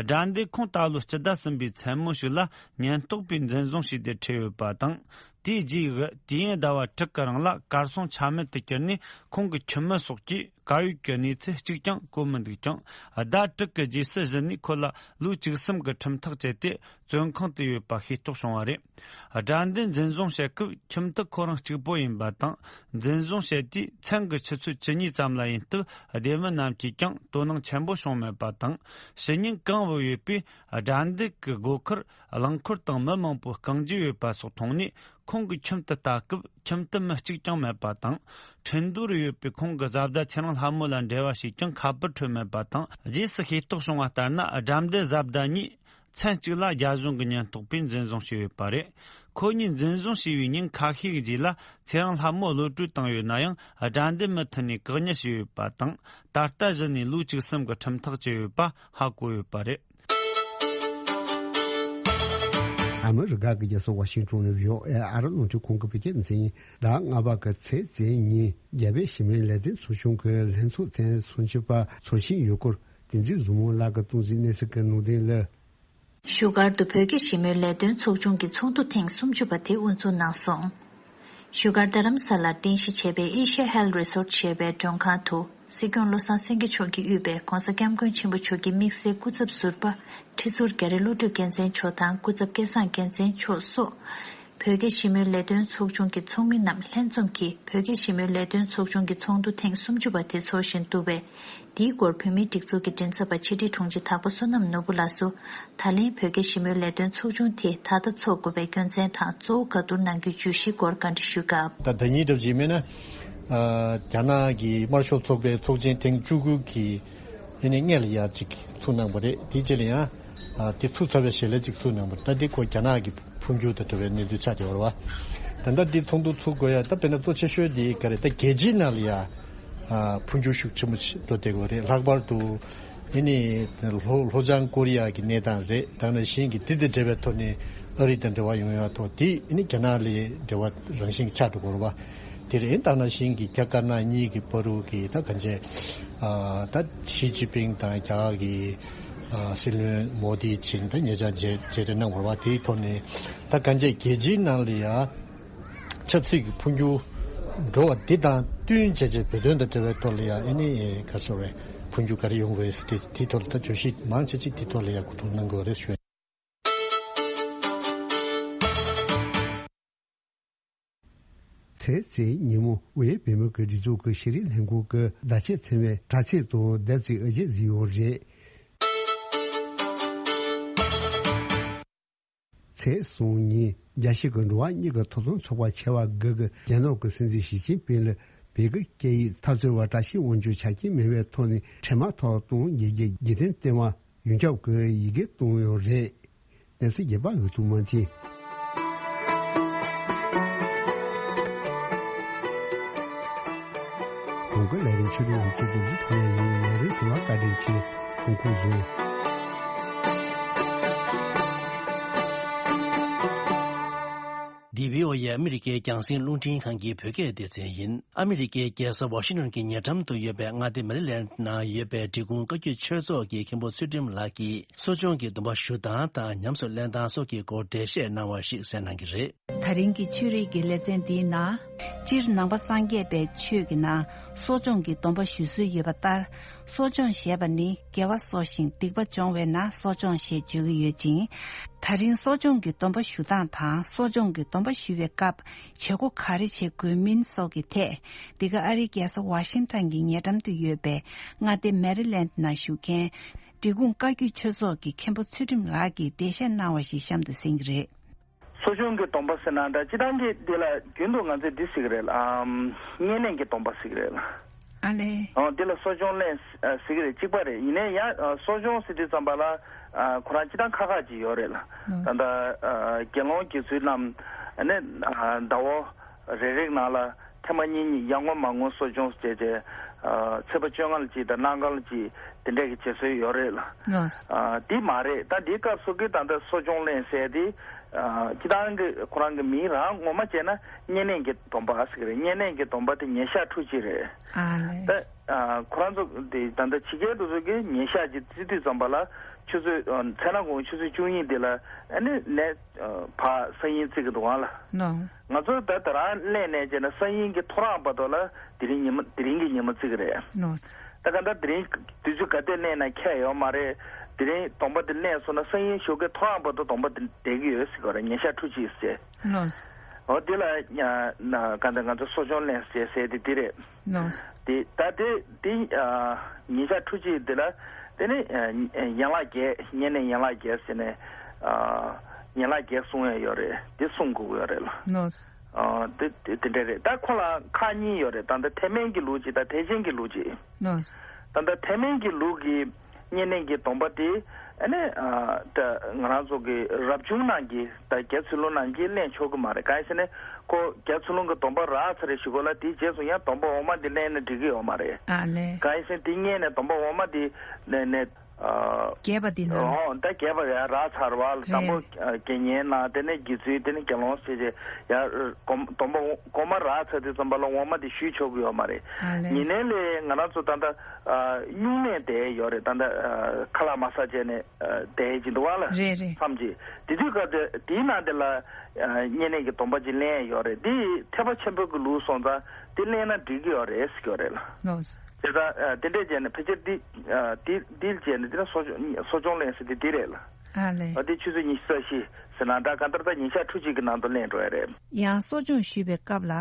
དགྲ་འདེད་ཁོང་ད་ལོ་སྤྱི་ཟླ་གསུམ་པའི་མཚན་མོ་ཞིག་ལ་ཉེན་རྟོག་པས་འཛིན་བཟུང་བྱས་ཏེ་ཁྲིད་ཡོད་པ་དང་། དེའི་རྗེས་ཀྱི་དུས་ཡུན་ཟླ་བ་དྲུག་གི་རིང་ལ་གར་སོང་ཆ་མེད་དུ་གྱུར་ནས་ཁོང་གི་ཁྱིམ་མི་སོགས་ཀྱིས་གར་ཡོད་ཀྱི་གནས་ཚུལ་གཅིག་ཀྱང་གོ་མི་འདུག་ཀྱང་། ཟླ་དྲུག་གི་རྗེས་སུ་གཞི་ནས་ཁོ་ལ་ལོ་བཅུ་གསུམ་གྱི་ཁྲིམས་ཐག་བཅད་དེ་བཙོན་ཁང་དུ་ཡོད་པ་ཤེས་རྟོགས་བྱུང་བ་རེད། དགྲ་འདེད་འཛིན་བཟུང་བྱེད་སྐབས་ཁྱིམ་དུ་ཁོ་རང་གཅིག་པོ་ཡིན་པ་དང་། འཛིན་བཟུང་བྱས་དུས་མཚན་གྱི་ཆུ་ཚོད་བཅུ་གཉིས་ཙམ་ལ་ཡིན་སྟབས། སྡེ་མི་རྣམས་ཀྱིས་ཀྱང་དོ་སྣང་ཆེན་པོ་བྱུང་མེད་པ་དང་། ཕྱི་ཉིན་གང་བུད་ཡོད་པའི་དགྲ་འདེད་ཀྱི་སྒོ་ཁར་རླངས་འཁོར་དང་མི་མང་པོ་རྐང་རྗེས་ཡོད་པ་སོགས་མཐོང་ནས། ཁོང་གི་ཁྱིམ་དུ་ལྟ་སྐབས་ཁྱིམ་དུ་མི་གཅིག་ཀྱང་མེད་པ་དང་། ཁྲིན་ཏུའུ་རུ་ཡོད་པའི་ཁོང་གི་བཟའ་ཟླ་ཚེ་རིང་ལྷ་མོ་ལ་འབྲེལ་བ་ཞིག་ཀྱང་ཁ་པར་ཁྲོད་མེད་པ་དང་། རྗེས་སུ་ཤེས་རྟོགས་བྱུང་བ་ལྟར་ན། དགྲ་འདེད་བཟའ་ཟླ་གཉིས་མཚན་གཅིག་ལ་རྒྱ་གཞུང་གི་ཉེན་རྟོག་པས་འཛིན་བཟུང་བྱས་ཡོད་པ་རེད། ཁོ་གཉིས་འཛིན་བཟུང་བྱས་པའི་ཉིན་ཁ་ཤས་ཀྱི་རྗེས་ལ་ཚེ་རིང་ལྷ་མོ་གློད་བཀྲོལ་བཏང་ཡོད་ན་ཡང་། དགྲ་འདེད་མུ་མཐུད་ནས་བཀག་ཉར་བྱས་ཡོད་པ་དང་། ད་ལྟ་གཞི་ནས་ལོ་བཅུ་གསུམ་གྱི་ཁྲིམས་ཐག་བཅད་ཡོད་པ་ཧ་གོ་ཡོད་པ་རེད། ཨ་མི་རི་ཀ་གི་རྒྱལ་ས་ཝ་ཤིང་ཏོན་ནས་བྷི་ཨོ་ཨེ་ཨ་རི་རླུང་འཕྲིན་ཁང་གི་བོད་སྐད་སྡེ་ཚན་ཡིན། ཟླ་ལྔ་པ་གི་ཚེས་བཅུ་གཉིས་རྒྱ་བོད་ཞི་མོལ་ལས་དོན་ཚོགས་ཆུང་གི་ལྷན་ཚོགས་ཐེངས་སུམ་ཅུ་པ་ཚོགས་བཞིན་ཡོད་སྐོར་བསྟན་འཛིན་བཟང་མོ་ལགས་ཀྱིས་གཏོང་གཟིགས་གནས་ཚུལ་གྱི་ནང་དོན་ལ། བཞུགས་སྒར་དུ་བོད་སྐད་ཞི་མོལ་ལས་དོན་ཚོགས་ཆུང་གི་ཚོགས་འདུ་ཐེངས་སུམ་ཅུ་པ་དེ་དབུ་འཛུགས་གནང་སོང་། བཞུགས་སྒར་རྡ་རམ་ས་ལར་རྟེན་གཞི་བྱས་པའི་Asia Health Resort ཞེས་པའི་མགྲོན་ཁང་དུ། སྲིད་སྐྱོང་བློ་བཟང་སེང་གེ་མཆོག་གིས་དབུས་པའི་༧གོང་ས་༧སྐྱབས་མགོན་ཆེན་པོ་མཆོག་གི་དམིགས་བསལ་སྐུ་ཚབ་ཟུར་པ་ཁྲི་ཟུར་རྒྱ་རི་བློ་གྲོས་རྒྱལ་མཚན་མཆོག་དང་སྐུ་ཚབ་སྐལ་བཟང་རྒྱལ་མཚན་མཆོག་སོགས། བོད་སྐད་ཞི་མོལ་ལས་དོན་ཚོགས་ཆུང་གི་ཚོགས་མི་རྣམས་ལྷན་འཛོམས་ཀྱིས་བོད་སྐད་ཞི་མོལ་ལས་དོན་ཚོགས་ཆུང་གི་ཚོགས་འདུ་ཐེངས་སུམ་ཅུ་པ་དེ་འཚོགས་བཞིན་འདུག་པས། འདིའི་སྐོར་བོད་མིའི་སྒྲིག་འཛུགས་ཀྱི་མགྲིན་ཚབ་པ་ཕྱི་དྲིལ་དྲུང་ཆེ་དྭགས་པོ་བསོད་ནམས་ནོར་བུ་ལགས་སུ། ད་ལན་བོད་སྐད་ཞི་མོལ་ལས་དོན་ཚོགས་ཆུང་དེ་ད་ལྟ་འཚོགས་དགོས་པའི་རྒྱུ་མཚན་དང་གཙོ་བོ་ག་བསྡུར་གནང་རྒྱུའི་བརྗོད་གཞིའི་སྐོར་བཀའ་འདྲི་ཞུས་སྐབས། ད་ཟླ་ཉིན་གྲབས་ཀྱི་མེད་ན། རྒྱ་ནག་གི་དམར་ཤོག་ཚོགས་པའི་ཚོགས་ཆེན་ཐེངས་བཅུ་དགུ་གི་ཨེ་ནི་སྔས་ལ་ཡ་གཅིག་ཚུགས་གནང་བ་རེད། དེའི་རྗེས་ལ་ཡང་དེ་ཚུགས་ཚར་བའི་ཞལ་ལས་གཅིག་ཚུགས་གནང་བ་རེད། ད་དེ་ཁོ་རྒྱ་ནག་གི་འཕོ་འགྱུར་དང་འབྲེལ་བའི་གནས་ཚུལ་ཆགས་བསྡད་པ་རེད་བ། ད་ལྟ་འདི་ཚོགས་འདུ་ཚུགས་དགོས་ཡ་ད་དཔེར་ན་གཙོ་ཆེ་ཤོས་འདི་ག་རེ་ད་རྒྱལ་སྤྱིའི་ནང་ལ་ཡ་འཕོ་འགྱུར་ཤུགས་ཆེན་པོ་ཞིག་འགྲོ་བསྡད་ཡོད་རེད། ལྷག་པར་དུ་ཨེ་ནི་ལྷོ་ལྷོ་བྱང་ཀོ་རི་ཡ་གི་གནས་སྟངས་རེད། ད་ནང་བཞིན་གྱི་དེ་དང་འབྲེལ་བའི་ཐོག་ནས་ཨ་རི་དང་འབྲེལ་བ་ཡོང་ཡ་ཐོག་དེ་ཨེ་ནི་རྒྱ་ནག་ལ་འབྲེལ་བ་རང་བཞིན་གྱི་ཆགས་འགྲོ་གི་རེད་བ། དེ་རིང་ད་ནང་བཞིན་གྱི་རྒྱ་དཀར་ནག་གཉིས་ཀྱི་བར་དུ་གི་ད་གང་ཅི་ཨ་ད་ཞི་ཅིན་ཕིང་དང་རྒྱ་གར་གྱི་ཨ་སྲིད་བློན་མོ་དི་བྱིན་ད་ཉེ་ཆར་མཇལ་མཇལ་འཕྲད་གནང་བ་རེད་བ། དེའི་ཐོག་ནས་ད་གང་ཅི་རྒྱལ་སྤྱིའི་ནང་ལ་ཡ་ཆབ་སྲིད་ཀྱི་འཕོ་འགྱུར་འགྲོ་བ་འདི་དང་བསྟུན་བྱས་བྱས་བོད་དོན་དང་འབྲེལ་བའི་ཐོག་ལ་ཡ་ཨེ་ནི་ག་རེ་ཟེར་བའི་འཕོ་འགྱུར་ག་རེ་ཡོང་དགོས་རེད་ཟེར་དེ་དེའི་ཐོག་ལ་ད་བརྗོད་གཞི་མང་ཆེ་ཅིག་དེའི་ཐོག་ལ་ཡ་གོ་བསྡུར་གནང་དགོས་རེད་ཞུ། ཚེས་བཅུའི་ཉིན་མོ་དབུས་བོད་མི་གི་སྒྲིག་འཛུགས་ཀྱི་ཤེས་རིག་ལྷན་ཁང་གི་ཟླ་ཕྱེད་ཚན་པའི་དྲ་ཚིགས་དང་བདེ་ཚིག་ཨེ་ཇེ་གཟིགས་ཡོད་རེད། ཚེས་གསུམ་ཉིན་རྒྱལ་སྤྱི་གི་འགྲོ་བ་མིའི་ཐོབ་ཐང་ཚོགས་པ་ཆེ་བ་དགུ་གི་རྒྱ་ནག་གི་སྲིད་འཛིན་ཞི་ཅིན་ཕིང་ལ་བོད་ཀྱི་སྐད་ཡིག་འཐབ་རྩོད་པ་བཀྲ་ཤིས་དབང་ཕྱུག་ཆ་རྐྱེན་མེད་པའི་ཐོག་ནས་འཕྲལ་མ་ཐོག་གཏོང་རྒྱུའི་རྒྱུ་རྐྱེན་བསྟན་པ་ཡོངས་ཁྱབ་ཀྱི་ཡི་གེ་བཏང་ཡོད་རེད། གནས་ཚུལ་རྒྱས་པ་འོད་ཐུག་མ་མཐིལ། གོང་གི་ལས་རིམ་ཆོས་རིག་ཡོངས་ཚོགས་ཀྱི་འཛུགས་ཐུབ་ཡ་ཡིན། ལས་རིམ་གསན་པར་བཀའ་དྲིན་ཆེ། ཐུགས་ཁུར་བཟུང་། འདི་བྷི་ཨོ་ཨེ་ཨ་མི་རི་ཀའི་རྒྱང་སྲིང་རླུང་འཕྲིན་ཁང་གི་བོད་སྐད་སྡེ་ཚན་ཡིན། ཨ་མི་རི་ཀའི་རྒྱལ་ས་ཝ་ཤིང་ཊོན་གྱི་ཉེ་འགྲམ་དུ་ཡོད་པའི་མངའ་སྡེ་མེ་རི་ལེན་ཌི་ནང་ཡོད་པའི་འབྲི་གུང་བཀའ་བརྒྱུད་ཆོས་ཚོགས་ཀྱི་མཁན་པོ་ཚུལ་ཁྲིམས་ལགས་ཀྱིས་གསོ་སྦྱོང་གི་སྡོམ་པ་ཞུ་སྟངས་དང་ཉམས་སུ་ལེན་སྟངས་སོགས་ཀྱི་སྐོར་འགྲེལ་བཤད་གནང་བ་ཞིག་གསན་གནང་གི་རེད། ད་རིང་གི་ཆོས་རིག་གི་ལེ་ཚན་འདིའི་ནང་། སྤྱིར་ནང་པ་སངས་རྒྱས་པའི་ཆོས་ཀྱི་ནང་གསོ་སྦྱོང་གི་སྡོམ་པ་ཞུ་སྲོལ་ཡོད་པ་ལྟར། གསོ་སྦྱོང་ཞེས་པ་ནི་དགེ་བ་གསོ་ཞིང་སྡིག་པ་སྦྱོང་བས་ན་གསོ་སྦྱོང་ཞེས་བརྗོད་ཀྱི་ཡོད་ཅིང་། ད་རིང་གསོ་སྦྱོང་གི་སྡོམ་པ་ཞུ་སྟངས་དང་གསོ་སྦྱོང་གི་སྡོམ་པ་ཞུ་བའི་སྐབས་བྱེད་སྒོ་ག་རེ་བྱེད་དགོས་མིན་སོགས་ཀྱི་ཐད། འདི་ག་ཨ་རིའི་རྒྱལ་ས་ཝ་ཤིང་ཊོན་གྱི་ཉེ་འགྲམ་དུ་ཡོད་པའི་མངའ་སྡེ་མེ་རི་ལེན་ཌི་ནང་བཞུགས་མཁན། འབྲི་གུང་བཀའ་བརྒྱུད་ཆོས་ཚོགས་ཀྱི་མཁན་པོ་ཚུལ་ཁྲིམས་ལགས་ཀྱིས་འགྲེལ་བཤད་གནང་བ་ཞིག་གཤམ་དུ་གསན་གྱི་རེད། གསོ་སྦྱོང་གི་སྡོམ་པ་ཟེར་ན་འདྲ་སྤྱི་བཏང་གི་འདི་ལ་རྒྱུན་དུ་ང་ཚོས་འདི་ཟེར་གི་རེད་ལ། ཨམ། བསྙེན་གནས་ཀྱི་སྡོམ་པ་ཟེར་གི་རེད་ལ། ཨ་ལེ། ཨོ་འདི་ལ་གསོ་སྦྱོང་ལེན་ཟེར་གི་རེད། གཅིག་པ་རེད། ཡིན་ནའི་ཡང་གསོ་སྦྱོང་ཟེར་དུས་ཙམ་པ་ལ་ཁོ་རང་སྤྱི་བཏང་ཁག་ཁག་ཅིག་ཡོད་རེད་ལ། ད་ལྟ་དགེ་སློང་དགེ་ཚུལ་རྣམས་ནི་ཟླ་བ་རེ་རེའི་ནང་ལ་ཐེངས་མ་གཉིས་གཉིས་ཡར་ངོ་མར་ངོ་གསོ་སྦྱོང་བྱས་རྗེས། ཚེས་པ་བཅོ་ལྔ་ལ་གཅིག་དང་གནངས་ཀ་ལ་གཅིག་དེ་འདྲས་ཀྱི་བྱེད་སྲོལ་ཡོད་རེད་ལ། འདི་མ་རེད། ད་འདིའི་སྐབས་སུ་གི་ད་ལྟ་གསོ་སྦྱོང་ལེན་ཟེར་དེ། སྤྱི་བཏང་གི་ཁོ་རང་གི་མིང་རང་ངོ་མ་བྱས་ན་བསྙེན་གནས་ཀྱི་སྡོམ་པ་ཟེར་གི་རེད། བསྙེན་གནས་ཀྱི་སྡོམ་པ་དེ་ཉིན་ཞག་ཕྲུགས་གཅིག་རེད། ཨ་ལེ། ད་ཁོ་རང་ཚོ་དེ་ད་ལྟ་ཕྱི་རྒྱལ་དུ་ཚོ་གི་ཉིན་ཞག་གཅིག་བརྩི་དུས་ཙམ་པ་ལ་ཆུ་ཚོད་མཚན་ལ་དགོང་ཆུ་ཚོད་བཅུ་གཉིས་དེ་ལ་ཨ་ནི་ནས་ཕར་ས་ཡིན་བརྩི་གི་འདུག་ཨང་ལ། ང་ཚོ་ད་ད་རང་ལེན་ནས་བྱས་ན་ས་ཡིན་གྱི་ཐོ་རངས་བར་དུ་ལ་དེ་རིང་ཉི་མ་དེ་རིང་གི་ཉི་མ་བརྩི་གི་རེད། ད་ག་ད་དེ་རིང་དུས་ཚོད་ག་དེ་ལེན་ན་ཁྱད་ཡོད་མ་རེད། དེ་རིང་སྡོམ་པ་དེ་ལེན་སོང་ན་ས་ཡིན་ཞོགས་ཀའི་ཐོ་རངས་བར་དུ་སྡོམ་པ་དེ་བསྡད་ཀྱི་ཡོད་ཟེར་གི་རེད། ཉིན་ཞག་ཕྲུགས་གཅིག་ཟེར། ཨོ་དེ་ལ་ན་ག་ད་ང་ཚོ་གསོ་སྦྱོང་ལེན་ཟེར་ཟེར་དེ་དེ་རེད། དེ་ད་དེ་དེ་ཉིན་ཞག་ཕྲུགས་གཅིག་དེ་ལ་དེ་ནི་ཡན་ལག་བརྒྱད། བསྙེན་གནས་ཡན་ལག་བརྒྱད་ཟེར་ནས་ཡན་ལག་བརྒྱད་སྲུང་ཡ་ཡོད་རེད། དེ་སྲུང་དགོས་ཀྱི་ཡོད་རེད་ལ། དེ་དེ་འདྲ་རེད། ད་ཁོ་ལ་ཁག་གཉིས་ཡོད་རེད། ད་ལྟ་ཐེག་དམན་གྱི་ལུགས་གཅིག་དང་ཐེག་ཆེན་གྱི་ལུགས་གཅིག་ད་ལྟ་ཐེག་དམན་གྱི་ལུགས་ཀྱི་བསྙེན་གནས་ཀྱི་སྡོམ་པ་དེ་ཨ་ནི་ད་ང་རང་ཚོ་གི་རབ་བྱུང་ནང་གི་ད་རྒྱ་ཚུལ་སློང་ནང་གི་ལེན་ཆོག་གི་མ་རེད། གང་ཡིན་ཟེར་ན་ཁོ་རྒྱ་ཚུལ་སློང་གི་སྡོམ་པ་རག་ཚར་རེ་ཞུ་གོ་ལ། དེའི་རྗེས་སུ་ཡང་སྡོམ་པ་འོག་མ་འདི་ལེན་ན་འགྲིག་གི་ཡོད་མ་རེད། ཨ་ལེ། གང་ཡིན་ཟེར་ན་དེ་བསྙེན་ནས་སྡོམ་པ་འོག་མ་འདི་ལེན་ནས། རྒྱས་པ་འདི་ན། ཨོ་ད་རྒྱས་པ་ཡང་རག་ཚར་བ་ལ་དང་པོ་དགེ་བསྙེན་ན་དེ་ནས་དགེ་ཚུལ་དེ་ནས་དགེ་སློང་ཟེར་བྱས་ཡང་སྡོམ་པ་གོང་མ་རག་ཚར་དུས་ཙམ་པ་ལ་འོག་མ་དེ་ཞུས་ཆོག་གི་ཡོད་མ་རེད། ཡིན་ནའི་ལས་ང་རང་ཚོ་ད་ལྟ་སྨྱུང་གནས་དེ་ཡོད་རེད། ད་ལྟ་ཁ་ལག་མ་ཟ་བྱས་ནས་དེ་ཅི་འདུག་བ་ལ། རེད་རེད། མཚམས་ཅིག་དེ་དུས་སྐབས་དེ་དེའི་ནང་དེ་ལ་བསྙེན་གནས་ཀྱི་སྡོམ་པ་ཅིག་ལེན་ཡོད་རེད། དེ་ཐེག་པ་ཆེན་པོ་གི་ལུགས་སོང་ཙང་དེ་ལེན་ན་འགྲིག་གི་ཡོད་རེད་ཟེར་གྱི་ཡོད་རེད་ལ། བྱས་ཙང་དེ་འདྲས་བྱས་ནས་ཕལ་ཆེར་འདི་འདི་འདིར་བྱས་ནས་དེ་ན་གསོ་སྦྱོང་གསོ་སྦྱོང་ལེན་ཟེར་དེ་འདི་རེད་ལ། ཨ་ལེ། ཨ་དེ་ཆུ་ཚོད་ཉི་ཤུ་རྩ་བཞི་ཟེར་ན་འདྲ་གང་ལྟར་ད་ཉིན་ཞག་ཕྲུགས་གཅིག་གི་ནང་དུ་ལེན་འགྲོ་ཡ་རེད། ཡང་གསོ་སྦྱོང་ཞུས་པའི་སྐབས་ལ་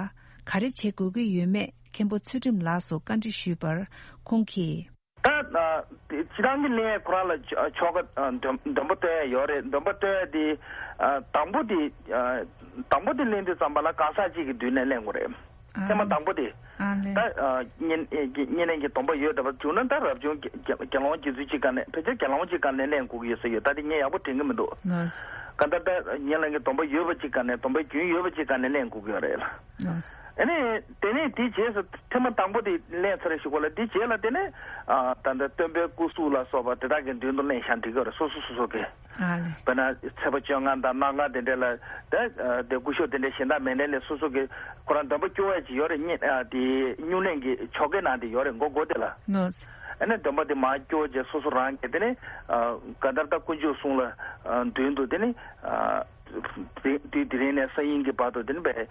ག་རེ་བྱེད་དགོས་ཀྱི་ཡོད་མེད་མཁན་པོ་ཚུལ་ཁྲིམས་ལགས་སུ་བཀའ་འདྲི་ཞུས་པར་ཁོང་གིས། ད་སྤྱི་བཏང་གི་ལན་ཁོ་རང་ལ་ཆོ་ག་འདོན་འདོན་པ་སྟོན་ཡ་ཡོད་རེད། འདོན་པ་སྟོན་ཡ་དེ་དང་པོ་དེ་དང་པོ་དེ་ལེན་དུས་ཙམ་པ་ལ་གང་ཟག་གཅིག་གི་མདུན་ནས་ལེན་དགོས་རེད། ཐེངས་མ་དང་པོ་དེ། ཨ་ལེ། ད་བསྙེན་བསྙེན་གནས་ཀྱི་སྡོམ་པ་ཡོད་བསྡད་པ་བྱུང་ན་ད་རབ་བྱུང་དགེ་དགེ་སློང་དགེ་ཚུལ་གཅིག་སྒང་ནས་ཕལ་ཆེར་དགེ་སློང་གཅིག་སྒང་ནས་ལེན་དགོས་ཀྱི་ཡོད་ས་ཡོད། ད་དེ་ངས་ཡག་པོ་དྲན་གྱི་མི་འདུག་གང་ལྟར་ད་བསྙེན་གནས་ཀྱི་སྡོམ་པ་ཡོད་པ་གཅིག་སྒང་ནས་སྡོམ་པའི་རྒྱུན་ཡོད་པ་གཅིག་སྒང་ནས་ལེན་དགོས་ཀྱི་ཡོད་རེད་ལ། ཨ་ནི་དེ་ནས་དེའི་རྗེས་སུ་ཐེངས་མ་དང་པོ་དེ་ལེན་ཚར་རེ་ཞུ་དགོས་ལ། དེའི་རྗེས་ལ་དེ་ནས་ད་ལྟ་སྟོན་པའི་སྐུ་གཟུགས་ལ་སོགས་པ་དེ་དག་གི་མདུན་དུ་ལེན་བཞག་འགྲིག་གི་ཡོད་རེད། སོ་སོ་སོ་སོ་གི། ཨ་ལེ། དཔེར་ན་ཚེས་པ་བཅོ་ལྔ་དང་གནངས་ཀ་དེ་འདྲ་ལ་ད་དེ་སྐུ་ཞབས་དེ་འདྲ་གཞན་དག་མེད་འདྲ་ལས་སོ་སོ་གི་ཁོ་རང་འདོན་པ་སྐྱོར་བ་ཅིག་ཡོད་རེད། བསྙེན་དེ་སྨྱུང་གནས་ཀྱི་ཆོ་གའི་ནང་དེ་ཡོད་རེད། མགོ་མགོ་དེ་ལ། ལོས། ཨ་ནི་འདོན་པ་དེ་མར་སྐྱོར་རྗེས་སོ་སོ་རང་གིས་དེ་ནས་གང་ལྟར་ད་དཀོན་མཆོག་གསུམ་ལ་མདུན་དུ་དེ་ནས་དེ་དེ་རིང་ནས་སང་ཉིན་གྱི་བར་དུ་དེ་ནས་བས།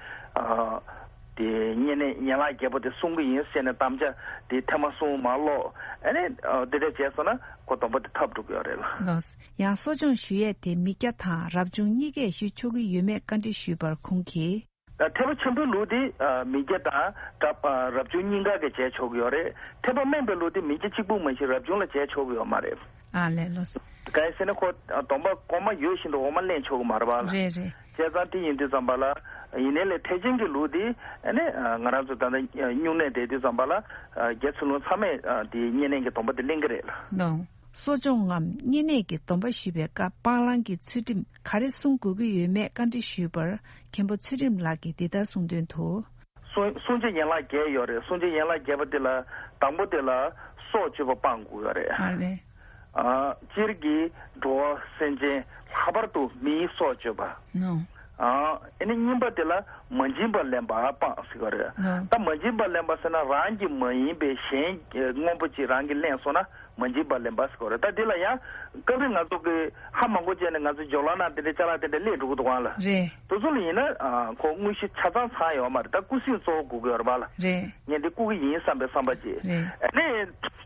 དེ་བསྙེན་གནས་ཡན་ལག་བརྒྱད་པོ་དེ་སྲུང་གི་ཡིན་ཟེར་ནས་དམ་བཅའ་དེ་ཐེངས་མ་གསུམ་མ་ཀློག་ཨ་ནི་དེ་འདྲ་བྱས་སོང་ན་ཁོ་སྡོམ་པ་དེ་ཐོབ་འགྲོ་གི་ཡོད་རེད་ལ། ལགས། ཡང་གསོ་སྦྱོང་ཞུ་ཡས་དེ་མི་སྐྱ་དང་རབ་བྱུང་གཉིས་ཀས་ཞུ་ཆོག་གི་ཡོད་མེད་བཀའ་འདྲི་ཞུས་པར་ཁོང་གིས། ཐེག་པ་ཆེན་པོའི་ལུགས་དེ་མི་སྐྱ་དང་རབ་རབ་བྱུང་གཉིས་ཀ་གིས་བྱས་ཆོག་གི་ཡོད་རེད། ཐེག་པ་དམན་པའི་ལུགས་དེ་མི་སྐྱ་གཅིག་པུ་མ་ཞིག་རབ་བྱུང་ལ་བྱས་ཆོག་གི་ཡོད་མ་རེད། ཨ་ལས་ལགས་སོ། གང་ཡིན་ཟེར་ན་ཁོ་སྡོམ་པ་གོང་མ་ཡོད་བཞིན་དུ་འོག་མ་ལེན་ཆོག་གི་མ་རེད་པ་ལ། རེད་རེད། བྱས་ཙང་དེ་ཡིན་དུས་ཙམ་པ་ལ་ཡིན་ནའི་ལས་ཐེག་ཆེན་གྱི་ལུགས་དེ་ཨ་ནི་ང་རང་ཚོ་ད་ལྟ་སྨྱུང་གནས་བསྡད་དུས་ཙམ་པ་ལ་རྒྱ་ཚུལ་སློང་ཚང་མས་དེ་བསྙེན་གནས་ཀྱི་སྡོམ་པ་དེ་ལེན་གྱི་རེད་ལ། ལགས། གསོ་སྦྱོང་ངམ་བསྙེན་གནས་ཀྱི་སྡོམ་པ་ཞུ་བའི་སྐབས་སྤང་བླང་གི་ཚུལ་ཁྲིམས་ག་རེ་སྲུང་དགོས་ཀྱི་ཡོད་མེད་བཀའ་འདྲི་ཞུས་པར་མཁན་པོ་ཚུལ་ཁྲིམས་ལགས་ཀྱིས་འདི་ལྟར་གསུངས་དོན་དུ། སྲུང་སྲུང་བྱ་ཡན་ལག་བརྒྱད་ཡོད་རེད། སྲུང་བྱ་ཡན་ལག་བརྒྱད་པོ་དེ་ལ་དང་པོ་དེ་ལ་སྲོག་གཅོད་པ་སྤང་དགོས་ཡོད་རེད། ཨ་ལས། ཨ་སྤྱིར་གྱི་འགྲོ་བ་སེམས་ཅན་ལྷག་པར་དུ་མིའི་སྲོག་གཅོད་པ། ནོ། ཨ་ཨེ་ནི་གཉིས་པ་དེ་ལ་མ་བྱིན་པར་ལེན་པ་སྤངས་ཟེར་གྱི་ཡོད་རེད། ད་མ་བྱིན་པར་ལེན་པ་ཟེར་ན་རང་གི་མ་ཡིན་པའི་གཞན་གྱི་དངོས་པོ་ཅིག་རང་གིས་ལེན་སོང་ན་མ་བྱིན་པར་ལེན་པ་ཟེར་གྱི་ཡོད་རེད། ད་དེ་ལ་ཡང་སྐབས་རེ་ང་ཚོ་གི་ཧ་མ་གོ་བྱས་ནས་ང་ཚོ་སྦྱོར་ཀློག་ནང་དེ་འདྲའི་ཅ་ལག་དེ་འདྲ་སླེབས་འགྲོ་གི་འདུག་ག་ལ། རེད། དེ་ཚོ་ལ་ཡིན་ན་ཨ་ཁོ་དངོས་གཞི་ཆ་ཚང་ཚང་ཡོད་མ་རེད། ད་ཀུན་གཟིགས་གཙོ་བོ་དགོས་ཀྱི་ཡོད་རེད་པ་ལ། རེད། ངས་འདི་བརྐུ་གི་ཡིན་བསམ་པའི་བསམ་པ་ཅིག་རེད། ཨ་ནི་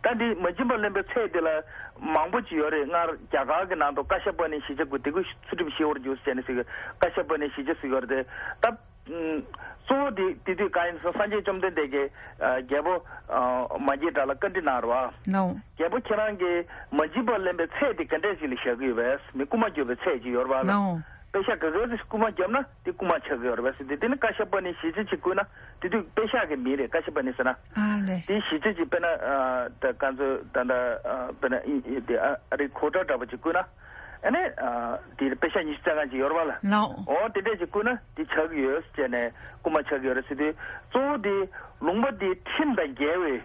ད་འདི་མ་བྱིན་པར་ལེན་པའི་ཚད་དེ་ལ་མང་པོ་ཅིག་ཡོད་རེད། སྔར་རྒྱ་གར་གྱི་ནང་དུ་ཀ་ཤ་པ་ཎི་ཞི་བྱེད་ཀྱི་དེ་ཀུན་ཚུལ་ཁྲིམས་ཞི་བར་འགྱུར་ཟེར་ནས་ཟེར་གི། ཀ་ཤ་པ་ཎི་ཞི་བྱེད་ཟེར་གྱི་ཡོད་རེད་དེ། ད་ཨུམ། གཙོ་བོ་དེ་དེ་དུས་གང་ཡིན་ཟེར་ན་སངས་རྒྱས་བཅོམ་ལྡན་འདས་ཀྱིས་ཨ་རྒྱལ་པོ་ཨ་མ་སྐྱེས་དགྲ་ལ་བཀའ་འདྲི་གནང་རེད་པ། ལའོ། རྒྱལ་པོ་ཁྱེད་རང་གིས་མ་བྱིན་པར་ལེན་པའི་ཚད་དེ་ག་འདྲས་ཞིག་ལ་བཞག་གི་ཡོད་པས། མི་རྐུ་མ་རྒྱོབ་པའི་ཚད་ཅིག་ཡོད་རེད་པ་ལ། ལའོ། པེ་ཤག་ག་ག་ཙམ་ཞིག་རྐུ་མ་བརྒྱབ་ན་དེ་རྐུ་མ་ཆགས་ཀྱི་ཡོད་རེད་པས་ཟེར་དུས། དེ་ནི་ཀ་ཤ་པ་ཎི་ཞི་བྱེད་ཅིག་བརྐུས་ན་དེ་དུས་པེ་ཤག་གི་མིང་རེད། ཀ་ཤ་པ་ཎི་ཟེར་ན། ཨ་ལེ། དེ་ཞི་བྱེད་ཅིག་དཔེར་ན་ཨ་ད་ག་ཚོད་ད་ད་ཨ་དཔེར་ན་ཨི་ཨི་དེ་ཨ་ཨ་རིའི་གོ་ཊ་འདྲ་པོ་ཅིག་བརྐུས་ན། ཨ་ནི་ཨ་དེ་པེ་ཤག་ཉི་ཤུ་རྩ་ལྔ་ཅིག་ཡོད་རེད་པ་ལ། ལའོ། འོ་དེ་འདྲས་ཅིག་བརྐུས་ན་དེ་ཆགས་ཀྱི་ཡོད་ཟེར་ནས་རྐུ་མ་ཆགས་ཀྱི་ཡོད་རེད་ཟེར་དུས། གཙོ་བོ་དེ་ལུང་པ་དེའི་ཁྲིམས་དང་འགལ་བའི།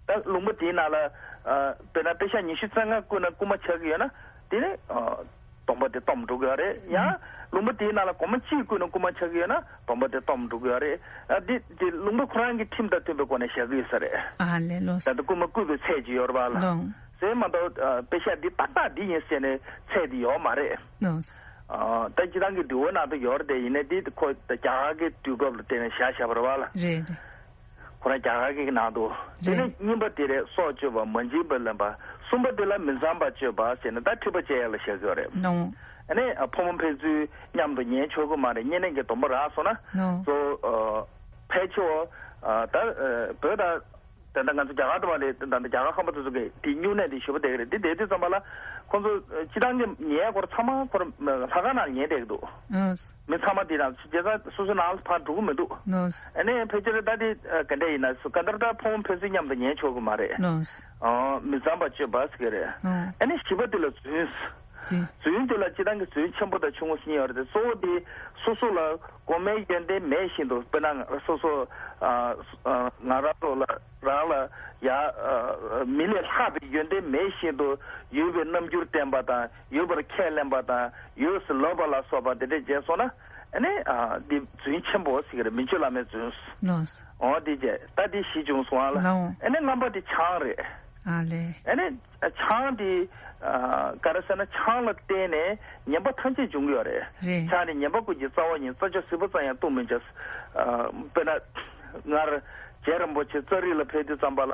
ད་ལུང་པ་དེའི་ནང་ལ་ཨ་དཔེར་ན་པེ་ཤག་ཉི་ཤུ་རྩ་ལྔ་བརྐུས་ན་རྐུ་མ་ཆགས་ཀྱི་ཡོད་ན་དེ་ནི་ཨ་སྡོམ་པ་དེ་སྡོམ་འགྲོ་གི་ཡོད་རེད། ཡང་ལུང་པ་དེའི་ནང་ལ་སྒོར་མོ་གཅིག་བརྐུས་ན་རྐུ་མ་ཆགས་ཀྱི་ཡོད་ན་སྡོམ་པ་དེ་སྡོམ་འགྲོ་གི་ཡོད་རེད། ཨ་དེ་དེ་ལུང་པ་ཁོ་རང་གི་ཁྲིམས་དང་མཐུན་པའི་སྒོ་ནས་བཞག་གི་ཡོད་ས་རེད། ཨ་ལེ་ལོས། ད་ལྟ་རྐུ་མ་རྐུས་པའི་ཚད་ཅིག་ཡོད་རེད་པ་ལ། ལོས། ཟེར་མ་གཏོགས་ཨ་པེ་ཤག་འདི་ཏག་ཏག་འདི་ཡིན་ཟེར་ནས་ཚད་འདི་ཡོད་མ་རེད། ལོས། ཨ་ད་སྤྱིར་བཏང་གི་འདུལ་བ་ནང་དུ་ཡོད་རེད་དེ། ཡིན་ནའི་འདི་ཁོ་རྒྱ་གར་གྱི་དུས་སྐབས་ལ་བརྟེན་ནས་བཞག་བཞག་པ་རེད་པ་ལ། རེད་རེད། ཁོ་རང་རྒྱ་གར་གྱི་ནང་དུ། དེ་རེད། ནས་གཉིས་པ་དེ་རེད། སྲོག་གཅོད་པ། མ་བྱིན་པར་ལེན་པ། གསུམ་པ་དེ་ལ་མི་ཚངས་པར་སྤྱོད་པ་ཟེར་ནས་ད་འཁྲིག་པ་སྤྱད་ཡ་ལ་བཞག་གི་ཡོད་རེད། ནོ། ཨ་ནི་ཕོ་མོ་ཕན་ཚུན་མཉམ་དུ་ཉལ་ཆོག་གི་མ་རེད། བསྙེན་གནས་ཀྱི་སྡོམ་པ་རག་སོང་ན། ནོ། གཙོ་བོ་ཨ་ཕལ་ཆེ་བ་ཨ་ད་ཨ་བོད་ད་ད་ལྟ་ང་ཚོ་རྒྱ་གར་དུ་བ་ལས་ད་ལྟ་རྒྱ་གར་ཁམས་པ་ཚོ་ཚོ་གི་དེ་སྨྱུང་གནས་དེ་ཞེ་པོ་བསྡད་ཀྱི་རེད། དེ་བསྡད་དུས་ཙམ་པ་ལ་ཁོང་ཚོ་སྤྱི་བཏང་གི་ཉལ་སྐོར་ཚང་མ་ཁོ་རང་ལྷ་ཁང་ནང་ཉལ་བསྡད་ཀྱི་འདུག་ཨ། མི་ཚང་མ་དེ་རང་བྱས་ཙང་སོ་སོ་ནང་ལ་ཕར་འགྲོ་གི་མི་འདུག་ནོ། ཨ་ནི་ཕལ་ཆེར་ད་དེ་ག་འདྲ་ཡིན་ན་ག་འདྲ་ད་ཕོ་མོ་ཕན་ཚུན་མཉམ་དུ་ཉལ་ཆོག་གི་མ་རེད། ནོ། ཨ་མི་ཚངས་པར་སྤྱོད་པ་ཟེར་གྱི་རེད། ཨ། ཨ་ནི་བཞི་པ་དེ་ལ་རྫུན། རྫུན། རྫུན་དེ་ལ་སྤྱིར་བཏང་གི་རྫུན་ཆེན་པོ་དང་ཆུང་ངུ་གཉིས་ཡོད་རེད་དེ། གཙོ་བོ་དེ་སོ་སོ་ལ་གོང་མའི་ཡོན་ཏན་མེད་བཞིན་དུ། དཔེར་ན་སོ་སོ་ཨ་ཨ་ང་རང་ཚོ་ལ་རང་ལ་ཡ་ཨ་མི་ལས་ལྷག་པའི་ཡོན་ཏན་མེད་བཞིན་དུ་ཡོད་པའི་རྣམ་འགྱུར་བསྟན་པ་དང་། ཡོད་པར་ཁས་ལེན་པ་དང་། ཡོད་ཟེར་ལབ་པ་ལ་སོགས་པ་དེ་འདྲས་བྱས་སོང་ན། ཨ་ནི་ཨ་འདི་རྫུན་ཆེན་པོ་ཟེར་གྱི་རེད། མི་ཆོས་བླ་མའི་རྫུན། ལོས། འོ་འདི་བྱས་ད་འདི་བཞི་བྱུང་སོང་ཨ་ལ། ལའོ། ཨ་ནི་ལྔ་པ་འདི་ཆང་རེད། ཨ་ལེ། ཨ་ནི་ཆང་འདི་ཨ་ག་རེ་ཟེར་ན་ཆང་ལ་བརྟེན་ནས་ཉེས་པ་ཐམས་ཅད་འབྱུང་གི་ཡོད་རེད། རེད། ཆང་ནི་ཉེས་པ་ཀུན་གྱི་རྩ་བ་ཡིན། རྩྭ་མཆོག་ཟིལ་པ་ཙམ་ཡང་བཏུང་མི་བྱ། ཨ་དཔེར་ན་སྔར་རྗེ་རིན་པོ་ཆེ་ཙཱ་རི་ལ་ཕེབས་དུས་ཙམ་པ་ལ།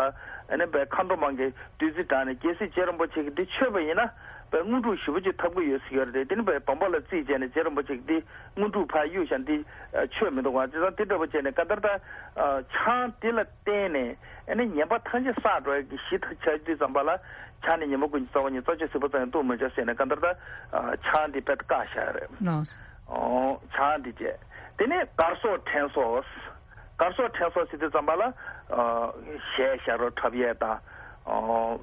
ཨ་ནི་བའི་མཁའ་འགྲོ་མ་གིས་བདུད་རྩི་དྲངས་ནས། གལ་སྲིད་རྗེ་རིན་པོ་ཆེ་གིས་འདི་མཆོད་པ་ཡིན་ན་བའི་དངོས་གྲུབ་ཞེ་པོ་ཅིག་ཐོབ་ཀྱི་ཡོད་ཟེར་གྱི་ཡོད་རེད་དེ། དེ་ནི་བའི་སྡོམ་པ་ལ་རྩིས་བྱས་ནས་རྗེ་རིན་པོ་ཆེ་གིས་འདི་དངོས་གྲུབ་ཕར་གཡུགས་བཞག་འདི་མཆོད་མི་འདུག་ག་བྱས་ཙང་དེ་འདྲ་པོ་བྱས་ནས་ག་ལྟར་ད་ཆང་འདི་ལ་བརྟེན་ནས་ཨ་ནི་ཉེས་པ་ཐམས་ཅད་བསགས་འགྲོ་ཡ་གི་གཞི་ཐག་ཆོད་དུས་ཙམ་པ་ལ། ཆང་ནི་ཉེས་པ་ཀུན་གྱི་རྩ་བ་ཡིན། རྩྭ་མཆོག་ཟིལ་པ་ཙམ་ཡང་བཏུང་མི་བྱ་ཟེར་ནས་ག་ལྟར་ད་ཆང་འདི་དཔེ་བཀག་བཞག་ཡ་རེད། ལོས། ཨོ། ཆང་འདི་བྱས། དེ་ནས་གར་སོགས་ཕྲེང་སོགས། གར་སོགས་ཕྲེང་སོགས་ཟེར་དུས་ཙམ་པ་ལ་ཨ་གཞས་ཞབས་བྲོ་འཁྲབ་ཡས་དང་། ཨོ།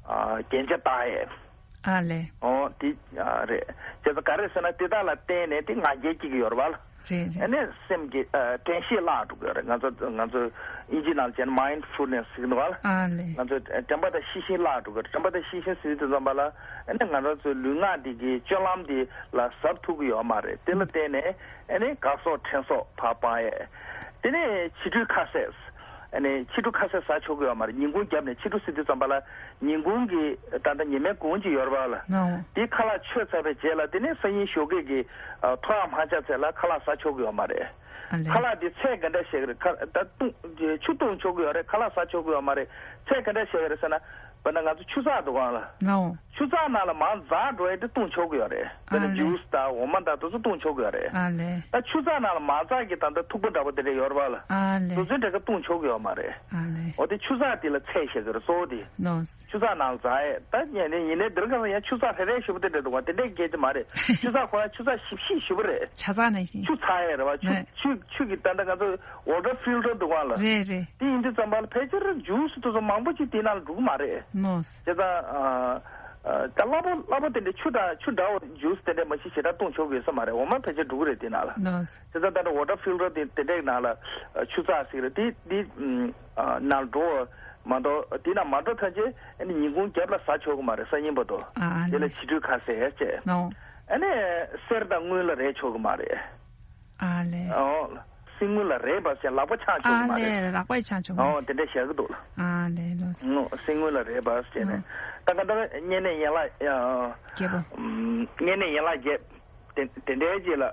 ཨ་རྒྱན་ཆ་བཏགས་ཡས། ཨ་ལེ། ཨོ་དེ་ཨ་རེད། བྱས་ཙང་ག་རེ་ཟེར་ན་དེ་དག་ལ་བརྟེན་ནས་དེ་ང་རྒྱལ་སྐྱེ་གི་ཡོད་རེད་པ་ལ། རེད་རེད། ཨ་ནི་སེམས་ཀྱི་ཨ་དྲན་ཤེས་བརླག་འགྲོ་གི་ཡོད་རེད། ང་ཚོ་ང་ཚོ་ཨིན་ཇི་ནང་ལ་བྱས་ན་མའིན་ཌི་ཕུལ་ནེ་སི་ཟེར་གི་འདུག་པ་ལ། ཨ་ལེ། ང་ཚོ་དྲན་པ་དང་ཤེས་བཞིན་བརླག་འགྲོ་གི་ཡོད་རེད། དྲན་པ་དང་ཤེས་བཞིན་ཟེར་དུས་ཙམ་པ་ལ། ཨ་ནི་ང་རང་ཚོའི་ལུས་ངག་འདི་གི་སྤྱོད་ལམ་འདི་ལ་གཟབ་ཐུབ་ཀྱི་ཡོད་མ་རེད། དེ་ལ་བརྟེན་ནས་ཨ་ནི་གར་སོགས་ཕྲེང་སོགས་ཕར་སྤང་ཡས། དེ་ནས་བྱི་ཁྲོད་ཁ་ཟས། ཨ་ནི་ཕྱི་དྲོ་ཁ་ཟས་ཟ་ཆོག་གི་ཡོད་མ་རེད། ཉིན་གུང་རྒྱབ་ནས། ཕྱི་དྲོ་ཟེར་དུས་ཙམ་པ་ལ་ཉིན་གུང་གི་ད་ལྟ་ཉི་མའི་གུང་ཅིག་ཡོད་རེད་པ་ལ། ནོ། དེ་ཁ་ལག་མཆོད་ཚར་བའི་རྗེས་ལ། དེ་ནས་སང་ཉིན་ཞོགས་ཀས་ཀྱི་ཨ་ཐོ་རངས་མ་ཆག་ཚད་ལ་ཁ་ལག་ཟ་ཆོག་གི་ཡོད་མ་རེད། ཨ་ལེ། ཁ་ལག་དེ་ཚད་ག་འདྲ་བཞག་གི་རེད། ཁ་ད་བཏུང་ཆུ་བཏུང་ཆོག་གི་ཡོད་རེད། ཁ་ལག་ཟ་ཆོག་གི་ཡོད་མ་རེད། ཚད་ག་འདྲ་བཞག་གི་རེད་ཟེར་ན། དཔེར་ན་ང་ཚོ་ཆུ་ཚགས་འདུག་ག་ལ། ལའོ། ཆུ་ཚགས་ནང་ལ་མར་འཛག་འགྲོ་ཡ་དེ་བཏུང་ཆོག་གི་ཡོད་རེད། དཔེར་ན་ཨ་ལེ། ཇུས་དང་འོ་མ་དང་དེ་ཚོ་བཏུང་ཆོག་གི་ཡོད་རེད། ཨ་ལེ། ད་ཆུ་ཚགས་ནང་ལ་མ་འཛག་གི་ད་ལྟ་ཐུག་པ་འདྲ་པོ་དེ་འདྲ་ཡོད་རེད་པ་ལ། ཨ་ལེ། དེ་ཚོའི་འདྲ་ག་བཏུང་ཆོག་གི་ཡོད་མ་རེད། ཨ་ལེ། འོ་དེ་ཆུ་ཚགས་དེ་ལ་ཚད་བཞག་གི་རེད། གཙོ་བོ་དེ། ནོ། ཆུ་ཚགས་ནང་ལ་འཛག་ཡས། ད་ཡིན་ནའི་ཡིན་ནའི་འདིར་ག་ལ་ཡང་ཆུ་ཚགས་རེ་རེ་ཞེ་པོ་དེ་འདྲ་འདུག་ག་དེ་འདྲའི་སྐད་ཆ་མ་རེད། ཆུ་ཚགས་ཁོ་རང་ཆུ་ཚགས་ཞིབ་ཞིབ་ཞེ་པོ་རེད། ཆ་ཚགས་ནང་བཞིན། ཆུ་ཚགས་ཡས་རེད་པ། ཆུ། རེད། ཆུ་ཆུ་གི་ད་ལྟ་ང་ཚོ་ཝ་ཊར་ཕིལ་ཊར་འདུག་ག་ལ། རེད་རེད། དེ་ཡིན་དུས་ཙམ་པ་ལ་ཕལ་ཆེར་ཇུས་དེ་ཚོ་མང་པོ་ཅིག་དེའི་ནང་ལ་འགྲོ་གི་མ་རེད། ནོ། བྱས་ཙང་ཨ་ཨ་ད་སླ་པོ་སླ་པོ་དེ་འདྲའི་ཆུ་དང་ཆུ་འདྲ་བོ་ཇུས་དེ་འདྲའི་མ་གཞི་ཞེ་དྲག་བཏུང་ཆོག་གི་ཡོད་ས་མ་རེད། འོ་མ་ཕལ་ཆེར་འགྲོ་གི་རེད་དེའི་ནང་ལ། ནོ། བྱས་ཙང་ད་ལྟ་ཝ་ཊར་ཕིལ་ཊར་དེ་དེ་འདྲའི་ནང་ལ་ཨ་ཆུ་ཚགས་ཟེར་གི་རེད། དེ་དེ་ཨ་ནང་འགྲོ་བ་མ་གཏོགས་དེ་ནང་མ་འགྲོ་ཐམས་ཅད་ཨ་ནི་ཉིན་གུང་རྒྱབ་ལ་ཟ་ཆོག་གི་མ་རེད། སང་ཉིན་བར་དུ། ཨ་ཨ་དེ་ལ་ནི་བྱི་ཁྲོད་ཁ་ཟས་བྱས། ནོ། ཨ་ནི་གསེར་དང་དངུལ་ལ་རེག་ཆོག་གི་མ་རེད། ཨ་ལས། ཨོ། གསེར་དངུལ་ལ་རེག་པ་ཟེར་ལག་པ་འཆང་ཆོག་གི་མ་རེད། ཨ་ལས། ལག་པ་འཆང་ཆོག་གི་མ་ཨོ་རེད། དེ་འདྲ་བཞག་གི་འདུག་ལ། ཨ་ལས་ལོ། ཨོ་གསེར་དངུལ་ལ་རེག་པ་ཟེར་ནས། ཨོ། ད་ག་ད་བསྙེན་གནས་ཡན་ལག་ཨ། རྒྱས་པ། ཨམ། བསྙེན་གནས་ཡན་ལག་བརྒྱད། དེ་དེ་འདྲའི་རྗེས་ལ།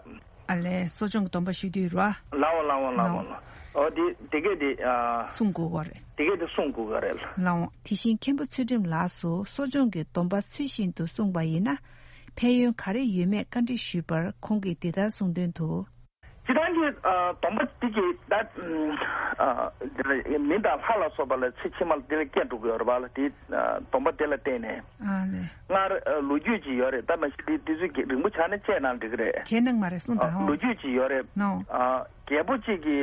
ཨ་ལས་གསོ་སྦྱོང་གི་སྡོམ་པ་ཞུ་དུས་ར། ལའོ་ལའོ་ལའོ་ལའོ། ཨོ་དེ་དེ་གས་དེ་ཨ། གསུང་དགོས་གོ་རེད། དེ་གས་དེ་གསུང་དགོས་ག་རེད་ལ། ལའོ། དེ་བཞིན་མཁན་པོ་ཚུལ་ཁྲིམས་ལགས་སུ་གསོ་སྦྱོང་གི་སྡོམ་པ་ཚུལ་བཞིན་དུ་བསྲུངས་པ་ཡིན་ན། ཕན་ཡོན་ག་རེ་ཡོད་མེད་བཀའ་འདྲི་ཞུས་པར་ཁོང་གིས་འདི་ལྟར་གསུངས་དོན་དུ། སྤྱིར་བཏང་གི་ཨ། སྡོམ་པ་འདི་གི་ད་ཨ། མི་དང་ལྷ་ལ་སོགས་པ་ལ་ཚེ་ཕྱི་མ་ལ་འདི་ལ་སྐྱེ་འགྲོ་གི་ཡོད་རེད་པ་ལ། དེ་ཨ། སྡོམ་པ་དེ་ལ་བརྟེན་ནས། ཨ་ལས། སྔར་ཨ། ལོ་རྒྱུས་ཅིག་ཡོད་རེད། ད་མ་གཞི་འདི་དུས་ཚོད་ཀྱི་རིང་པོ་ཆགས་ན་བཤད་ན་འགྲིག་གི་རེད། ཁས་ནང་མ་རེད་གསུངས་ཨ། དང་ལོ་རྒྱུས་ཅིག་ཡོད་རེད། ནོ། ཨ། རྒྱལ་པོ་གཅིག་གི་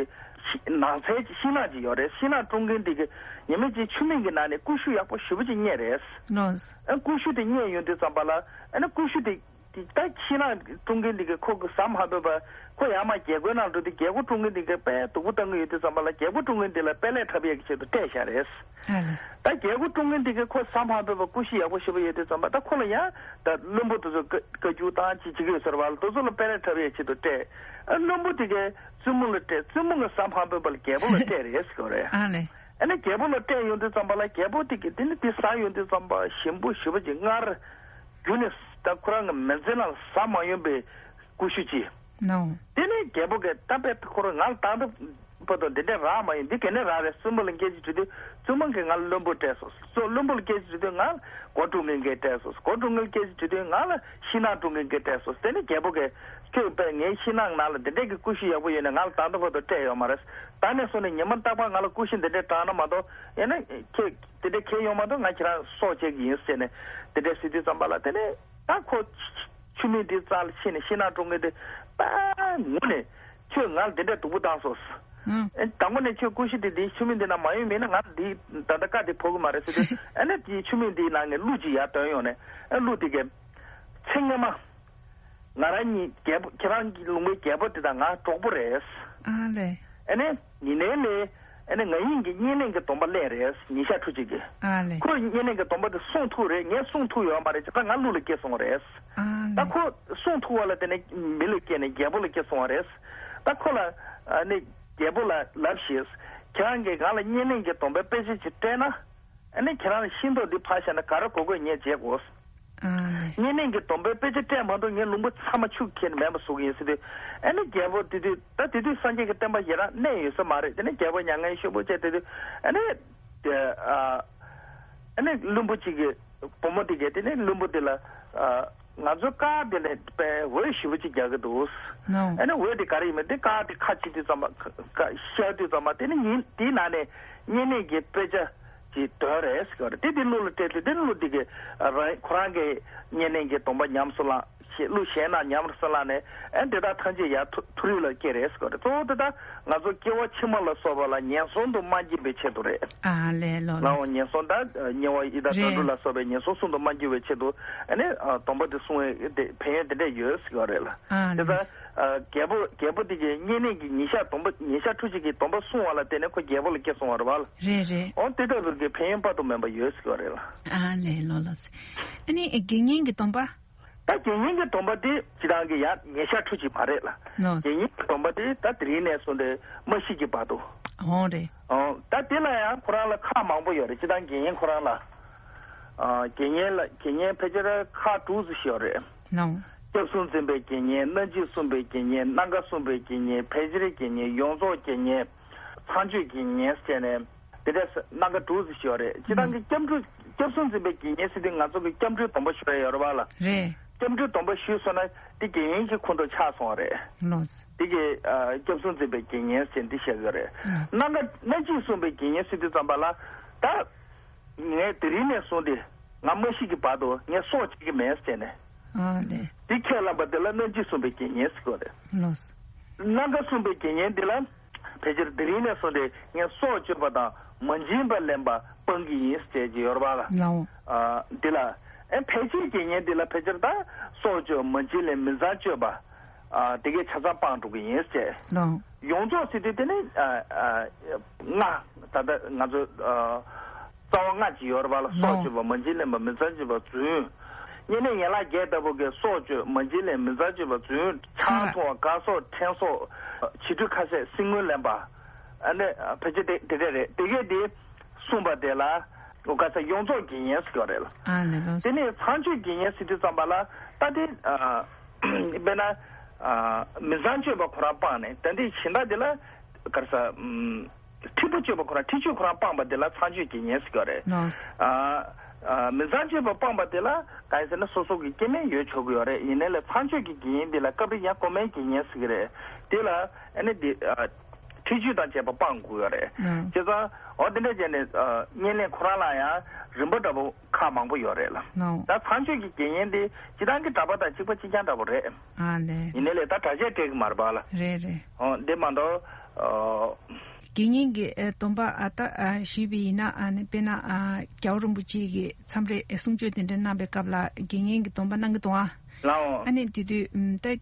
ཤི་ནགས་ཚལ་གྱི་ཤིང་ནགས་ཅིག་ཡོད་རེད། ཤིང་ནགས་བཀྲོང་མཁན་དེ་གི་ཉི་མ་གཅིག་ཆུ་མིག་གི་ནང་ནས་ཀུ་ཤུ་ཡག་པོ་ཞེ་པོ་ཅིག་རྙེད་རེད། ནོ། ཨ། ཀུ་ཤུ་དེ་རྙེད་ཡོང་དུས་ཙམ་པ་ལ་ཨ་ནི་ཀུ་ཤུ་དེ། དེ་ད་ཤིང་ནགས་བཀྲོང་མཁན་དེ་གིས་ཁོ་གི་ཟ་མ་ཕོད་པ། ཁོ་ཡར་མར་རྒྱལ་སྒོའི་ནང་འགྲོ་དུས་རྒྱལ་སྒོ་བཀྲོང་མཁན་དེ་གིས་དཔེ་སྡུག་པོ་བཏང་གི་ཡོད་དུས་ཙམ་པ་ལ་རྒྱལ་སྒོ་བཀྲོང་མཁན་དེ་ལ་དཔལ་ལས་འཁྲབ་ཡས་ཀྱི་ཆེད་དུ་སྤྲད་བཞག་རེད། ཨ་ལས། ད་རྒྱལ་སྒོ་བཀྲོང་མཁན་དེ་གིས་ཁོ་ཟ་མ་ཕོད་པ་ཀུ་ཤུ་ཡག་པོ་ཞེ་པོ་ཡོད་དུས་ཙམ་པ་ད་ཁོ་ལ་ཡང་ད་བློན་པོ་དེ་ཚོ་བཀའ་བཀའ་བཀྱོན་བཏང་ཅིག་བྱེད་ཀྱི་ཡོད་ཟེར་བ་ལ་དེ་ཚོ་ལ་དཔལ་ལས་འཁྲབ་ཡས་ཆེད་དུ་སྤྲད། ཨ་བློན་པོ་དེ་གིས་བཙུན་མོ་ལ་སྤྲད། བཙུན་མོ་གིས་ཟ་མ་ཕོད་པ་ལ་རྒྱལ་པོ་ལ་སྤྲད་རེད་ཟེར་གྱི་ཡོད་རེད། ཨ་ལས། ཨ་ནི་རྒྱལ་པོ་ལ་སྤྲད་ཡོང་དུས་ཙམ་པ་ལ་རྒྱལ་པོ་དེ་གིས་དེ་ནི་དེ་ཟ་ཡོང་དུས་ཙམ་པ་ཞིམ་པོ་ཞེ་པོ་ཅིག་མངར། རྒྱུ་ནི་ད་ཁོ་རང་གི་མི་ཚེ་ནང་ཟ་མ་ཡོང་པའི་ཀུ་ཤུ་ཅིག་ནོ། དེ་ནས་རྒྱལ་པོ་གིས་ད་དཔེ་ཁོ་རང་ང་ལ་ད་ལྟ་བར་དུ་འདི་འདྲ་རག་མ་ཡོང་། འདི་ག་ནས་རག་རེད། བཙུན་མོ་ལ་སྐད་ཆ་དྲིས་དུས་བཙུན་མོ་གིས་ང་ལ་བློན་པོ་སྤྲད་སོང་། སོ་བློན་པོ་ལ་སྐད་ཆ་དྲིས་དུས་ང་ལ་སྒོ་བཀྲོང་མཁན་གྱིས་སྤྲད་སོང་། སྒོ་བཀྲོང་མཁན་ལ་སྐད་ཆ་དྲིས་དུས་ང་ལ་ཤིང་ནགས་བཀྲོང་མཁན་གྱིས་སྤྲད་སོང་། དེ་ནས་རྒྱལ་པོ་གིས་ཁྱོད་དཔེ་ངའི་ཤིང་ནགས་ནང་ལ་འདི་འདྲ་གི་ཀུ་ཤུ་ཡག་པོ་ཡོད་ནས་ང་ལ་ད་ལྟ་བར་དུ་སྤྲད་ཡོད་མ་རེད། ད་ནས་བཟུང་ནས་ཉི་མ་རྟག་པར་ང་ལ་ཀུ་ཤུ་འདི་འདྲ་དྲངས་ན་མ་གཏོགས་ཡང་ན་ཁྱེད་དེ་འདྲ་ཁྱེར་ཡོང་མ་གཏོགས་ང་ཁྱེད་རང་སྲོག་བཅད་ཀྱི་ཡིན་ཟེར་ནས་དེ་འདྲ་ཟེར་དུས་ཙམ་པ་ལ་དེ་ནས་ད་ཁོ་ཆུ་མིག་འདི་རྩ་ལ་ཕྱིན་ནས་ཤིང་ནགས་བཀྲོང་མཁན་དེ་ད་ངུ་ནས་ཁྱོད་ང་ལ་འདི་འདྲ་སྡུག་པོ་བཏང་སོང་། ཨང་། ཨེ་དང་པོ་ནས་ཁྱོད་ཀུ་ཤུ་དེ་འདི་ཆུ་མིག་འདི་ན་མ་ཡོང་མིན་ན་ང་འདི་ད་ལྟ་བཀའ་དེ་ཕོག་གི་མ་རེད་ཟེར་དུས་ཨ་ནི་དེའི་ཆུ་མིག་འདིའི་ནང་ནས་གླུ་ཅིག་ཡར་བཏོན་ཡོང་ནས་ཨ་གླུ་དེ་གས་ཚེ་སྔོན་མ། ང་རང་གཉིས་རྒྱལ་པོ་ཁྱེད་རང་གི་ལུང་པའི་རྒྱལ་པོ་དེ་དང་ང་གྲོགས་པོ་རེད། ཨ་ལས། ཨ་ནི་ཉེ་གནས་ལས་ཨ་ནི་ང་ཡིན་གྱི་བསྙེན་གནས་ཀྱི་སྡོམ་པ་ལེན་རེད། ཉིན་ཞག་ཕྲུགས་གཅིག་གི་ཨ་ལས། ཁོས་བསྙེན་གནས་ཀྱི་སྡོམ་པ་དེ་སྲུང་ཐུབ་རེད། ངས་སྲུང་ཐུབ་ཡོད་མ་རེད། ཅི་ད་ང་ཀླུ་ལ་སྐྱེས་སོང་རེད། ཨ་ད་ལས། ཁོ་སྲུང་ཐུབ་པ་ལ་བརྟེན་ནས་མི་ལ་སྐྱེས་ནས་རྒྱལ་པོ་ལ་སྐྱེས་སོང་བ་རེད། ད་ཁོ་ལ་ཨ་ནི་རྒྱལ་པོ་ལ་ལབ་ཤིག་ཁྱེད་རང་གིས་ང་ལ་བསྙེན་གནས་ཀྱི་སྡོམ་པའི་དཔེ་ཆ་ཅིག་སྤྲད་ན། ཨ་ནི་ཁྱེད་རང་ཤིང་ཏོག་འདི་ཕར་བཞག་ན་ག་རེ་དགོས་དགོས་ངས་བྱེད་དགོས། ཨ་ནི། བསྙེན་གནས་ཀྱི་སྡོམ་པའི་དཔེ་ཆ་སྤྲད་མ་གཏོགས་ངས་ལུང་པ་ཚང་མ་ཆུ་ཁྱེར་ནས་མེད་པ་བཟོ་གི་ཡིན་ཟེར་དུས། ཨ་ནི་རྒྱལ་པོ་དེ་དུས་ད་དེ་དུས་སངས་རྒྱས་ཀྱི་བསྟན་པ་ཞེ་དྲག་གནས་ཡོད་ས་མ་རེད། དེ་ནས་རྒྱལ་པོ་མྱ་ངན་ཤོས་པོ་བྱས་དེ་དུས་ཨ་ནི། དེ་ཨ། ཨ་ནི་བློན་པོ་གཅིག་གིས་བུ་མོ་དེ་གས་དེ་ནས་བློན་པོ་དེ་ལ་ཨ། ང་ཚོའི་ཀར་དེ་ལ་དཔེ་འོད་ཞེ་པོ་ཅིག་རྒྱག་གི་འདུག་ནོ། ཨ་ནི་འོད་དེ་ག་རེ་ཡིན་མིན་དེ་ཀར་དེ་ཁ་ཕྱེ་དུས་ཙམ་པ་ཁ་ཁ་བཤལ་དུས་ཙམ་པ་དེ་ནི་ཉིན་དེའི་ནང་ནས་བསྙེན་གནས་ཀྱི་དཔེ་ཆ་ཅིག་འདོན་རེད་ཟེར་གྱི་རེད། དེ་དེ་གླུ་ལ་སྤྲད་དུས་དེ་ནི་གླུ་དེ་གི་རང་ཁོ་རང་གི་བསྙེན་གནས་ཀྱི་སྡོམ་པ་ཉམས་སུ་བླངས་ཞེས་གླུ་གཞན་རྣམས་ཉམས་སུ་བླངས་ནས་ཨ་ནི་དེ་དག་ཐམས་ཅད་ཡར་མཐོ་མཐོ་རིས་ལ་སྐྱེས་རེད་ཟེར་གྱི་རེད། གཙོ་བོ་དེ་དག་ང་ཚོ་སྐྱེ་བ་ཕྱི་མ་ལ་སོགས་པ་ལ་ངན་སོང་དུ་མ་སྐྱེ་བའི་ཆེད་དུ་རེད། ཨ་ལས་ལོ་ལོ། ལའོ་ངན་སོང་དང་དམྱལ་བ་ཡི་དྭགས་རེད། དུད་འགྲོ་ལ་སོགས་པའི་ངན་སོང་གསུམ་དུ་མ་འགྱུར་བའི་ཆེད་དུ་ཨ་ནི་སྡོམ་པ་དེ་སྲུང་བའི་དེ་ཕན་ཡོན་དེ་འདྲ་ཡོད་ཟེར་བ་རེད་ལ། ཨ་དེ་ལས། ལྟར་རྒྱལ་པོ་རྒྱལ་པོ་དེ་གའི་བསྙེན་གནས་ཀྱི་ཉིན་ཞག་སྡོམ་པ་ཉིན་ཞག་ཕྲུགས་གཅིག་གི་སྡོམ་པ་སྲུང་བ་ལ་བརྟེན་ནས་ཁོ་རྒྱལ་པོ་ལ་སྐྱེས་སོང་བ་རེད་བ་ལ། རེད་རེད། འོ་དེ་ལྟ་བུར་གྱི་ཕན་ཡོན་དཔག་ཏུ་མེད་པ་ཡོད་ཟེར་བ་རེད་ལ། ཨ་ལས་ལོ་ལོ། ཨ་ནི་དགེ་བསྙེན་གྱི་སྡོམ་པ། ད་དགེ་བསྙེན་གྱི་སྡོམ་པ་དེ་སྤྱིར་བཏང་གི་ཡང་ཉིན་ཞག་ཕྲུགས་གཅིག་མ་རེད་ལ། ལོ། དགེ་བསྙེན་གྱི་སྡོམ་པ་དེ་ད་དེ་རིང་ནས་བཟུང་སྟེ་མ་ཤི་གི་བར་དུ། འོ་རེད། ཨོ། ད་དེ་ལ་ཡང་ཁོ་རང་ལ་ཁག་མང་པོ་ཡོད་རེད། སྤྱིར་བཏང་དགེ་བསྙེན་ཁོ་རང་ལ། ཨ། དགེ་བསྙེན་ལ་དགེ་བསྙེན་ཕལ་ཆེར་ཁག་དྲུག་ཙམ་ཞིག་ཡོད་རེད། ལོ། སྐྱབས་གསུམ་འཛིན་པའི་དགེ་བསྙེན། སྣ་འཇིགས་སྲུང་བའི་དགེ་བསྙེན། སྣ་འགའ་སྲུང་བའི་དགེ་བསྙེན། ཕལ་ཆེར་དགེ་བསྙེན། ཡོངས་རྫོགས་དགེ་བསྙེན། ཚངས་སྤྱོད་ཀྱི་ཉེས་བྱས་ནས་དེ་འདྲ་སྣ་ཁ་དྲུག་ཙམ་ཞིག་ཡོད་རེད། སྤྱིར་བཏང་གི་སྐྱབས་འགྲོ་སྐྱབས་གསུམ་འཛིན་པའི་དགེ་བསྙེན་ཟེར་དུས་ང་ཚོ་གི་སྐྱབས་འགྲོའི་སྡོམ་པ་ཞུ་ཡ་ཡོད་རེད་བ་ལ། རེད། སྐྱབས་འགྲོའི་སྡོམ་པ་ཞུས་སོང་ན་དེ་དགེ་བསྙེན་གྱི་ཁོངས་སུ་ཆགས་སོང་བ་རེད། ལོས། དེ་གི་ཨ། སྐྱབས་གསུམ་འཛིན་པའི་དགེ་བསྙེན་ཟེར་འདི་བཤད་ཀྱི་རེད། ལོ། སྣ་ཁ་སྣ་འཇིགས་སྲུང་བའི་དགེ་བསྙེན་ཟེར་དུས་ཙམ་པ་ལ་ད། ངས་དེ་རིང་ནས་བཟུང་སྟེ་ང་མ་ཤི་གི་བར་དུ་ངས་སྲོག་བཅད་ཀྱི་མེད་ཟེར་ནས། ཨ་ལས། དེ་ཁས་བླངས་པ་དེ་ལ་སྣ་འཇིགས་སྲུང་བའི་དགེ་བསྙེན་ཟེར་གྱི་རེད། ལོས། སྣ་འགའ་སྲུང་བའི་དགེ་བསྙེན་འདི་ལ་ཕལ་ཆེར་དེ་རིང་ནས་བཟུང་སྟེ་ངས་སྲོག་གཅོད་པ་དང་མ་བྱིན་པ་ལེན་པ་སྤང་གི་ཡིན་ཟེར་གྱི་ཡོད་རེད་བ་ལ། ལའོ། ཨ། འདི་ལ། ཨེ་ཕལ་ཆེར་དགེ་བསྙེན་འདི་ལ་ཕལ་ཆེར་ད་སྲོག་གཅོད་མ་བྱིན་ལེན་མི་ཚངས་སྤྱོད་པ། ཨ། དེ་གས་ཆ་ཚང་སྤང་འགྲོ་གི་ཡིན་ཟེར། ལའོ། ཡོངས་རྫོགས་ཟེར་དུས་དེ་ནི་ཨ། ཨ། ལྔ། ད་ལྟ་ང་ཚོ་ཨ། རྩ་བ་ལྔ་ཅིག་ཡོད་རེད་བ་ལ། སྲོག་གཅོད་པ། མ་བྱིན་ལེན་པ། མི་ཚངས་སྤྱོད་པ། རྫུན། བསྙེན་གནས་ཡན་ལག་བརྒྱད་ལྟ་བུ་གི་སྲོག་གཅོད། མ་བྱིན་ལེན། མི་ཚངས་སྤྱོད་པ། རྫུན། ཆང་འཐུང་བ། གར་སོགས། ཕྲེང་སོགས། བྱི་ཁྲོད་ཁ་ཟས། སྲིན་རྔུལ་ལེན་པ། ཨ་ནི་ཕལ་ཆེར་དེ་དེ་འདྲ་རེད། དེ་གས་དེ་གསུངས་པ་དེ་ལ་ཨོ་ག་ས་ཡོངས་རྫོགས་དགེ་བསྙེན་ཟེར་གྱི་ཡོད་རེད་ལ། ཨ་ནི་ལོ། དེ་ནས་ཚངས་སྤྱོད་དགེ་བསྙེན་ཟེར་དུས་ཙམ་པ་ལ་ད་དེ་ཨ་དཔེར་ན་ཨ་མི་ཚངས་སྤྱོད་པ་ཁོ་རང་སྤངས་ནས། ད་དེ་གཞན་དག་དེ་ལ་ག་རེ་ཟ། ཨམ། འཁྲུལ་པ་སྤྱོད་པ་ཁོ་རང་འཁྲུལ་ཆོས་ཁོ་རང་སྤངས་པ་དེ་ལ་ཚངས་སྤྱོད་དགེ་བསྙེན་ཟེར་གྱི་ཡོད་རེད། ལགས། ཨ་ཨ་མི་ཚངས་སྤྱོད་པ་སྤངས་པ་དེ་ལ་གང་ཡིན་ཟེར་ན་སོ་སོ་གི་སྐྱེ་དམན་ཡོད་ཆོག་གི་ཡོད་རེད། ཡིན་ནའི་ལས་ཚངས་སྤྱོད་ཀྱི་དགེ་བསྙེན་དེ་ལ་སྐབས་རེ་ཡང་གོ་དམན་དགེ་བསྙེན་ཟེར་གྱི་རེད། དེ་ལ་ཨ་ནི་དེ་ཨ་འཁྲུལ་ཆོས་དང་བཅས་པ་སྤང་དགོས་ཡོད་རེད། ཨང་། བྱས་ཙང་འོ་དེ་འདྲ་བྱས་ནས་ཨ་བསྙེན་གནས་ཁོ་རང་ལ་ཡང་རིམ་པ་འདྲ་པོ་ཁག་མང་པོ་ཡོད་རེད་ལ། ལགས། ད་ཚངས་སྤྱོད་ཀྱི་དགེ་བསྙེན་དེ་སྤྱིར་བཏང་གི་གྲྭ་པ་དང་གཅིག་པ་གཅིག་རྐྱང་འདྲ་པོ་རེད། ཨ་ལས། ཡིན་ནའི་ལས་ད་གྲྭ་ཆས་སྤྲད་ཀྱི་མ་རེད་པ་ལ། རེད་རེད། ཨོ་འདི་མ་གཏོགས་ཨོ། དགེ་བསྙེན་གྱི་ཨེ་སྡོམ་པ་ཨ་ད་ཨ་ཞུས་པ་ཡིན་ན། ཨ་ནི་དཔེར་ན་ཨ་རྒྱལ་བ་རིན་པོ་ཆེ་གིས་མཚམས་རེ་ཨེ་གསུང་ཆོས་དེ་འདྲ་གནང་པའི་སྐབས་ལ་དགེ་བསྙེན་གྱི་སྡོམ་པ་གནང་གི་འདུག་ཨ། ལའོ། ཨ་ནི་དེ་དུས་ཨམ་ད་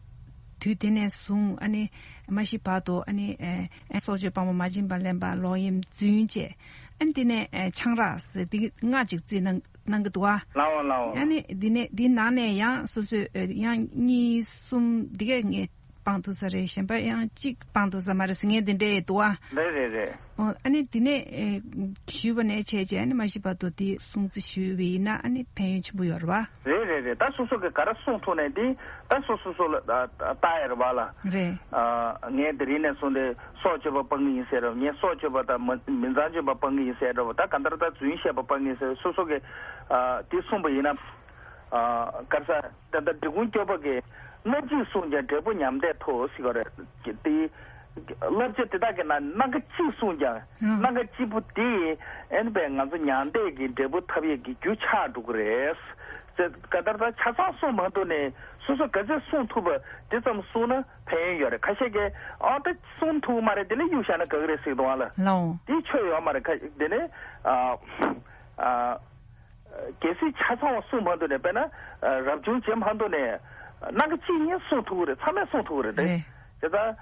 དུས་དེ་ནས་བཟུང་ཨ་ནི་མ་ཤི་བར་དུ་ཨ་ནི་ཨེ་ཨེ་སྲོག་གཅོད་སྤང་བ། མ་བྱིན་པ་ལེན་པ། ལོག་གཡེམ། རྫུན་བཅས། ཨ་ནི་དེ་ནས་ཨེ་ཆང་རག་ཟེར་དེ་ལྔ་ཅིག་རྩིས་གནང་གནང་གི་འདུག་ཨ། ལའོ་ལའོ། ཨ་ནི་འདི་ནས་འདི་ནང་ནས་ཡང་སོ་སོས་ཨེ་ཡང་གཉིས་གསུམ་འདི་གས་ངས་སྤང་ཐུབ་ས་རེད། གཞན་པ་ཡང་གཅིག་སྤང་ཐུབ་ས་མ་རེད་ཟེར་མཁན་དེ་འདྲས་འདུག་ཨ། རེད་རེད་རེད། ཨོ་ཨ་ནི་འདི་ནས་ཨེ་ཞུས་པ་ནས་བྱས་བྱས་ཨ་ནི་མ་ཤི་བར་དུ་འདི་སྲུང་བརྩི་ཞུས་པ་ཡིན་ན་ཨ་ནི་ཕན་ཡོན་ཆེན་པོ་ཡོད་རེད་པ། རེད་རེད་རེད། ད་སོ་སོ་གི་ག་རེ་སྲུང་ཐུབ་ནས་འདི་ད་སོ་སོ་སོ་ལ་ཨ་ཨ་ལྟ་ཡ་རེད་པ་ལ། རེད། ཨ་ངས་དེ་རིང་ནས་བཟུང་སྟེ་སྲོག་གཅོད་པ་སྤང་གི་ཡིན་ཟེར་རོ། ངས་སྲོག་གཅོད་པ་དང་མི་མི་ཚངས་སྤྱོད་པ་སྤང་གི་ཡིན་ཟེར་རོ། ད་གང་ལྟར་ད་རྫུན་བཤད་པ་སྤང་གི་ཡིན་ཟེར། སོ་སོ་གི་ཨ་དེ་གསུངས་པ་ཡིན་ན། ཨ་ག་རེ་ཟ། ད་ལྟ་འབྲི་གུང་སྐྱོབ་པ་གིས་སྔ་ཕྱི་བསྲུངས་ཀྱང་འབྲས་བུ་ཉམས་དག་ཐོབ་ཟེར་གྱི་རེད། དེ་བསླབ་བྱ་དེ་དག་གི་ནང་སྣ་ཁ་གཅིག་བསྲུངས་ཀྱང་། ཨ། སྣ་ཁ་གཅིག་པོ་དེ་ཨེ་ནི་པས་ང་ཚོ་མྱང་འདས་ཀྱི་འབྲས་བུ་ཐོབ་ཡས་ཀྱི་རྒྱུ་ཆགས་འགྲོ་གི་རེད། ཟེར་ག་ལྟར་ད་ཆ་ཚང་བསྲུང་མ་ཐུབ་ནས་སོ་སོ་ག་ཚོད་བསྲུང་ཐུབ་པ་དེ་ཙམ་བསྲུངས་ན་ཕན་ཡོན་ཡོད་རེད། ཁ་ཤས་ཀྱིས་ཨ་ད་བསྲུང་ཐུབ་མ་རེད། དེ་ལས་གཡུག་བཞག་ན་དགའ་གི་རེད་ཟེར་གི་འདུག་ཨ་ལ། ལའོ། དེ་ཆོ་ཡོད་མ་རེད། ཁ་དེ་ནས་ཨ་ཨ། གལ་སྲིད་ཆ་ཚང་བ་བསྲུང་མ་ཐུབ་ནས། དཔེར་ན་རབ་བྱུང་བྱེད་མ་ཐུབ་ནས་སྣ་ཁ་གཅིག་གཉིས་བསྲུང་ཐུབ་ཀྱི་རེད། ཚང་མས་བསྲུང་ཐུབ་ཀྱི་རེད་དེ། རེད། དེ་ལྟར་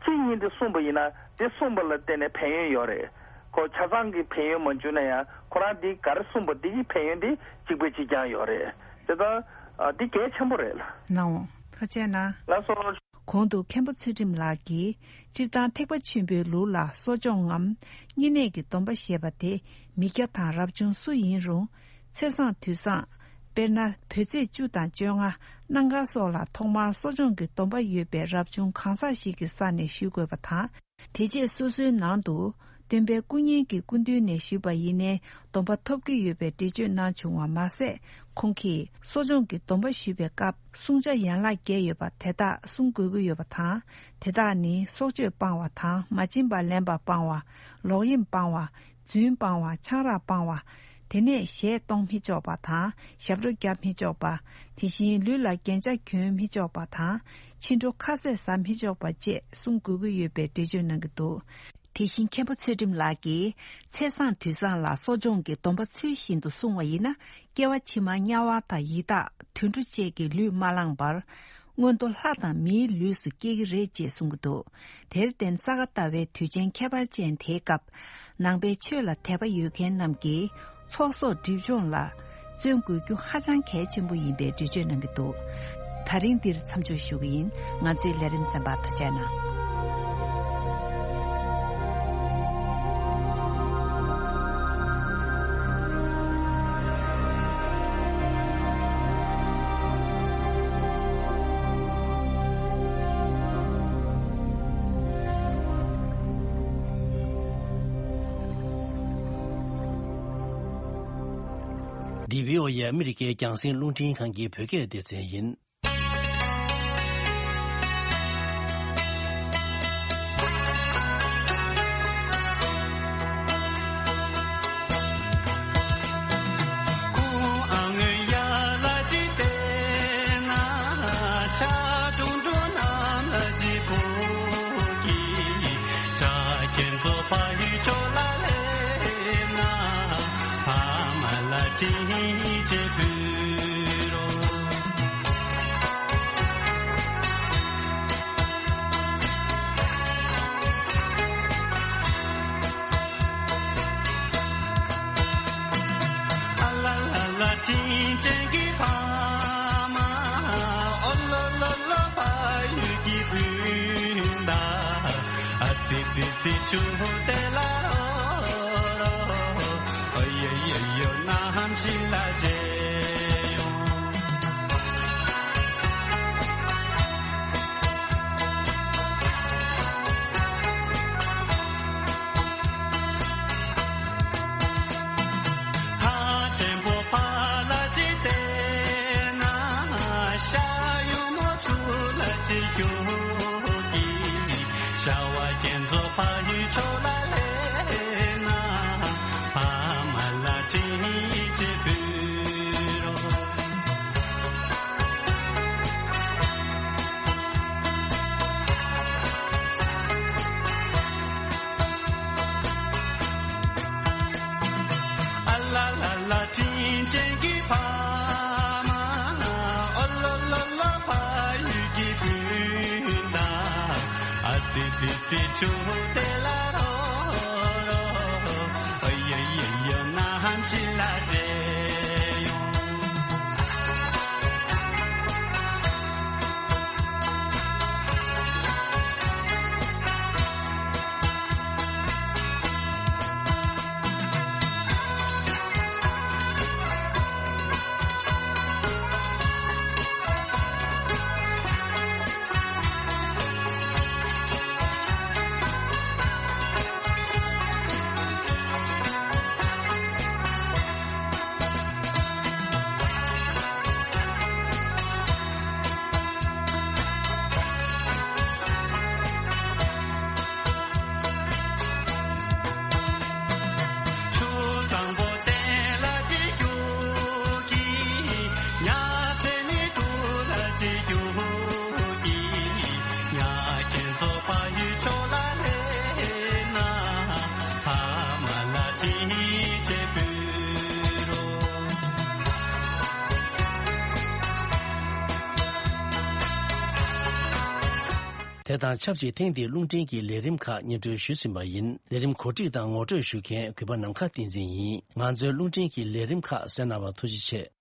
གཅིག་གཉིས་དེ་བསྲུངས་པ་ཡིན་ན་དེ་བསྲུངས་པ་ལ་བརྟེན་ནས་ཕན་ཡོན་ཡོད་རེད། ཁོ་ཆ་ཚང་གི་ཕན་ཡོན་མ་བྱུང་ན་ཡང་ཁོ་རང་དེ་ག་རེ་བསྲུངས་པ་དེ་གི་ཕན་ཡོན་དེ་གཅིག་པ་གཅིག་རྐྱང་ཡོད་རེད། དེ་ལྟར་དེ་གལ་ཆེན་པོ་རེད་ལ། ལའོ། ཐུགས་རྗེ་གནང་། ལགས་སོ། གོང་དུ་མཁན་པོ་ཚུལ་ཁྲིམས་ལགས་ཀྱིས་སྤྱིར་བཏང་ཐེག་པ་ཆེན་པོའི་ལུགས་ལ་གསོ་སྦྱོང་ངམ་བསྙེན་གནས་ཀྱི་སྡོམ་པ་ཞེས་པ་དེ་མི་སྐྱ་དང་རབ་བྱུང་སུ་ཡིན་རུང་ཚེས་བཟང་དུས་བཟང་། དཔེར་ན་བོད་ཚེས་བཅུ་དང་བཅོ་ལྔ། གནམ་གང་སོགས་ལ་ཐོག་མར་གསོ་སྦྱོང་གི་སྡོམ་པ་ཡོད་པའི་རབ་བྱུང་གང་ཟག་ཞིག་གི་ས་ནས་ཞུ་དགོས་པ་དང་། དེ་རྗེས་སོ་སོའི་ནང་དུ་སྟོན་པའི་སྐུ་བརྙན་གྱི་སྐུ་མདུན་ནས་ཞུས་པ་ཡིན་ནའི་སྡོམ་པ་ཐོབ་ཀྱི་ཡོད་པའི་འགྲེལ་བརྗོད་གནང་བྱུང་བ་མ་ཟད། ཁོང་གིས་གསོ་སྦྱོང་གི་སྡོམ་པ་ཞུས་པའི་སྐབས་བསྲུང་བྱ་ཡན་ལག་བརྒྱད་ཡོད་པ་དེ་དག་བསྲུང་དགོས་ཀྱི་ཡོད་པ་དང་། དེ་དག་ནི་སྲོག་གཅོད་སྤང་བ་དང་། མ་བྱིན་པ་ལེན་པ་སྤང་བ། ལོག་གཡེམ་སྤང་བ། རྫུན་སྤང་བ། ཆང་རག་སྤང་བ། དེ་ནས་གཞས་གཏོང་མི་ཆོག་པ་དང་། ཞབས་བྲོ་རྒྱག་མི་ཆོག་པ། དེ་བཞིན་ལུས་ལ་རྒྱན་ཆ་གྱོན་མི་ཆོག་པ་དང་། ཕྱི་དྲོ་ཁ་ཟས་ཟ་མི་ཆོག་པ་བཅས་བསྲུང་དགོས་ཀྱི་ཡོད་པའི་འགྲེལ་བརྗོད་གནང་གི་འདུག་དེ་བཞིན་མཁན་པོ་ཚུལ་ཁྲིམས་ལགས་ཀྱིས་ཚེས་བཟང་དུས་བཟང་ལ་གསོ་སྦྱོང་གི་སྡོམ་པ་ཚུལ་བཞིན་དུ་བསྲུང་བ་ཡིན་ན། སྐྱེ་བ་ཕྱི་མར་དམྱལ་བ་དང་ཡི་དྭགས། དུད་འགྲོ་བཅས་ཀྱི་ལུས་མ་བླངས་པར། མངོན་མཐོ་ལྷ་དང་མིའི་ལུས་སུ་སྐྱེ་གི་རེད་ཅེས་གསུང་གི་འདུག་དེར་བརྟེན་ས་ག་ཟླ་བའི་དུས་ཆེན་ཁྱད་པར་ཅན་དེའི་སྐབས། ནང་པའི་ཆོས་ལ་དད་པ་ཡོད་མཁན་རྣམས་ཀྱིས་ཚོགས་གསོག་སྒྲིབ་སྦྱོང་ལ་བརྩོན་དགོས་རྒྱུ་ཧ་ཅང་གལ་ཆེན་པོ་ཡིན་པའི་འགྲེལ་བརྗོད་གནང་གི་འདུག་ད་རིང་འདིར་མཚམས་འཇོག་ཞུ་གི་ཡིན། ང་ཚོའི་ལས་རིམ་གསན་པར་ཐུགས་རྗེ་གནང་། འདི་བྷི་ཨོ་ཨེ་ཨ་མི་རི་ཀའི་རྒྱང་སྲིང་རླུང་འཕྲིན་ཁང་གི་བོད་སྐད་སྡེ་ཚན་ཡིན། དེ་དང་ཆབས་ཅིག་ཐེངས་འདིའི་རླུང་འཕྲིན་གྱི་ལས་རིམ་ཁག་སྙན་སྒྲོན་ཞུས་ཟིན་པ་ཡིན། ལས་རིམ་གོ་སྒྲིག་དང་ངོ་སྤྲོད་ཞུ་མཁན་གུས་པ་ནམ་མཁའ་བསྟན་འཛིན་ཡིན། ང་ཚོའི་རླུང་འཕྲིན་གྱི་ལས་རིམ་ཁག་གསན་གནང་བར་ཐུགས་རྗེ་ཆེ།